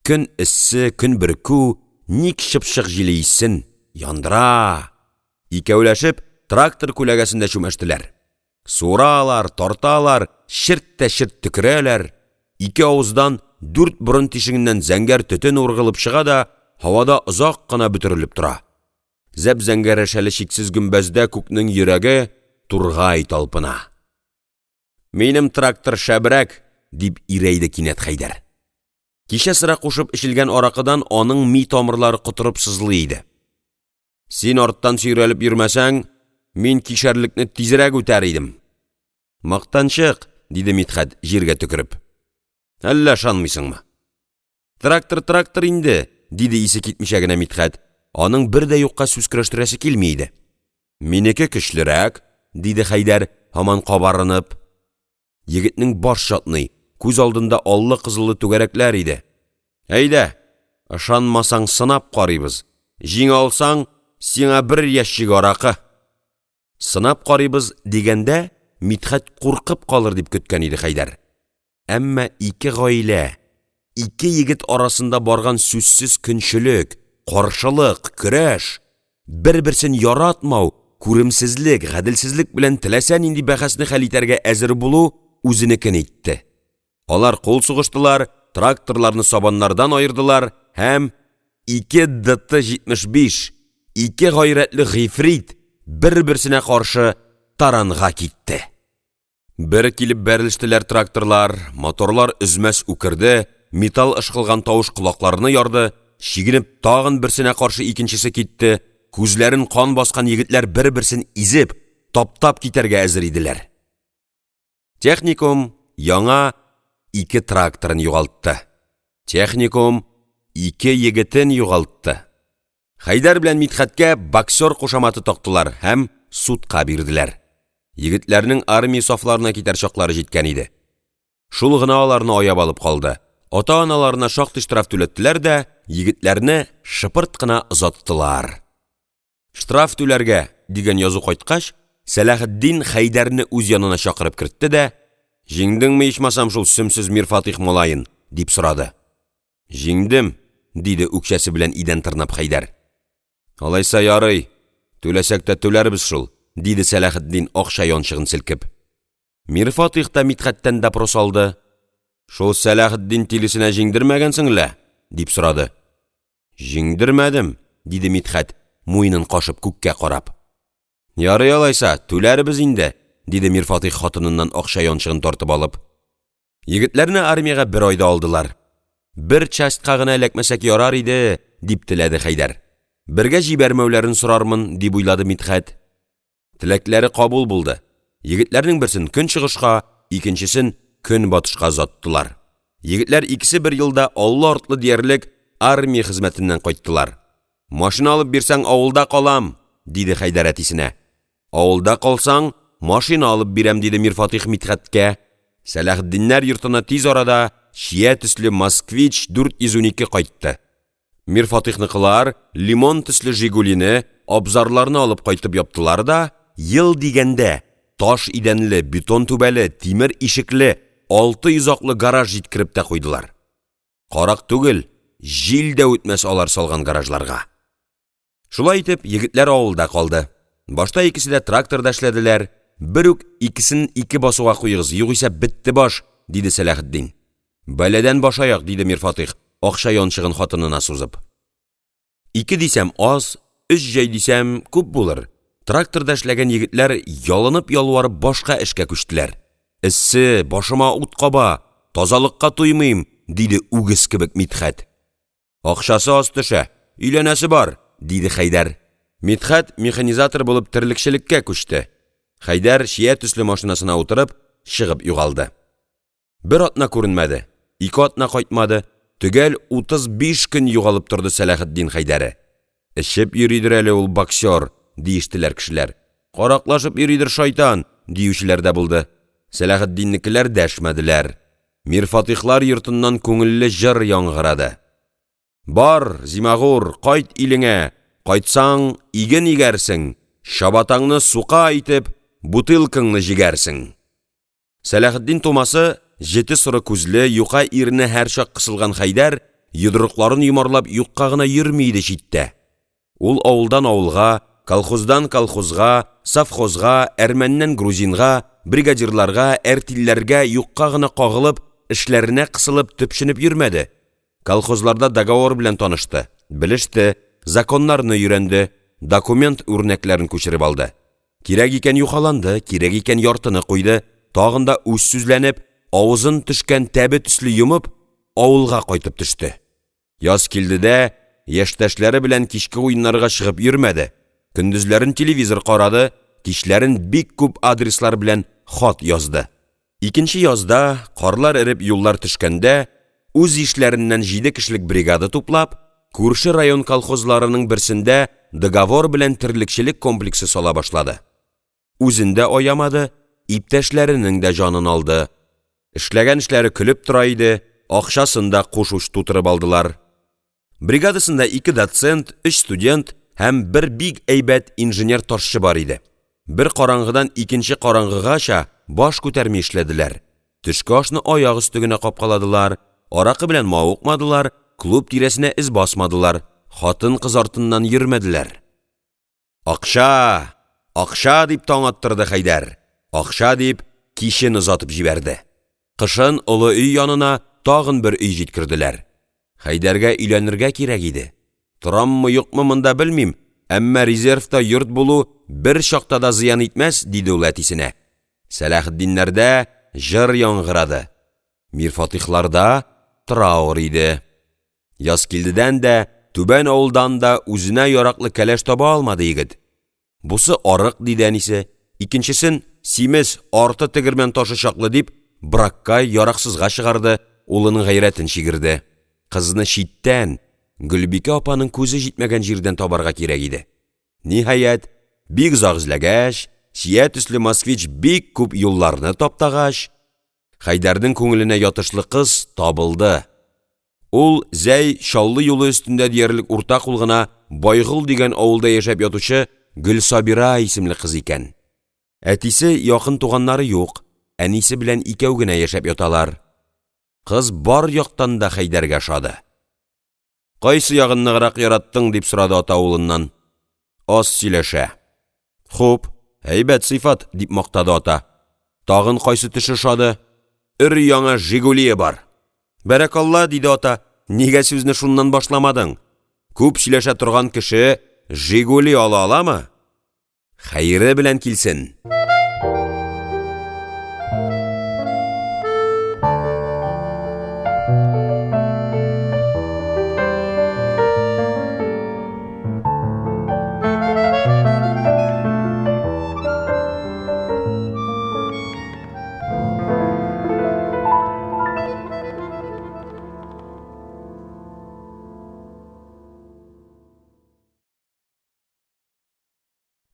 A: Көн эссе, көн бөркү, ник чыпчык җиле иссен, яндыра! Икәүләшеп трактор күләгәсендә чүмәштеләр. Суыралар, тарталар, черт тә черт төкерәләр. Ике авыздан, дүрт борын тишегеннән зәңгәр төтен ургылып чыга да һавада озак кына бөтерелеп тора. Зәп-зәңгәр рәшәле чиксез гөмбәздә күкнең йөрәге — тургай талпына. «Минем трактор шәбрәк!» — дип ирәйде кинәт Хәйдәр. Кичә сыра кушып эчелгән аракыдан аның ми тамырлары котырып сызлый иде. «Син арттан сөйрәлеп йөрмәсәң, мин кишәрлекне тизрәк үтәр идем!» «Мактанчык!» — диде Мидхәт, җиргә төкереп. «Әллә ышанмыйсыңмы?» «Трактор трактор инде,– диде исе китмичә генә Мидхәт, аның бер дә юкка сүз көрәштерәсе килми иде. «Минеке көчлерәк!» — диде Хәйдәр, һаман кабарынып. Егетнең баш чатный, күз алдында аллы-кызыллы түгәрәкләр иде. «Әйдә, ышанмасаң сынап карыйбыз, җиңә алсаң, сиңа бер ящик аракы!» «Сынап карыйбыз» дигәндә Мидхәт куркып калыр дип көткән иде Хәйдәр. Әмма ике гаилә, ике егет арасында барган сүзсез көнчелек, каршылык, көрәш, бер-берсен яратмау, күремсезлек, гаделсезлек белән теләсә нинди бәхәсне хәл итәргә әзер булу үзенекен итте. Алар кул сугыштылар, тракторларны сабаннардан аердылар һәм ике ДТ-75, ике гайрәтле гыйфрит бер-берсенә каршы таранга китте. Бер килеп бәрелештеләр тракторлар, моторлар өзмәс үкерде, металл ышкылган тавыш колакларны ярды, чигенеп тагын берсенә каршы икенчесе китте, күзләрен кан баскан егетләр бер-берсен изеп, таптап китәргә әзер иделәр. Техникум яңа ике тракторын югалтты, техникум ике егетен югалтты. Хәйдәр белән Мидхәткә «боксер» кушаматы тактылар һәм судка бирделәр. Егетләрнең армия сафларына китәр чаклары җиткән иде. Шул гына аларны аяп алып калды. Ата-аналарына шактый штраф түләттеләр дә егетләрне шыпырт кына озаттылар. «Штраф түләргә!» дигән язу кайткач, Сәләхетдин Хәйдәрне үз янына чакырып кертте дә: «Җиңдеңме ичмасам шул сөмсез Мирфатыйх малаен?» — дип сорады. «Җиңдем»,– диде үкчәсе белән идән тырнап Хәйдәр. «Алайса ярый, түләсәк тә түләрбез шул»,– диде Сәләхетдин, акча янчыгын селкеп. Мирфатыйх та Мидхәттән допрос алды: «Шул Сәләхетдин тилесенә җиңдермәгәнсең лә?» — дип сорады. «Җиңдермәдем,– диде Мидхәт, муенын кашып, күккә карап. «Ярый алайса, түләрбез инде»,– диде Мирфатыйх, хатыныннан акча янчыгын тартып алып. Егетләрне армиягә бер айда алдылар. «Бер частька гына эләкмәсәк ярар иде»,– дип теләде Хәйдәр. «Бергә җибәрмәүләрен сорармын»,– дип уйлады Мидхәт. Теләкләре кабул булды, егетләрнең берсен көнчыгышка, икенчесен көнбатышка озаттылар. Егетләр икесе бер елда аллы-артлы диярлек армия хезмәтеннән кайттылар. «Машина алып бирсәң, авылда калам»,– диде Хәйдәр әтисенә. «Авылда калсаң, машина алып бирәм»,– диде Мирфатыйх Мидхәткә. Сәләхетдиннәр йортына тиз арада чия төсле «Москвич-412» кайтты. Мирфатыйхныкылар лимон төсле «Жигули»не абзарларына алып кайтып яптылар да, ел дигәндә таш идәнле, бетон түбәле, тимер ишекле алты йозаклы гараж җиткереп тә куйдылар. Карак түгел, җил дә үтмәс алар салган гаражларга! Шулай итеп, егетләр авылда калды. Башта икесе дә тракторда эшләделәр, «берүк икесен ике басуга куегыз, югыйсә бетте баш»,– диде Сәләхетдин. «Бәладән башаяк»,– диде Мирфатыйх, акча янчыгын хатынына сузып. Ике дисәм аз, өч җәй дисәм күп булыр, тракторда эшләгән егетләр ялынып-ялварып башка эшкә күчтеләр. «Эссе, башыма ут каба, тазалыкка туймыйм»,– диде үгез кебек Мидхәт. «Акчасы аз төшә, өйләнәсе бар»,– диде Хәйдәр. Мидхәт механизатор булып терлекчелеккә күчте, Хәйдәр чия төсле машинасына утырып чыгып югалды. Бер атна күренмәде, ике атна кайтмады, төгәл 35 көн югалып торды Сәләхетдин Хәйдәре. «Эчеп йөридер әле ул боксер»,– диештеләр кешеләр. «Караклашып йөридер, шайтан»,– диючеләр дә булды. Сәләхетдиннекеләр дәшмәделәр. Мирфатыйхлар йортыннан күңелле җыр яңгырады: Бар, зимагур, кайт илеңә, Кайтсаң иген игәрсең, Чабатаңны сука итеп, Бутылкаңны җигәрсең. Сәләхетдин тумасы, җете соры күзле, юка ирене һәрчак кысылган Хәйдәр йодрыкларын йомарлап юкка гына йөрми иде читтә. Ул авылдан авылга, колхоздан колхозга, совхозга, әрмәннән грузинга, бригадирларга, әртилләргә юкка гына кагылып, эшләренә кысылып, төпченеп йөрмәде, колхозларда договор белән танышты, белеште, законнарны өйрәнде, документ үрнәкләрен күчереп алды. Кирәк икән юхаланды, кирәк икән яртыны куйды, тагын да үзсүзләнеп, авызын төшкән тәбе төсле йомып, авылга кайтып төште. Язкилдедә яшьтәшләре белән кичке уеннарга чыгып йөрмәде, көндезләрен телевизор карады, кичләрен бик күп адреслар белән хат язды. Икенче язда, карлар эреп юллар төшкәндә, үз ишләреннән җиде кешелек бригада туплап, күрше район колхозларының берсендә договор белән терлекчелек комплексы сала башлады. Үзен дә аямады, иптәшләренең дә җанын алды. Эшләгән эшләре көлеп тора иде, акчасын да кушуч тутырып алдылар. Бригадасында ике доцент, өч студент һәм бер бик әйбәт инженер-ташчы бар иде. Бер караңгыдан икенче караңгыгача баш күтәрми эшләделәр, төшке ашны аяк өсте генә капкаладылар, аракы белән мавыкмадылар, клуб тирәсенә эз басмадылар, хатын-кыз артыннан йөрмәделәр. Акча, акча дип таң аттырды Хәйдәр, акча дип кичен озатып җибәрде. Кышын олы өй янына тагын бер өй җиткерделәр. Хәйдәргә өйләнергә кирәк иде. «Тораммы-юкмы монда, белмим, әмма резервта йорт булу бер чакта да зыян итмәс»,– диде ул әтисенә. Сәләхетдиннәрдә җыр яңгырады, Мирфатыйхларда траур иде. Язкилдедән дә, Түбән авылдан да үзенә яраклы кәләш таба алмады егет. Бусы арык диде әнисе, икенчесен, симез, арты тегермән ташы чаклы дип, бракка, яраксызга чыгарды, улының гайрәтен чигерде. Кызны читтән, Гөлбикә апаның күзе җитмәгән җирдән табарга кирәк иде. Ниһаять, бик озак эзләгәч, чия төсле «Москвич» бик күп юлларны таптагач, Хәйдәрнең күңеленә ятышлы кыз табылды. Ул Зәй — Чаллы юлы өстендә диярлек уртакул гына Байгол дигән авылда яшәп ятучы Гөлсабира исемле кыз икән. Әтисе, якын туганнары юк, әнисе белән икәү генә яшәп яталар. Кыз бар яктан да Хәйдәргә ошады. «Кайсы ягын ныграк яраттың?» — дип сорады ата улыннан. «Аз сөйләшә». «Хуп. Әйбәт сыйфат»,– дип мактады ата. «Тагын кайсы төше ошады?» «Өр-яңа «Жигули»е бар!» «Бәрәкалла,– диде ата,– нигә сүзне шуннан башламадың? Күп сөйләшә торган кеше «Жигули» ала аламы?» Хәере белән килсен!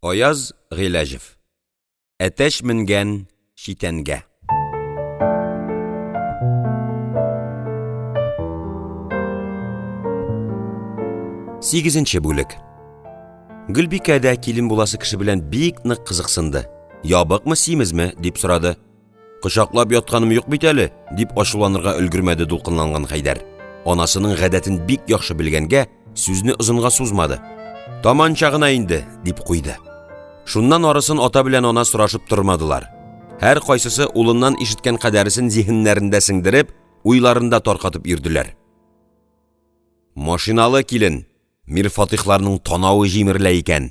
A: Аяз Гыйләҗев. Әтәч менгән читәнгә. Сигезенче бүлек. Гөлбикә дә килен буласы кеше белән бик нык кызыксынды: «Ябыкмы, симезме?» — дип сорады. «Кочаклап ятканым юк бит әле!» — дип ачуланырга өлгермәде дулкынланган Хәйдәр, анасының гадәтен бик яхшы белгәнгә, сүзне озынга сузмады: «Таманча гына инде!» — дип куйды. Шуннан арысын ата белән ана сорашып тормадылар, һәркайсысы улыннан ишеткән кадәресен зиһеннәрендә сеңдереп, уйларында таркатып йөрделәр. Машиналы килен, Мирфатыйхларның танавы җимерелә икән,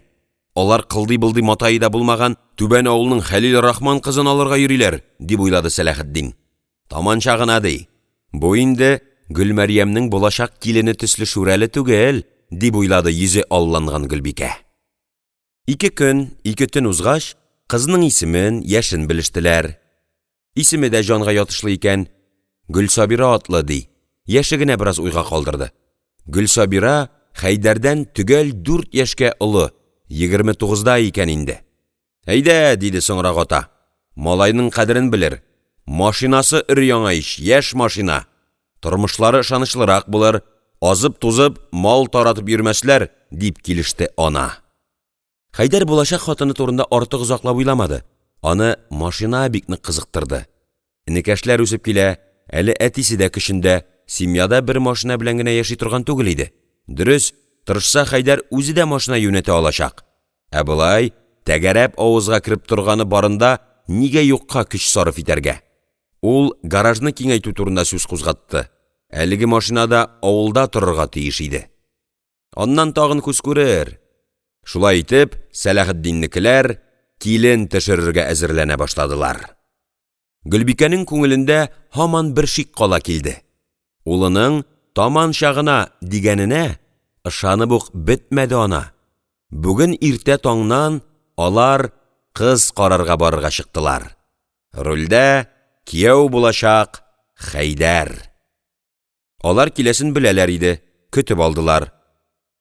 A: алар кылдый-былдый матае да булмаган Түбән авылның Хәлилрахман кызын алырга йөриләр, дип уйлады Сәләхетдин. Таманча гына ди, бу инде Гөлмәрьямнең булачак килене төсле шүрәле түгел, дип уйлады йөзе алланган Гөлбикә. Ике көн, ике төн узгач, кызның исемен, яшен белештеләр. Исеме дә җанга ятышлы икән, Гөлсабира атлы, ди, яше генә бераз уйга калдырды. Гөлсабира Хәйдәрдән төгәл дүрт яшькә олы, егерме тугызда икән инде. «Әйдә,– диде соңрак ата,– малайның кадерен белер, машинасы өр-яңа ич, яшь машина, тормышлары ышанычлырак булыр, азып-тузып, мал таратып йөрмәсләр»,– дип килеште ана. Хәйдәр булачак хатыны турында артык озаклап уйламады, аны машина бик нык кызыктырды. Энекәшләр үсеп килә, әле әтисе дә көчендә, семьяда бер машина белән генә яши торган түгел иде. Дөрес, тырышса, Хәйдәр үзе дә машина юнәтә алачак. Ә болай тәгәрәп авызга кереп торганы барында нигә юкка көч сарыф итәргә? Ул гаражны киңәйтү турында сүз кузгатты, әлеге машина да авылда торырга тиеш иде. Аннан тагын күз күрер. Шулай итеп, Сәләхетдиннекеләр килен төшерергә әзерләнә башладылар. Гөлбикәнең күңелендә һаман бер шик кала килде: улының «таманча гына» дигәненә ышанып ук бетмәде ана. Бүген иртә таңнан алар кыз карарга барырга чыктылар. Рульдә кияү булачак Хәйдәр. Алар киләсен беләләр иде, көтеп алдылар.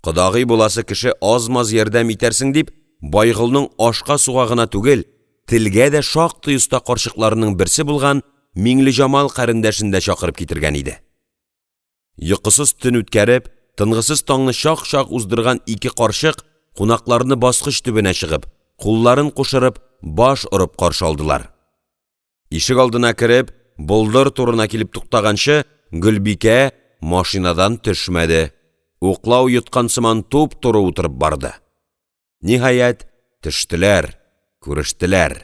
A: Кодагый буласы кеше аз-маз ярдәм итәрсең дип, Байголның ашка-суга гына түгел, телгә дә шактый оста карчыкларының берсе булган Миңлеҗамал карендәшен дә чакырып китергән иде. Йокысыз төн үткәреп, тынгысыз таңны чак-чак уздырган ике карчык кунакларны баскыч төбенә чыгып, кулларын кушырып, баш орып каршы алдылар. Ишегалдына кереп, болдыр турына килеп туктаганчы Гөлбикә машинадан төшмәде, уклау йоткан сыман туп-туры утырып барды. Ниһаять, төштеләр, күрештеләр.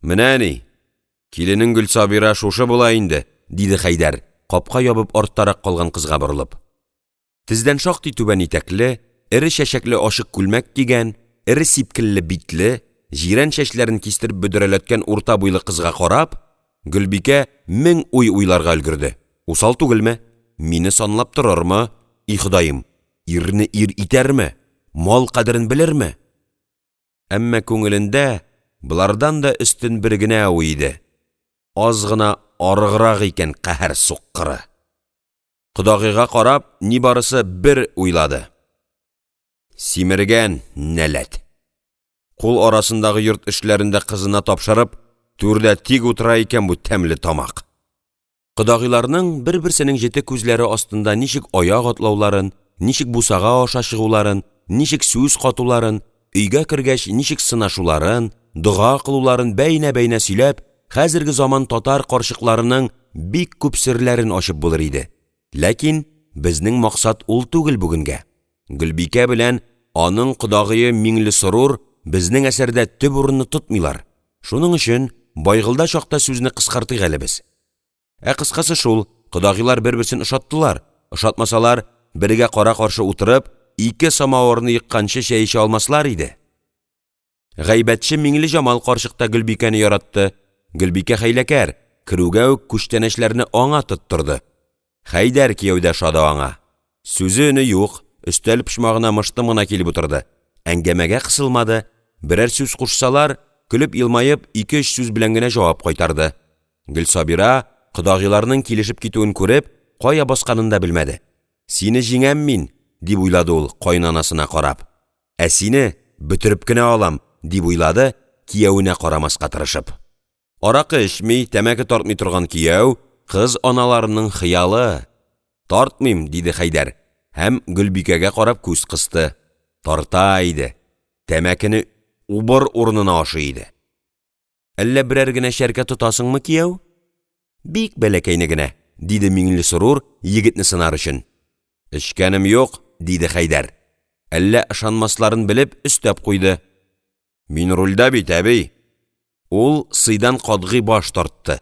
A: «Менә, әни, киленең Гөлсабира шушы була инде»,– диде Хәйдәр, капка ябып арттарак калган кызга борылып. Тездән шактый түбән итәкле, эре чәчәкле ачык күлмәк кигән, эре сипкелле битле, җирән чәчләрен кистереп бөдрәләткән урта буйлы кызга карап, Гөлбикә мең уй уйларга өлгерде: «Усал түгелме? Мине санлап торырмы? И Ходаем, ирне ир итәрме? Мал кадерен белерме?» Әмма күңелендә болардан да өстен бер генә уй иде: «Аз гына арыграк икән, каһәр суккыры!» Кодагыйга карап нибарысы бер уйлады: «Симергән, нәләт! Кул арасындагы йорт эшләрен дә кызына тапшырып, түрдә тик утыра икән бу тәмлетамак!» Кодагыйларның бер-берсенең җете күзләре астында ничек аяк атлауларын, ничек бусага аша чыгуларын, ничек сүз катуларын, өйгә кергәч ничек сынашуларын, дога кылуларын бәйнә-бәйнә сөйләп, хәзерге заман татар карчыкларының бик күп серләрен ачып булыр иде, ләкин безнең максат ул түгел бүгенгә. Гөлбикә белән аның кодагые Миңлесорур безнең әсәрдә төп урынны тотмыйлар, шуның өчен Байголда чакта сүзне кыскартыйк әле без. Ә кыскасы шул: кодагыйлар бер-берсен ошаттылар, ошатмасалар, бергә кара-каршы утырып ике самоварны екканчы чәй эчә алмаслар иде. Гайбәтче Миңлеҗамал карчык та Гөлбикәне яратты, Гөлбикә хәйләкәр, керүгә үк күчтәнәчләрне аңа тоттырды, Хәйдәр кияү дә ошады аңа, сүзе-өне юк, өстәл почмагына мыштым гына килеп утырды, әңгәмәгә кысылмады, берәр сүз кушсалар, көлеп-елмаеп ике-өч сүз белән генә җавап кайтарды. Гөлсабира, кодагыйларның килешеп китүен күреп, кая басканын да белмәде. «Сине җиңәм мин!» — дип уйлады ул, каенанасына карап. «Ә сине бөтереп кенә алам!» — дип уйлады, киявенә карамаска тырышып. Аракы эчми, тәмәке тартмый торган кияү — кыз аналарының хыялы. «Тартмыйм»,– диде Хәйдәр һәм Гөлбикәгә карап күз кысты, тарта иде, тәмәкене убыр урынына ашый иде. «Әллә берәр генә чәркә тотасыңмы, кияү? Бик бәләкәйне генә!» — диде Миңлесорур, егетне сынар өчен. «Эчкәнем юк»,– диде Хәйдәр, әллә ышанмасларын белеп өстәп куйды: «Мин рульдә бит, әби!» Ул сыйдан катгый баш тартты,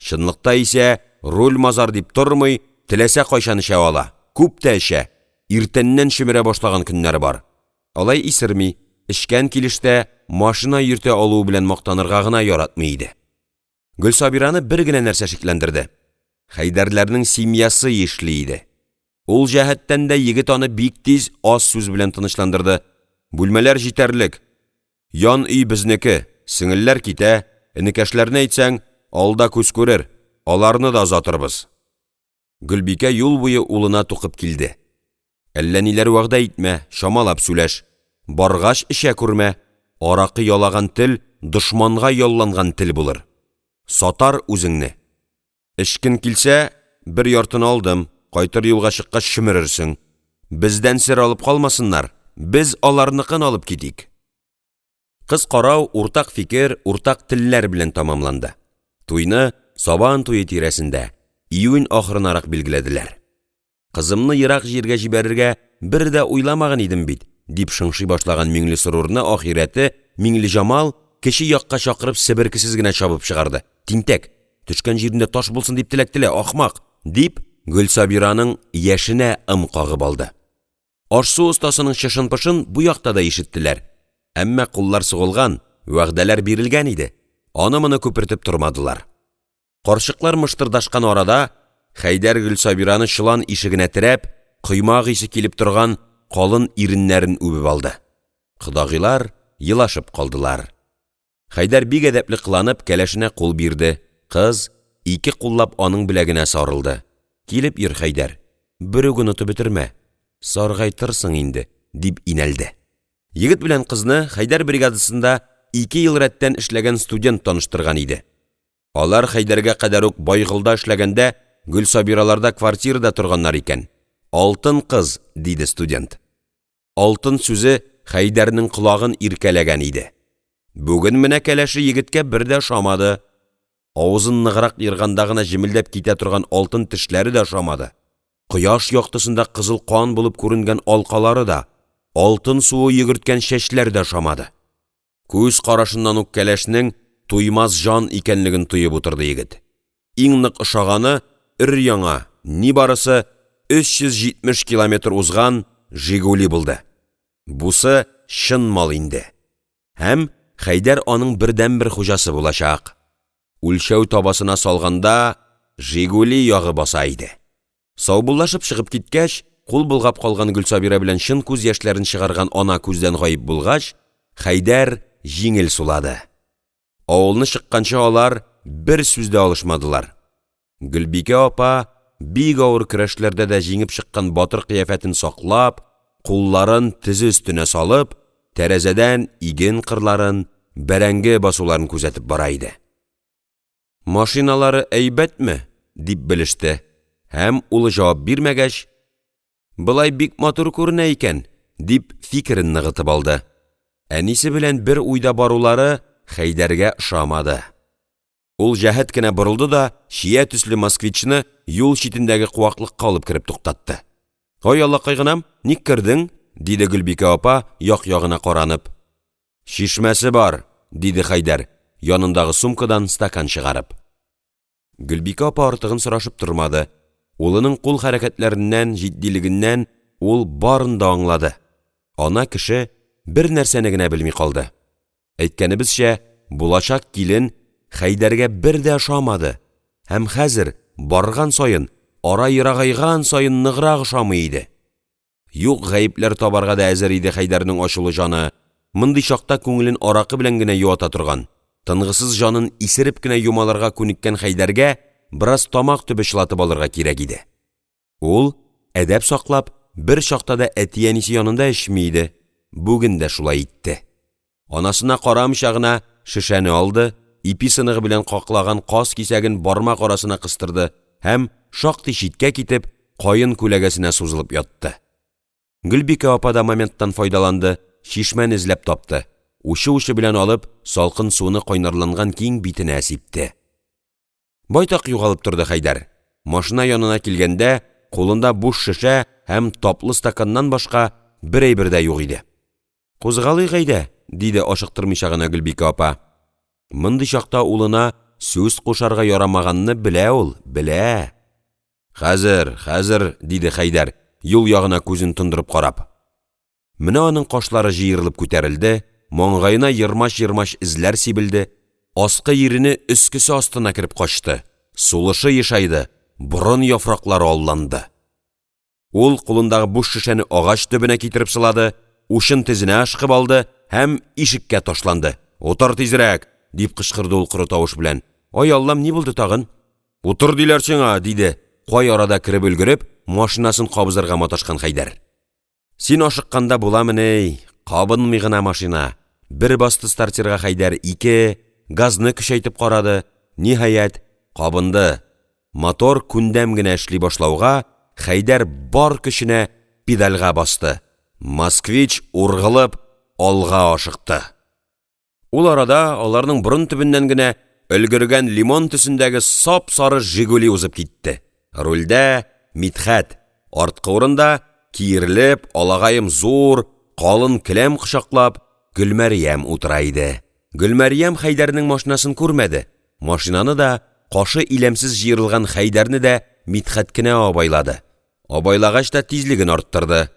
A: чынлыкта исә руль-мазар дип тормый, теләсә кайчан эчә ала, күп тә эчә, иртәннән чөмерә башлаган көннәре бар. Алай исерми, эчкән килеш тә машина йөртә алуы белән мактанырга гына яратмый иде. Гөлсабираны бер генә нәрсә шикләндерде: Хәйдәрләрнең семьясы ишле иде. Ул җәһәттән дә егет аны бик тиз, аз сүз белән тынычландырды: «Бүлмәләр җитәрлек, ян өй безнеке, сеңелләр китә, энекәшләрне әйтсәң, алда күз күрер, аларны да озатырбыз». Гөлбикә юл буе улына тукып килде: «Әллә ниләр вәгъдә итмә, чамалап сүләш, баргач эчә күрмә, аракы ялаган тел дошманга ялланган тел булыр, сатар үзеңне. Эчкен килсә, бер яртыны алдым, кайтыр юлга чыккач чөмерерсең. Бездән сер алып калмасыннар, без аларныкын алып китик». Кыз карау уртак фикер, уртак телләр белән тәмамланды. Туйны Сабан туе тирәсендә, июнь ахырынарак билгеләделәр. «Кызымны ерак җиргә җибәрергә бер дә уйламаган идем бит»,– дип шыңшый башлаган Миңлесорурны ахирәте Миңлеҗамал кече якка чакырып себеркесез генә чабып чыгарды: «Тинтәк, төшкән җирендә таш булсын дип теләк телә, ахмак!» — дип, Гөлсабираның яшенә ым кагып алды. Аш-су остасының чышын-пышын бу якта да ишеттеләр, әмма куллар сугылган, вәгъдәләр бирелгән иде, аны-моны күпертеп тормадылар. Карчыклар мыштырдашкан арада Хәйдәр Гөлсабираны чолан ишегенә терәп, коймак исе килеп торган калын иреннәрен үбеп алды. Кодагыйлар елашып калдылар. Хәйдәр бик әдәпле кыланып кәләшенә кул бирде, кыз ике куллап аның беләгенә сарылды: «Килеп йөр, Хәйдәр, берүк онытып бетермә, саргайтырсың инде»,– дип инәлде. Егет белән кызны Хәйдәр бригадасында ике ел рәттән эшләгән студент таныштырган иде. Алар Хәйдәргә кадәр үк Байголда эшләгәндә Гөлсабираларда квартирада торганнар икән, «алтын кыз» диде студент. «Алтын» сүзе Хәйдәрнең колагын иркәләгән иде, бүген менә кәләше егеткә бер дә ошамады, авызын ныграк ерганда гына җемелдәп китә торган алтын тешләре дә ошамады, кояш яктысында кызыл кан булып күренгән алкалары да, алтын суы йөгерткән чәчләр дә ошамады. Күз карашыннан ук кәләшнең туймас җан икәнлеген тоеп утырды егет. Иң нык ошаганы өр-яңа, нибарысы 370 километр узган «Жигули» булды. Бусы чын мал инде! Һәм Хәйдәр аның бердәнбер хуҗасы булачак. Үлчәү табасына салганда «Жигули» ягы баса иде. Саубуллашып чыгып киткәч, кул болгап калган Гөлсабира белән чын күз яшьләрен чыгарган ана күздән гаип булгач, Хәйдәр җиңел сулады. Авылны чыкканчы алар бер сүз дә алышмадылар. Гөлбикә апа, бик авыр көрәшләрдә дә җиңеп чыккан батыр кыяфәтен саклап, кулларын тезе өстенә салып, тәрәзәдән иген кырларын, бәрәңге басуларын күзәтеп бара иде. «Машиналары әйбәтме?» — дип белеште һәм улы җавап бирмәгәч: «Болай бик матур күренә икән»,– дип фикерен ныгытып алды. Әнисе белән бер уйда барулары Хәйдәргә ошамады. Ул җәһәт кенә борылды да чия төсле «Москвич»ны юл читендәге куаклыкка алып кереп туктатты. «Ай Аллакай гынам, ник кердең?» — диде Гөлбикә апа, як-ягына каранып. Чишмәсе бар,– диде Хәйдәр, янындагы сумкадан стакан чыгарып. Гөлбикә апа артыгын сорашып тормады, улының кул хәрәкәтләреннән, җитдилегеннән ул барын да аңлады, ана кеше бер нәрсәне генә белми калды: әйткәнебезчә, булачак килен Хәйдәргә бер дә ошамады һәм хәзер, барган саен, ара ерагайган саен ныграк ошамый иде. Юк гаепләр табарга да әзер иде Хәйдәрнең ачулы җаны, мондый чакта күңелен аракы белән генә юата торган, тынгысыз җанын исереп кенә юмаларга күнеккән Хәйдәргә бераз тамак төбе чылатып алырга кирәк иде. Ул әдәп саклап бер чакта да әти-әнисе янында эчми иде, бүген дә шулай итте. Анасына карамыйча гына шешәне алды, ипи сыныгы белән каклаган каз кисәген бармак арасына кыстырды һәм шактый читкә китеп, каен күләгәсенә сузылып ятты. Гөлбикә апа да моменттан файдаланды, чишмәне эзләп тапты, учы-учы белән алып, салкын суны кайнарланган киң битенә сипте. Байтак югалып торды Хәйдәр, машина янына килгәндә кулында буш шешә һәм таплы стаканнан башка бер әйбер дә юк иде. «Кузгалыйк әйдә»,– диде ашыктырмыйча гына Гөлбикә апа. Мондый чакта улына сүз кушарга ярамаганны белә ул, белә! «Хәзер, хәзер»,– диде Хәйдәр, юл ягына күзен тондырып карап. Менә аның кашлары җыерылып күтәрелде, маңгаена ермач-ермач эзләр сибелде, аскы ирене өскесе астына кереп качты, сулышы ешайды, борын яфраклары алланды. Ул кулындагы буш шешәне агач төбенә китереп сылады, учын тезенә ышкып алды һәм ишеккә ташланды: «Утыр тизрәк!» — дип кычкырды ул коры тавыш белән. «Ай Аллам, ни булды тагын?» «Утыр диләр сиңа!» — диде, кай арада кереп өлгереп, машинасын кабызырга маташкан Хәйдәр. Син ашыкканда буламыни, кабынмый гына машина, бер басты стартерга Хәйдәр, ике, газны көчәйтеп карады, ниһаять, кабынды, мотор күндәм генә эшли башлауга, Хәйдәр бар көченә педальгә басты, «Москвич» ургылып алга ашыкты. Ул арада аларның борын төбеннән генә өлгергән лимон төсендәге сап-сары «Жигули» узып китте, рульдә Мидхәт, арткы урында киерелеп, алагаем зур, калын келәм кочаклап Гөлмәрьям утыра иде. Гөлмәрьям Хәйдәрнең машинасын күрмәде, машинаны да, кашы иләмсез җыерылган Хәйдәрне дә Мидхәт кенә абайлады, абайлагач та тизлеген арттырды.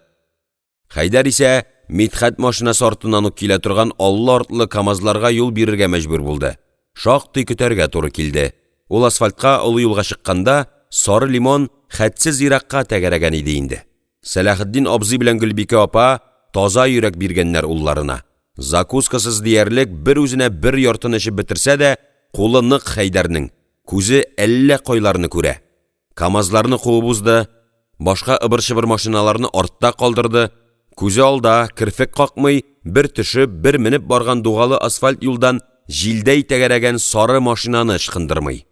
A: Хәйдәр исә Мидхәт машинасы артыннан ук килә торган аллы-артлы «КамАЗларга» юл бирергә мәҗбүр булды, шактый көтәргә туры килде, ул асфальтка, олы юлга чыкканда сары лимон хәтсез еракка тәгәрәгән иде инде. Сәләхетдин абзый белән Гөлбикә апа таза йөрәк биргәннәр улларына, закускасыз диярлек бер үзенә бер яртыны эчеп бетерсә дә, кулы нык Хәйдәрнең, күзе әллә кайларны күрә, «КамАЗларны» куып узды, башка ыбыр-чыбыр машиналарны артта калдырды, күзе алда, керфек какмый, бер төшеп, бер менеп барган дугалы асфальт юлдан җилдәй тәгәрәгән сары машинаны ычкындырмый.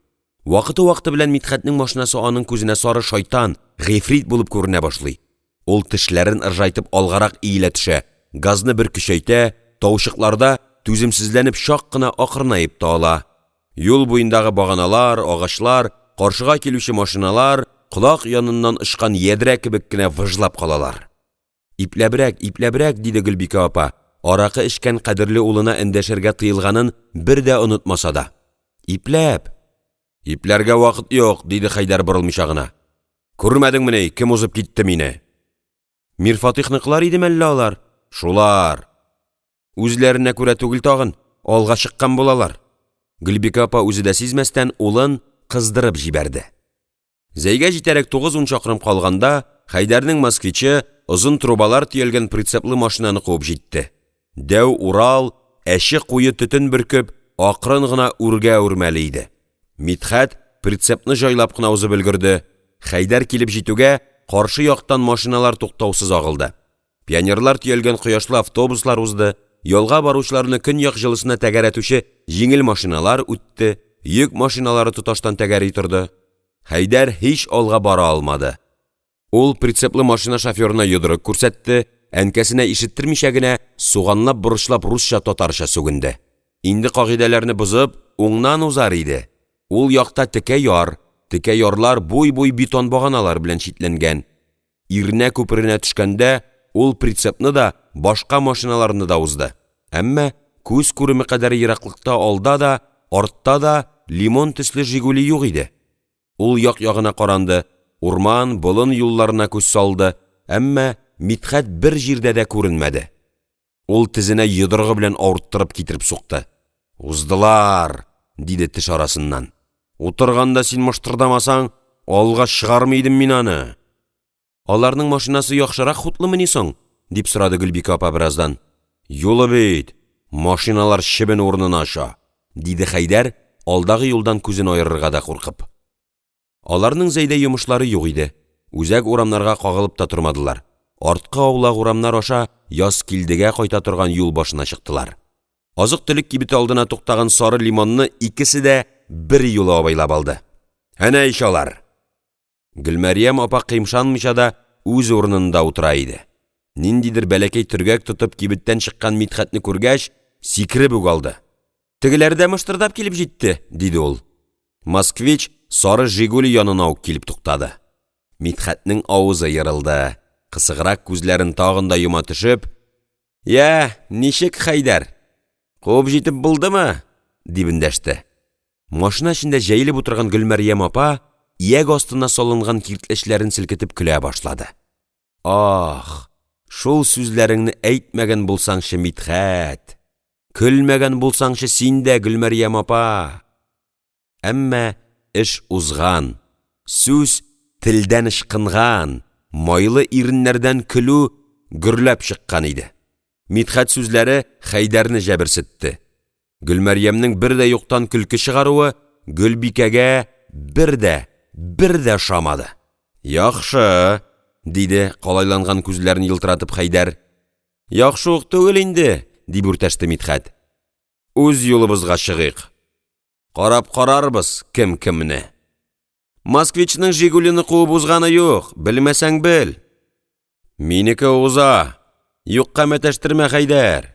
A: Вакыты-вакыты белән Мидхәтнең машинасы аның күзенә сары шайтан, гыйфрит булып күренә башлый, ул тешләрен ыржайтып алгарак иелә төшә, газны бер көчәйтә, таучыкларда түземсезләнеп чак кына акрынаеп та ала. Юл буендагы баганалар, агачлар, каршыга килүче машиналар колак яныннан очкан ядрә кебек кенә выжлап калалар. «Ипләбрәк, ипләбрәк!» — диде Гөлбикә апа, аракы эчкән кадерле улына эндәшергә тыелганын бер дә онытмаса да. «Ипләп!» «Ипләргә вакыт юк,– диде Хәйдәр борылмыйча гына.– Күрмәдеңмени, кем узып китте мине?» «Мирфатыйхныкылар идеме әллә алар?» «Шулар!» «Үзләренә күрә түгел тагын, алга чыккан булалар!» Гөлбикә апа үзе дә сизмәстән улын кыздырып җибәрде. Зәйгә җитәргә тугыз-ун чакрым калганда Хәйдәрнең «Москвич»ы озын трубалар төялгән прицеплы машинаны куып җитте. Дәү «Урал» әче куе төтен бөркеп акрын гына үргә үрмәли иде. Мидхәт прицепны җайлап кына узып өлгерде, Хәйдәр килеп җитүгә, каршы яктан машиналар туктаусыз агылды. Пионерлар төялгән кояшлы автобуслар узды, ялга баручыларны көньяк җылысына тәгәрәтүче җиңел машиналар үтте, йөк машиналары тоташтан тәгәри торды. Хәйдәр һич алга бара алмады. Ул прицеплы машина шоферына йодрык күрсәтте, әнкәсенә ишеттермичә генә суганлап-борычлап русча-татарча сүгенде. Инде кагыйдәләрне бозып, уңнан узар иде, ул якта текә яр, текә ярлар буй-буй бетон баганалар белән читләнгән. Ирнә күперенә төшкәндә ул прицепны да, башка машиналарны да узды, әмма күз күреме кадәр ераклыкта алда да, артта да лимон төсле «Жигули» юк иде. Ул як-ягына каранды, урман, болын юлларына күз салды, әмма Мидхәт бер җирдә дә күренмәде. Ул тезенә йодрыгы белән авырттырып китереп сукты: «Уздылар!» — диде теш арасыннан. «Утырганда син мыштырдамасаң, алга чыгармый идем мин аны!» «Аларның машинасы яхшырак хутлымыни соң?» — дип сорады Гөлбикә апа бераздан. «Юлы бит, машиналар чебен урынына оча!» — диде Хәйдәр, алдагы юлдан күзен аерырга да куркып. Аларның Зәйдә йомышлары юк иде, үзәк урамнарга кагылып та тормадылар, арткы аулак урамнар аша Язкилдегә кайта торган юл башына чыктылар. Азык-төлек кибете алдына туктаган сары «Лимон»ны икесе дә берьюлы абайлап алды. Әнә ич алар! Гөлмәрьям апа кыймшанмыйча да үз урынында утыра иде, ниндидер бәләкәй төргәк тотып кибеттән чыккан Мидхәтне күргәч, сикереп үк алды: «Тегеләр дә мыштырдап килеп җитте!» — диде ул. «Москвич» сары «Жигули» янына ук килеп туктады. Мидхәтнең авызы ерылды, кысыграк күзләрен тагын да йома төшеп: «Я, ничек, Хәйдәр, куып җитеп булдымы?» — дип эндәште. Машина эчендә җәелеп утырган Гөлмәрьям апа ияк астына салынган киртләчләрен селкетеп көлә башлады. Ах, шул сүзләреңне әйтмәгән булсаңчы, Мидхәт! Көлмәгән булсаңчы син дә, Гөлмәрьям апа! Әмма эш узган, сүз телдән ычкынган, майлы иреннәрдән көлү гөрләп чыккан иде. Мидхәт сүзләре Хәйдәрне җәберсетте, Гөлмәрьямнең бер дә юктан көлке чыгаруы Гөлбикәгә бер дә, бер дә ошамады. «Яхшы!» — диде калайланган күзләрен елтыратып Хәйдәр. «Яхшы ук түгел инде,– дип үртәште Мидхәт.– Үз юлыбызга чыгыйк, карап карарбыз кем кемне!» «Москвич ның «Жигули»не куып узганы юк, белмәсәң, бел!» «Минеке уза, юкка мәтәштермә, Хәйдәр!»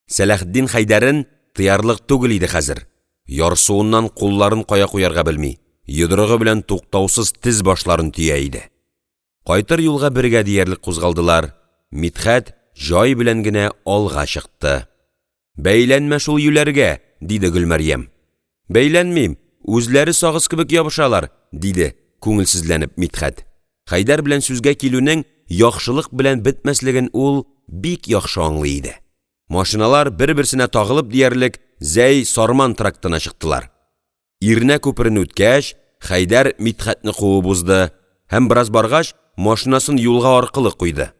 A: Сәләхетдин Хәйдәрен тыярлык түгел иде хәзер, ярсуыннан кулларын кая куярга белми, йодрыгы белән туктаусыз тез башларын төя иде. Кайтыр юлга бергә диярлек кузгалдылар, Мидхәт җай белән генә алга чыкты. «Бәйләнмә шул юләргә!» — диде Гөлмәрьям. «Бәйләнмим, үзләре сагыз кебек ябышалар»,– диде күңелсезләнеп Мидхәт. Хәйдәр белән сүзгә килүнең яхшылык белән бетмәслеген ул бик яхшы аңлый иде. Машиналар бер-берсенә тагылып диярлек Зәй-Сарман трактына чыктылар. Ирнә күперен үткәч, Хәйдәр Мидхәтне куып узды һәм бераз баргач машинасын юлга аркылы куйды.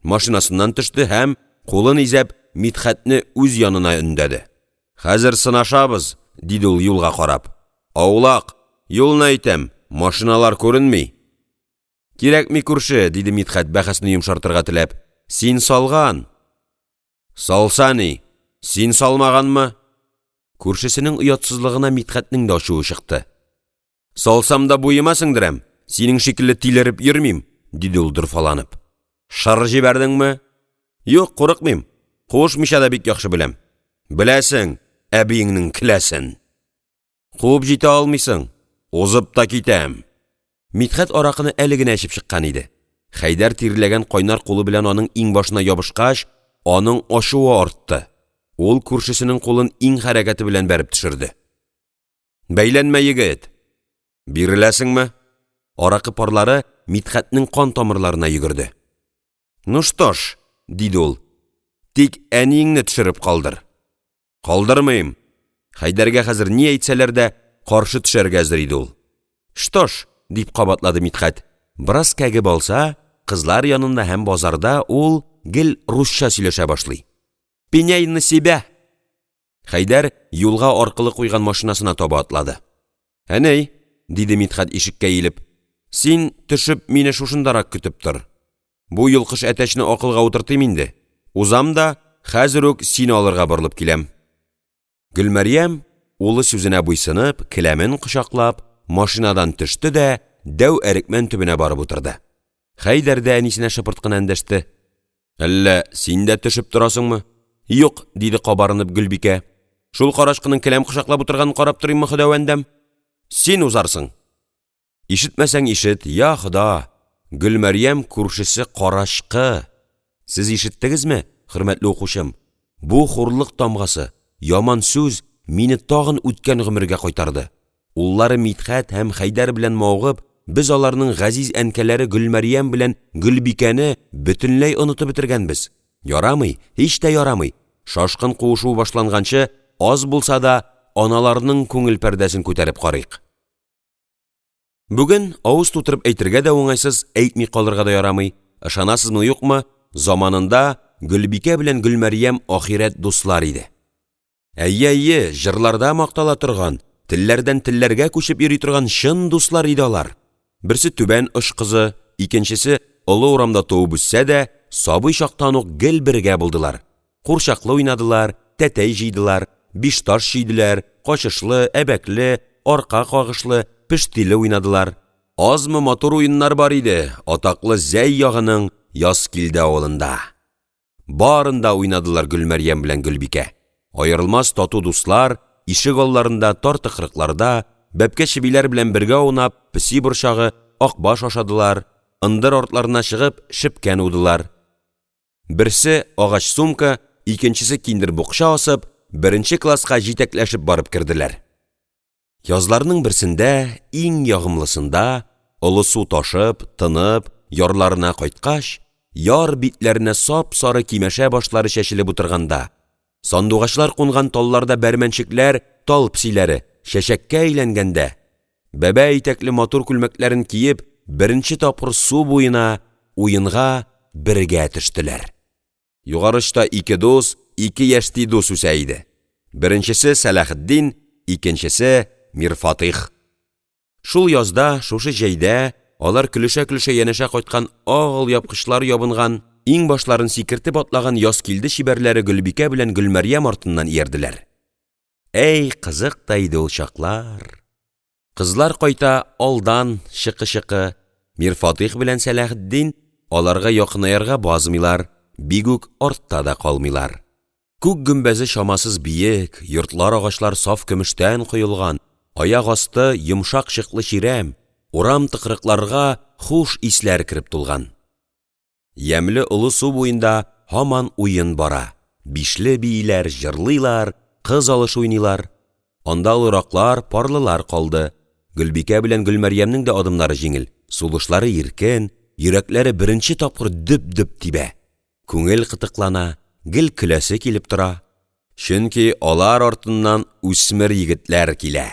A: Машинасыннан төште һәм кулын изәп Мидхәтне үз янына өндәде: «Хәзер сынашабыз,– диде ул юлга карап.– Аулак, юлны әйтәм, машиналар күренми!» «Кирәкми, күрше,– диде Мидхәт, бәхәсне йомшартырга теләп.– Син салган!» «Салса ни, син салмаганмы?» Күршесенең оятсызлыгына Мидхәтнең дә ачуы чыкты. «Салсам да буема сеңдерәм, синең шикелле тилереп йөрмим»,– диде ул дорфаланып. «Шыр җибәрдеңме?» «Юк, курыкмыйм, куышмыйча да бик яхшы беләм!» «Беләсең, әбиеңнең келәсен!» «Куып җитә алмыйсың, узып та китәм!» Мидхәт аракыны әле генә эчеп чыккан иде, Хәйдәр тирләгән кайнар кулы белән аның иңбашына ябышкач, аның ачуы артты, ул күршесенең кулын иң хәрәкәте белән бәреп төшерде: «Бәйләнмә, егет!» «Биреләсеңме?» Аракы парлары Мидхәтнең кан тамырларына йөгерде. «Ну что ж,– диде ул,– тик әниеңне төшереп калдыр!» «Калдырмыйм!» Хәйдәргә хәзер ни әйтсәләр дә каршы төшәргә әзер иде ул. «Что ж,– дип кабатлады Мидхәт, бераз кәгеп алса, кызлар янында һәм базарда ул гел русча сөйләшә башлый,– «Пеняй на себя!» Хәйдәр юлга аркылы куйган машинасына таба атлады. «Әни,– диде Мидхәт, ишеккә иелеп,– син төшеп мине шушындарак көтеп тор. Бу йолкыш әтәчне акылга утыртыйм инде, узам да хәзер үк сине алырга борылып киләм!» Гөлмәрьям улы сүзенә буйсынып, келәмен кочаклап, машинадан төште дә дәү әрекмән төбенә барып утырды. Хәйдәр дә әнисенә шыпырт кына эндәште: «Әллә син дә төшеп торасыңмы?» «Юк»,– диде кабарынып Гөлбикә. «Шул карачкының келәм кочаклап утырганын карап торыйммы, Хода-бәндәм? Син узарсың!» Ишетмәсәң ишет, я Хода, Гөлмәрьям күршесе «карачкы». Сез ишеттегезме, хөрмәтле укучым? Бу хурлык тамгасы, яман сүз мине тагын үткән гомергә кайтарды, уллары Мидхәт һәм Хәйдәр белән мавыгып, без аларның газиз әнкәләре Гөлмәрьям белән Гөлбикәне бөтенләй онытып бетергәнбез. Ярамый, һич тә ярамый, шашкын куышу башланганчы, аз булса да аналарның күңел пәрдәсен күтәреп карыйк. Бүген авыз тутырып әйтергә дә уңайсыз, әйтми калырга да ярамый, ышанасызмы-юкмы, заманында Гөлбикә белән Гөлмәрьям ахирәт дуслар иде. Әйе, әйе, җырларда мактала торган, телләрдән телләргә күчеп йөри торган чын дуслар иде алар! Берсе Түбән оч кызы, икенчесе Олы урамда туып үссә дә, сабый чактан ук гел бергә булдылар, курчаклы уйнадылар, тәтәй җыйдылар, биш таш чөйделәр, качышлы, әбәкле, арка кагышлы, пештиле уйнадылар. Азмы матур уеннар бар иде атаклы Зәй ягының Язкилде авылында! Барын да уйнадылар Гөлмәрьям белән Гөлбикә. Аерылмас тату дуслар ишек-алларында, тар тыкрыкларда, бәбкә-чебиләр белән бергә аунап песи борчагы, акбаш ашадылар, ындыр артларына чыгып шепкән удылар. Берсе агач сумка, икенчесе киндер букча асып, беренче класска җитәкләшеп барып керделәр. Язларның берсендә, иң ягымлысында, Олы су ташып, тынып, ярларына кайткач, яр битләренә сап-сары кимәшә башлары чәчелеп утырганда, сандугачлар кунган талларда бәрмәнчекләр (тал песиләре) чәчәккә әйләнгәндә, бәбә итәкле матур күлмәкләрен киеп, беренче тапкыр су буена уенга бергә төштеләр. Югары очта ике дус, ике яшьти дус үсә иде. Беренчесе Сәләхетдин, икенчесе Мирфатыйх. Шул язда, шушы җәйдә алар көлешә-көлешә янәшә кайткан ак алъяпкычлар ябынган, иңбашларын сикертеп атлаган Язкилде чибәрләре Гөлбикә белән Гөлмәрьям артыннан иярделәр. Әй, кызык та иде ул чаклар! Кызлар кайта алдан чыкы-чыкы, Мирфатыйх белән Сәләхетдин аларга якынаерга базмыйлар, бигүк артта да калмыйлар. Күк гөмбәзе чамасыз биек, йортлар-агачлар саф көмештән коелган, аяк асты йомшак чыклы чирәм, урам-тыкрыкларга хуш исләр кереп тулган. Ямьле Олы су буенда һаман уен бара, бишле бииләр, җырлыйлар, кыз алыш уйныйлар. Анда олыраклар, парлылар калды. Гөлбикә белән Гөлмәрьямнең дә адымнары җиңел, сулышлары иркен, йөрәкләре беренче тапкыр дөп-дөп тибә. Күңел кытыклана, гел көләсе килеп тора. Чөнки алар артыннан үсмер егетләр килә.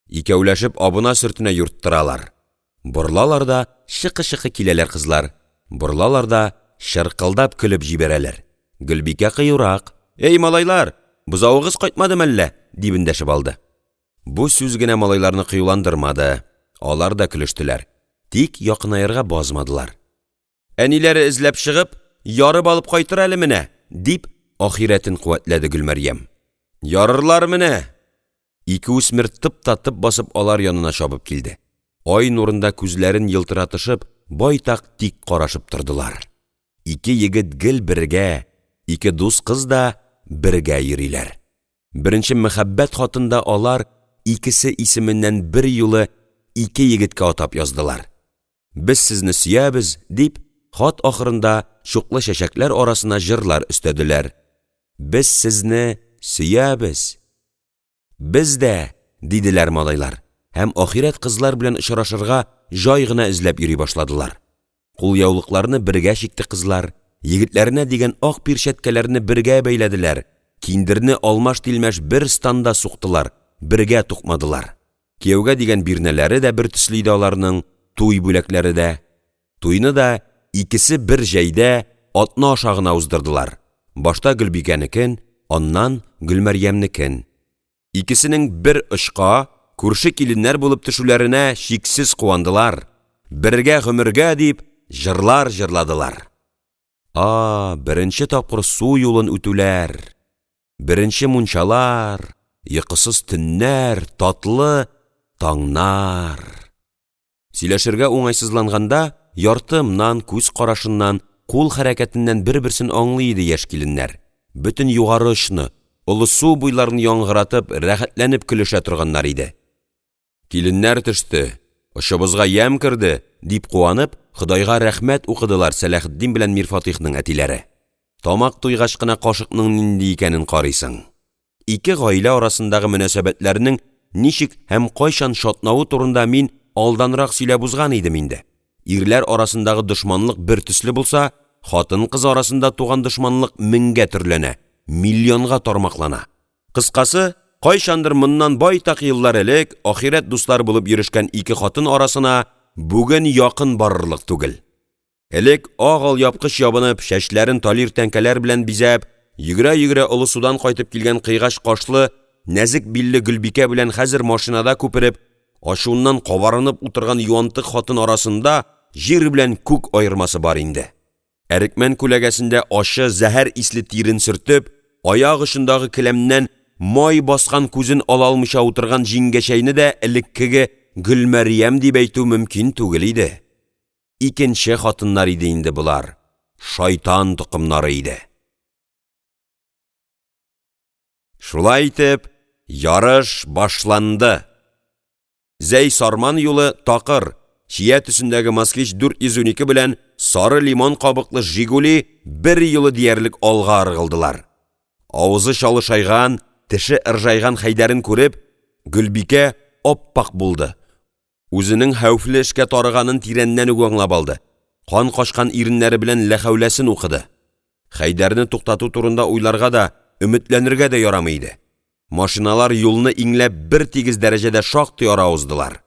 A: Икәүләшеп абына-сөртенә юрттыралар. Борылалар да чыкы-чыкы киләләр кызлар, борылалар да чыркылдап көлеп җибәрәләр. Гөлбикә кыюрак: «Әй малайлар, бозавыгыз кайтмадымы әллә?» — дип эндәшеп алды. Бу сүз генә малайларны кыюландырмады, алар да көлештеләр, тик якынаерга базмадылар. «Әниләре эзләп чыгып, ярып алып кайтыр әле менә!» — дип, ахирәтен куәтләде Гөлмәрьям. «Ярырлар менә!» Ике үсмер тып та тып басып алар янына чабып килде, ай нурында күзләрен елтыратышып байтак тик карашып тордылар. Ике егет гел бергә, ике дус кыз да бергә йөриләр. Беренче мәхәббәт хатын да алар икесе исеменнән берьюлы ике егеткә атап яздылар. «Без сезне сөябез!» — дип, хат ахырында чуклы чәчәкләр арасына җырлар өстәделәр. «Без сезне сөябез!» «Без дә!» — диделәр малайлар һәм ахирәт кызлар белән очрашырга җай гына эзләп йөри башладылар. Кулъяулыкларны бергә чикте кызлар, егетләренә дигән ак пирчәткәләрне бергә бәйләделәр, киндерне алмаш-тилмәш бер станда суктылар, бергә тукмадылар. Кияүгә дигән бирнәләре дә бертөсле иде аларның, туй бүләкләре дә. Туйны да икесе бер җәйдә, атна аша гына уздырдылар, башта Гөлбикәнекен, аннан Гөлмәрьямнекен. Икесенең бер очка, күрше киленнәр булып төшүләренә чиксез куандылар, «бергә гомергә» дип җырлар җырладылар. А, беренче тапкыр су юлын үтүләр, беренче мунчалар, йокысыз төннәр, татлы таңнар! Сөйләшергә уңайсызланганда ярты ымнан, күз карашыннан, кул хәрәкәтеннән бер-берсен аңлый иде яшь киленнәр, бөтен Югары очны, Олы су буйларын яңгыратып, рәхәтләнеп көлешә торганнар иде. «Киленнәр төште, очыбызга ямь керде!» — дип куанып, Ходайга рәхмәт укыдылар Сәләхетдин белән Мирфатыйхның әтиләре. Тамак туйгач кына кашыкның нинди икәнен карыйсың! Ике гаилә арасындагы мөнәсәбәтләрнең ничек һәм кайчан чатнавы турында мин алданрак сөйләп узган идем инде, ирләр арасындагы дошманлык бер төсле булса, хатын-кыз арасында туган дошманлык меңгә төрләнә, миллионга тармаклана. Кыскасы, кайчандыр моннан байтак еллар элек ахирәт дуслар булып йөрешкән ике хатын арасына бүген якын барырлык түгел. Элек ак алъяпкыч ябынып, чәчләрен талир тәңкәләр белән бизәп, йөгерә-йөгерә Олы судан кайтып килгән кыйгач кашлы, нәзек билле Гөлбикә белән хәзер машинада күпереп, ачуыннан кабарынып утырган юантык хатын арасында җир белән күк аермасы бар инде. Әрекмән күләгәсендә ачы, зәһәр исле тирен сөртеп, аяк очындагы келәмнән май баскан күзен ала алмыйча утырган җиңгәчәйне дә элеккеге Гөлмәрьям дип әйтү мөмкин түгел иде. Икенче хатыннар иде инде болар, шайтан токымнары иде. Шулай итеп, ярыш башланды. Зәй-Сарман юлы такыр, чия төсендәге «Москвич-412» белән сары лимон кабыклы «Жигули» берьюлы диярлек алга ыргылдылар. Авызы чалышайган, теше ыржайган Хәйдәрен күреп, Гөлбикә ап-ак булды, үзенең хәвефле эшкә тарыганын тирәннән үк аңлап алды, кан качкан иреннәре белән ләхәүләсен укыды. Хәйдәрне туктату турында уйларга да, өметләнергә дә ярамый иде. Машиналар юлны иңләп бертигез дәрәҗәдә шактый ара уздылар.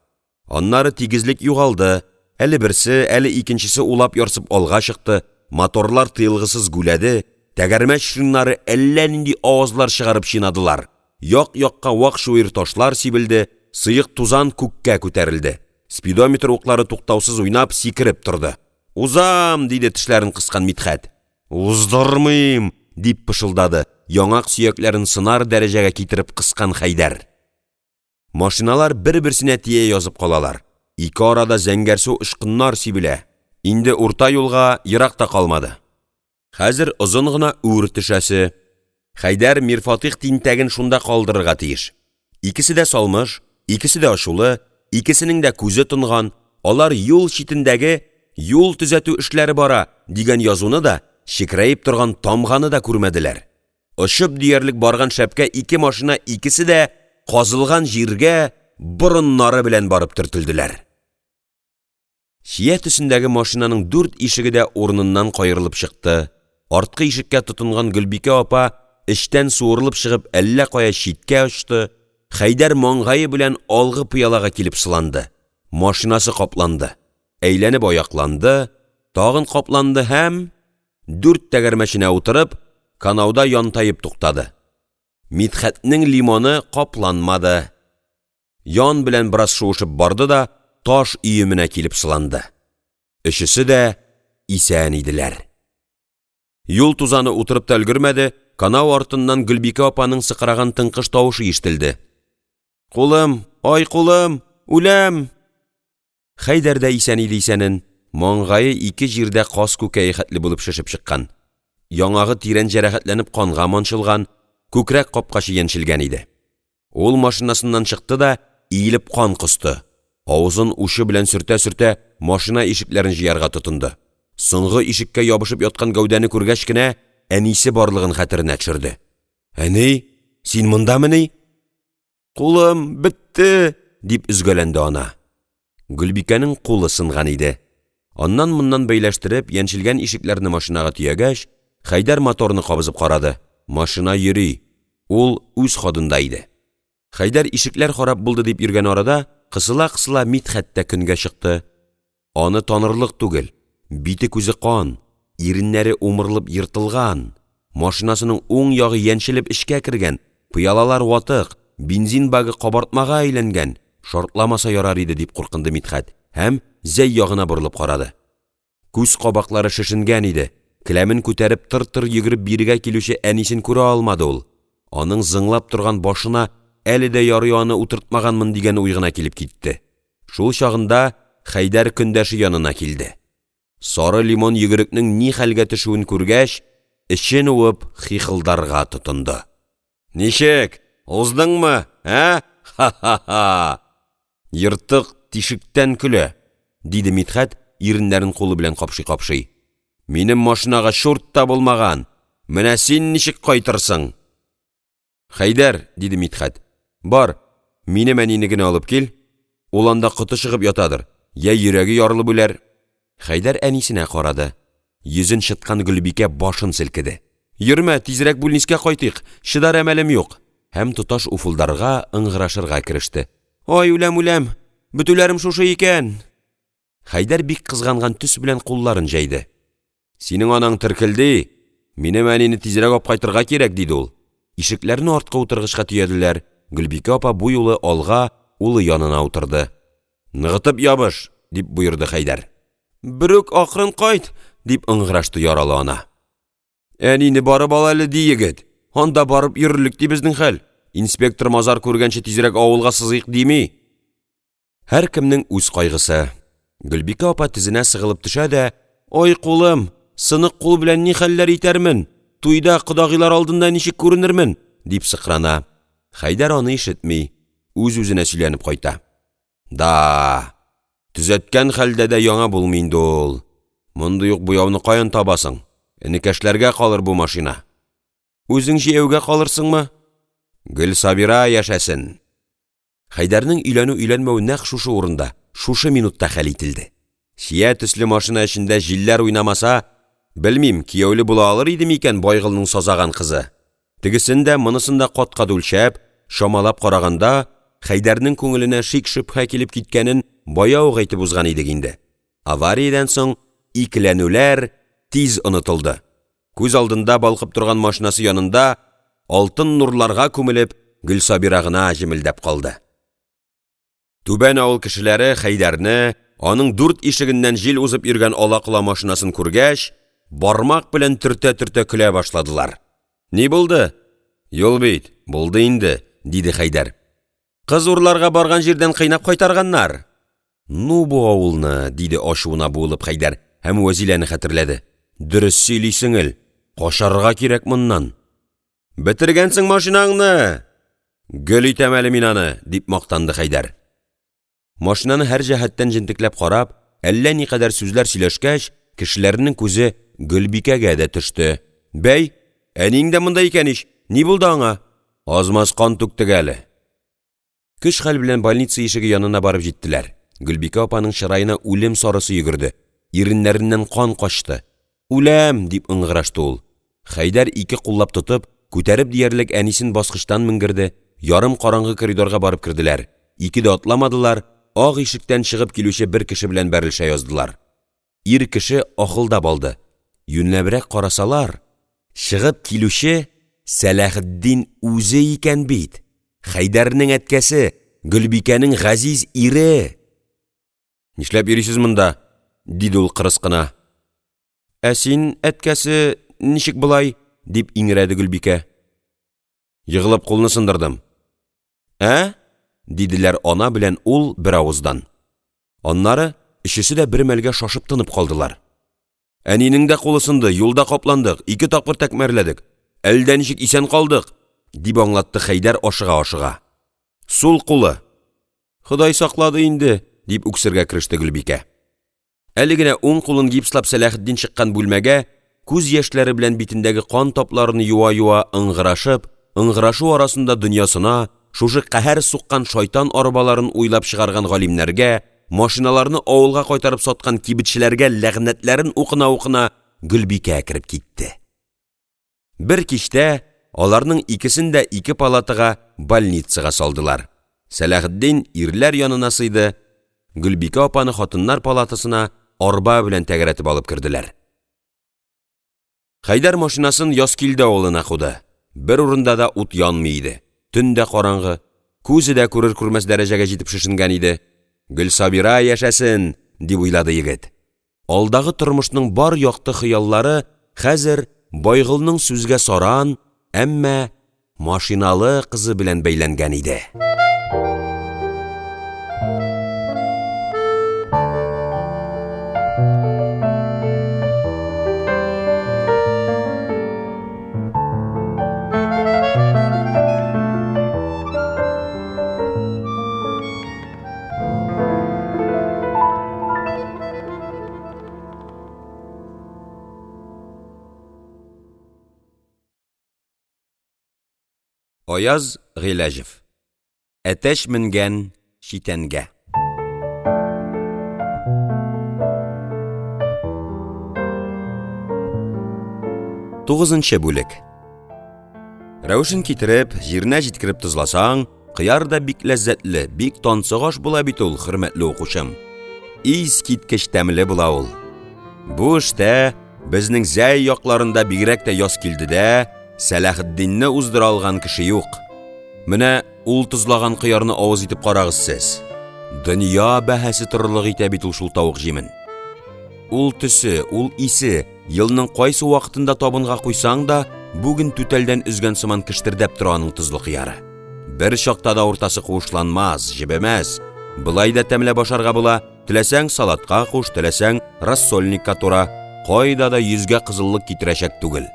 A: Аннары тигезлек югалды, әле берсе, әле икенчесе улап-ярсып алга чыкты, моторлар тыелгысыз гүләде, тәгәрмәч шиннары әллә нинди авазлар чыгарып чинадылар, як-якка вак чуерташлар сибелде, сыек тузан күккә күтәрелде, спидометр уклары туктаусыз уйнап, сикереп торды. «Узам!» — диде тешләрен кыскан Мидхәт. «Уздырмыйм!» — дип пышылдады яңак сөякләрен сынар дәрәҗәгә китереп кыскан Хәйдәр. Машиналар бер-берсенә тия язып калалар, ике арада зәңгәрсу очкыннар сибелә, инде урта юлга ерак та калмады, хәзер озын гына үр төшәсе, Хәйдәр Мирфатыйх тинтәген шунда калдырырга тиеш. Икесе дә салмыш, икесе дә ачулы, икесенең дә күзе тонган, алар юл читендәге «Юл төзәтү эшләре бара» дигән язуны да, чекерәеп торган тамганы да күрмәделәр. Очып диярлек барган шәпкә ике машина икесе дә казылган җиргә борыннары белән барып төртелделәр. Чия төсендәге машинаның дүрт ишеге дә урыныннан каерылып чыкты, арткы ишеккә тотынган Гөлбикә апа эчтән суырылып чыгып әллә кая читкә очты, Хәйдәр маңгае белән алгы пыялага килеп сыланды, машинасы капланды, әйләнеп аякланды, тагын капланды һәм, дүрт тәгәрмәченә утырып, канауда янтаеп туктады. Мидхәтнең «Лимоны» капланмады, ян белән бераз шуышып барды да таш өеменә килеп сыланды. Өчесе дә исән иделәр. Юл тузаны утырып та өлгермәде, канау артыннан Гөлбикә апаның сыкраган тыңкыш тавышы ишетелде: «Кулым, ай кулым, үләм!» Хәйдәр дә исән иде исәнен, маңгае ике җирдә каз күкәе хәтле булып шешеп чыккан, яңагы тирән җәрәхәтләнеп канга манчылган, күкрәк капкачы яньчелгән иде. Ул машинасыннан чыкты да иелеп кан косты, авызын учы белән сөртә-сөртә машина ишекләрен җыярга тотынды, соңгы ишеккә ябышып яткан гәүдәне күргәч кенә әнисе барлыгын хәтеренә төшерде: «Әни, син мондамыни?» «Кулым, бетте!» — дип өзгәләнде ана. Гөлбикәнең кулы сынган иде. Аннан-моннан бәйләштереп, яньчелгән ишекләрне машинага төягәч, Хәйдәр моторны кабызып карады, машина йөри, ул үз ходында иде. Хәйдәр ишекләр харап булды дип йөргән арада кысыла-кысыла Мидхәт тә көнгә чыкты. Аны танырлык түгел, бите-күзе кан, иреннәре умырылып ертылган, машинасының уң ягы яньчелеп эчкә кергән, пыялалар ватык, бензин багы кабартмага әйләнгән, шартламаса ярар иде дип куркынды Мидхәт һәм Зәй ягына борылып карады. Күз кабаклары шешенгән иде, келәмен күтәреп тыр-тыр йөгереп бирегә килүче әнисен күрә алмады ул. Аның зыңлап торган башына «әле дә ярый аны утыртмаганмын» дигән уй гына килеп китте. Шул чагында Хәйдәр көндәше янына килде. Сары лимон йөгерекнең ни хәлгә төшүен күргәч, эчен уып хихылдарга тотынды: — Ничек, уздыңмы, ә, ха-ха-ха! Ертык тишектән көлә,– диде Мидхәт, иреннәрен кулы белән капшый-капшый. — Минем машинага чурт та булмаган. Менә син ничек кайтырсың? «Хәйдәр,– диде Мидхәт,– бар, минем әнине генә алып кил. Ул анда коты чыгып ятадыр, я йөрәге ярылып үләр!» Хәйдәр әнисенә карады, йөзен чыткан Гөлбикә башын селкеде: «Йөрмә, тизрәк бүлнискә кайтыйк, чыдар әмәлем юк!» Һәм тоташ уфылдарга, ыңгырашырга кереште: «Ай, үләм, үләм, бетүләрем шушы икән!» Хәйдәр бик кызганган төс белән кулларын җәйде: «Синең анаң теркелди, минем әнине тизрәк апкайтырга кирәк»,– диде ул. Ишекләрне арткы утыргычка төяделәр, Гөлбикә апа бу юлы алга, улы янына утырды. «Ныгытып ябыш!» — дип боерды Хәйдәр. «Берүк акрын кайт!» — дип ыңгырашты яралы ана. «Әнине барып ал әле, ди егет, анда барып йөрерлек ди безнең хәл, инспектор-мазар күргәнче тизрәк авылга сызыйк дими!» Һәркемнең үз кайгысы, Гөлбикә апа тезенә сыгылып төшә дә: «Ай кулым, сынык кул белән ни хәлләр итәрмен, туйда кодагыйлар алдында ничек күренермен?» — дип сыкрана. Хәйдәр аны ишетми, үз-үзенә сөйләнеп кайта: «Да-а, төзәткән хәлдә дә яңа булмый инде ул! Мондый ук буяуны каян табасың, энекәшләргә калыр бу машина!» «Үзең җәяүгә калырсыңмы?» «Гөлсабира яшәсен!» Хәйдәрнең өйләнү-өйләнмәве нәкъ шушы урында, шушы минутта хәл ителде. Чия төсле машина эчендә җилләр уйнамаса, белмим, кияүле була алыр иде микән Байголның сазаган кызы?! Тегесен дә, монысын да кат-кат үлчәп, чамалап караганда Хәйдәрнең күңеленә шик-шөбһә килеп киткәнен бая ук әйтеп узган идек инде, авариядән соң икеләнүләр тиз онытылды, күз алдында балкып торган машинасы янында алтын нурларга күмелеп Гөлсабира гына җемелдәп калды. Түбән авыл кешеләре Хәйдәрне, аның дүрт ишегеннән җил узып йөргән ала-кола машинасын күргәч, бармак белән төртә-төртә көлә башладылар. «Ни булды?» «Юл бит, булды инде»,– диде Хәйдәр. «Кыз урларга барган җирдән кыйнап кайтарганнар!» «Ну бу авылны!» — диде ачуына буылып Хәйдәр һәм Вәзиләне хәтерләде: «Дөрес сөйли сеңел, качарга кирәк моннан!» «Бетергәнсең машинаңны! Гөл итәм әле мин аны!» — дип мактанды Хәйдәр. Машинаны һәр җәһәттән җентекләп карап, әллә никадәр сүзләр сөйләшкәч, кешеләрнең күзе Гөлбикәгә дә төште: «Бәй, әниең дә монда икән ич, ни булды аңа?» «Аз-маз кан түктек әле». Көч-хәл белән больница ишеге янына барып җиттеләр. Гөлбикә апаның чыраена үлем сарысы йөгерде, иреннәреннән кан качты: «Үләм!» — дип ыңгырашты ул. Хәйдәр ике куллап тотып, күтәреп диярлек әнисен баскычтан менгерде, ярым караңгы коридорга барып керделәр, ике дә атламадылар, ак ишектән чыгып килүче бер кеше белән бәрелешә яздылар. Ир кеше ахылдап алды, юньләбрәк карасалар, чыгып килүче Сәләхетдин үзе икән бит, Хәйдәрнең әткәсе, Гөлбикәнең газиз ире! «Нишләп йөрисез монда?» — диде ул кырыс кына. «Ә син, әткәсе, ничек болай?» — дип иңрәде Гөлбикә. «Егылып кулны сындырдым». «Ә?» — диделәр ана белән ул беравыздан. Аннары өчесе дә бер мәлгә шашып тынып калдылар. «Әнинең дә кулы сынды, юлда капландык, ике тапкыр тәкмәрләдек, әле дә ничек исән калдык!» — дип аңлатты Хәйдәр ашыга-ашыга. «Сул кулы!» «Ходай саклады инде!» — дип үксергә кереште Гөлбикә. Әле генә уң кулын гипслап Сәләхетдин чыккан бүлмәгә күз яшьләре белән битендәге кан тапларын юа-юа ыңгырашып, ыңгырашу арасында дөньясына, шушы каһәр суккан шайтан арбаларын уйлап чыгарган галимнәргә, машиналарны авылга кайтарып саткан кибетчеләргә ләгънәтләрен укына-укына Гөлбикә кереп китте. Бер кичтә аларның икесен дә ике палатага больницага салдылар. Сәләхетдин ирләр янына сыйды, Гөлбикә апаны хатыннар палатасына арба белән тәгәрәтеп алып керделәр. Хәйдәр машинасын Язкилде авылына куды. Бер урында да ут янмый иде, төн дә караңгы, күзе дә күрер-күрмәс дәрәҗәгә җитеп шешенгән иде. «Гөлсабира яшәсен!» — дип уйлады егет. Алдагы тормышның бар якты хыяллары хәзер Байголның сүзгә саран, әмма машиналы кызы белән бәйләнгән иде. Аяз Гыйләҗев. Әтәч менгән читәнгә. Тугызынчы бүлек. Рәвешен китереп, җиренә җиткереп тозласаң, кыяр да бик ләззәтле, бик тансык аш була бит ул, хөрмәтле укучым! Искиткеч тәмле була ул! Бу эштә безнең Зәй якларында, бигрәк тә Язкилдедә, Сәләхетдинне уздыра алган кеше юк. Менә ул тозлаган кыярны авыз итеп карагыз сез! Дөнья бәһасе торырлык итә бит ул шул тавык җимен! Ул төсе, ул исе, елның кайсы вакытында табынга куйсаң да, бүген түтәлдән өзгән сыман кештердәп тора аның тозлы кыяры. Бер чакта да уртасы куышланмас, җебемәс. Болай да тәмләп ашарга була, теләсәң салатка куш, теләсәң рассольникка тура, кайда да йөзгә кызыллык китерәчәк түгел.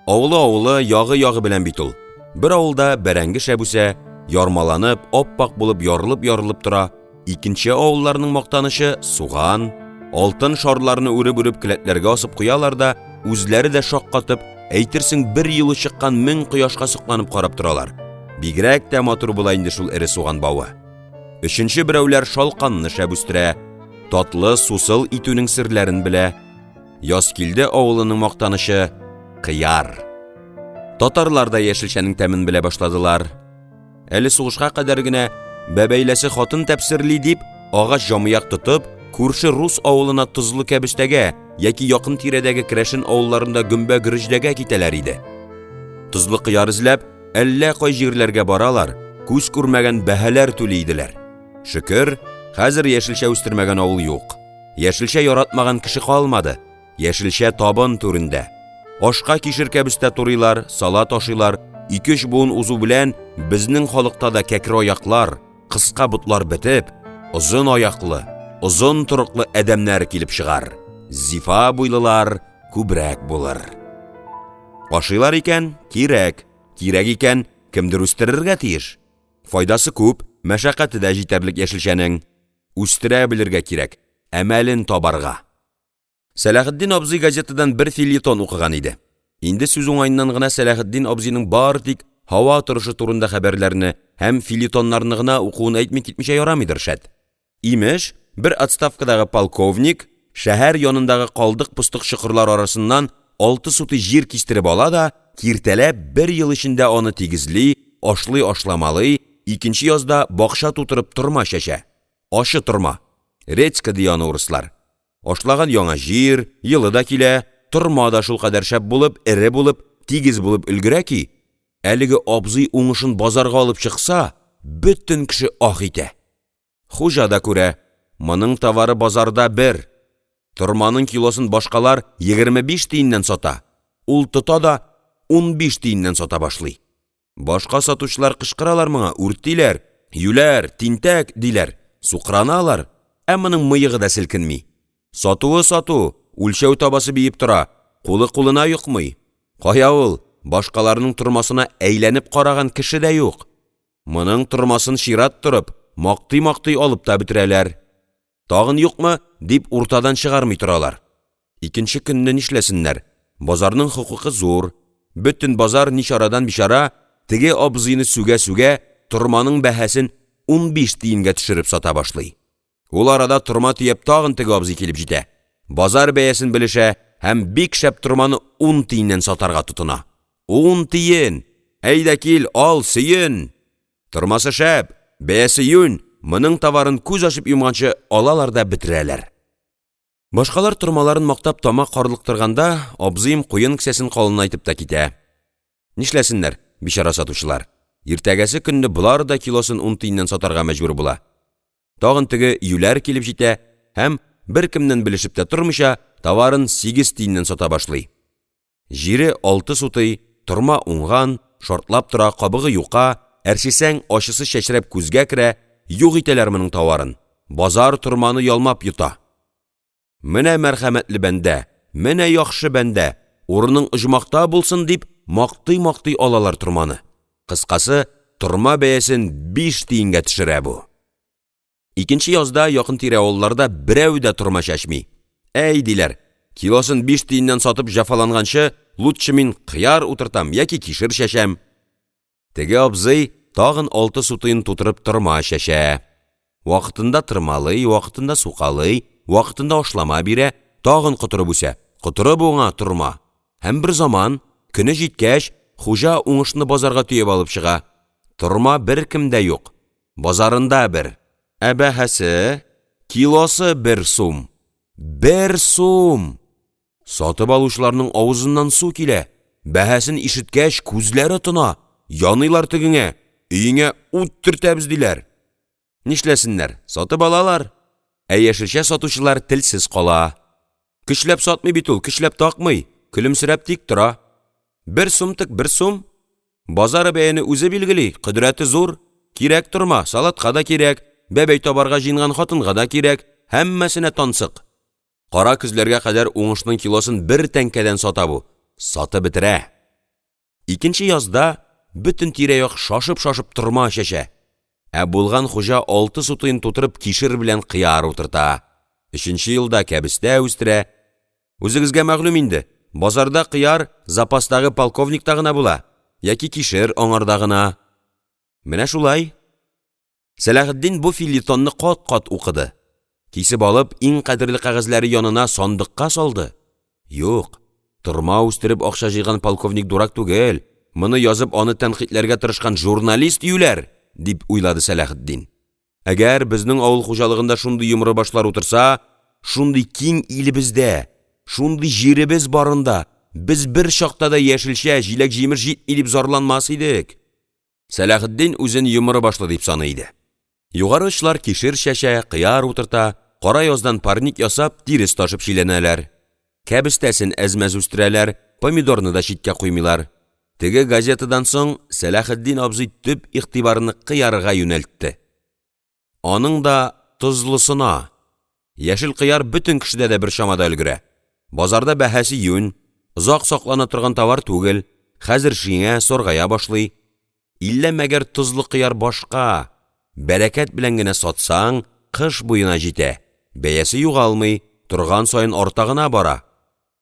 A: Авылы авылы, ягы ягы белән бит ул. Бер авылда бәрәңге шәп үсә, ярмаланып, ап-ак булып ярылып-ярылып тора. Икенче авылларның мактанычы суган. Алтын шарларны үреп-үреп келәтләргә асып куялар да, үзләре дә шаккатып, әйтерсең бер юлы чыккан мең кояшка сокланып карап торалар. Бигрәк тә матур була инде шул эре суган бавы. Өченче берәүләр шалканны шәп үстерә, татлы сусыл итүнең серләрен белә. Язкилде авылының мактанычы кыяр. Татарлар да яшелчәнең тәмен белә башладылар. Әле сугышка кадәр генә бәбәйләсе хатын тәпсерли дип, агач җамыяк тотып, күрше рус авылына тозлы кәбестәгә яки якын тирәдәге керәшен авылларында гөмбә-гөреҗдәгә китәләр иде. Тозлы кыяр эзләп, әллә кай җирләргә баралар, күз күрмәгән бәһаләр түли иделәр. Шөкер, хәзер яшелчә үстермәгән авыл юк. Яшелчә яратмаган кеше калмады. Яшелчә табын түрендә. Ашка кишер кәбестә турыйлар, салат ашыйлар. Ике-өч буын узу белән безнең халыкта да кәкре аяклар, кыска ботлар бетеп, озын аяклы, озын торыклы адәмнәр килеп чыгар. Зифа буйлылар күбрәк булыр. Ашыйлар икән, кирәк, кирәк икән, кемдер үстерергә тиеш. Файдасы күп, мәшәкате дә җитәрлек яшелчәнең. Үстерә белергә кирәк, әмәлен табарга. Сәләхетдин абзый газетадан бер фельетон укыган иде. Инде сүз уңаеннан гына Сәләхетдин абзыйның бары тик һава торышы турында хәбәрләрне һәм фельетоннарны гына укуын әйтми китмичә ярамыйдыр, шәт. Имеш, бер отставкадагы полковник шәһәр янындагы калдык-постык чокырлар арасыннан алты сутый җир кистереп ала да, киртәләп, бер ел эчендә аны тигезли, ашлый-ашламалый, икенче язда бакча тутырып торма чәчә. Ачы торма. Редька ди аны урыслар. Ашлаган яңа җир, елы да килә, торма да шулкадәр шәп булып, эре булып, тигез булып өлгерә ки, әлеге абзый уңышын базарга алып чыкса, бөтен кеше ах итә. Хуҗа да күрә, моның товары базарда бер! Торманың килосын башкалар 25 тиеннән сата, ул тота да 15 тиеннән сата башлый. Башка сатучылар кычкыралар моңа, үртиләр, «юләр, тинтәк» диләр, сукраналар, ә моның мыегы да селкенми. Сатуы сату, үлчәү табасы биеп тора, кулы кулына йокмый. Кая ул, башкаларның тормасына әйләнеп караган кеше дә юк. Моның тормасын чират торып, мактый-мактый алып та бетерәләр. Тагын юкмы? — дип уртадан чыгармый торалар. Икенче көнне нишләсеннәр, базарның хокукы зур, бөтен базар ничарадан бичара теге абзыйны сүгә-сүгә торманың бәһасен 15 тиенгә төшереп сата башлый. Ул арада торма төяп тагын теге абзый килеп җитә, базар бәясен белешә һәм бик шәп торманы ун тиеннән сатарга тотына. Ун тиен! Әйдә кил, ал, сөен! Тормасы шәп, бәясе юнь, моның товарын күз ачып йомганчы алалар да бетерәләр. Башкалар тормаларын мактап тамак карлыктырганда, абзыем куен кесәсен калынайтып та китә. Нишләсеннәр, бичара сатучылар, иртәгәсе көнне болар да килосын ун тиеннән сатарга мәҗбүр була. Тагын теге юләр килеп җитә һәм, беркемнән белешеп тә тормыйча, товарын сигез тиеннән сата башлый. Җире алты сутый, торма уңган, шартлап тора, кабыгы юка, әрчесәң, ачысы чәчрәп күзгә керә, юк итәләр моның товарын, базар торманы ялмап йота. Менә мәрхәмәтле бәндә, менә яхшы бәндә, урының оҗмахта булсын, дип мактый-мактый алалар торманы. Кыскасы, торма бәясен биш тиенгә төшерә бу. Икенче язда якын-тирә авылларда берәү дә торма чәчми. «Әй, диләр, килосын биш тиеннән сатып җәфаланганчы, лутчы мин кыяр утыртам яки кишер чәчәм». Теге абзый тагын алты сутыен тутырып торма чәчә, вакытында тырмалый, вакытында сукалый, вакытында ашлама бирә, тагын котырып үсә, котырып уңа торма һәм бер заман, көне җиткәч, хуҗа уңышны базарга төяп алып чыга, торма беркемдә юк, базарында бер, ә бәһасе, килосы бер сум, бер сум! Сатып алучыларның авызыннан су килә, бәһасен ишеткәч, күзләре тона, яныйлар тегеңә, өеңә ут төртәбез, диләр. Нишләсеннәр, сатып алалар, ә яшелчә сатучылар телсез кала. Көчләп сатмый бит ул, көчләп такмый, көлемсерәп тик тора. Бер сум тек бер сум! Базар бәяне үзе билгели, кодрәте зур! Кирәк торма, салатка да кирәк, бәбәй табарга җыенган хатынга да кирәк, һәммәсенә тансык. Кара көзләргә кадәр уңышның килосын бер тәңкәдән сата бу, сатып бетерә. Икенче язда бөтен тирә-як шашып-шашып торма чәчә, ә булган хуҗа алты сутыен тутырып кишер белән кыяр утырта, өченче елда кәбестә үстерә. Үзегезгә мәгълүм инде, базарда кыяр запастагы полковникта гына була яки кишер аңарда гына. Менә шулай. Сәләхетдин бу фельетонны кат-кат укыды, кисеп алып, иң кадерле кәгазьләре янына сандыкка салды. Юк, торма үстереп акча җыйган полковник дурак түгел, моны язып аны тәнкыйтьләргә тырышкан журналист юләр, дип уйлады Сәләхетдин. Әгәр безнең авыл хуҗалыгында шундый йомры башлар утырса, шундый киң илебездә, шундый җиребез барында без бер чакта да яшелчә, җиләк-җимеш җитми дип зарланмас идек. Сәләхетдин үзен йомры башлы дип саный иде. Югары очлар кишер чәчә, кыяр утырта, кара яздан парник ясап, тирес ташып чиләнәләр. Кәбестәсен әз-мәз үстерәләр, помидорны да читкә куймыйлар. Теге газетадан соң Сәләхетдин абзый төп игътибарны кыярга юнәлтте. Аның да тозлысына! Яшел кыяр бөтен кешедә дә бер чамада өлгерә. Базарда бәһасе юнь, озак саклана торган товар түгел, хәзер шиңә, саргая башлый. Иллә мәгәр тозлы кыяр башка, бәрәкәт белән генә сатсаң, кыш буена җитә, бәясе югалмый, торган саен арта гына бара.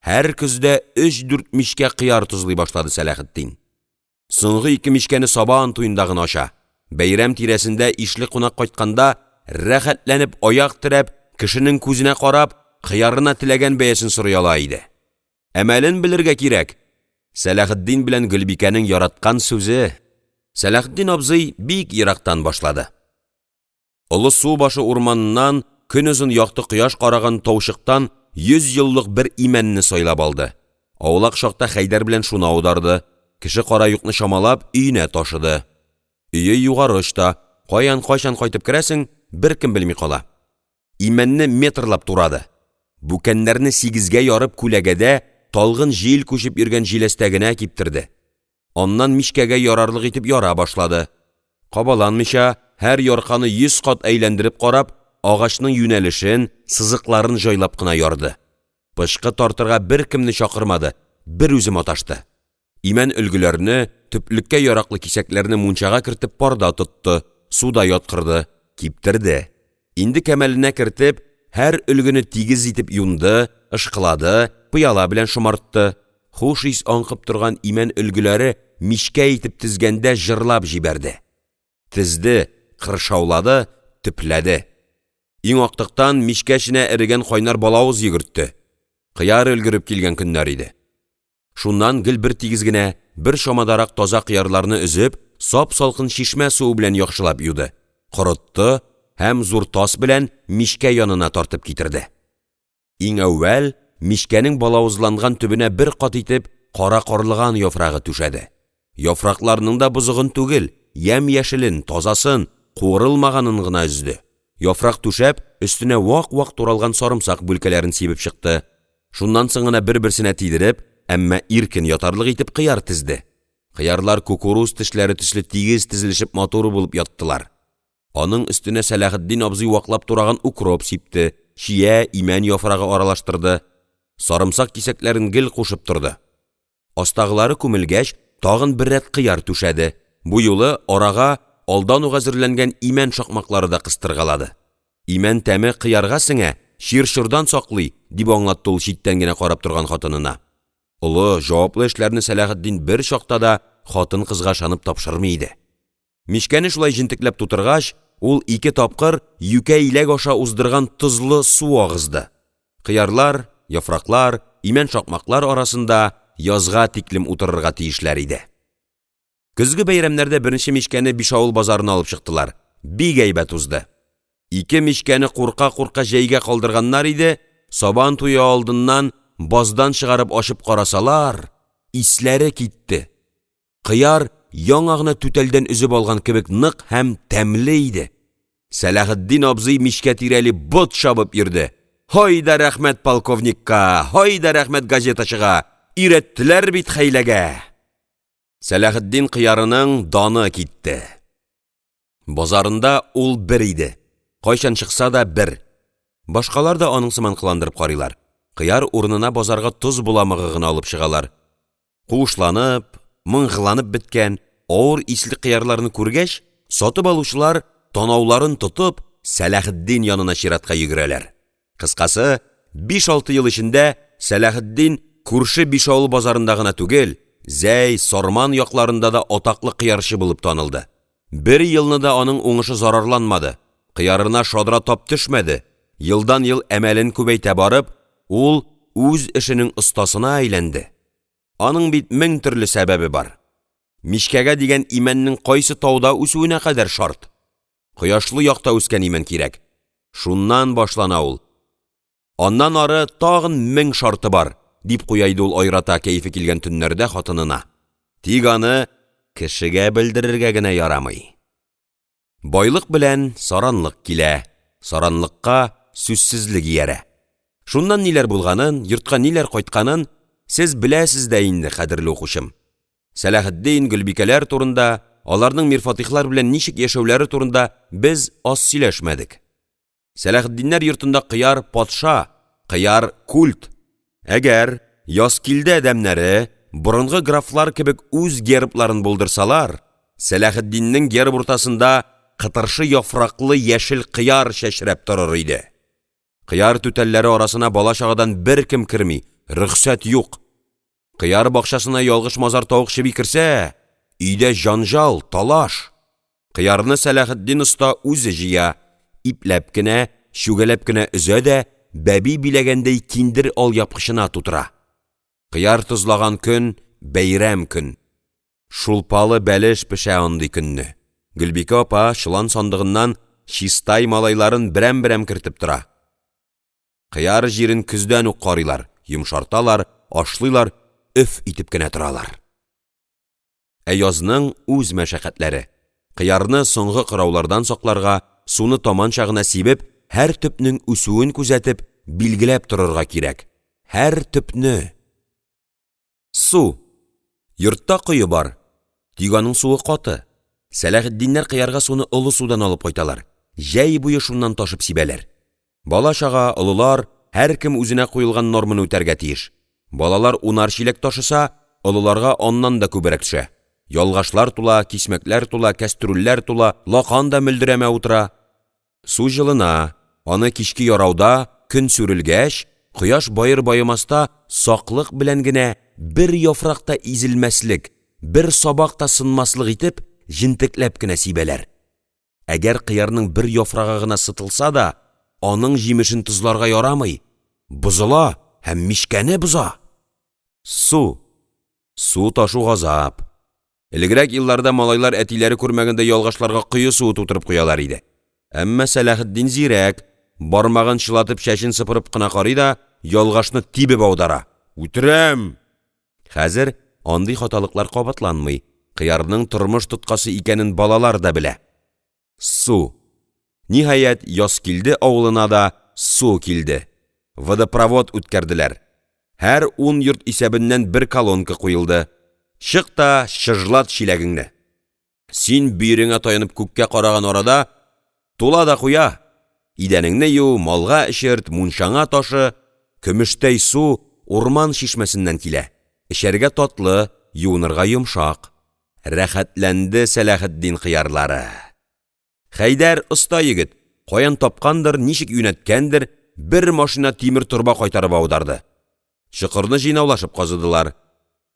A: Һәр көздә өч-дүрт мичкә кыяр тозлый башлады Сәләхетдин. Соңгы ике мичкәне Сабан туенда гына ача, бәйрәм тирәсендә ишле кунак кайтканда рәхәтләнеп аяк терәп, кешенең күзенә карап, кыярына теләгән бәясен сорый ала иде. Әмәлен белергә кирәк, Сәләхетдин белән Гөлбикәнең яраткан сүзе. Сәләхетдин абзый бик ерактан башлады. Олы су башы урманыннан, көнозын якты кояш караган таучыктан йөз еллык бер имәнне сайлап алды, аулак чакта Хәйдәр белән шуны аударды, кеше-кара юкны чамалап, өенә ташыды. Өе Югары очта, каян, кайчан кайтып керәсең, беркем белми кала. Имәнне метрлап турады, бүкәннәрне сигезгә ярып күләгәдә, талгын җил күчеп йөргән җиләстә генә киптерде. Аннан мичкәгә ярарлык итеп яра башлады. Кабаланмыйча, һәр ярканы йөз кат әйләндереп карап, агачның юнәлешен, сызыкларын җайлап кына ярды. Пычкы тартырга беркемне чакырмады, берүзе маташты. Имән өлгеләрне, төплеккә яраклы кисәкләрне мунчага кертеп парда тотты, суда яткырды, киптерде. Инде кәмәленә кертеп, һәр өлгене тигез итеп юнды, ышкылады, пыяла белән шомартты. Хуш ис аңкып торган имән өлгеләре мичкә итеп тезгәндә җырлап җибәрде. Тезде, кыршаулады, төпләде. Иң актыктан мичкә эченә эрегән кайнар балавыз йөгертте. Кыяр өлгереп килгән көннәр иде. Шуннан гел бер тигез генә, бер чамадарак таза кыярларны өзеп, сап-салкын чишмә суы белән яхшылап юды, корытты һәм зур тас белән мичкә янына тартып китерде. Иң әүвәл мичкәнең балавызланган төбенә бер кат итеп кара карлыган яфрагы түшәде. Яфракларның да бозыгын түгел, ямь-яшелен, тазасын, куырылмаганын гына өзде. Яфрак түшәп, өстенә вак-вак туралган сарымсак бүлкәләрен сибеп чыкты. Шуннан соң гына бер-берсенә тидереп, әмма иркен ятарлык итеп кыяр тезде. Кыярлар кукуруз тешләре төсле тигез тезелешеп матур булып яттылар. Аның өстенә Сәләхетдин абзый ваклап тураган укроп сипте, чия, имән яфрагы аралаштырды. Сарымсак кисәкләрен гел кушып торды. Астагылары күмелгәч, тагын бер рәт кыяр түшәде, бу юлы арага алдан ук әзерләнгән имән шакмаклары да кыстыргалады. Имән тәме кыярга сеңә, чир-чордан саклый, дип аңлатты ул читтән генә карап торган хатынына. Олы, җаваплы эшләрне Сәләхетдин бер чакта да хатын-кызга ышанып тапшырмый иде. Мичкәне шулай җентекләп тутыргач, ул ике тапкыр юкә иләк аша уздырган тозлы су агызды, кыярлар яфраклар, имән шакмаклар арасында язга тиклем утырырга тиешләр иде. Көзге бәйрәмнәрдә беренче мичкәне Бишавыл базарына алып чыктылар, бик әйбәт узды. Ике мичкәне курка-курка җәйгә калдырганнар иде, Сабан туе алдыннан баздан чыгарып ачып карасалар, исләре китте, кыяр яңа гына түтәлдән өзеп алган кебек нык һәм тәмле иде. Сәләхетдин абзый мичкә тирәли бот чабып йөрде: «Һай да рәхмәт полковникка, һай да рәхмәт газетачыга, өйрәттеләр бит хәйләгә!» Сәләхетдин кыярының даны китте. Базарында ул бер иде, кайчан чыкса да, бер. Башкалар да аның сыман кыландырып карыйлар, кыяр урынына базарга тоз боламыгы гына алып чыгалар. Куышланып, мыңгыланып беткән, авыр исле кыярларны күргәч, сатып алучылар танауларын тотып Сәләхетдин янына чиратка йөгерәләр. Кыскасы, биш-алты ел эчендә Сәләхетдин күрше Бишавыл базарында гына түгел, Зәй, Сарман якларында да атаклы кыярчы булып танылды. Бер елны да аның уңышы зарарланмады, кыярына шадра тап төшмәде, елдан-ел әмәлен күбәйтә барып, ул үз эшенең остасына әйләнде. Аның бит мең төрле сәбәбе бар. Мичкәгә дигән имәннең кайсы тауда үсүенә кадәр шарт. Кояшлы якта үскән имән кирәк. Шуннан башлана ул. Аннан ары тагын мең шарты бар, дип куя иде ул аерата кәефе килгән төннәрдә хатынына. Тик аны кешегә белдерергә генә ярамый. Байлык белән саранлык килә, саранлыкка сүзсезлек иярә. Шуннан ниләр булганын, йортка ниләр кайтканын сез беләсез дә инде, кадерле укучым. Сәләхетдин, Гөлбикәләр турында, аларның Мирфатыйхлар белән ничек яшәүләре турында без аз сөйләшмәдек. Сәләхетдиннәр йортында кыяр — патша, кыяр — культ. Әгәр Язкилде адәмнәре борынгы графлар кебек үз гербларын булдырсалар, Сәләхетдиннең герб уртасында кытыршы яфраклы яшел кыяр чәчрәп торыр иде. Кыяр түтәлләре арасына бала-чагадан беркем керми, рөхсәт юк. Кыяр бакчасына ялгыш-мазар тавык-чеби керсә, өйдә җанҗал, талаш. Кыярны Сәләхетдин оста үзе җыя, ипләп кенә, чүгәләп кенә өзә дә бәби биләгәндәй киндер алъяпкычына тутыра. Кыяр тозлаган көн — бәйрәм көн. Шулпалы бәлеш пешә андый көнне, Гөлбикә апа чолан сандыгыннан Чистай малайларын берәм-берәм кертеп тора. Кыяр җирен көздән үк карыйлар, йомшарталар, ашлыйлар, өф итеп кенә торалар. Ә язның үз мәшәкатьләре: кыярны соңгы кыраулардан сакларга, суны таманча гына сибеп, һәр төпнең үсүен күзәтеп, билгеләп торырга кирәк, һәр төпне! Су. Йортта кое бар, тик аның суы каты. Сәләхетдиннәр кыярга суны Олы судан алып кайталар, җәй буе шуннан ташып сибәләр. Бала-чага, олылар — һәркем үзенә куелган норманы үтәргә тиеш. Балалар унар чиләк ташыса, олыларга аннан да күбрәк төшә. Ялгашлар тула, кисмәкләр тула, кәстрүлләр тула, лакан да мөлдерәмә утыра. Су җылына, аны кичке ярауда, көн сүрелгәч, кояш баер-баемаста саклык белән генә, бер яфрак та изелмәслек, бер сабак та сынмаслык итеп, җентекләп кенә сибәләр. Әгәр кыярның бер яфрагы гына сытылса да, аның җимешен тозларга ярамый, бозыла һәм мичкәне боза. Су! Су ташу газап. Элегрәк елларда малайлар әтиләре күрмәгәндә ялгашларга кое суы тутырып куялар иде. Әмма Сәләхетдин зирәк, бармагын чылатып чәчен сыпырып кына карый да ялгашны тибеп аудара: «Үтерәм!» Хәзер андый хаталыклар кабатланмый, кыярның тормыш тоткасы икәнен балалар да белә. Су! Ниһаять, Язкилде авылына да су килде, водопровод үткәрделәр, һәр ун йорт исәбеннән бер колонка куелды, чык та чыжлат чиләгеңне! Син бөереңә таянып күккә караган арада тула да куя, идәнеңне ю, малга эчерт, мунчаңа ташы, көмештәй су урман чишмәсеннән килә, эчәргә татлы, юынырга йомшак. Рәхәтләнде Сәләхетдин кыярлары! Хәйдәр оста егет, каян тапкандыр, ничек юнәткәндер, бер машина тимер торба кайтарып аударды. Чокырны җыйнаулашып казыдылар.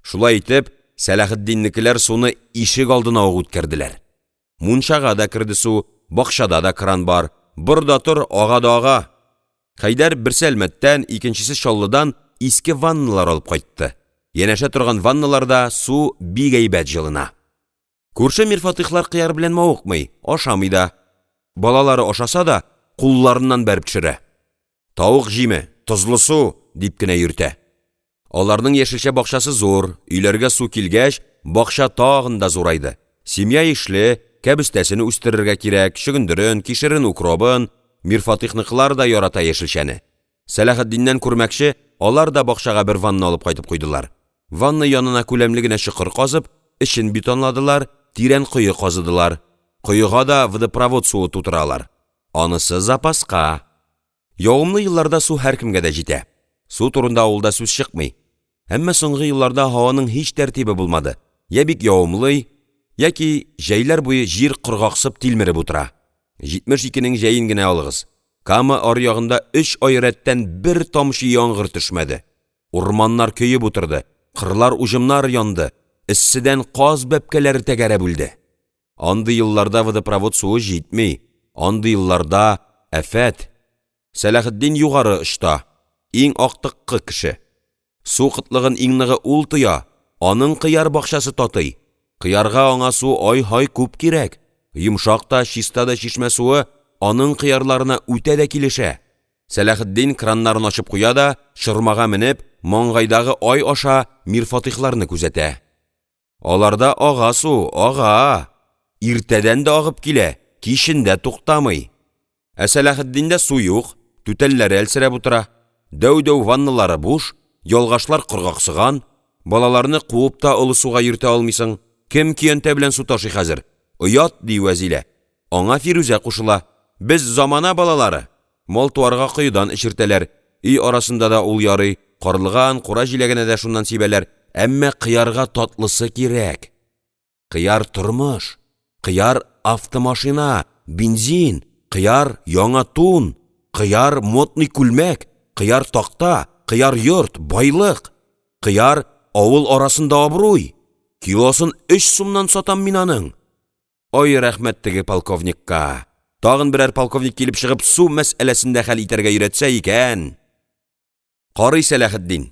A: Шулай итеп Сәләхетдиннекеләр суны ишегалдына ук үткәрделәр. Мунчага да керде су, бакчада да кран бар, бор да тор, ага да ага! Хәйдәр берсе Әлмәттән, икенчесе Чаллыдан иске ванналар алып кайтты, янәшә торган ванналарда су бик әйбәт җылына. Күрше Мирфатыйхлар кыяр белән мавыкмый, ашамый да, балалары ашаса да, кулларыннан бәреп төшерә: «Тавык җиме, тозлы су!» — дип кенә йөртә. Аларның яшелчә бакчасы зур, өйләргә су килгәч, бакча тагын да зурайды, семья ишле, кәбестәсен үстерергә кирәк, чөгендерен, кишерен-укробын, Мирфатыйхныкылар да ярата яшелчәне, Сәләхетдиннән күрмәкче, алар да бакчага бер ванна алып кайтып куйдылар, ванна янына күләмле генә чокыр казып, эчен бетонладылар, тирән кое казыдылар, коега да водопровод суы тутыралар, анысы запаска. Явымлы елларда су һәркемгә дә җитә, су турында авылда сүз чыкмый, әмма соңгы елларда һаваның һич тәртибе булмады, я бик явымлый, яки җәйләр буе җир коргаксып тилмереп утыра. Җитмеш икенең җәен генә алыгыз, Кама аръягында өч ай рәттән бер тамчы яңгыр төшмәде, урманнар көеп утырды, кырлар-уҗымнар янды, эсседән каз бәбкәләре тәгәрәп үлде. Андый елларда водопровод суы җитми, андый елларда афәт! Сәләхетдин Югары очта, иң актыккы кеше, су кытлыгын иң ныгы ул тоя, аның кыяр бакчасы татый, кыярга аңа су ай-һай күп кирәк, йомшак та, чиста да чишмә суы аның кыярларына үтә дә килешә, Сәләхетдин краннарын ачып куя да, чормага менеп, маңгайдагы ай аша Мирфатыйхларны күзәтә. Аларда ага су, ага, иртәдән дә агып килә, кичен дә туктамый. Ә Сәләхетдиндә су юк, түтәлләре әлсерәп утыра, дәү-дәү ванналары буш, ялгашлар коргаксыган, балаларны куып та Олы суга йөртә алмыйсың, кем көянтә белән су ташый хәзер, оят, ди Вәзилә, аңа Фирүзә кушыла: «Без замана балалары!» Мал-туарга коедан эчертәләр, өй арасында да ул ярый, карлыган, кура җиләгенә дә шуннан сибәләр, әмма кыярга татлысы кирәк. Кыяр — тормыш, кыяр — автомашина, бензин, кыяр — яңа тун, кыяр — модный күлмәк, кыяр — такта, кыяр — йорт, байлык, кыяр — авыл арасында абруй, килосын өч сумнан сатам мин аның! Ай рәхмәт теге полковникка, тагын берәр полковник килеп чыгып су мәсьәләсен дә хәл итәргә өйрәтсә икән! Карый Сәләхетдин,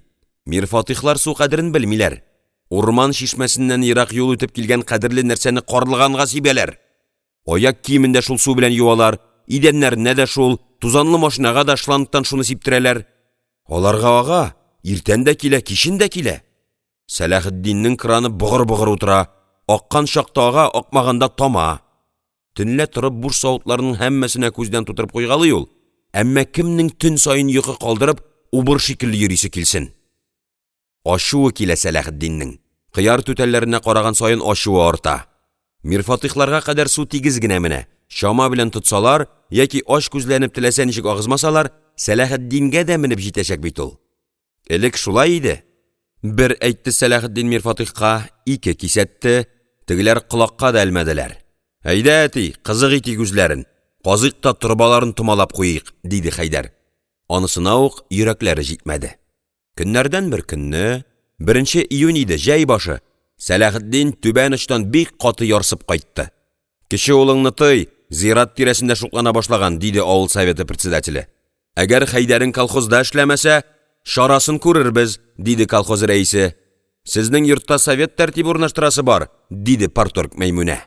A: Мирфатыйхлар су кадерен белмиләр, урман чишмәсеннән ерак юл үтеп килгән кадерле нәрсәне карлыганга сибәләр, аяк киемен дә шул су белән юалар, идәннәренә дә шул, тузанлы машинага да шлангтан шуны сиптерәләр. Аларга ага, иртән дә килә, кичен дә килә. Сәләхетдиннең краны богыр-богыр утыра, аккан чакта ага, акмаганда тама. Төнлә торып буш савытларның һәммәсенә күздән тутырып куйгалый ул, әмма кемнең төн саен йокы калдырып убыр шикелле йөрисе килсен? Ачуы килә Сәләхетдиннең, кыяр түтәлләренә караган саен ачуы арта. Мирфатыйхларга кадәр су тигез генә менә, чама белән тотсалар яки ач күзләнеп теләсә ничек агызмасалар, Сәләхетдингә дә менеп җитәчәк бит ул! Элек шулай иде, бер әйтте Сәләхетдин Мирфатыйхка, ике кисәтте, тегеләр колакка да элмәделәр. «Әйдә, әти, кызык итик үзләрен, казыйк та торбаларын томалап куйыйк»,– диде Хәйдәр, анысына ук йөрәкләре җитмәде. Көннәрдән бер көнне, беренче июнь иде, җәй башы, Сәләхетдин Түбән очтан бик каты ярсып кайтты. «Кече улыңны тый, зират тирәсендә шуклана башлаган»,– диде авыл советы председателе. «Әгәр Хәйдәрең колхозда эшләмәсә, чарасын күрербез»,– диде колхоз рәисе. «Сезнең йортта совет тәртибе урнаштырасы бар»,– диде парторг Мәймүнә.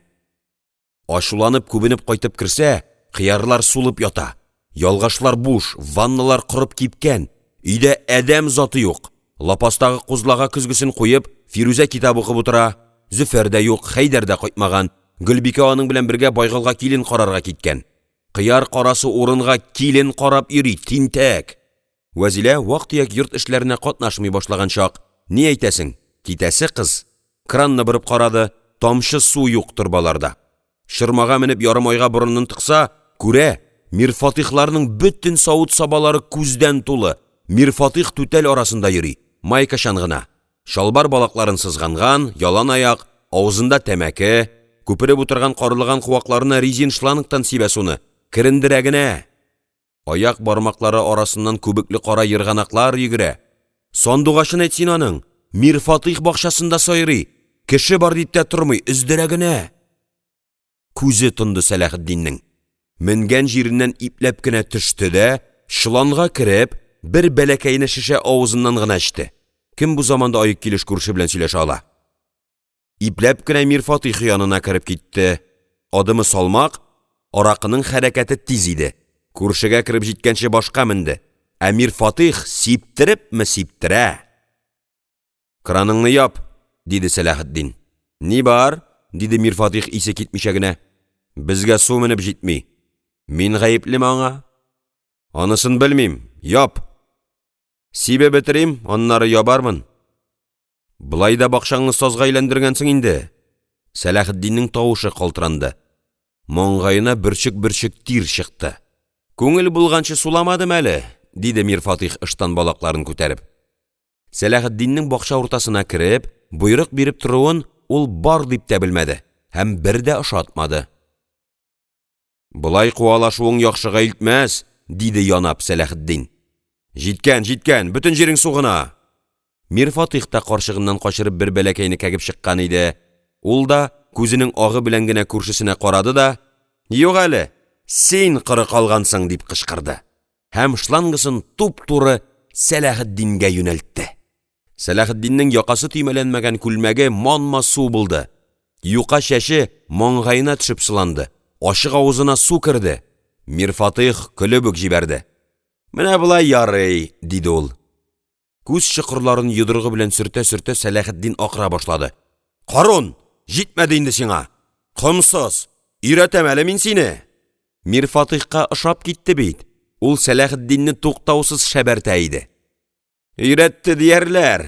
A: Ачуланып, күбенеп кайтып керсә, кыярлар сулып ята, ялгашлар буш, ванналар корып кипкән, өйдә адәм заты юк, лапастагы кузлага көзгесен куеп, Фирүзә китап укып утыра, Зөфәр дә юк, Хәйдәр дә кайтмаган, Гөлбикә аның белән бергә Байголга килен карарга киткән. Кыяр карасы урынга килен карап йөри, тинтәк! Вәзилә вак-төяк йорт эшләренә катнашмый башлаган чак, ни әйтәсең, китәсе кыз! Кранны борып карады, тамчы су юк торбаларда. Чормага менеп ярым айга борынын тыкса, күрә, Мирфатыйхларның бөтен савыт-сабалары күздән тулы, Мирфатыйх түтәл арасында йөри, майкачан гына, чалбар балакларын сызганган, ялан аяк, авызында тәмәке, күпереп утырган карлыган куакларына резин шлангтан сибә суны, керендерә генә! Аяк бармаклары арасыннан күбекле кара ерганаклар йөгерә. Сандугачын әйт син аның, Мирфатыйх бакчасында сайрый! Кеше бар дип тә тормый, өздерә генә! Күзе тонды Сәләхетдиннең, менгән җиреннән ипләп кенә төште дә, чоланга кереп, бер бәләкәйне шешә авызыннан гына эчте (кем бу заманда аек килеш күрше белән сөйләшә ала?!), ипләп кенә Мирфатыйх янына кереп китте, адымы салмак, аракының хәрәкәте тиз иде, күршегә кереп җиткәнче башка менде, ә Мирфатыйх сиптерепме-сиптерә!.. «Краныңны яп!» — диде Сәләхетдин. «Ни бар?» — диде Мирфатыйх, исе китмичә генә. «Безгә су менеп җитми, мин гаеплеме аңа?» «Анысын белмим, яп!» «Сибеп бетерим, аннары ябармын!» «Болай да бакчаңны сазга әйләндергәнсең инде!» Сәләхетдиннең тавышы калтыранды, маңгаена бөрчек-бөрчек тир чыкты. «Күңел булганчы суламадым әле,– диде Мирфатыйх, ыштан балакларын күтәреп. Сәләхетдиннең бакча уртасына кереп, боерык биреп торуын ул бар дип тә белмәде һәм бер дә ошатмады. «Болай куалашуың яхшыга илтмәс,– диде янап Сәләхетдин. «Җиткән, җиткән, бөтен җирең су гына!» Мирфатыйх та карчыгыннан качырып бер бәләкәйне кәгеп чыккан иде, ул да күзенең агы белән генә күршесенә карады да: «Юк әле, син коры калгансың!» — дип кычкырды һәм шлангысын туп-туры Сәләхетдингә юнәлтте. Сәләхетдиннең якасы төймәләнмәгән күлмәге манма су булды, юка чәче маңгаена төшеп сыланды, ачык авызына су керде. Мирфатыйх көлеп үк җибәрде: «Менә болай ярый!» — диде ул. Күз чокырларын йодрыгы белән сөртә-сөртә Сәләхетдин акыра башлады: «Карун, җитмәде инде сиңа! Комсыз, өйрәтәм әле мин сине!» Мирфатыйхка ошап китте бит, ул Сәләхетдинне туктаусыз шәбәртә иде. «Өйрәтте диярләр!»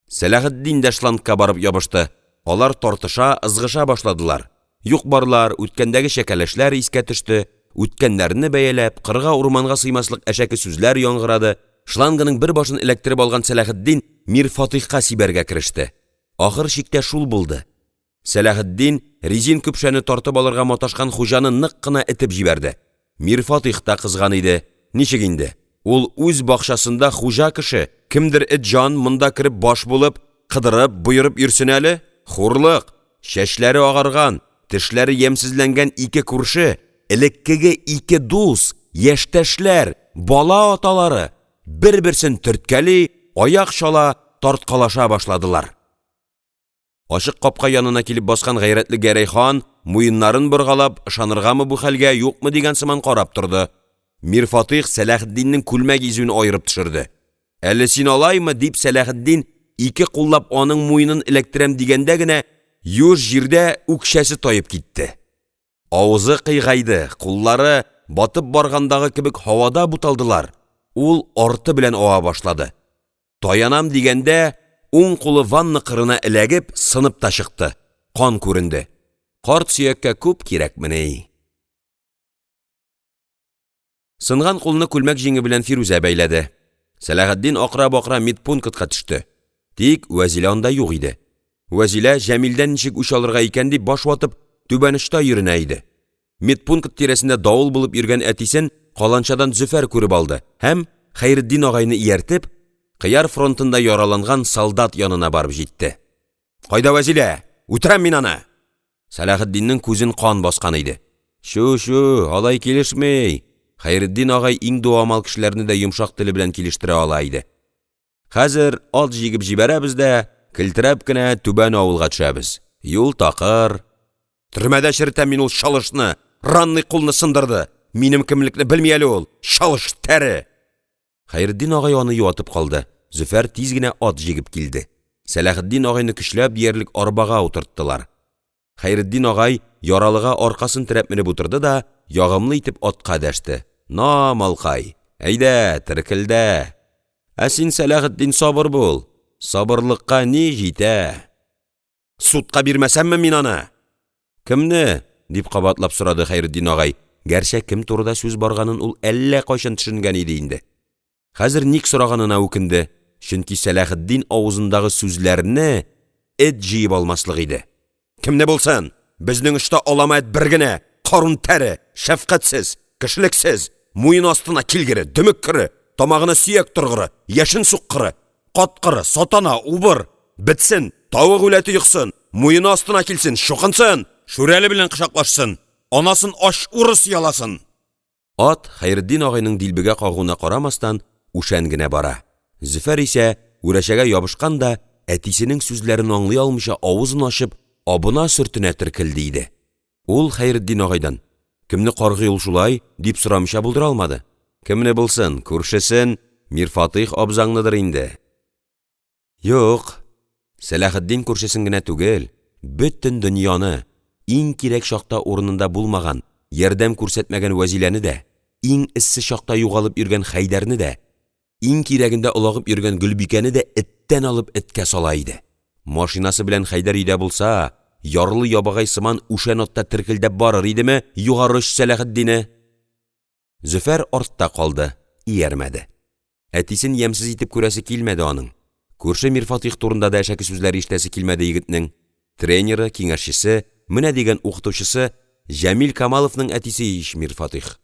A: Сәләхетдин дә шлангка барып ябышты, алар тартыша, ызгыша башладылар, юк-барлар, үткәндәге чәкәләшләр искә төште, үткәннәрне бәяләп, кырга-урманга сыймаслык әшәке сүзләр яңгырады, шлангының бер башын эләктереп алган Сәләхетдин Мирфатыйхка сибәргә кереште, ахыр чиктә шул булды, Сәләхетдин резин көпшәне тартып алырга маташкан хуҗаны нык кына этеп җибәрде, Мирфатыйх та кызган иде, ничек инде, ул үз бакчасында хуҗа кеше, кемдер эт җан монда кереп баш булып, кыдырып, боерып йөрсен әле, хурлык! Чәчләре агарган, тешләре ямьсезләнгән ике күрше, элеккеге ике дус, яшьтәшләр, бала аталары бер-берсен төрткәли, аяк чала, тарткалаша башладылар. Ачык капка янына килеп баскан гайрәтле Гәрәй-хан муеннарын боргалап, ышаныргамы бу хәлгә, юкмы дигән сыман карап торды. Мирфатыйх Сәләхетдиннең күлмәк изүен аерып төшерде. «Әле син алаймы?» — дип, Сәләхетдин ике куллап аның муенын эләктерәм дигәндә генә, юеш җирдә үкчәсе таеп китте. Авызы кыегайды, куллары батып баргандагы кебек һавада буталдылар, ул арты белән ава башлады, таянам дигәндә уң кулы ванна кырына эләгеп сынып та чыкты, кан күренде. Карт сөяккә күп кирәкмени?! Сынган кулны күлмәк җиңе белән Фирүзә бәйләде. Сәләхетдин акыра-бакыра медпунктка төште, тик Вәзилә анда юк иде. Вәзилә, Җәмилдән ничек үч алырга икән дип баш ватып, Түбән очта йөренә иде. Медпункт тирәсендә давыл булып йөргән әтисен каланчадан Зөфәр күреп алды һәм Хәйретдин агайны ияртеп, кыяр фронтында яраланган солдат янына барып җитте. «Кайда Вәзилә? Үтерәм мин аны!» Сәләхетдиннең күзен кан баскан иде. «Чү, чү, алай килешми,– Хәйретдин агай иң дуамал кешеләрне дә йомшак теле белән килештерә ала иде.– Хәзер ат җигеп җибәрәбез дә келтерәп кенә Түбән авылга төшәбез, юл такыр!» «Төрмәдә черетәм мин ул чалышны, ранный кулны сындырды, минем кемлекне белми әле ул, чалыш тәре!» Хәйретдин агай аны юатып калды, Зөфәр тиз генә ат җигеп килде. Сәләхетдин агайны көчләп диярлек арбага утырттылар. Хәйретдин агай яралыга аркасын терәп менеп утырды да ягымлы итеп атка дәште: «На, малкай, әйдә, теркелдә! Ә син, Сәләхетдин, сабыр бул, сабырлыкка ни җитә!» «Судка бирмәсәмме мин аны?» «Кемне?» — дип кабатлап сорады Хәйретдин агай, гәрчә кем турында сүз барганын ул әллә кайчан төшенгән иде инде. Хәзер ник сораганына үкенде, чөнки Сәләхетдин авызындагы сүзләрне эт җыеп алмаслык иде. «Кемне булсын! Безнең очта алама эт бер генә, карун тәре, шәфкатьсез, кешелексез, муены астына килгере, дөмеккере, тамагына сөяк торгыры, яшен суккыры, каткыры, сатана, убыр! Бетсен! Тавык үләте йоксын, муены астына килсен, чукынсын, шүрәле белән кочаклашсын, анасын ач урыс яласын!» Ат, Хәйретдин агайның дилбегә кагуына карамастан, үшән генә бара, Зөфәр исә үрәчәгә ябышкан да әтисенең сүзләрен аңлый алмыйча авызын ачып абына-сөртенә теркелди иде. Ул Хәйретдин агайдан: «Кемне каргый ул шулай?» — дип сорамыйча булдыра алмады. Кемне булсын, күршесен, Мирфатыйх абзаңныдыр инде! Юк, Сәләхетдин күршесен генә түгел, бөтен дөньяны, иң кирәк чакта урынында булмаган, ярдәм күрсәтмәгән Вәзиләне дә, иң эссе чакта югалып йөргән Хәйдәрне дә, иң кирәгендә олагып йөргән Гөлбикәне дә эттән алып эткә сала иде. Машинасы белән Хәйдәр өйдә булса, ярлы-ябагай сыман үшән атта теркелдәп барыр идеме Югары оч Сәләхетдине?! Зөфәр артта калды, иярмәде. Әтисен ямьсез итеп күрәсе килмәде аның. Күрше Мирфатыйх турында да әшәке сүзләр ишетәсе килмәде егетнең. Тренеры, киңәшчесе, менә дигән укытучысы Җәмил Камаловның әтисе ич Мирфатыйх!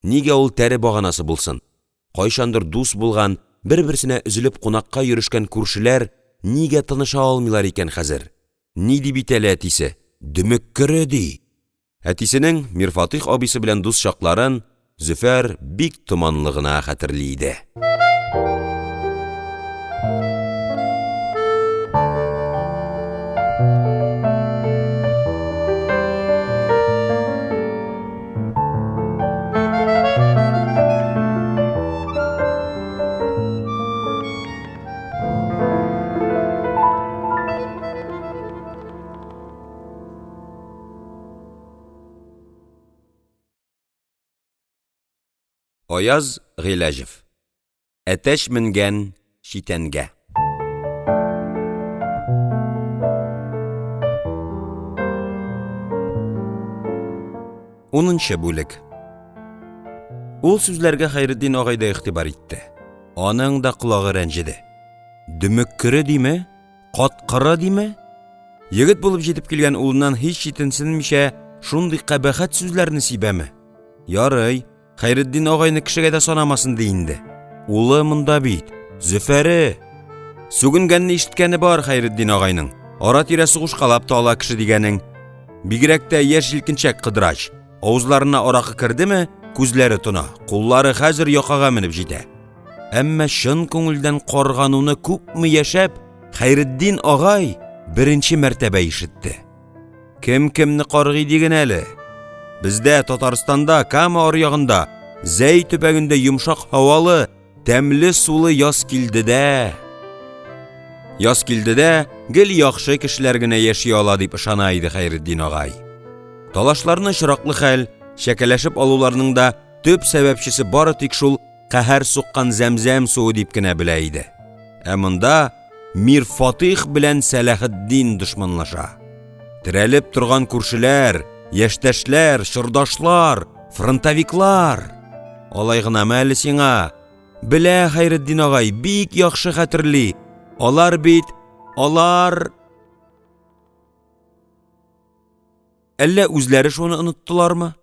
A: Нигә ул тәре баганасы булсын? Кайчандыр дус булган, бер-берсенә өзелеп кунакка йөрешкән күршеләр нигә тыныша алмыйлар икән хәзер? Ни ди бит әле әтисе, «дөмеккере», ди! Әтисенең Мирфатыйх абыйсы белән дус чакларын Зөфәр бик томанлы гына хәтерли иде. Аяз Гыйләҗев. Әтәч менгән читәнгә. Унынчы бүлек. Ул сүзләргә Хәйретдин агай да игътибар итте, аның да колагы рәнҗеде. Дөмеккере диме, каткыры диме? Егет булып җитеп килгән улыннан һич читенсенмичә шундый кабахәт сүзләрне сибәме? Ярый, Хәйретдин агайны кешегә дә санамасын ди инде. Улы монда бит, Зөфәре! Сүгенгәнне ишеткәне бар Хәйретдин агайның, ара-тирә сугышкалап та ала кеше дигәнең. Бигрәк тә яшь-җилкенчәк кыдрач, авызларына аракы кердеме, күзләре тона, куллары хәзер якага менеп җитә. Әмма чын күңелдән каргануны күпме яшәп, Хәйретдин агай беренче мәртәбә ишетте. Кем кемне каргый диген әле! Бездә, Татарстанда, Кама аръягында, Зәй төбәгендә йомшак һавалы, тәмле сулы Язкилдедә, Язкилдедә гел яхшы кешеләр генә яши ала дип ышана иде Хәйретдин агай. Талашларны очраклы хәл, чәкәләшеп алуларның да төп сәбәпчесе бары тик шул каһәр суккан зәмзәм суы дип кенә белә иде. Ә монда Мирфатыйх белән Сәләхетдин дошманлаша. Терәлеп торган күршеләр, яшьтәшләр, чордашлар, фронтовиклар. Алай гынамы әле сиңа? Белә Хәйретдин агай, бик яхшы хәтерли. Алар бит, алар... Әллә үзләре шуны оныттылармы?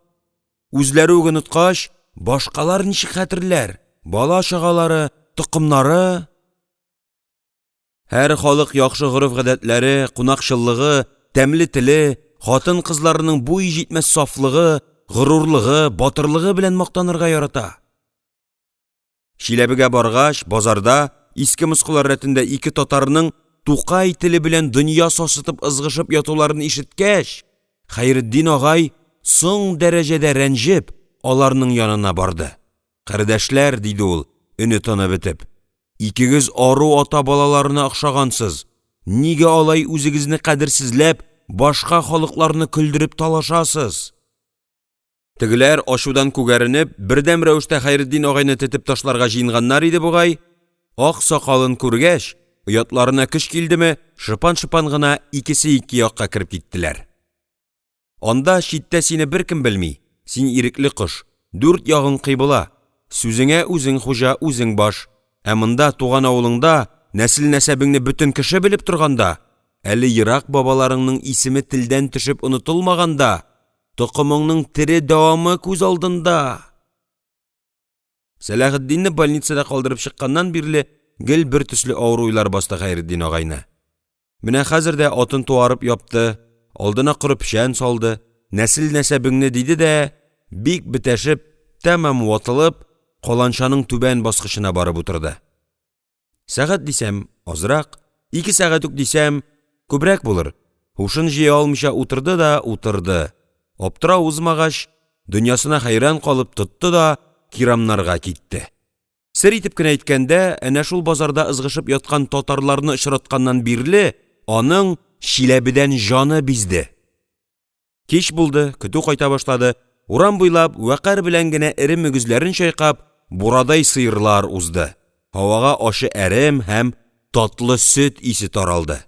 A: Үзләре үк оныткач, башкалар ничек хәтерләр, бала-чагалары, токымнары? Һәр халык яхшы гореф-гадәтләре, кунакчыллыгы, тәмле теле, хатын-кызларының буй җитмәс сафлыгы, горурлыгы, батырлыгы белән мактанырга ярата. Чиләбегә баргач, базарда, иске-москылар рәтендә ике татарның Тукай теле белән дөнья сасытып ызгышып ятуларын ишеткәч, Хәйретдин агай соң дәрәҗәдә рәнҗеп аларның янына барды. «Кардәшләр,– диде ул, өне-тыны бетеп,– икегез ару ата балаларына охшагансыз, нигә алай үзегезне кадерсезләп, башка халыкларны көлдереп талашасыз?» Тегеләр ачудан күгәренеп, бердәм рәвештә Хәйретдин агайны тетеп ташларга җыенганнар иде бугай, ак сакалын күргәч, оятларына көч килдеме, шыпан-шыпан гына икесе ике якка кереп киттеләр. Анда, читтә сине беркем белми, син ирекле кош, дүрт ягың кыйбла, сүзеңә үзең хуҗа, үзең баш, ә монда, туган авылыңда, нәсел-нәсәбеңне бөтен кеше белеп торганда, әле ерак бабаларыңның исеме телдән төшеп онытылмаганда, токымыңның тере дәвамы күз алдында! Сәләхетдинне больницада калдырып чыкканнан бирле гел бертөсле авыр уйлар басты Хәйретдин агайны. Менә хәзер дә атын туарып япты, алдына коры печән салды, нәсел-нәсәбеңне диде дә, бик бетәшеп, тәмам ватылып, каланчаның түбән баскычына барып утырды. Сәгать дисәм азрак, ике сәгать үк дисәм күбрәк булыр, һушын җыя алмыйча утырды да утырды, аптырау узмагач, дөньясына хәйран калып, тотты да Кирамнарга китте. Сер итеп кенә әйткәндә, әнә шул базарда ызгышып яткан татарларны очратканнан бирле аның Чиләбедән җаны бизде. Кич булды, көтү кайта башлады, урам буйлап, вәкарь белән генә эре мөгезләрен чайкап, бурадай сыерлар узды, һавага ачы әрем һәм татлы сөт исе таралды.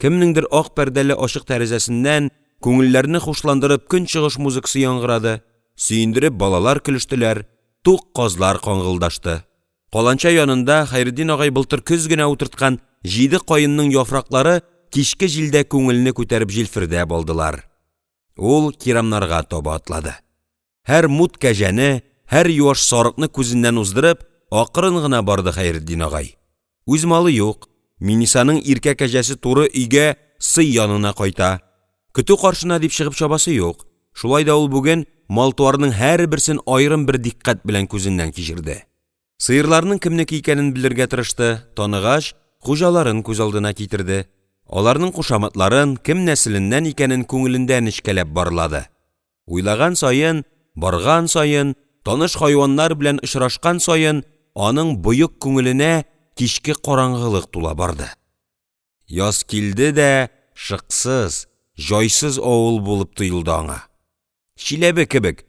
A: Кемнеңдер ак пәрдәле ачык тәрәзәсеннән күңелләрне хушландырып көнчыгыш музыкасы яңгырады, сөендереп балалар көлештеләр, тук казлар каңгылдашты. Каланча янында Хәйретдин агай былтыр көз генә утырткан җиде каенның яфраклары кичке җилдә күңелне күтәреп җилфердәп алдылар. Ул Кирамнарга таба атлады. Һәр мут кәҗәне, һәр юаш сарыкны күзеннән уздырып, акрын гына барды Хәйретдин агай. Үз малы юк, Миннисаның иркә кәҗәсе туры өйгә сый янына кайта, көтү каршына дип чыгып чабасы юк, шулай да ул бүген мал-туарның һәрберсен аерым бер дикъкать белән күзеннән кичерде. Сыерларның кемнеке икәнен белергә тырышты, таныгач, хуҗаларын күз алдына китерде, аларның кушаматларын, кем нәселеннән икәнен күңелендә нечкәләп барлады. Уйлаган саен, барган саен, таныш хайваннар белән очрашкан саен аның боек күңеленә кичке караңгылык тула барды. Язкилде дә шыксыз, җайсыз авыл булып тоелды аңа. Чиләбе кебек,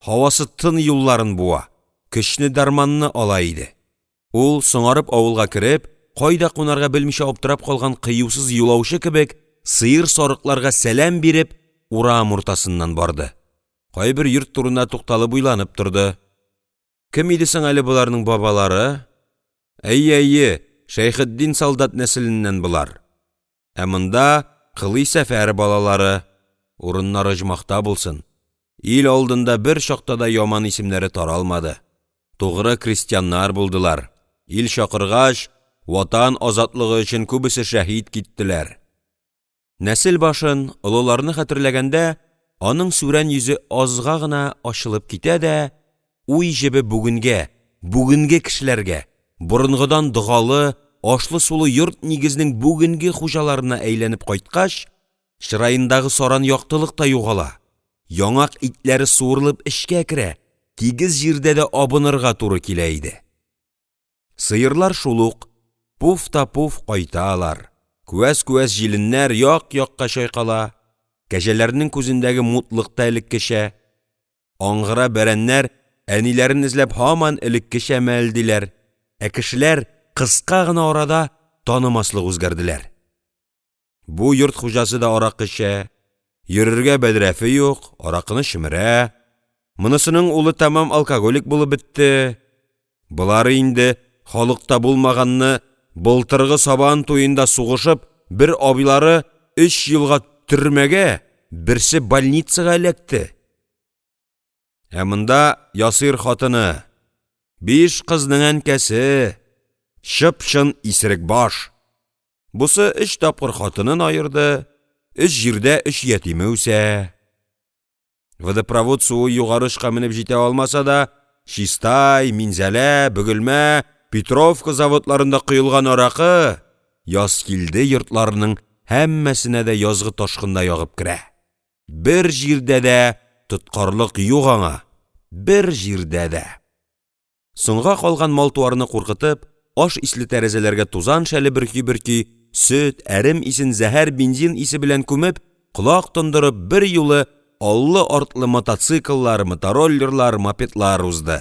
A: һавасы тын юлларын буа, көчне-дәрманны ала иде. Ул соңарып авылга кереп, кайда кунарга белмичә аптырап калган кыюсыз юлаучы кебек, сыер-сарыкларга сәлам биреп, урам уртасыннан барды. Кайбер йорт турында тукталып уйланып торды. Кем иде соң әле боларның бабалары? Әйе, әйе, Шәйхетдин солдат нәселеннән болар! Ә монда кылый Сәфәр балалары, урыннары оҗмахта булсын, ил алдында бер чакта да яман исемнәре таралмады, тугры крестьяннар булдылар, ил чакыргач, Ватан азатлыгы өчен күбесе шәһит киттеләр. Нәсел башын, олыларны хәтерләгәндә аның сүрән йөзе азга гына ачылып китә дә, уй җебе бүгенгә, бүгенге кешеләргә, борынгыдан догалы, ашлы-сулы йорт-нигезнең бүгенге хуҗаларына әйләнеп кайткач, чыраендагы саран яктылык та югала, яңак итләре суырылып эчкә керә, тигез җирдә дә абынырга туры килә иде. Сыерлар шул ук, пуф та пуф кайталар, күәс-күәс җиленнәр як-якка чайкала, кәҗәләрнең күзендәге мутлык та элеккечә, аңгыра бәрәннәр әниләрен эзләп һаман элеккечә мәэлдиләр, ә кешеләр кыска гына арада танымаслык үзгәрделәр. Бу йорт хуҗасы да аракы эчә, йөрергә бәдрәфе юк, аракыны чөмерә, монысының улы тәмам алкоголик булып бетте, болары инде халыкта булмаганны, былтыргы Сабан туенда сугышып, бер абыйлары өч елга төрмәгә, берсе больницага эләкте. Ә монда Ясыйр хатыны, биш кызның әнкәсе, чып-чын исерекбаш. Бусы өч тапкыр хатынын аерды, өч җирдә өч ятиме үсә. Водопровод суы Югары очка менеп җитә алмаса да, Чистай, Минзәлә, Бөгелмә, Петровка заводларында коелган аракы Язкилде йортларының һәммәсенә дә язгы ташкындай агып керә. Бер җирдә дә тоткарлык юк аңа, бер җирдә дә! Соңга калган мал-туарны куркытып, аш исле тәрәзәләргә тузан шәле бөрки-бөрки, сөт, әрем исен зәһәр бензин исе белән күмеп, колак тондырып, берьюлы аллы-артлы мотоцикллар, мотороллерлар, мопедлар узды.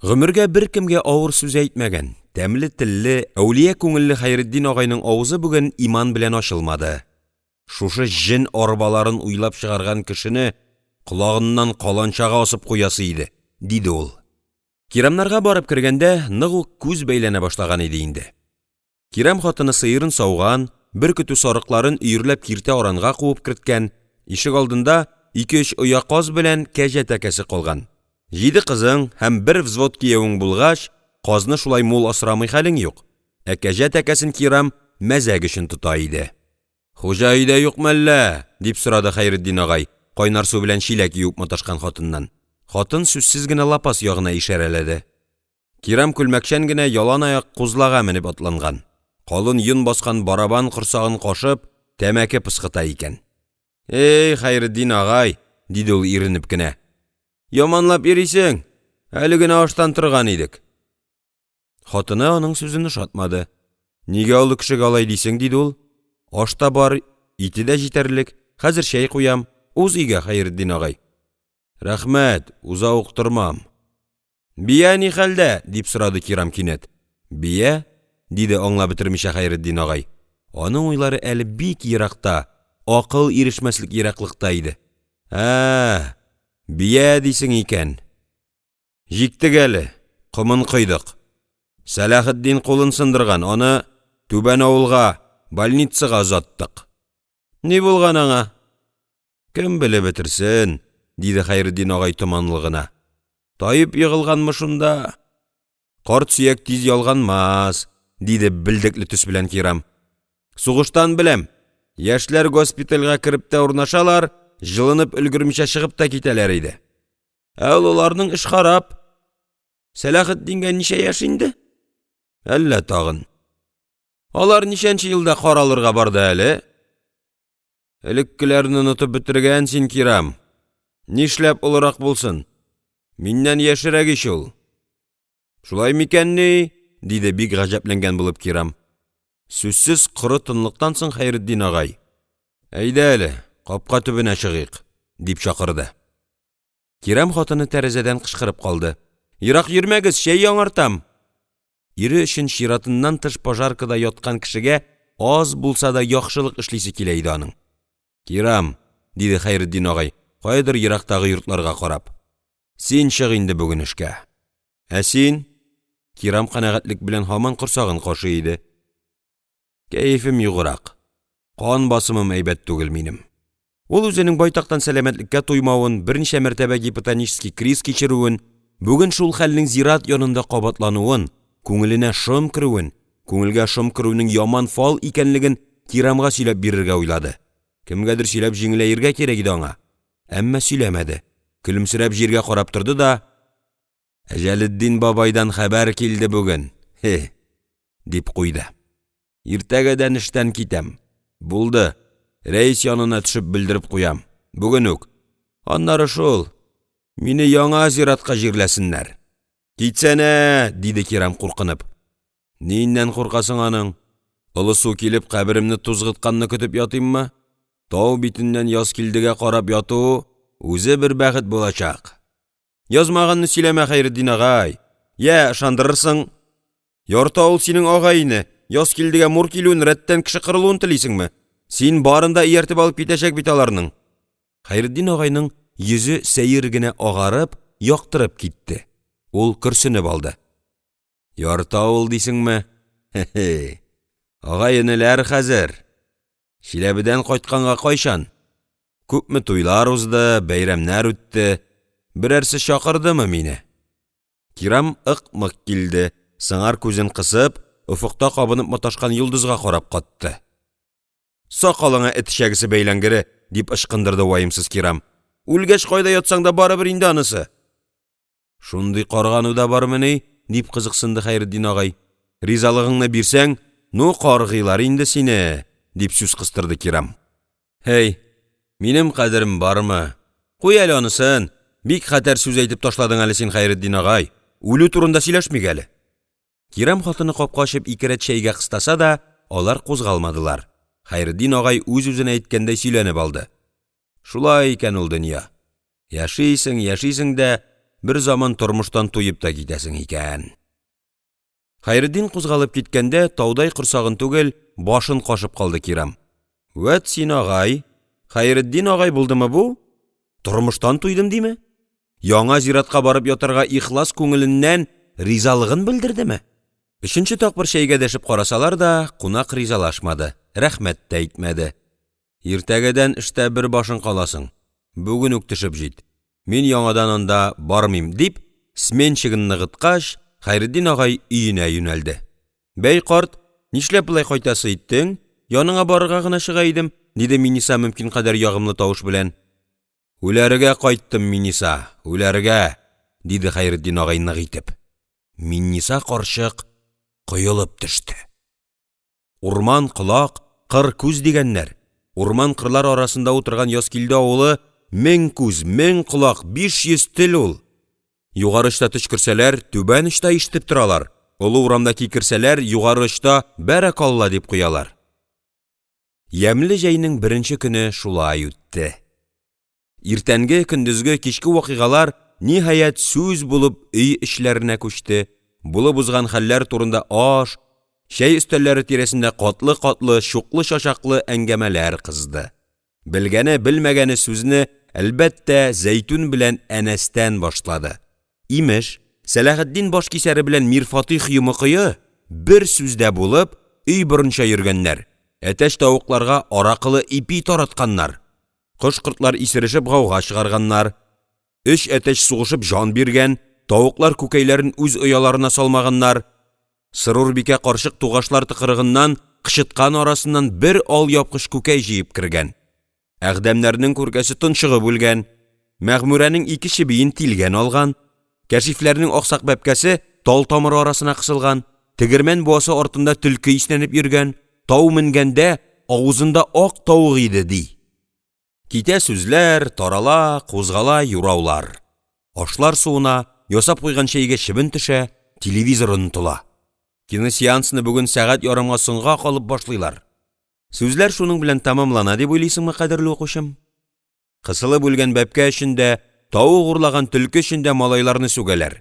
A: Гомергә беркемгә авыр сүз әйтмәгән, тәмле телле, әүлия күңелле Хәйретдин агайның авызы бүген иман белән ачылмады. Шушы җен арбаларын уйлап чыгарган кешене колагыннан каланчага асып куясы иде, диде ул. Кирамнарга барып кергәндә нык ук күз бәйләнә башлаган иде инде. Кирам хатыны сыерын сауган, бер көтү сарыкларын өерләп киртә аранга куып керткән, ишегалдында ике-өч оя каз белән кәҗә тәкәсе калган. Җиде кызың һәм бер взвод киявең булгач, казны шулай мул асрамый хәлең юк. Ә кәҗә тәкәсен Кирам мәзәк өчен тота иде. «Хуҗа өйдә юкмы әллә?» — дип сорады Хәйретдин агай, кайнар су белән чиләк юып маташкан хатыннан. Хатын сүзсез генә лапас ягына ишарәләде. Кирам күлмәкчән генә, яланаяк кузлага менеп атланган, калын йон баскан барабан корсагын кашып, тәмәке пыскыта икән. – Әй, Хәйретдин агай,– диде ул иренеп кенә.– Яманлап йөрисең, әле генә аштан торган идек. Хатыны аның сүзен ошатмады: – Нигә олы кешегә алай дисең? — диде ул. – Аш та бар, ите дә җитәрлек, хәзер чәй куям, уз өйгә, Хәйретдин агай. – Рәхмәт, уза ук тормам. – Бия ни хәлдә? — дип сорады Кирам кинәт. – Бия? — диде аңлап бетермичә Хәйретдин агай. Аның уйлары әле бик еракта, акыл ирешмәслек ераклыкта иде.– Ә-ә, бия дисең икән, җиктек әле, комын койдык. Сәләхетдин кулын сындырган, аны Түбән авылга, больницага озаттык. – Ни булган аңа? – Кем белеп бетерсен,– диде Хәйретдин агай томанлы гына. – Таеп егылганмы шунда… Карт сөяк тиз ялганмас,– диде белдекле төс белән Кирам.– Сугыштан беләм, яшьләр госпитальгә кереп тә урнашалар, җылынып өлгермичә чыгып та китәләр иде. Ә олыларның эш харап. Сәләхетдингә ничә яшь инде? Әллә тагын! Алар ничәнче елда каралырга барды әле? Элеккеләрне онытып бетергән син, Кирам. Нишләп олырак булсын, миннән яшьрәк ич ул! Шулай микәнни? — диде, бик гаҗәпләнгән булып Кирам. Сүзсез коры тынлыктан соң Хәйретдин агай: – Әйдә әле, капка төбенә чыгыйк,– дип чакырды. Кирам хатыны тәрәзәдән кычкырып калды: – Ерак йөрмәгез, чәй яңартам! Ире өчен чиратыннан тыш пожаркада яткан кешегә аз булса да яхшылык эшлисе килә иде аның. – Кирам,– диде Хәйретдин агай, каядыр ерактагы йортларга карап.– Син чык инде бүген эшкә. Ә син? — Кирам канәгатьлек белән һаман корсагын кашый иде.– Кәефем юграк, кан басымым әйбәт түгел минем. Ул үзенең байтактан сәламәтлеккә туймавын, берничә мәртәбә гипотонический криз кичерүен, бүген шул хәлнең зират янында кабатлануын, күңеленә шом керүен, күңелгә шом керүнең яман фал икәнлеген Кирамга сөйләп бирергә уйлады, кемгәдер сөйләп җиңеләергә кирәк иде аңа, әмма сөйләмәде, көлемсерәп җиргә карап торды да: – Әҗәлетдин бабайдан хәбәр килде бүген, хи,– дип куйды. – Иртәгәдән эштән китәм, булды, рәис янына төшеп белдереп куям, бүген үк, аннары шул, мине яңа зиратка җирләсеннәр. – Китсәнә! — диде Кирам, куркынып. – Ниеннән куркасың аның? Олы су килеп каберемне тузгытканны көтеп ятыйммы? Тау битеннән Язкилдегә карап яту үзе бер бәхет булачак. Язмаганны сөйләмә, Хәйретдин агай, я ышандырырсың. Ярты авыл синең агай-эне, Язкилдегә мур килүен, рәттән кеше кырылуын телисеңме? Син барында ияртеп алып китәчәк бит аларның! Хәйретдин агайның йөзе сәер генә агарып, яктырып китте, ул көрсенеп алды: – Ярты авыл дисеңме?! Хи-хи, агай-энеләр хәзер! Чиләбедән кайтканга кайчан? Күпме туйлар узды, бәйрәмнәр үтте, берәрсе чакырдымы мине? Кирам ык-мык килде, сыңар күзен кысып, офыкта кабынып маташкан йолдызга карап катты. – Сакалыңа эт эчәгесе бәйләнгере! — дип ычкындырды ваемсыз Кирам.– Үлгәч кайда ятсаң да барыбер инде анысы! – Шундый каргану да бармыни? — дип кызыксынды Хәйретдин агай. – Ризалыгыңны бирсәң, ну каргыйлар инде сине! — дип сүз кыстырды Кирам. – Һәй, минем кадерем бармы? Куй әле анысын, бик хәтәр сүз әйтеп ташладың әле син, Хәйретдин агай, үлү турында сөйләшмик әле. Кирам хатыны капка ачып ике рәт чәйгә кыстаса да, алар кузгалмадылар. Хәйретдин агай үз-үзенә әйткәндәй сөйләнеп алды: – Шулай икән ул дөнья, яшисең, яшисең дә бер заман тормыштан туеп та китәсең икән!.. Хәйретдин кузгалып киткәндә, таудай корсагын түгел, башын кашып калды Кирам: «Вәт син агай, Хәйретдин агай булдымы бу? Тормыштан туйдым диме? Яңа зиратка барып ятарга ихлас күңеленнән ризалыгын белдердеме?» Өченче тапкыр чәйгә дәшеп карасалар да, кунак ризалашмады, рәхмәт тә әйтмәде. «Иртәгәдән эштә бер башың каласың, бүген үк төшеп җит, мин яңадан анда бармыйм»,– дип, сменщигын ныгыткач, Хәйретдин агай өенә юнәлде. – Бәй, карт, Нишләп болай кайтасы иттең, яныңа барырга гына чыга идем,– диде Минниса, мөмкин кадәр ягымлы тавыш белән. – Үләргә кайттым, Минниса, үләргә! — диде Хәйретдин агай, нык итеп. Минниса карчык коелып төште. Урман — колак, кыр — күз дигәннәр, урман-кырлар арасында утырган Язкилде авылы мең күз, мең колак, 500 тел ул! Югары очта төчкерсәләр, Түбән очта ишетеп торалар, Олы урамда кикерсәләр, Югары очта «бәрәкалла» дип куялар. Ямьле җәйнең беренче көне шулай үтте. Иртәнге, көндезге, кичке вакыйгалар, ниһаять, сүз булып өй эчләренә күчте, булып узган хәлләр турында аш, чәй өстәлләре тирәсендә катлы-катлы, чуклы-чачаклы әңгәмәләр кызды. Белгәне, белмәгәне сүзне, әлбәттә, Зәйтүн белән Әнәстән башлады. Имеш, Сәләхетдин башкисәре белән Мирфатыйх йомыкые бер сүздә булып, өй борынча йөргәннәр, әтәч-тавыкларга аракылы ипи таратканнар, кош-кортлар исерешеп гауга чыгарганнар, өч әтәч сугышып җан биргән, тавыклар күкәйләрен үз ояларына салмаганнар, Сырурбикә карчык Тугашлар тыкрыгыннан кычыткан арасыннан бер алъяпкыч күкәй җыеп кергән, Әгъләмнәрнең күркәсе тончыгып үлгән, Мәгъмүрәнең ике чебиен тилгән алган, Кәшифләрнең аксак бәбкәсе тал тамыры арасына кысылган, тегермән буасы артында төлке иснәнеп йөргән, тау менгәндә авызында ак тавык иде, ди. Китә сүзләр, тарала, кузгала юраулар. Ашлар суына, ясап куйган чәйгә чебен төшә, телевизор онытыла. Киносеансны бүген сәгать ярымга соңга калып башлыйлар. Сүзләр шуның белән тәмамлана дип уйлыйсыңмы, кадерле укучым? Кысылып үлгән бәбкә өчен дә, тавык урлаган төлке өчен дә малайларны сүгәләр: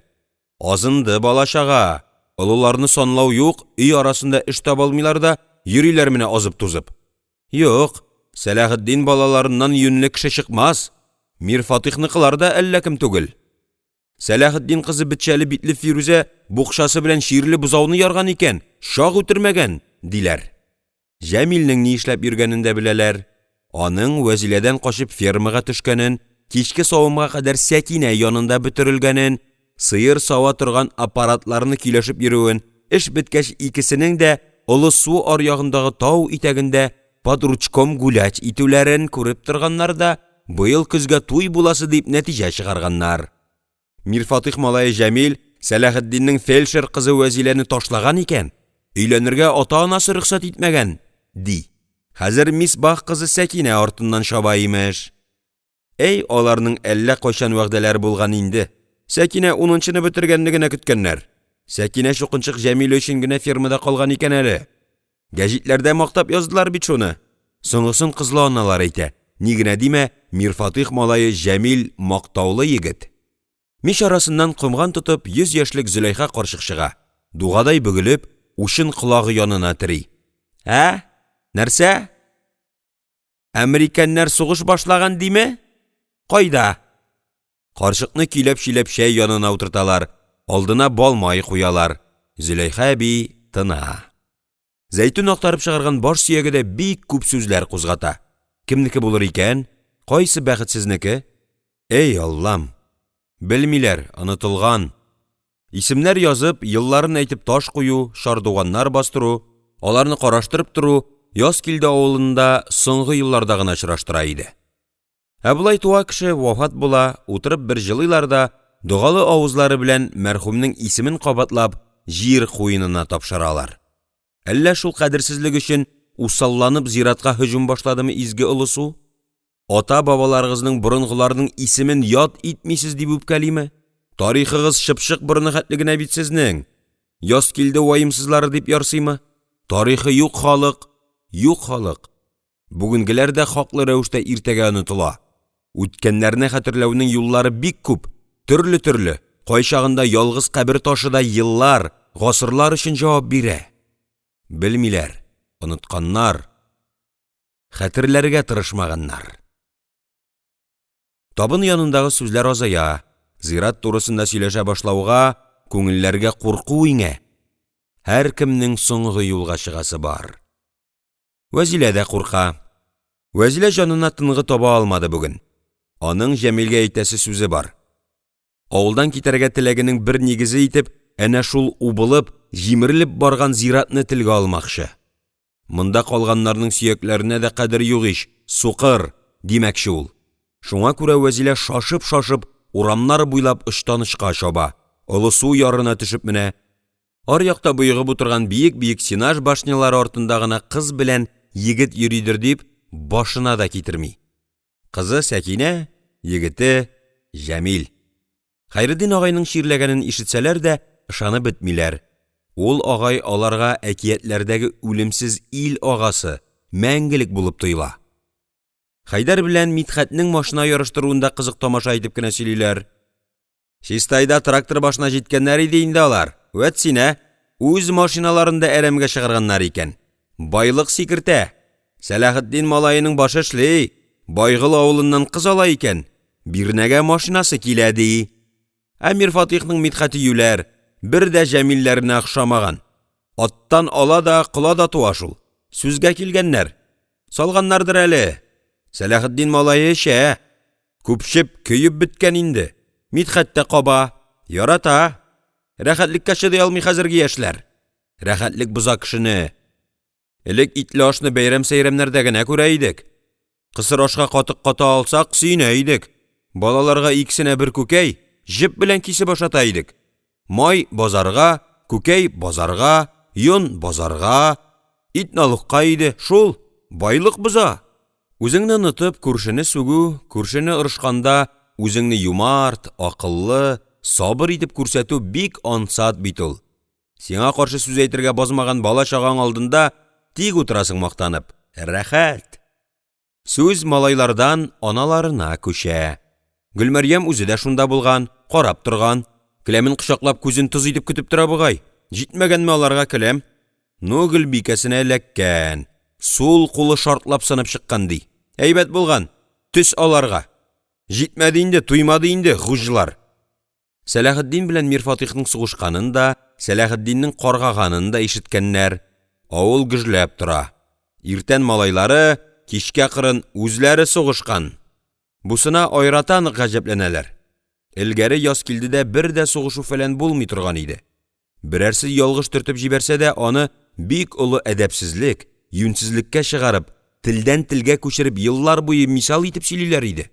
A: азынды бала-чага, олыларны санлау юк, өй арасында эш табалмыйлар да йөриләр менә азып-тузып. Юк, Сәләхетдин балаларыннан юньле кеше чыкмас, Мирфатыйхныкылар да әллә кем түгел. Сәләхетдин кызы бетчәле битле Фирүзә букчасы белән чирле бозауны ярган икән, чак үтермәгән, диләр. Җәмилнең ни эшләп йөргәнен дә беләләр, аның Вәзиләдән качып фермага төшкәнен, кичке савымга кадәр Сәкинә янында бөтерелгәнен, сыер сава торган аппаратларны көйләшеп йөрүен, эш беткәч икесенең дә Олы су аръягындагы тау итәгендә «под ручком гулять итүләрен» күреп торганнар да, быел көзгә туй буласы дип нәтиҗә чыгарганнар. Мирфатыйх малае Җәмил Сәләхетдиннең фельдшер кызы Вәзиләне ташлаган икән, өйләнергә ата-анасы рөхсәт итмәгән, ди, хәзер Мисбах кызы Сәкинә артыннан чаба, имеш. Әй, аларның әллә кайчан вәгъдәләре булган инде, Сәкинә унынчыны бетергәнне генә көткәннәр. Сәкинә чукынчык Җәмиле өчен генә фермада калган икән әле. Гәҗитләрдә мактап яздылар бит шуны. Соңгысын кызлы аналар әйтә, ни генә димә, Мирфатыйх малае Җәмил мактаулы егет. Мич арасыннан комган тотып йөз яшьлек Зөләйха карчык чыга, дугадай бөгелеп, учын колагы янына тери: – Ә, нәрсә? Әмрикәннәр сугыш башлаган диме? Кайда? Карчыкны көйләп-чөйләп чәй янына утырталар, алдына бал-май куялар, Зөләйха әби тына. Зәйтүн актарып чыгарган баш сөяге дә бик күп сүзләр кузгата. Кемнеке булыр икән, кайсы бәхетсезнеке? Әй Аллам, белмиләр, онытылган. Исемнәр язып, елларын әйтеп таш кую, чардуганнар бастыру, аларны караштырып тору Язкилде авылында соңгы елларда гына очраштыра иде. Ә болай туа кеше, вафат була, утырып бер җылыйлар да, догалы авызлары белән мәрхүмнең исемен кабатлап, җир куенына тапшыралар. Әллә шул кадерсезлек өчен усалланып зиратка һөҗүм башладымы изге Олы су? Ата-бабаларыгызның, борынгыларның исемен яд итмисез дип үпкәлиме? Тарихыгыз чыпчык борыны хәтле генә бит сезнең, Язкилде ваемсызлары дип ярсыймы? Тарихы юк халык — юк халык. Бүгенгеләр дә хаклы рәвештә иртәгә онытыла. Үткәннәрне хәтерләүнең юллары бик күп, төрле-төрле, кайчагында ялгыз кабер ташы да еллар, гасырлар өчен җавап бирә. Белмиләр, онытканнар, хәтерләргә тырышмаганнар. Табын янындагы сүзләр азая, зират турысында сөйләшә башлауга, күңелләргә курку иңә, һәркемнең соңгы юлга чыгасы бар. Вәзилә дә курка. Вәзилә җанына тынгы таба алмады бүген. Аның Җәмилгә әйтәсе сүзе бар. Авылдан китәргә теләгенең бер нигезе итеп әнә шул убылып, җимерелеп барган зиратны телгә алмакчы. Монда калганнарның сөякләренә дә кадер юк ич, сукыр, димәкче ул. Шуңа күрә Вәзилә шашып-шашып урамнар буйлап очтан очка чаба, Олы су ярына төшеп менә, аръякта боегып утырган биек-биек сенаж башнялары артында гына кыз белән егет йөридер дип башына да китерми. Кызы Сәкинә, егете Җәмил. Хәйретдин агайның чирләгәнен ишетсәләр дә, ышанып бетмиләр, ул агай аларга әкиятләрдәге үлемсез ил агасы, мәңгелек булып тоела. Хәйдәр белән Мидхәтнең машина ярыштыруын да кызык тамаша итеп кенә сөйлиләр. «Чистайда трактор башына җиткәннәр иде инде алар, вәт син, ә, үз машиналарын да әрәмгә чыгарганнар икән, байлык сикертә, Сәләхетдин малаеның башы эшли, Байгол авылыннан кыз ала икән, бирнәгә машинасы килә, ди. Ә Мирфатыйхның Мидхәте юләр, бер дә Җәмилләренә охшамаган, аттан ала да, кола да туа шул, сүзгә килгәннәр, салганнардыр әле, Сәләхетдин малае эчә, күпчеп, көеп беткән инде, Мидхәт тә каба, ярата, рәхәтлеккә чыдый алмый хәзерге яшьләр, рәхәтлек боза кешене, элек итле ашны бәйрәм-сәйрәмнәрдә генә күрә идек, кысыр ашка катык ката алсак, сөенә идек, балаларга икесенә бер күкәй, җеп белән кисеп ашата идек, май — базарга, күкәй — базарга, йон — базарга, ит налугка иде, шул, байлык боза!» Үзеңне онытып күршене сүгү, күршене орышканда үзеңне юмарт, акыллы, сабыр итеп күрсәтү бик ансат бит ул. Сиңа каршы сүз әйтергә базмаган бала-чагаң алдында тик утырасың мактанып, рәхәт! Сүз малайлардан аналарына күчә. Гөлмәрьям үзе дә шунда булган, карап торган, келәмен кочаклап күзен тоз итеп көтеп тора бугай, җитмәгәнме аларга келәм?! Ну, Гөлбикәсенә эләккән, сул кулы шартлап сынып чыккан, ди, әйбәт булган, төс аларга, җитмәде инде, туймады инде, гуҗлар! Сәләхетдин белән Мирфатыйхның сугышканын да, Сәләхетдиннең каргаганын да ишеткәннәр, авыл гөжләп тора, иртән малайлары, кичкә кырын үзләре сугышкан! Бусына аерата нык гаҗәпләнәләр, элгәре Язкилдедә бер дә сугышу-фәлән булмый торган иде, берәрсе ялгыш төртеп җибәрсә дә, аны бик олы әдәпсезлек, юньсезлеккә чыгарып, телдән телгә күчереп еллар буе мисал итеп сөйлиләр иде.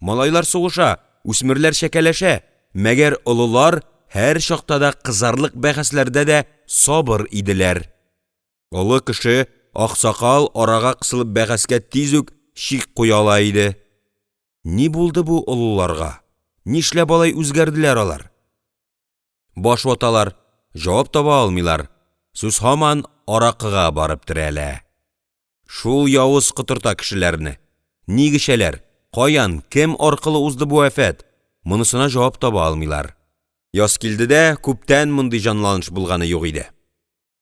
A: Малайлар сугыша, үсмерләр чәкәләшә, мәгәр олылар һәрчакта да кызарлык бәхәсләрдә дә сабыр иделәр. Олы кеше, аксакал арага кысылып бәхәскә тиз үк чик куя ала иде. Ни булды бу олыларга, нишләп алай үзгәрделәр алар? Баш ваталар, җавап таба алмыйлар, сүз һаман аракыга барып терәлә. Шул явыз котырта кешеләрне, ник эчәләр, каян, кем аркылы узды бу афәт, монысына җавап таба алмыйлар. Язкилдедә күптән мондый җанланыш булганы юк иде.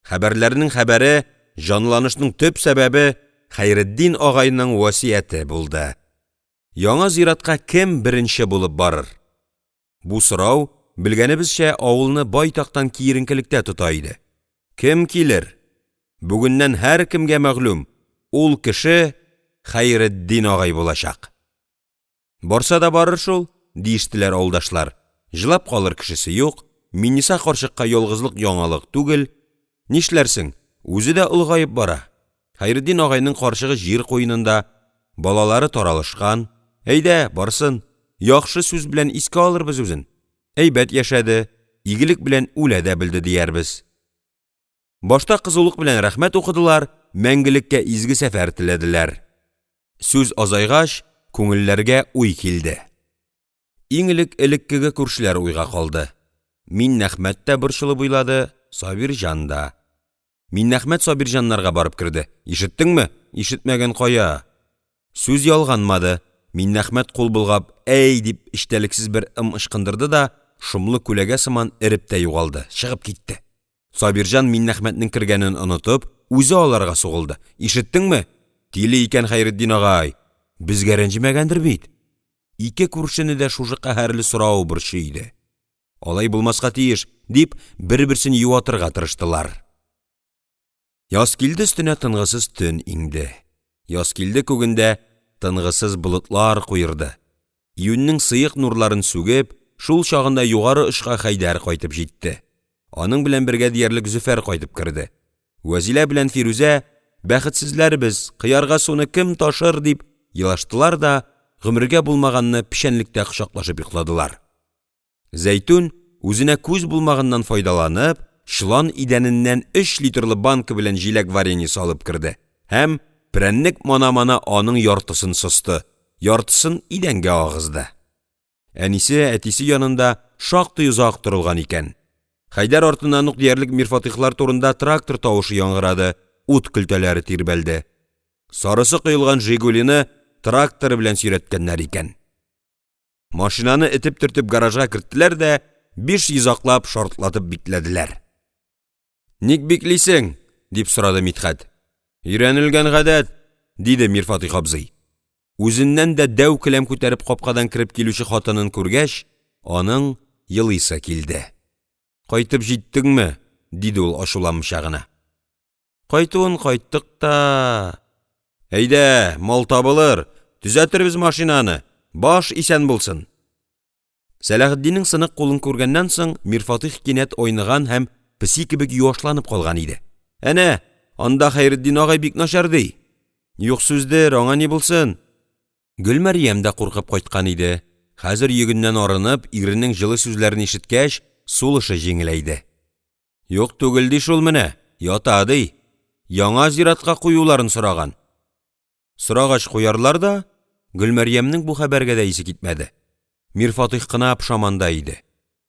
A: Хәбәрләрнең хәбәре, җанланышның төп сәбәбе Хәйретдин агайның васыяте булды. Яңа зиратка кем беренче булып барыр? Бу сорау, белгәнебезчә, авылны байтактан киеренкелектә тота иде. Кем килер? Бүгеннән һәркемгә мәгълүм, ул кеше Хәйретдин агай булачак. Барса да барыр шул,– диештеләр авылдашлар, җылап калыр кешесе юк, Минниса карчыкка ялгызлык яңалык түгел, нишләрсең, үзе дә олыгаеп бара, Хәйретдин агайның карчыгы җир куенында, балалары таралышкан, әйдә, барсын, яхшы сүз белән искә алырбыз үзен, әйбәт яшәде, игелек белән үлә дә белде диярбез. Башта кызулык белән рәхмәт укыдылар, мәңгелеккә изге сәфәр теләделәр. Сүз азайгач, күңелләргә уй килде. Иң элек элеккеге күршеләр уйга калды. Миннәхмәт тә борчылып уйлады, Сабирҗан да. Миннәхмәт Сабирҗаннарга барып керде: «Ишеттеңме?» «Ишетмәгән кая!» Сүз ялганмады, Миннәхмәт кул болгап «әй» дип эчтәлексез бер ым ычкындырды да шомлы күләгә сыман эреп тә югалды, чыгып китте. Сабирҗан, Миннәхмәтнең кергәнен онытып, үзе аларга сугылды: «Ишеттеңме? Тиле икән Хәйретдин агай, безгә рәнҗемәгәндер бит?» Ике күршене дә шушы каһәрле сорау борчый иде. «Алай булмаска тиеш»,– дип, бер-берсен юатырга тырыштылар. Язкилде өстенә тынгысыз төн иңде. Язкилде күгендә тынгысыз болытлар куерды. Июньнең сыек нурларын сүгеп, шул чагында Югары очка Хәйдәр кайтып җитте. Аның белән бергә диярлек Зөфәр кайтып керде, Вәзилә белән Фирүзә: «Бәхетсезләр без, кыярга суны кем ташыр?» — дип елаштылар да, гомергә булмаганны, печәнлектә кочаклашып йокладылар. Зәйтүн, үзенә күз булмаганнан файдаланып, чолан идәненнән өч литрлы банка белән җиләк вареньесы алып керде һәм прәннек мана-мана аның яртысын состы, яртысын идәнгә агызды. Әнисе, әтисе янында шактый озак торылган икән, Хәйдәр артыннан ук диярлек Мирфатыйхлар турында трактор тавышы яңгырады, ут көлтәләре тирбәлде. Сарысы коелган «Жигули»ны трактор белән сөйрәткәннәр икән. Машинаны этеп-төртеп гаражга керттеләр дә биш йозаклап шартлатып бикләделәр. «Ник биклисең?» — дип сорады Мидхәт. «Өйрәнелгән гадәт»,– диде Мирфатыйх абзый. Үзеннән дә дәү келәм күтәреп капкадан кереп килүче хатынын күргәч, аның елыйсы килде. «Кайтып җиттеңме?» — диде ул ачуланмыйча гына. «Кайтуын кайттык та… әйдә, мал табылыр, төзәтербез машинаны, баш исән булсын!» Сәләхетдиннең сынык кулын күргәннән соң Мирфатыйх кинәт айныган һәм песи кебек юашланып калган иде: «Әнә анда Хәйретдин агай бик начар, ди!» «Юк сүздер, аңа ни булсын?» Гөлмәрьям дә куркып кайткан иде, хәзер йөгеннән арынып, иренең җылы сүзләрен ишеткәч, сулышы җиңеләйде: «Юк түгел ди шул менә, ята ди, яңа зиратка куюларын сораган!» «Сорагач куярлар да,– Гөлмәрьямнең бу хәбәргә дә исе китмәде. Мирфатыйх кына пошаманда иде.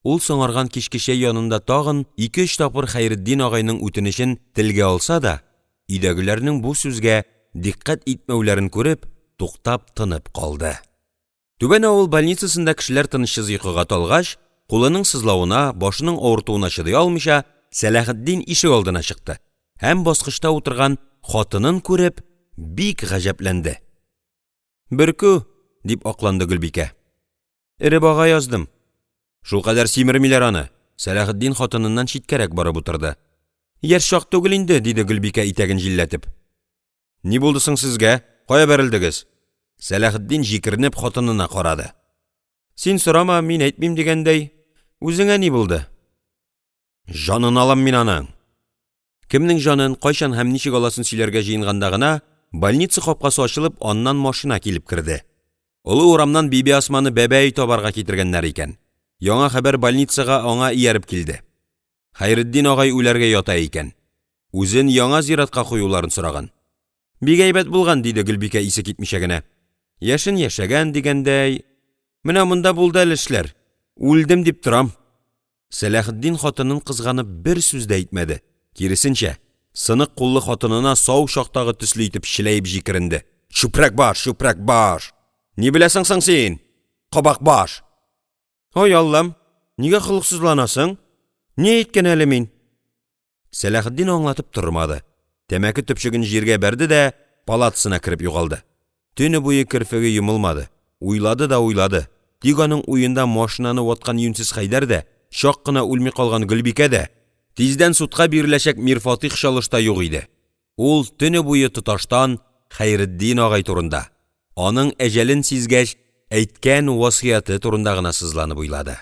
A: Ул соңарган кичке чәй янында тагын ике-өч тапкыр Хәйретдин агайның үтенечен телгә алса да, өйдәгеләрнең бу сүзгә дикъкать итмәүләрен күреп, туктап тынып калды. Түбән авыл больницасында кешеләр тынычсыз йокыга талгач, кулының сызлавына, башының авыртуына чыдый алмыйча, Сәләхетдин ишегалдына чыкты һәм баскычта утырган хатынын күреп бик гаҗәпләнде. «Бөркү,– дип акланды Гөлбикә.– Эреп ага яздым.» «Шулкадәр симермиләр аны!» — Сәләхетдин хатыныннан читкәрәк барып утырды. «Яшь чак түгел инде,– диде Гөлбикә, итәген җилләтеп. «Ни булды соң сезгә, кая бәрелдегез?» Сәләхетдин җикеренеп хатынына карады. «Син сорама, мин әйтмим дигәндәй, үзеңә ни булды?» «Җанын алам мин аның!» Кемнең җанын, кайчан һәм ничек аласын сөйләргә җыенганда гына, больница капкасы ачылып, аннан машина килеп керде. Олы урамнан Бибиәсманы бәбәй табарга китергәннәр икән, яңа хәбәр больницага аңа ияреп килде. Хәйретдин агай үләргә ята икән, үзен яңа зиратка куюларын сораган. «Бик әйбәт булган,– диде Гөлбикә исе китмичә генә.– Яшен яшәгән дигәндәй, менә монда булды әле эшләр, үлдем дип торам!» Сәләхетдин хатынын кызганып бер сүз дә әйтмәде, киресенчә, сынык куллы хатынына сау чактагы төсле итеп челәеп җикеренде: «Чүпрәк баш, чүпрәк баш! Ни беләсең соң син, кабак баш?» «Ай Аллам, нигә холыксызланасың? Ни әйткән әле мин?» Сәләхетдин аңлатып тормады, тәмәке төпчеген җиргә бәрде дә палатасына кереп югалды. Төне буе керфеге йомылмады, уйлады да уйлады, тик аның уенда машинаны ваткан юньсез Хәйдәр дә, чак кына үлми калган Гөлбикә дә, тиздән судка биреләчәк Мирфатыйх чалыш та юк иде, ул төне буе тоташтан Хәйретдин агай турында, аның әҗәлен сизгәч әйткән васыяте турында гына сызланып уйлады.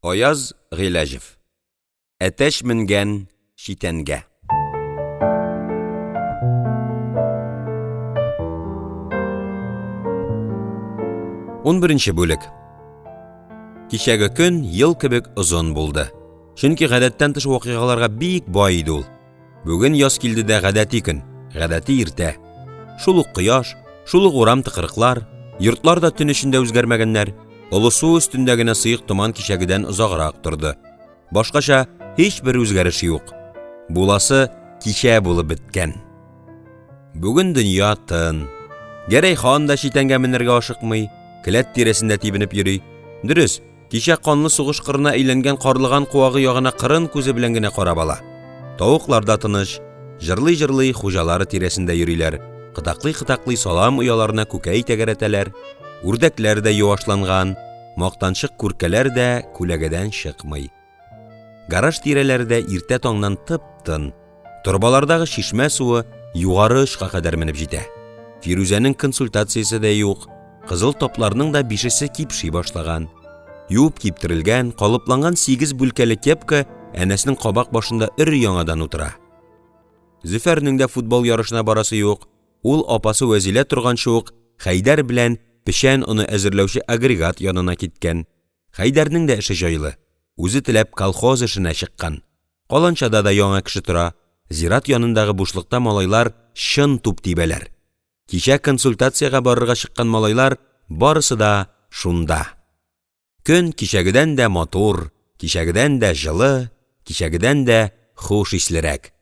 A: Аяз Гыйләҗев. Әтәч менгән читәнгә. Унберенче бүлек. Кичәге көн ел кебек озын булды. Чөнки гадәттән тыш вакыйгаларга бик бай иде ул. Бүген Язкилдедә гадәти көн, гадәти иртә. Шул ук кояш, шул ук урам-тыкрыклар, йортлар да төн эчендә үзгәрмәгәннәр, Олы су өстендә генә сыек томан кичәгедән озаграк торды. Башкача һичбер үзгәреш юк. Буласы кичә булып беткән. Бүген дөнья тын. Гәрәй-хан да читәнгә менәргә ашыкмый, келәт тирәсендә тибенеп йөри. Дөрес, кичә канлы сугыш кырына әйләнгән карлыган куагы ягына кырын күзе белән генә карап ала. Тавыклар да тыныч, җырлый-җырлый хуҗалары тирәсендә йөриләр, кытаклый-кытаклый салам ояларына күкәй тәгәрәтәләр, үрдәкләр дә юашланган, мактанчык күркәләр дә күләгәдән чыкмый. Гараж тирәләре дә иртә таңнан тып-тын, торбалардагы чишмә суы Югары очка кадәр менеп җитә. Фирүзәнең консультациясе дә юк, кызыл тапларның да бишесе кипши башлаган. Юып киптерелгән, калыпланган сигез бүлкәле кепка Әнәснең кабак башында өр-яңадан утыра. Зөфәрнең дә футбол ярышына барасы юк, ул апасы Вәзилә торганчы ук Хәйдәр белән печән оны әзерләүче агрегат янына киткән. Хәйдәрнең дә эше җайлы, үзе теләп колхоз эшенә чыккан. Каланчада да яңа кеше тора, зират янындагы бушлыкта малайлар чын туп тибәләр. Кичә консультациягә барырга чыккан малайлар барысы да шунда. Көн кичәгедән дә матур, кичәгедән дә җылы, кичәгедән дә хуш ислерәк.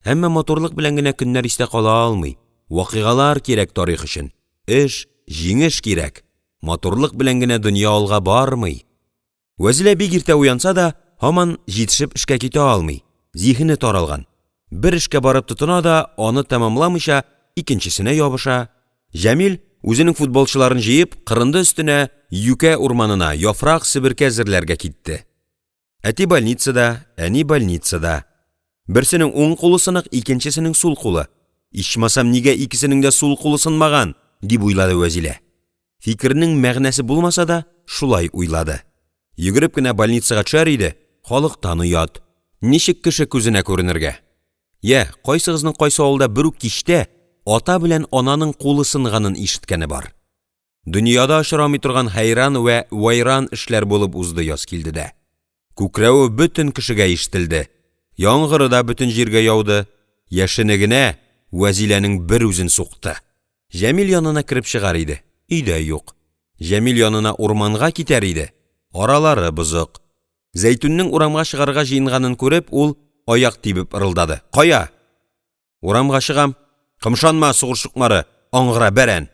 A: Әмма матурлык белән генә көннәр истә кала алмый, вакыйгалар кирәк тарих өчен, эш, җиңеш кирәк, матурлык белән генә дөнья алга бармый. Вәзилә бик иртә уянса да, һаман җитешеп эшкә китә алмый, зиһене таралган. Бер эшкә барып тотына да, аны тәмамламыйча, икенчесенә ябыша. Җәмил, үзенең футболчыларын җыеп, Кырынды өстенә, юкә урманына яфрак себерке әзерләргә китте. Әти больницада, әни больницада. Берсенең уң кулы сынык, икенчесенең сул кулы. «Ичмасам, нигә икесенең дә сул кулы сынмаган?» — дип уйлады Вәзилә. Фикеренең мәгънәсе булмаса да, шулай уйлады. Йөгереп кенә больницага төшәр иде, халыктан оят, ничек кеше күзенә күренергә? Я, кайсыгызның кайсы авылда бер үк кичтә ата белән ананың кулы сынганын ишеткәне бар? Дөньяда очрамый торган хәйран вә вәйран эшләр булып узды Язкилдедә. Күкрәве бөтен кешегә ишетелде, яңгыры да бөтен җиргә яуды, яшене генә Вәзиләнең бер үзен сукты. Җәмил янына кереп чыгар иде, өйдә юк. Җәмил янына урманга китәр иде, аралары бозык. Зәйтүннең урамга чыгарга җыенганын күреп, ул аяк тибеп ырылдады: «Кая?» «Урамга чыгам». «Кымшанма, сугыш чукмары, аңгыра бәрән!»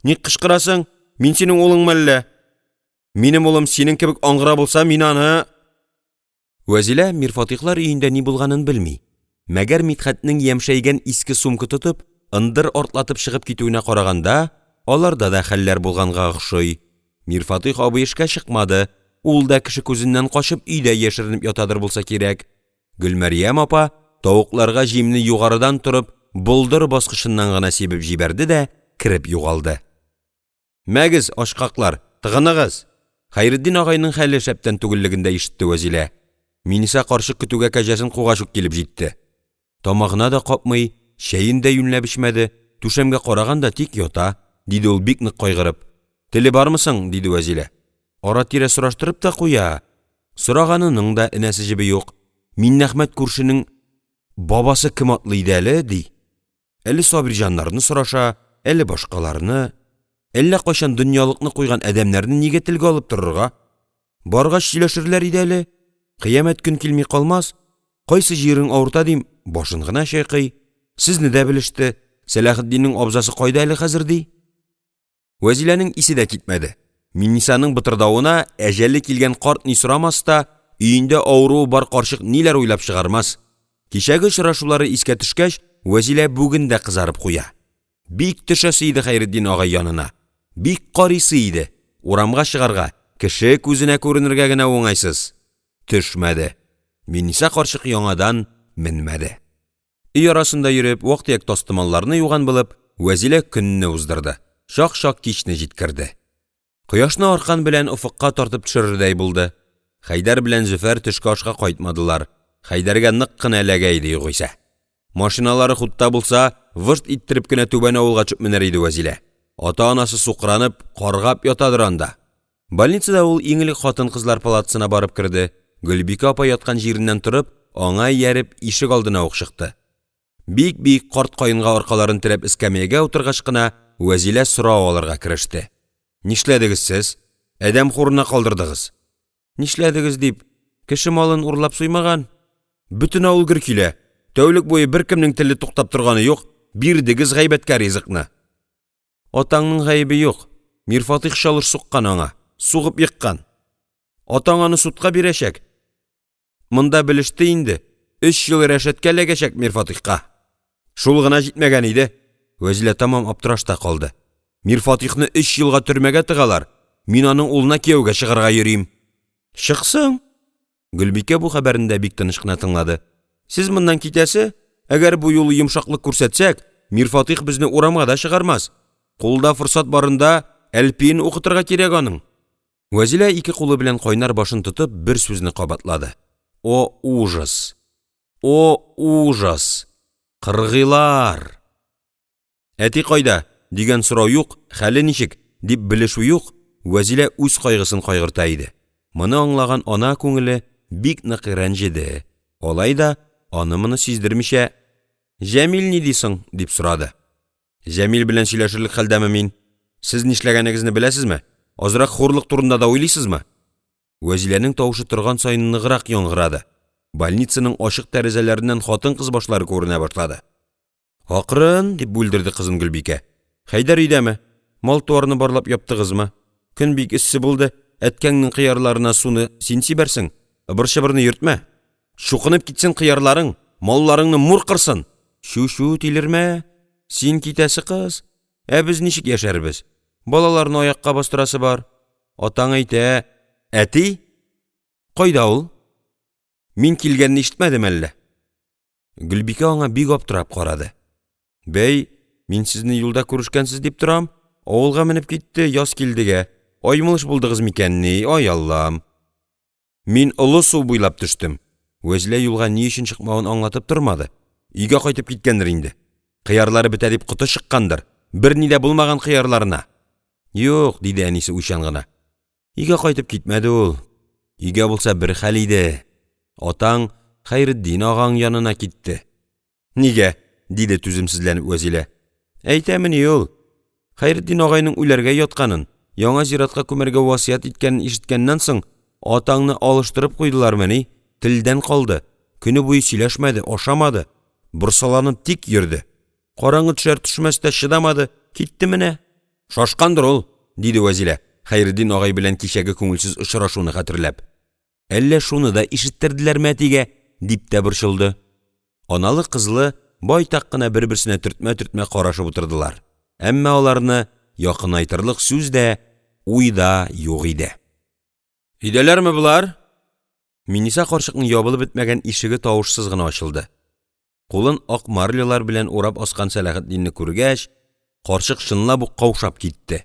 A: «Ник кычкырасың? Мин синең улыңмы әллә?» «Минем улым синең кебек аңгыра булса, мин аны…» Вәзилә Мирфатыйхлар өендә ни булганын белми, мәгәр Мидхәтнең ямьшәйгән иске сумка тотып, ындыр артлатып чыгып китүенә караганда, аларда да хәлләр булганга охшый. Мирфатыйх абый эшкә чыкмады, ул да кеше күзеннән качып өйдә яшеренеп ятадыр булса кирәк. Гөлмәрьям апа тавыкларга җимне югарыдан торып болдыр баскычыннан гына сибеп җибәрде дә кереп югалды. «Мәгез, ачкаклар, тыгыныгыз!» Хәйретдин агайның хәле шәптән түгеллеген дә ишетте Вәзилә. Минниса карчык көтүгә кәҗәсен кугач ук килеп җитте. «Тамагына да капмый, чәен дә юньләп эчмәде, түшәмгә караган да тик ята»,– диде ул, бик нык кайгырып. «Теле бармы соң?» — диде Вәзилә. Ара-тирә сораштырып та куя, сораганының да энәсе-җебе юк. «Миннәхмәт күршенең бабасы кем атлы иде әле?» — ди. Әле Сабирҗаннарны сораша, әле башкаларны. Әллә кайчан дөньялыкны куйган адәмнәрне нигә телгә алып торырга? Баргач сөйләшерләр иде әле, кыямәт көн килми калмас, кайсы җирең авырта дим, башын гына чайкый. Сезне дә белеште, Сәләхетдиннең абзасы кайда әле хәзер, ди. Вәзиләнең исе дә китмәде, Миннисаның бытырдавына әҗәле килгән карт ни сорамас та, өендә авыруы бар карчык ниләр уйлап чыгармас? Кичәге очрашулары искә төшкәч, Вәзилә бүген дә кызарып куя. Бик төшәсе иде Хәйретдин агай янына, бик карыйсы иде, урамга чыгарга, кеше күзенә күренергә генә уңайсыз. Төшмәде. Минниса карчык яңадан менмәде. Өй арасында йөреп, вак-төяк тастымалларны юган булып, Вәзилә көнне уздырды, чак-чак кичне җиткерде. Кояшны аркан белән офыкка тартып төшерердәй булды. Хәйдәр белән Зөфәр төшке ашка кайтмадылар, Хәйдәргә нык кына эләгә иде югыйсә. Машиналары худта булса, выжт иттереп кенә Түбән авылга төшеп менәр иде Вәзилә. Ата-анасы сукранып, каргап ятадыр анда. Больницада ул иң элек хатын-кызлар палатасына барып керде, Гөлбикә апа яткан җиреннән торып, аңа ияреп ишегалдына ук чыкты. Бик биек карт каенга аркаларын терәп эскәмиягә утыргач кына Вәзилә сорау алырга кереште: «Нишләдегез сез? Адәм хурына калдырдыгыз!» «Нишләдегез дип, кеше малын урлап суймаган. Бөтен авыл гөр килә, тәүлек буе беркемнең теле туктап торганы юк, бирдегез гайбәткә ризыкны!» «Атаңның гаебе юк, Мирфатыйх чалыш суккан аңа, сугып еккан. Атаң аны судка бирәчәк, монда белеште инде. Өч ел рәшәткә эләгәчәк Мирфатыйхка! Шул гына җитмәгән иде!» Вәзилә тәмам аптырашта калды: Мирфатыйхны өч елга төрмәгә тыгалар, мин аның улына кияүгә чыгарга йөрим! Чыксын! Гөлбикә бу хәбәрне дә бик тыныч кына тыңлады.– Сез моннан китәсе, әгәр бу юлы йомшаклык күрсәтсәк, Мирфатыйх безне урамга да чыгармас. Кулда форсат барында әлпиен укытырга кирәк аның! Вәзилә ике кулы белән кайнар башын тотып бер сүзне кабатлады: «О ужас, о ужас, кыргыйлар!» «Әти кайда?» дигән сорау юк, «хәле ничек?» дип белешү юк, Вәзилә үз кайгысын кайгырта иде, моны аңлаган ана күңеле бик нык рәнҗеде, алай да аны-моны сиздермичә: «Җәмил ни ди соң?» — дип сорады. «Җәмил белән сөйләшерлек хәлдәме мин? Сез нишләгәнегезне беләсезме? Азрак хурлык турында да уйлыйсызмы?» Вәзиләнең тавышы торган саен ныграк яңгырады, больницаның ачык тәрәзәләреннән хатын-кыз башлары күренә башлады. «Акрын!» — дип бүлдерде кызын Гөлбикә. «Хәйдәр өйдәме? Мал-туарны барлап яптыгызмы? Көн бик эссе булды, әткәңнең кыярларына суны син сибәрсең, ыбыр-чыбырны йөртмә. Чукынып китсен кыярларың, малларыңны мур кырсын! Чү, чү, тилермә, син китәсе кыз, ә без ничек яшәрбез? Балаларны аякка бастырасы бар. Атаң әйтә, әти? Кайда ул? Мин килгәнне ишетмәдеме әллә?» Гөлбикә аңа бик аптырап карады: «Бәй, мин сезне юлда күрешкәнсез дип торам, авылга менеп китте Язкилдегә, аймылыш булдыгыз микәнни, ай Аллам!» «Мин Олы су буйлап төштем.» Вәзилә юлга ни өчен чыкмавын аңлатып тормады, өйгә кайтып киткәндер инде, кыярлары бетә дип коты чыккандыр, берни дә булмаган кыярларына! «Юк,– диде әнисе уйчан гына,– өйгә кайтып китмәде ул. Өйгә булса бер хәл иде, атаң Хәйретдин агаң янына китте.– Нигә? — диде түземсезләнеп Вәзилә. – Әйтәмени ул! Хәйретдин агайның үләргә ятканын, яңа зиратка күмәргә васыять иткәнен ишеткәннән соң, атаңны алыштырып куйдылармыни, телдән калды, көне буе сөйләшмәде, ашамады, борсаланып тик йөрде. Караңгы төшәр-төшмәстә чыдамады, китте менә. Шашкандыр ул! — диде Вәзилә, Хәйретдин агай белән кичәге күңелсез очрашуны хәтерләп. «Әллә шуны да ишеттерделәрме әтигә?» — дип тә борчылды. Аналы-кызлы байтак кына бер-берсенә төртмә-төртмә карашып утырдылар, әмма аларны якынайтырлык сүз дә, уй да юк иде. «Өйдәләрме болар?» Минниса карчыкның ябылып бетмәгән ишеге тавышсыз гына ачылды, кулын ак марлялар белән урап аскан Сәләхетдинне күргәч, карчык чынлап ук каушап китте: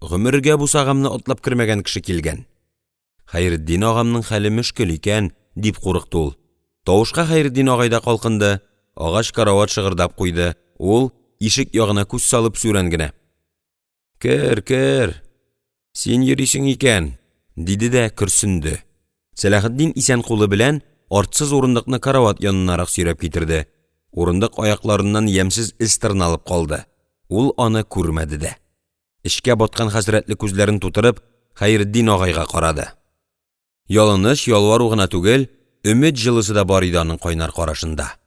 A: «Гомергә бусагамны атлап кермәгән кеше килгән, Хәйретдин агамның хәле мөшкел икән!» — дип курыкты ул. Тавышка Хәйретдин агай да калкынды, агач карават шыгырдап куйды, ул, ишек ягына күз салып, сүрән генә: – Кер, кер, син йөрисең икән,– диде дә көрсенде. Сәләхетдин исән кулы белән артсыз урындыкны карават янынарак сөйрәп китерде, урындык аякларыннан ямьсез эз тырналып калды, ул аны күрмәде дә, эчкә баткан хәсрәтле күзләрен тутырып Хәйретдин агайга карады. Ялыныч, ялвару гына түгел, өмет җылысы да бар иде аның кайнар карашында.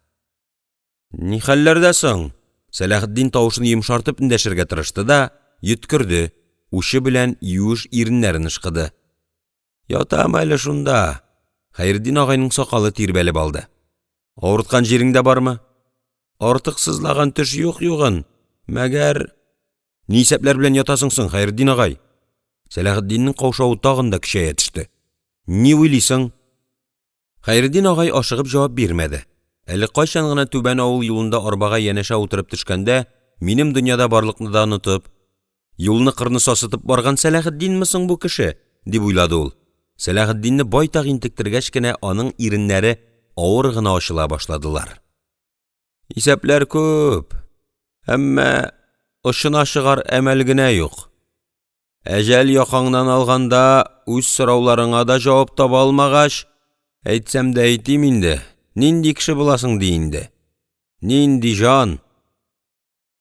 A: – Ни хәлләрдә соң? — Сәләхетдин тавышын йомшартып эндәшергә тырышты да йөткерде, учы белән юеш иреннәрен ышкыды.– Ятам әле шунда.– Хәйретдин агайның сакалы тирбәлеп алды.– Авырткан җирең дә бармы? – Артык сызлаган төш юк югын, мәгәр… – Ни исәпләр белән ятасың соң, Хәйретдин агай? Сәләхетдиннең каушавы тагын да көчәя төште.– Ни уйлыйсың? Хәйретдин агай ашыгып җавап бирмәде. Әле кайчан гына Түбән авыл юлында арбага янәшә утырып төшкәндә минем дөньяда барлыкны да онытып, юлны-кырны сасытып барган Сәләхетдинме соң бу кеше?» — дип уйлады ул. Сәләхетдинне байтак интектергәч кенә аның иреннәре авыр гына ачыла башладылар. – Исәпләр күп, әмма очына чыгар әмәл генә юк. Әҗәл якаңнан алганда үз сорауларыңа да җавап таба алмагач, әйтсәм дә әйтим инде, нинди кеше буласың ди инде? Нинди җан?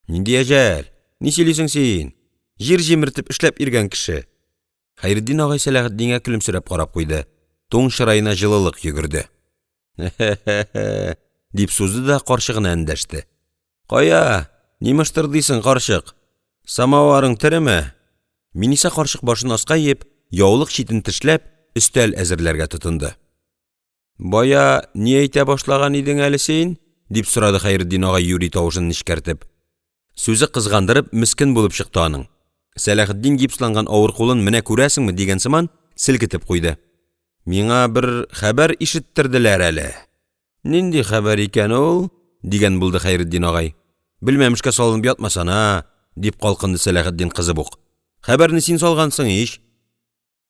A: Нинди әҗәл? Ни сөйлисең син? Җир җимертеп эшләп йөргән кеше. Хәйретдин агай Сәләхетдингә көлемсерәп карап куйды, туң чыраена җылылык йөгерде. – Эхе-хе,– дип сузды да карчыгына эндәште.– Кая, ни мыштырдыйсың, карчык, самоварың тереме? Минниса карчык башын аска иеп, яулык читен тешләп, өстәл әзерләргә тотынды. «Бая ни әйтә башлаган идең әле син?» — дип сорады Хәйретдин агай, юри тавышын нечкәртеп. Сүзе кызгандырып, мескен булып чыкты аның, Сәләхетдин гипсланган авыр кулын «менә күрәсеңме?» дигән сыман селкетеп куйды: «Миңа бер хәбәр ишеттерделәр әле, нинди хәбәр икән ул?. — дигән булды Хәйретдин агай. «Белмәмешкә салынып ятмасана!» — дип калкынды Сәләхетдин кызып ук. «Хәбәрне син салгансың ич!»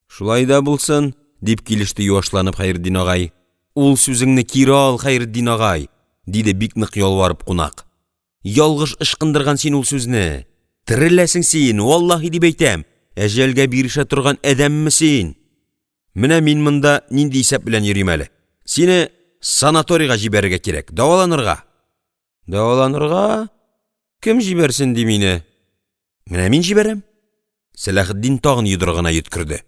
A: «Шулай да булсын,– дип килеште юашланып Хәйретдин агай. «Ул сүзеңне кире ал, Хәйретдин агай,– диде бик нык ялварып кунак. – Ялгыш ычкындырган син ул сүзне! Тереләсең син, валлаһи дип әйтәм, әҗәлгә бирешә торган адәмме син? Менә мин монда нинди исәп белән йөрим әле, сине санаторийга җибәрергә кирәк, дәваланырга!» «Дәваланырга? Кем җибәрсен ди мине?» «Менә мин җибәрәм!» Сәләхетдин тагын йодрыгына йөткерде.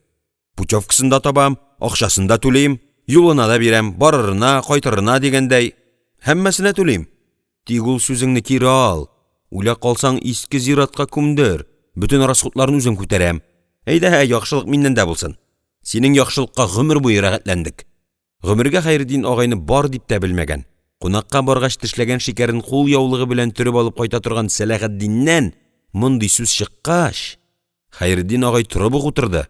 A: «Путевкасын да табам, акчасын да түлим, юлына да бирәм, барырына, кайтырына дигәндәй, һәммәсенә түлим. Тик ул сүзеңне кире ал, үлә калсаң, иске зиратка күмдер, бөтен расхутларын үзем күтәрәм. Әйдә, яхшылык миннән дә булсын, синең яхшылыкка гомер буе рәхәтләндек!» Гомергә Хәйретдин агайны бар дип тә белмәгән, кунакка баргач тешләгән шикәрен кулъяулыгы белән төреп алып кайта торган Сәләхетдиннән мондый сүз чыккач, Хәйретдин агай торып ук утырды,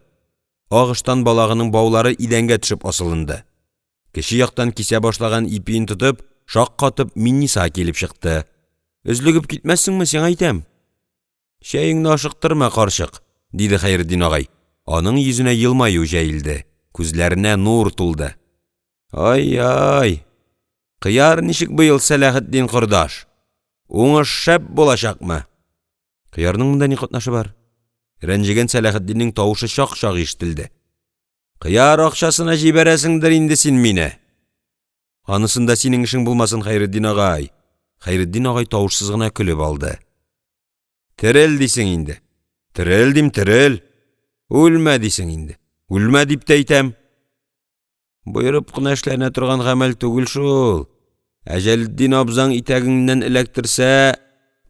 A: ак ыштан балагының баулары идәнгә төшеп асылынды. Кече яктан кисә башлаган ипиен тотып, шаккатып Минниса килеп чыкты: «Өзлегеп китмәссеңме, сиңа әйтәм?» «Чәеңне ашыктырма, карчык»,– диде Хәйретдин агай, аның йөзенә елмаю җәелде, күзләренә нур тулды: «Ай-ай, кыяр ничек быел, Сәләхетдин кордаш, уңыш шәп булачакмы?» «Кыярның монда ни катнашы бар?» Рәнҗегән Сәләхетдиннең тавышы чак-чак ишетелде. «Кыяр акчасына җибәрәсеңдер инде син мине?» «Анысында синең эшең булмасын, Хәйретдин агай!» Хәйретдин агай тавышсыз гына көлеп алды. «Терел дисең инде?» «Терел дим, терел! Үлмә дисең инде, үлмә дип тә әйтәм!» «Боерып кына эшләнә торган гамәл түгел шул, Әҗәлетдин абзаң итәгеңнән эләктерсә,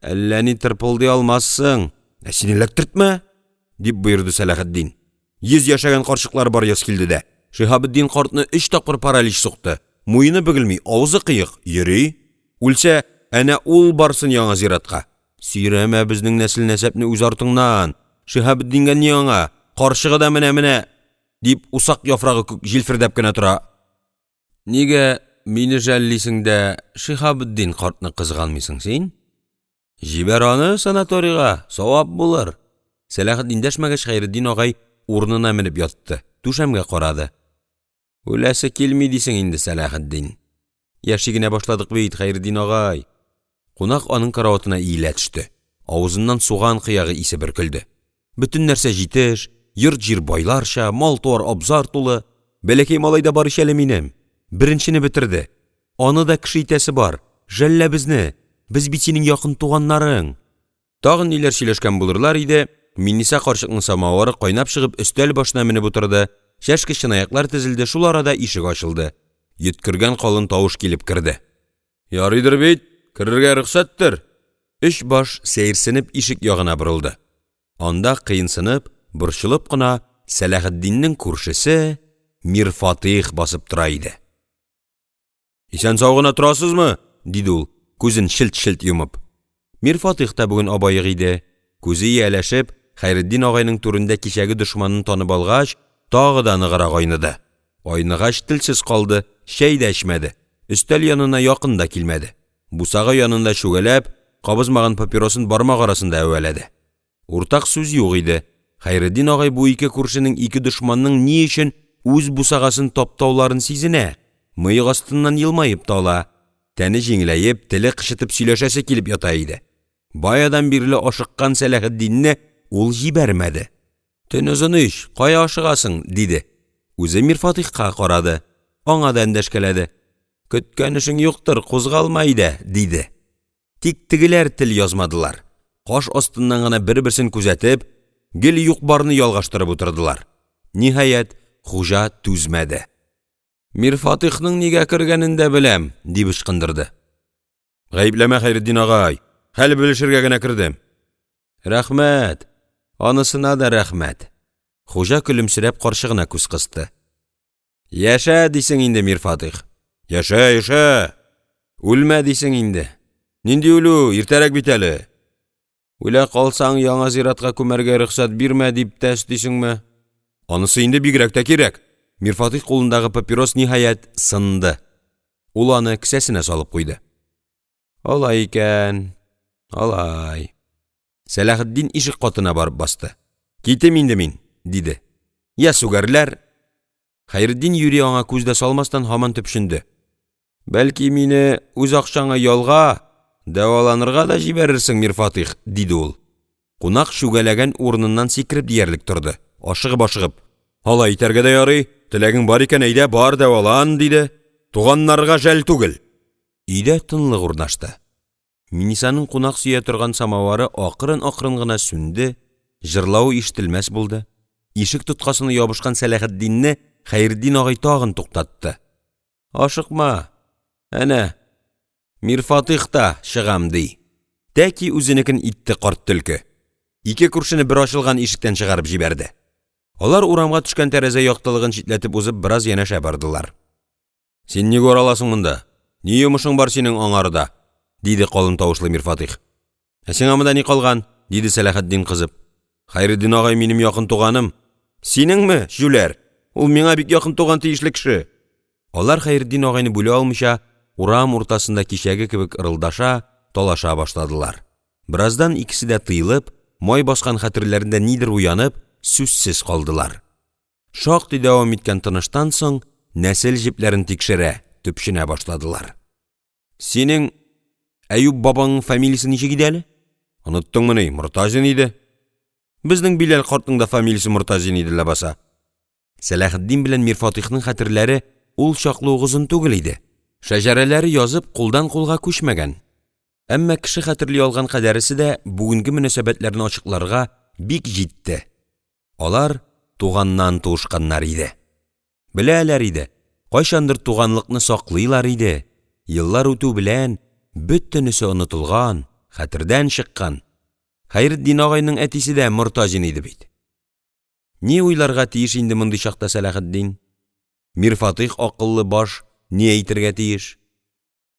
A: әллә ни тырпылдый алмассың!» «Ә син эләктертмә! — дип боерды Сәләхетдин. – Йөз яшәгән карчыклар бар Язкилдедә, Шиһабетдин картны өч тапкыр паралич сукты, муены бөгелми, авызы кыек, йөри. Үлсә, әнә ул барсын яңа зиратка. Сөйрәмә безнең нәсел-нәсәпне үз артыңнан, Шиһабетдингә ни аңа, карчыгы да менә, менә дип усак яфрагы күк җилфердәп кенә тора. Нигә мине жәллисең дә Шиһабетдин картны кызганмыйсың син? Җибәр аны санаторийга, савап булыр. Сәләхетдин дәшмәгәч, Хәйретдин агай урынына менеп ятты, түшәмгә карады: «Үләсе килми дисең инде, Сәләхетдин?» «Яши генә башладык бит, Хәйретдин агай!» Кунак аның караватына иелә төште, авызыннан суган кыягы исе бөркелде: «Бөтен нәрсә җитеш, йорт-җир байларча, мал-туар абзар тулы, бәләкәй малай да бар ич әле минем, беренчене бетерде, аны да кеше итәсе бар, жәллә безне, без бит синең якын туганнарың!» Тагын ниләр сөйләшкән булырлар иде, Минниса карчыкның самовары кайнап чыгып өстәл башына менеп утырды, чәшке-чынаяклар тезелде, шул арада ишек ачылды, йөткергән калын тавыш килеп керде: «Ярыйдыр бит, керергә рөхсәттер?» Өч баш сәерсенеп ишек ягына борылды. Анда кыенсынып, борчылып кына Сәләхетдиннең күршесе Мирфатыйх басып тора иде. «Исән-сау гына торасызмы?» — диде ул, күзен челт-челт йомып. Мирфатыйх та бүген ап-аек иде, күзе ияләшеп, Хәйретдин агайның түрендә кичәге дошманын танып алгач, тагы да ныграк айныды, айныгач телсез калды, чәй дә эчмәде, өстәл янына якын да килмәде, бусага янында чүгәләп, кабызмаган папиросын бармак арасында әвәләде. Уртак сүз юк иде, Хәйретдин агай бу ике күршенең, ике дошманның ни өчен үз бусагасын таптауларын сизенә, мыек астыннан елмаеп та ала, тәне җиңеләеп, теле кычытып сөйләшәсе килеп ята иде. Баядан бирле ашыккан Сәләхетдинне ул җибәрмәде: «Төн озын ич, кая ашыгасың?» — диде. Үзе Мирфатыйхка карады, аңа да эндәшкәләде: «Көткән эшең юктыр, кузгалма әйдә!» — диде. Тик тегеләр тел язмадылар, каш астыннан гына бер-берсен күзәтеп, гел юк-барны ялгаштырып утырдылар. Ниһаять, хуҗа түзмәде: «Мирфатыйхның нигә кергәнен дә беләм!» — дип ычкындырды. «Гаепләмә, Хәйретдин агай, хәл белешергә генә кердем». «Рәхмәт, анысына да рәхмәт!» Хуҗа көлемсерәп карчыгына күз кысты: «Яшә дисең инде, Мирфатыйх? Яшә, яшә! Үлмә дисең инде? Нинди үлү, иртәрәк бит әле! Үлә калсаң, яңа зиратка күмәргә рөхсәт бирмә, дип тә өстисеңме? Анысы инде бигрәк тә кирәк!» Мирфатыйх кулындагы папирос, ниһаять, сынды, ул аны кесәсенә салып куйды. «Алай икән, алай…» Сәләхетдин ишек катына барып басты: «Китим инде мин,– диде.– Я сүгәрләр!» Хәйретдин юри аңа күз дә салмастан һаман төпченде: «Бәлки мине үз акчаңа ялга, дәваланырга да җибәрерсең, Мирфатыйх?» — диде ул. Кунак чүгәләгән урыныннан сикереп диярлек торды, ашыгып-ашыгып: – Алай итәргә дә ярый, теләгең бар икән, әйдә, бар, дәвалан,– диде.– Туганнарга жәл түгел. Өйдә тынлык урнашты. Миннисаның кунак сөя торган самовары акрын-акрын гына сүнде, җырлавы ишетелмәс булды. Ишек тоткасына ябышкан Сәләхетдинне Хәйретдин агай тагын туктатты: – Ашыкма, әнә Мирфатыйх та чыгам, ди. Тәки үзенекен итте карт төлке, ике күршене бер ачылган ишектән чыгарып җибәрде. Алар урамга төшкән тәрәзә яктылыгын читләтеп узып бераз янәшә бардылар. – Син ник ураласың монда, ни йомышың бар синең аңарда? — диде калын тавышлы Мирфатыйх. – Ә сиңа монда ни калган? — диде Сәләхетдин кызып. – Хәйретдин агай минем якын туганым. – Синеңме, җүләр, ул миңа бик якын туган тиешле кеше. Алар Хәйретдин агайны бүлә алмыйча урам уртасында кичәге кебек ырылдаша, талаша башладылар. Бераздан икесе дә тыелып, май баскан хәтерләрендә нидер уянып, сүзсез калдылар. Шактый дәвам иткән тыныштан соң нәсел җепләрен тикшерә, төпченә башладылар. – Синең Әюп бабаңның фамилиясе ничек иде әле? Оныттыңмыни, Мортазин иде. Безнең Билял картның да фамилиясе Мортазин иде ләбаса! Сәләхетдин белән Мирфатыйхның хәтерләре ул чаклы ук озын түгел иде, шәҗәрәләре язып кулдан-кулга күчмәгән, әмма кеше хәтерли алган кадәресе дә бүгенге мөнәсәбәтләрне ачыкларга бик җитте: алар туганнан туышканнар иде. Беләләр иде, кайчандыр туганлыкны саклыйлар иде, еллар үтү белән бөтенесе онытылган, хәтердән чыккан. Хәйретдин агайның әтисе дә Мортазин иде бит! Ни уйларга тиеш инде мондый чакта Сәләхетдин? Мирфатыйх акыллы баш ни әйтергә тиеш?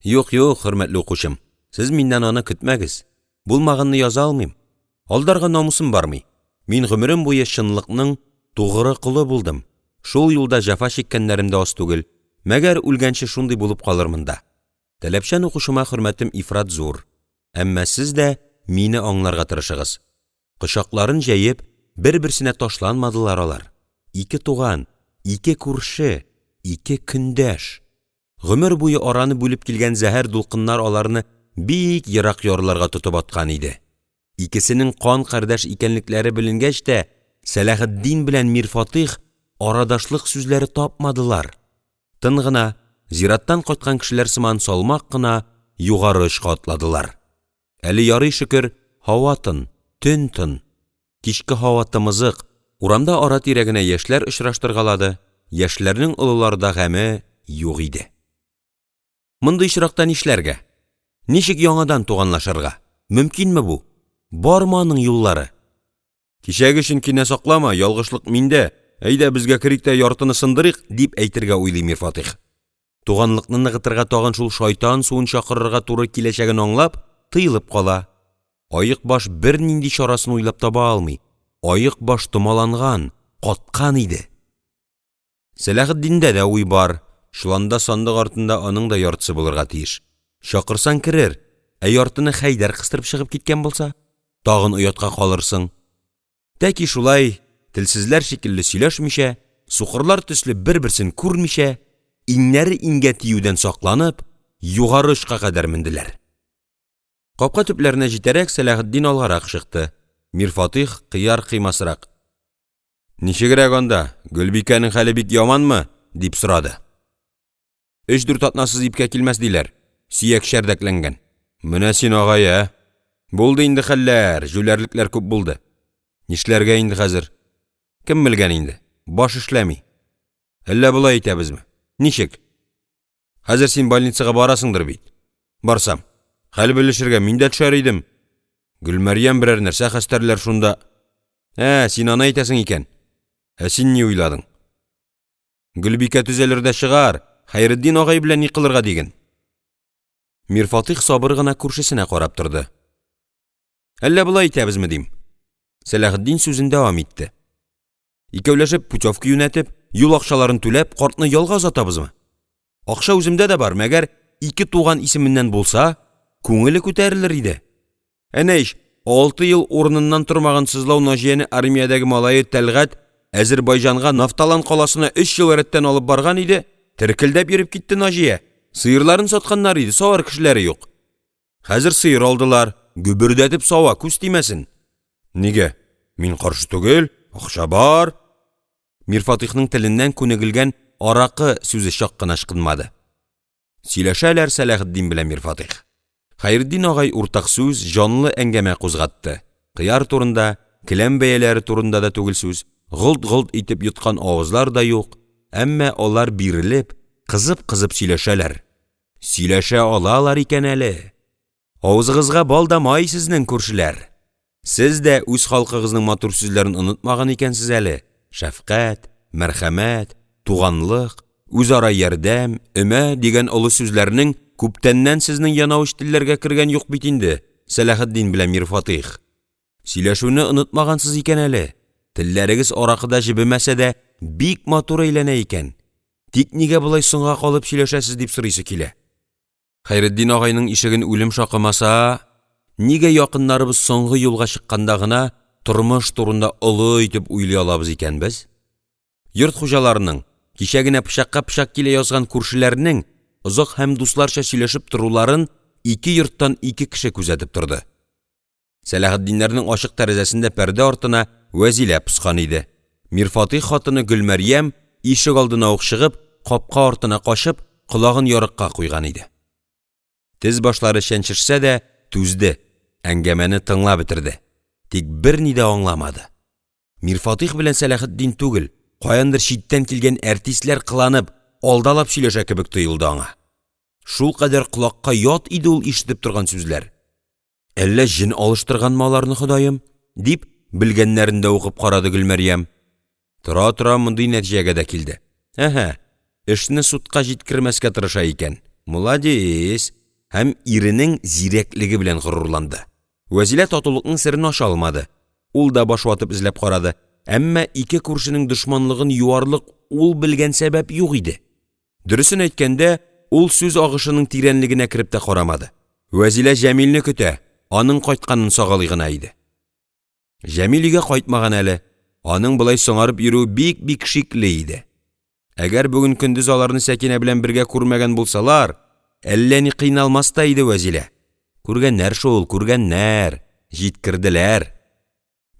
A: Юк, юк, хөрмәтле укучым, сез миннән аны көтмәгез. Булмаганны яза алмыйм. Алдарга намусым бармый. Мин гомерем буе чынлыкның тугры колы булдым, шул юлда җәфа чиккәннәрем дә аз түгел, мәгәр үлгәнче шундый булып калырмын да. Таләпчән укучыма хөрмәтем ифрат зур, әмма сез дә мине аңларга тырышыгыз: кочакларын җәеп, бер-берсенә ташланмадылар алар, ике туган, ике күрше, ике көндәш! Гомер буе араны бүлеп килгән зәһәр дулкыннар аларны бик ерак ярларга тотып аткан иде. Икесенең кан кардәш икәнлекләре беленгәч тә, Сәләхетдин белән Мирфатыйх арадашлык сүзләре тапмадылар, тын гына, зираттан кайткан кешеләр сыман салмак кына Югары очка атладылар. Әле ярый, шөкер, һава тын, төн тын. Кичке һава тымызык, урамда ара-тирә генә яшьләр очраштыргалады, яшьләрнең олыларда гаме юк иде. Мондый очракта нишләргә? Ничек яңадан туганлашырга? Мөмкинме бу? Бармы аның юллары? «Кичәге өчен кинә саклама, ялгышлык миндә, әйдә, безгә керик тә яртыны сындырыйк»,– дип әйтергә уйлый Мирфатыйх. Туганлыкны ныгытырга тагын шул шайтан суын чакырырга туры киләчәген аңлап, тыелып кала. Аек баш бернинди чарасын уйлап таба алмый, аек баш томаланган, каткан иде. Сәләхетдиндә дә уй бар, чоланда сандык артында аның да яртысы булырга тиеш, чакырсаң керер, ә яртыны Хәйдәр кыстырып чыгып киткән булса, тагын оятка калырсың. Тәки шулай телсезләр шикелле сөйләшмичә, сукырлар төсле бер-берсен күрмичә, иңнәре иңгә тиюдән сакланып, Югары очка кадәр менделәр. Капка төпләренә җитәрәк Сәләхетдин алгарак чыкты, Мирфатыйх кыяр-кыймасрак: – Ничегрәк анда, Гөлбикәнең хәле бик яманмы? — дип сорады. Өч-дүрт атнасыз ипкә килмәс диләр, сөяк чәрдәкләнгән. Менә син агай, ә! Булды инде хәлләр, җүләрлекләр күп булды. Нишләргә инде хәзер? Кем белгән инде, баш эшләми. Әллә болай итәбезме? Ничек? Хәзер син больницага барасыңдыр бит? Барсам. Хәл белешергә мин дә төшәр идем. Гөлмәрьям берәр нәрсә хәстәрләр шунда. Ә, син аны әйтәсең икән. Ә син ни уйладың? Гөлбикә төзәлер дә чыгар. Хәйретдин агай белән ни кылырга диген? Мирфатыйх сабыр гына күршесенә карап торды. – Әллә болай итәбезме, дим,– Сәләхетдин сүзен дәвам итте.– Икәүләшеп путевка юнәтеп, юл акчаларын түләп, картны ялга озатабызмы? Акча үземдә дә бар, мәгәр ике туган исеменнән булса, күңеле күтәрелер иде. Әнә ич, алты ел урыныннан тормаган сызлау Наҗияне армиядәге малае Тәлгать Әзербайҗанга, Нафталан каласына өч ел рәттән алып барган иде, теркелдәп йөреп китте Наҗия, сыерларын сатканнар иде, савар кешеләре юк. Хәзер сыер алдылар, гөбердәтеп сава, күз тимәсен. Нигә, мин каршы түгел, акча бар. Мирфатыйхның теленнән күнегелгән «аракы» сүзе чак кына ычкынмады. Сөйләшәләр Сәләхетдин белән Мирфатыйх. Хәйретдин агай уртак сүз, җанлы әңгәмә кузгатты, кыяр турында, келәм бәяләре турында да түгел сүз, голт-голт итеп йоткан авазлар да юк, әмма алар бирелеп, кызып-кызып сөйләшәләр. Сөйләшә алалар икән әле! Авызыгызга бал да май сезнең, күршеләр! Сез дә үз халкыгызның матур сүзләрен онытмаган икәнсез әле, шәфкать, мәрхәмәт, туганлык, үзара ярдәм, өмә дигән олы сүзләрнең күптәннән сезнең янавыч телләргә кергән юк бит инде, Сәләхетдин белән Мирфатыйх! Сөйләшүне онытмагансыз икән әле, телләрегез аракыда җебемәсә дә, бик матур әйләнә икән. Тик нигә болай соңга калып сөйләшәсез дип сорыйсы килә. Хәйретдин агайның ишеген үлем шакымаса, нигә якыннарыбыз соңгы юлга чыкканда гына тормыш турында олы итеп уйлый алабыз икән без? Йорт хуҗаларының, кичә генә пычакка пычак килә язган күршеләрнең озак һәм дусларча сөйләшеп торуларын ике йорттан ике кеше күзәтеп торды. Сәләхетдиннәрнең ачык тәрәзәсендә пәрдә артына Вәзилә поскан иде. Мирфатыйх хатыны Гөлмәрьям ишегалдына ук чыгып, капка артына качып, колагын ярыкка куйган иде. Тез башлары чәнчешсә дә түзде, әңгәмәне тыңлап бетерде. Тик берни дә аңламады. Мирфатыйх белән Сәләхетдин түгел, каяндыр читтән килгән әртисләр кыланып, алдалап сөйләшә кебек тоелды аңа. Шулкадәр колакка ят иде ул ишетеп торган сүзләр. Әллә җен алыштырганмы аларны, Ходаем? — дип, белгәннәрен дә укып карады Гөлмәрьям. Тора-тора мондый нәтиҗәгә дә килде: әһә, эшне судка җиткермәскә тырыша икән, муладис! Һәм иренең зирәклеге белән горурланды. Вәзилә татулыкның серен ача алмады, ул да баш ватып эзләп карады, әмма ике күршенең дошманлыгын юарлык ул белгән сәбәп юк иде. Дөресен әйткәндә, ул сүз агышының тирәнлегенә кереп тә карамады. Вәзилә Җәмилне көтә, аның кайтканын сагалый гына иде. Җәмил өйгә кайтмаган әле, аның болай соңарып йөрүе бик-бик шикле иде. Әгәр бүген көндез аларны Сәкинә белән бергә күрмәгән булсалар, әллә ни кыйналмас та иде Вәзилә. Күргәннәр шул, күргәннәр, җиткерделәр.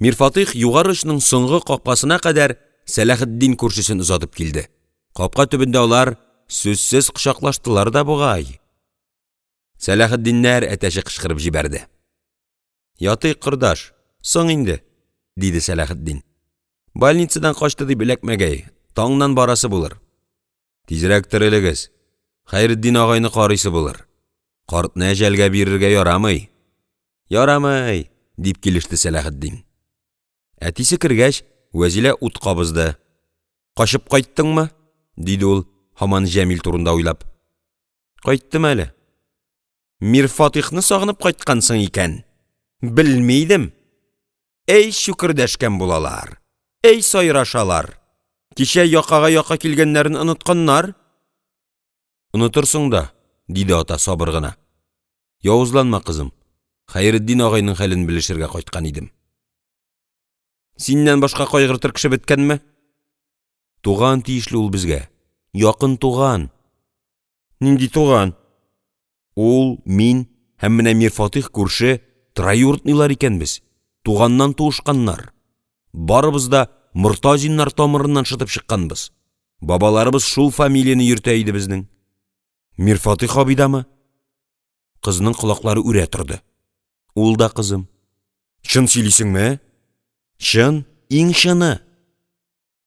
A: Мирфатыйх Югары очның соңгы капкасына кадәр Сәләхетдин күршесен озатып килде. Капка төбендә алар сүзсез кочаклаштылар да бугай. Сәләхетдиннәр әтәче кычкырып җибәрде. «Ятыйк, кордаш, соң инде»,– диде Сәләхетдин. «Больницадан качты дип эләкмәгәе, таңнан барасы булыр. Тизрәк терелегез, Хәйретдин агайны карыйсы булыр. Картны әҗәлгә бирергә ярамый». «Ярамый»,– дип килеште Сәләхетдин. Әтисе кергәч, Вәзилә ут кабызды. «Качып кайттыңмы?» — диде ул, һаман Җәмил турында уйлап. «Кайттым әле». Мирфатыйхны сагынып кайткансың икән, белми идем. Әй чүкердәшкән булалар, әй сайрашалар, кичә якага-яка килгәннәрен онытканнар. Онытырсың да,– диде ата сабыр гына. Явызланма, кызым, Хәйретдин агайның хәлен белешергә кайткан идем. Синнән башка кайгыртыр кеше беткәнме? Туган тиешле ул безгә, якын туган. Нинди туган? Ул, мин һәм менә Мирфатыйх күрше троюродныйлар икәнбез, туганнан туышканнар. Барыбыз да Мортазиннар тамырыннан шытып чыкканбыз. Бабаларыбыз шул фамилияне йөртә иде безнең. Мирфатыйх абый дамы? Кызның колаклары үрә торды. Ул да, кызым. Чын сөйлисеңме? Чын, иң чыны.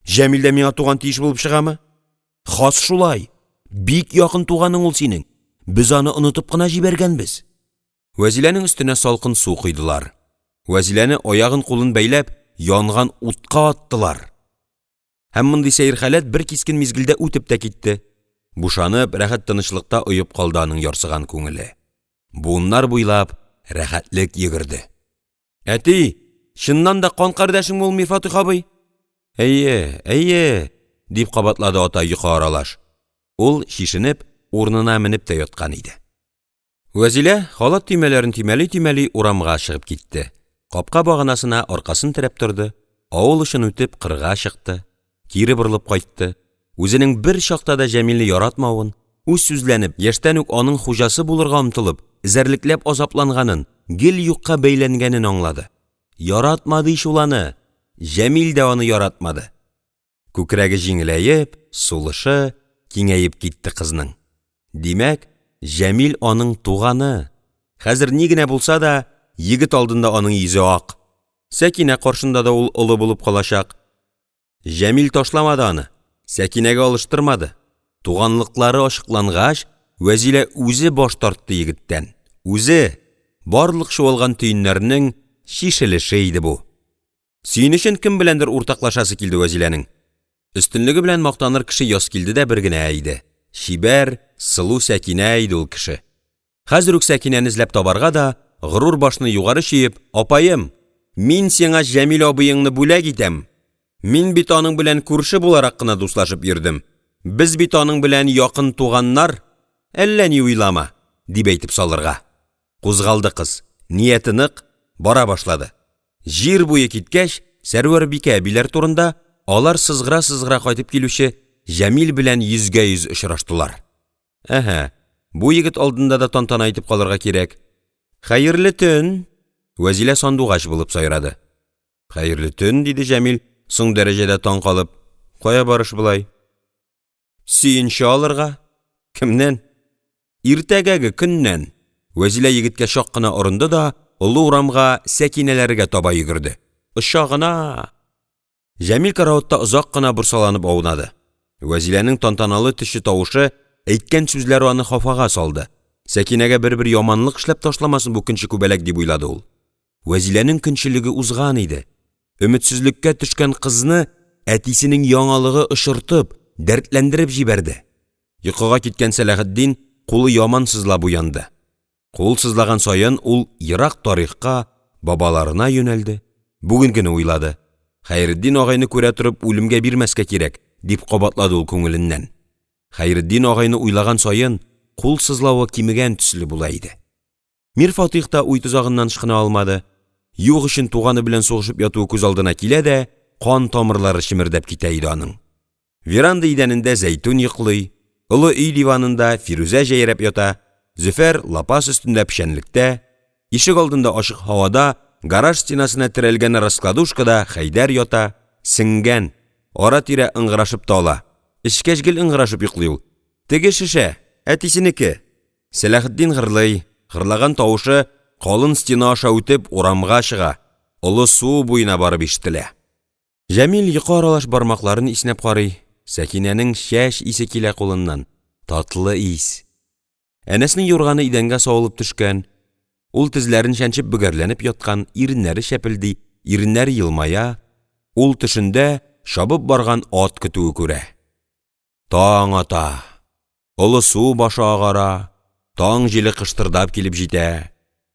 A: Җәмил дә миңа туган тиеш булып чыгамы? Хас шулай, бик якын туганың ул синең, без аны онытып кына җибәргәнбез. Вәзиләнең өстенә салкын су койдылар. Вәзиләне аягын-кулын бәйләп янган утка аттылар. Һәм мондый сәер халәт бер кискен мизгелдә үтеп тә китте. Бушанып, рәхәт тынычлыкта оеп калды аның ярсыган күңеле. Буыннар буйлап рәхәтлек йөгерде. – Әти, чыннан да кан кардәшеңме ул Мирфатыйх абый? – Әйе, әйе,– дип кабатлады ата йокы аралаш. Ул чишенеп урынына менеп тә яткан иде. Вәзилә халат төймәләрен төймәли-төймәли урамга чыгып китте, капка баганасына аркасын терәп торды, авыл очын үтеп кырга чыкты, кире борылып кайтты, үзенең бер чакта да Җәмилне яратмавын, үзсүзләнеп, яшьтән үк аның хуҗасы булырга омтылып, эзәрлекләп азапланганын, гел юкка бәйләнгәнен аңлады. Яратмады ич ул аны, Җәмил дә аны яратмады. Күкрәге җиңеләеп, сулышы киңәеп китте кызның. Димәк, Җәмил аның туганы! Хәзер ни генә булса да, егет алдында аның йөзе ак! Сәкинә каршында да ул олы булып калачак. Җәмил ташламады аны, Сәкинәгә алыштырмады. Туганлыклары ачыклангач, Вәзилә үзе баш тартты егеттән, үзе! Барлык чуалган төеннәрнең чишелеше иде бу. Сөенечен кем беләндер уртаклашасы килде Вәзиләнең. Өстенлеге белән мактаныр кеше Язкилдедә бер генә иде, чибәр, сылу Сәкинә иде ул кеше. Хәзер үк Сәкинәне эзләп табарга да, горур башны югары чөеп: «Апаем, мин сиңа Җәмил абыеңны бүләк итәм, мин бит аның белән күрше буларак кына дуслашып йөрдем, без бит аның белән якын туганнар, әллә ни уйлама!» — дип әйтеп салырга. Кузгалды кыз, нияте нык, бара башлады. Җир буе киткәч, Сәрвәрбикә әбиләр турында, алар сызгыра-сызгыра кайтып килүче Җәмил белән йөзгә-йөз очраштылар. Әһә, бу егет алдында да тантана итеп калырга кирәк. «Хәерле төн!» — Вәзилә сандугач булып сайрады. «Хәерле төн!» — диде Җәмил, соң дәрәҗәдә таң калып. «Кая барыш болай?» «Сөенче алырга!» «Кемнән?» «Иртәгәге көннән!» Вәзилә егеткә чак кына орынды да Олы урамга, Сәкинәләргә таба йөгерде. Оча гына! Җәмил караватта озак кына борсаланып аунады. Вәзиләнең тантаналы төче тавышы, әйткән сүзләре аны хафага салды. Сәкинәгә бер-бер яманлык эшләп ташламасын бу көнче күбәләк дип уйлады ул. Вәзиләнең көнчелеге узган иде. Өметсезлеккә төшкән кызны әтисенең яңалыгы очыртып, дәртләндереп җибәрде. Йокыга киткән Сәләхетдин кулы яман сызлап уянды. Кул сызлаган саен ул ерак тарихка, бабаларына юнәлде, бүгенгене уйлады. «Хәйретдин агайны күрә торып үлемгә бирмәскә кирәк»,– дип кабатлады ул күңеленнән. Хәйретдин агайны уйлаган саен кул сызлавы кимегән төсле була иде. Мирфатыйх та уй тозагыннан ычкына алмады, юк өчен туганы белән сугышып ятуы күз алдына килә дә, кан тамырлары чемердәп китә иде аның. Веранда идәнендә Зәйтүн йоклый, олы өй диванында Фирүзә җәйрәп ята, Зөфәр лапас өстендә печәнлектә, ишегалдында ачык һавада, гараж стенасына терәлгән раскладушкада Хәйдәр ята, сеңгән, ара-тирә ыңгырашып та ала, эчкәч гел ыңгырашып йоклый ул, теге шешә, әтисенеке. Сәләхетдин гырлый, гырлаган тавышы калын стена аша үтеп урамга чыга, Олы су буена барып ишетелә. Җәмил йокы аралаш бармакларын иснәп карый, Сәкинәнең чәч исе килә кулыннан, татлы ис! Әнәснең юрганы идәнгә савылып төшкән, ул тезләрен чәнчеп бөгәрләнеп яткан, иреннәре чәпелди, иреннәре елмая, ул төшендә чабып барган ат көтүе күрә. Таң ата, Олы су башы агара, таң җиле кыштырдап килеп җитә,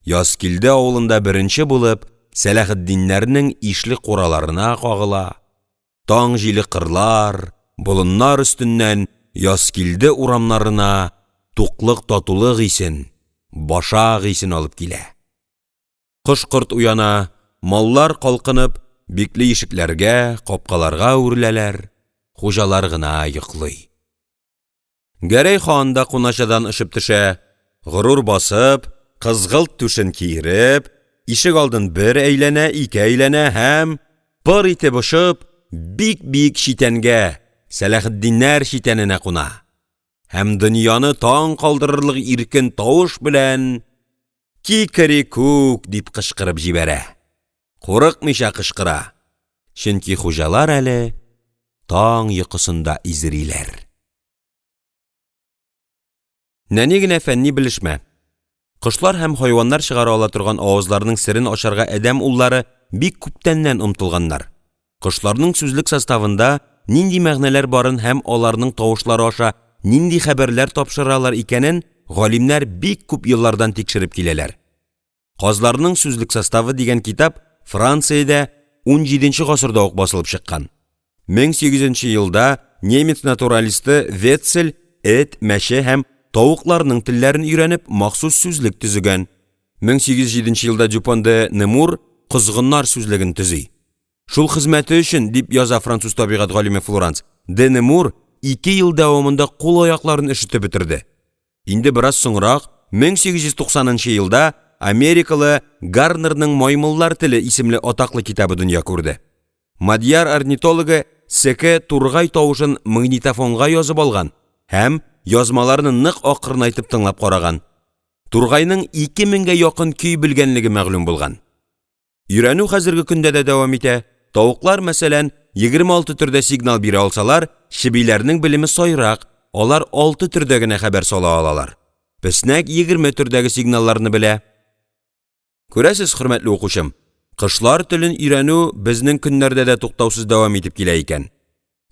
A: Язкилде авылында беренче булып Сәләхетдиннәрнең ишле кураларына кагыла, таң җиле кырлар, болыннар өстеннән Язкилде урамнарына туклык-татулык исен, башак исен алып килә. Кош-корт уяна, маллар калкынып бикле ишекләргә, капкаларга үреләләр, хуҗалар гына йоклый. Гәрәй-хан да куначадан очып төшә, горур басып, кызгылт түшен киереп, ишегалдын бер әйләнә, ике әйләнә һәм пыр итеп очып бик биек читәнгә, Сәләхетдиннәр читәненә куна һәм дөньяны таң калдырырлык иркен тавыш белән «Кикри-күк!» дип кычкырып җибәрә. Курыкмыйча кычкыра, чөнки хуҗалар әле таң йокысында изриләр. Нәни генә фәнни белешмә Кошлар һәм хайваннар чыгара ала торган авазларның серен ачарга адәм уллары бик күптәннән омтылганнар. Кошларның сүзлек составында нинди мәгънәләр барын һәм аларның тавышлары аша нинди хәбәрләр тапшыралар икәнен галимнәр бик күп еллардан тикшереп киләләр. «Казларның сүзлек составы» дигән китап Франциядә XVII гасырда ук басылып чыккан. 1800 нче елда немец натуралисты Ветцель эт, мәче һәм тавыкларның телләрен өйрәнеп, махсус сүзлек төзегән. 1807 елда Дюпон де Немур «Козгыннар сүзлеген» төзи. Шул хезмәте өчен, дип яза француз табигать галиме Флуранс, де Немур ике ел дәвамында кул-аякларын өшетеп бетерде. Инде бераз соңрак, 1890 нчы елда америкалы Гарнерның «Маймыллар теле» исемле атаклы китабы дөнья күрде. Мадьяр орнитологы Секе тургай тавышын магнитофонга язып алган һәм язмаларны нык акрынайтып тыңлап караган. Тургайның 2000 гә якын көй белгәнлеге мәгълүм булган. Өйрәнү хәзерге көндә дә дәвам итә. Тавыклар, мәсәлән, 26 төрдә сигнал бирә алсалар, чебиләрнең белеме сайрак, алар 6 төрдә генә хәбәр сала алалар. Песнәк 20 төрдәге сигналларны белә. Күрәсез, хөрмәтле укучым, кошлар телен өйрәнү безнең көннәрдә дә туктаусыз дәвам итеп килә икән.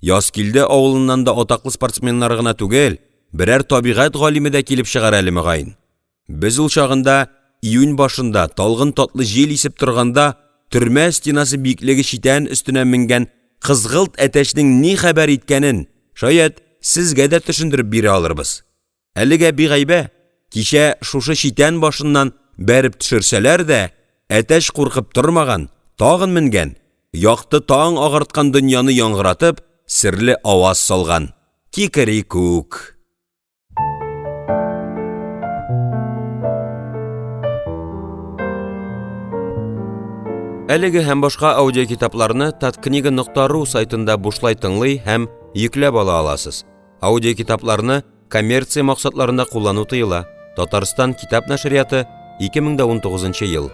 A: Язкилде авылыннан да атаклы спортсменнар гына түгел, берәр табигать галиме дә килеп чыгар әле, мөгаен. Без ул чагында, июнь башында, талгын татлы җил исеп торганда төрмә стенасы биеклеге читән өстенә менгән кызгылт әтәчнең ни хәбәр иткәнен, шаять, сезгә дә төшендереп бирә алырбыз. Әлегә бигайбә, кичә шушы читән башыннан бәреп төшерсәләр дә, әтәч куркып тормаган, тагын менгән, якты таң агарткан дөньяны яңгыратып, серле аваз салган: «Кикри-күк!» Әлеге һәм башка аудиокитапларны таткнига.ру сайтында бушлай тыңлый һәм йөкләп ала аласыз. Аудиокитапларны коммерция максатларында куллану тыела. Татарстан китап нәшрияты, 2019 ел.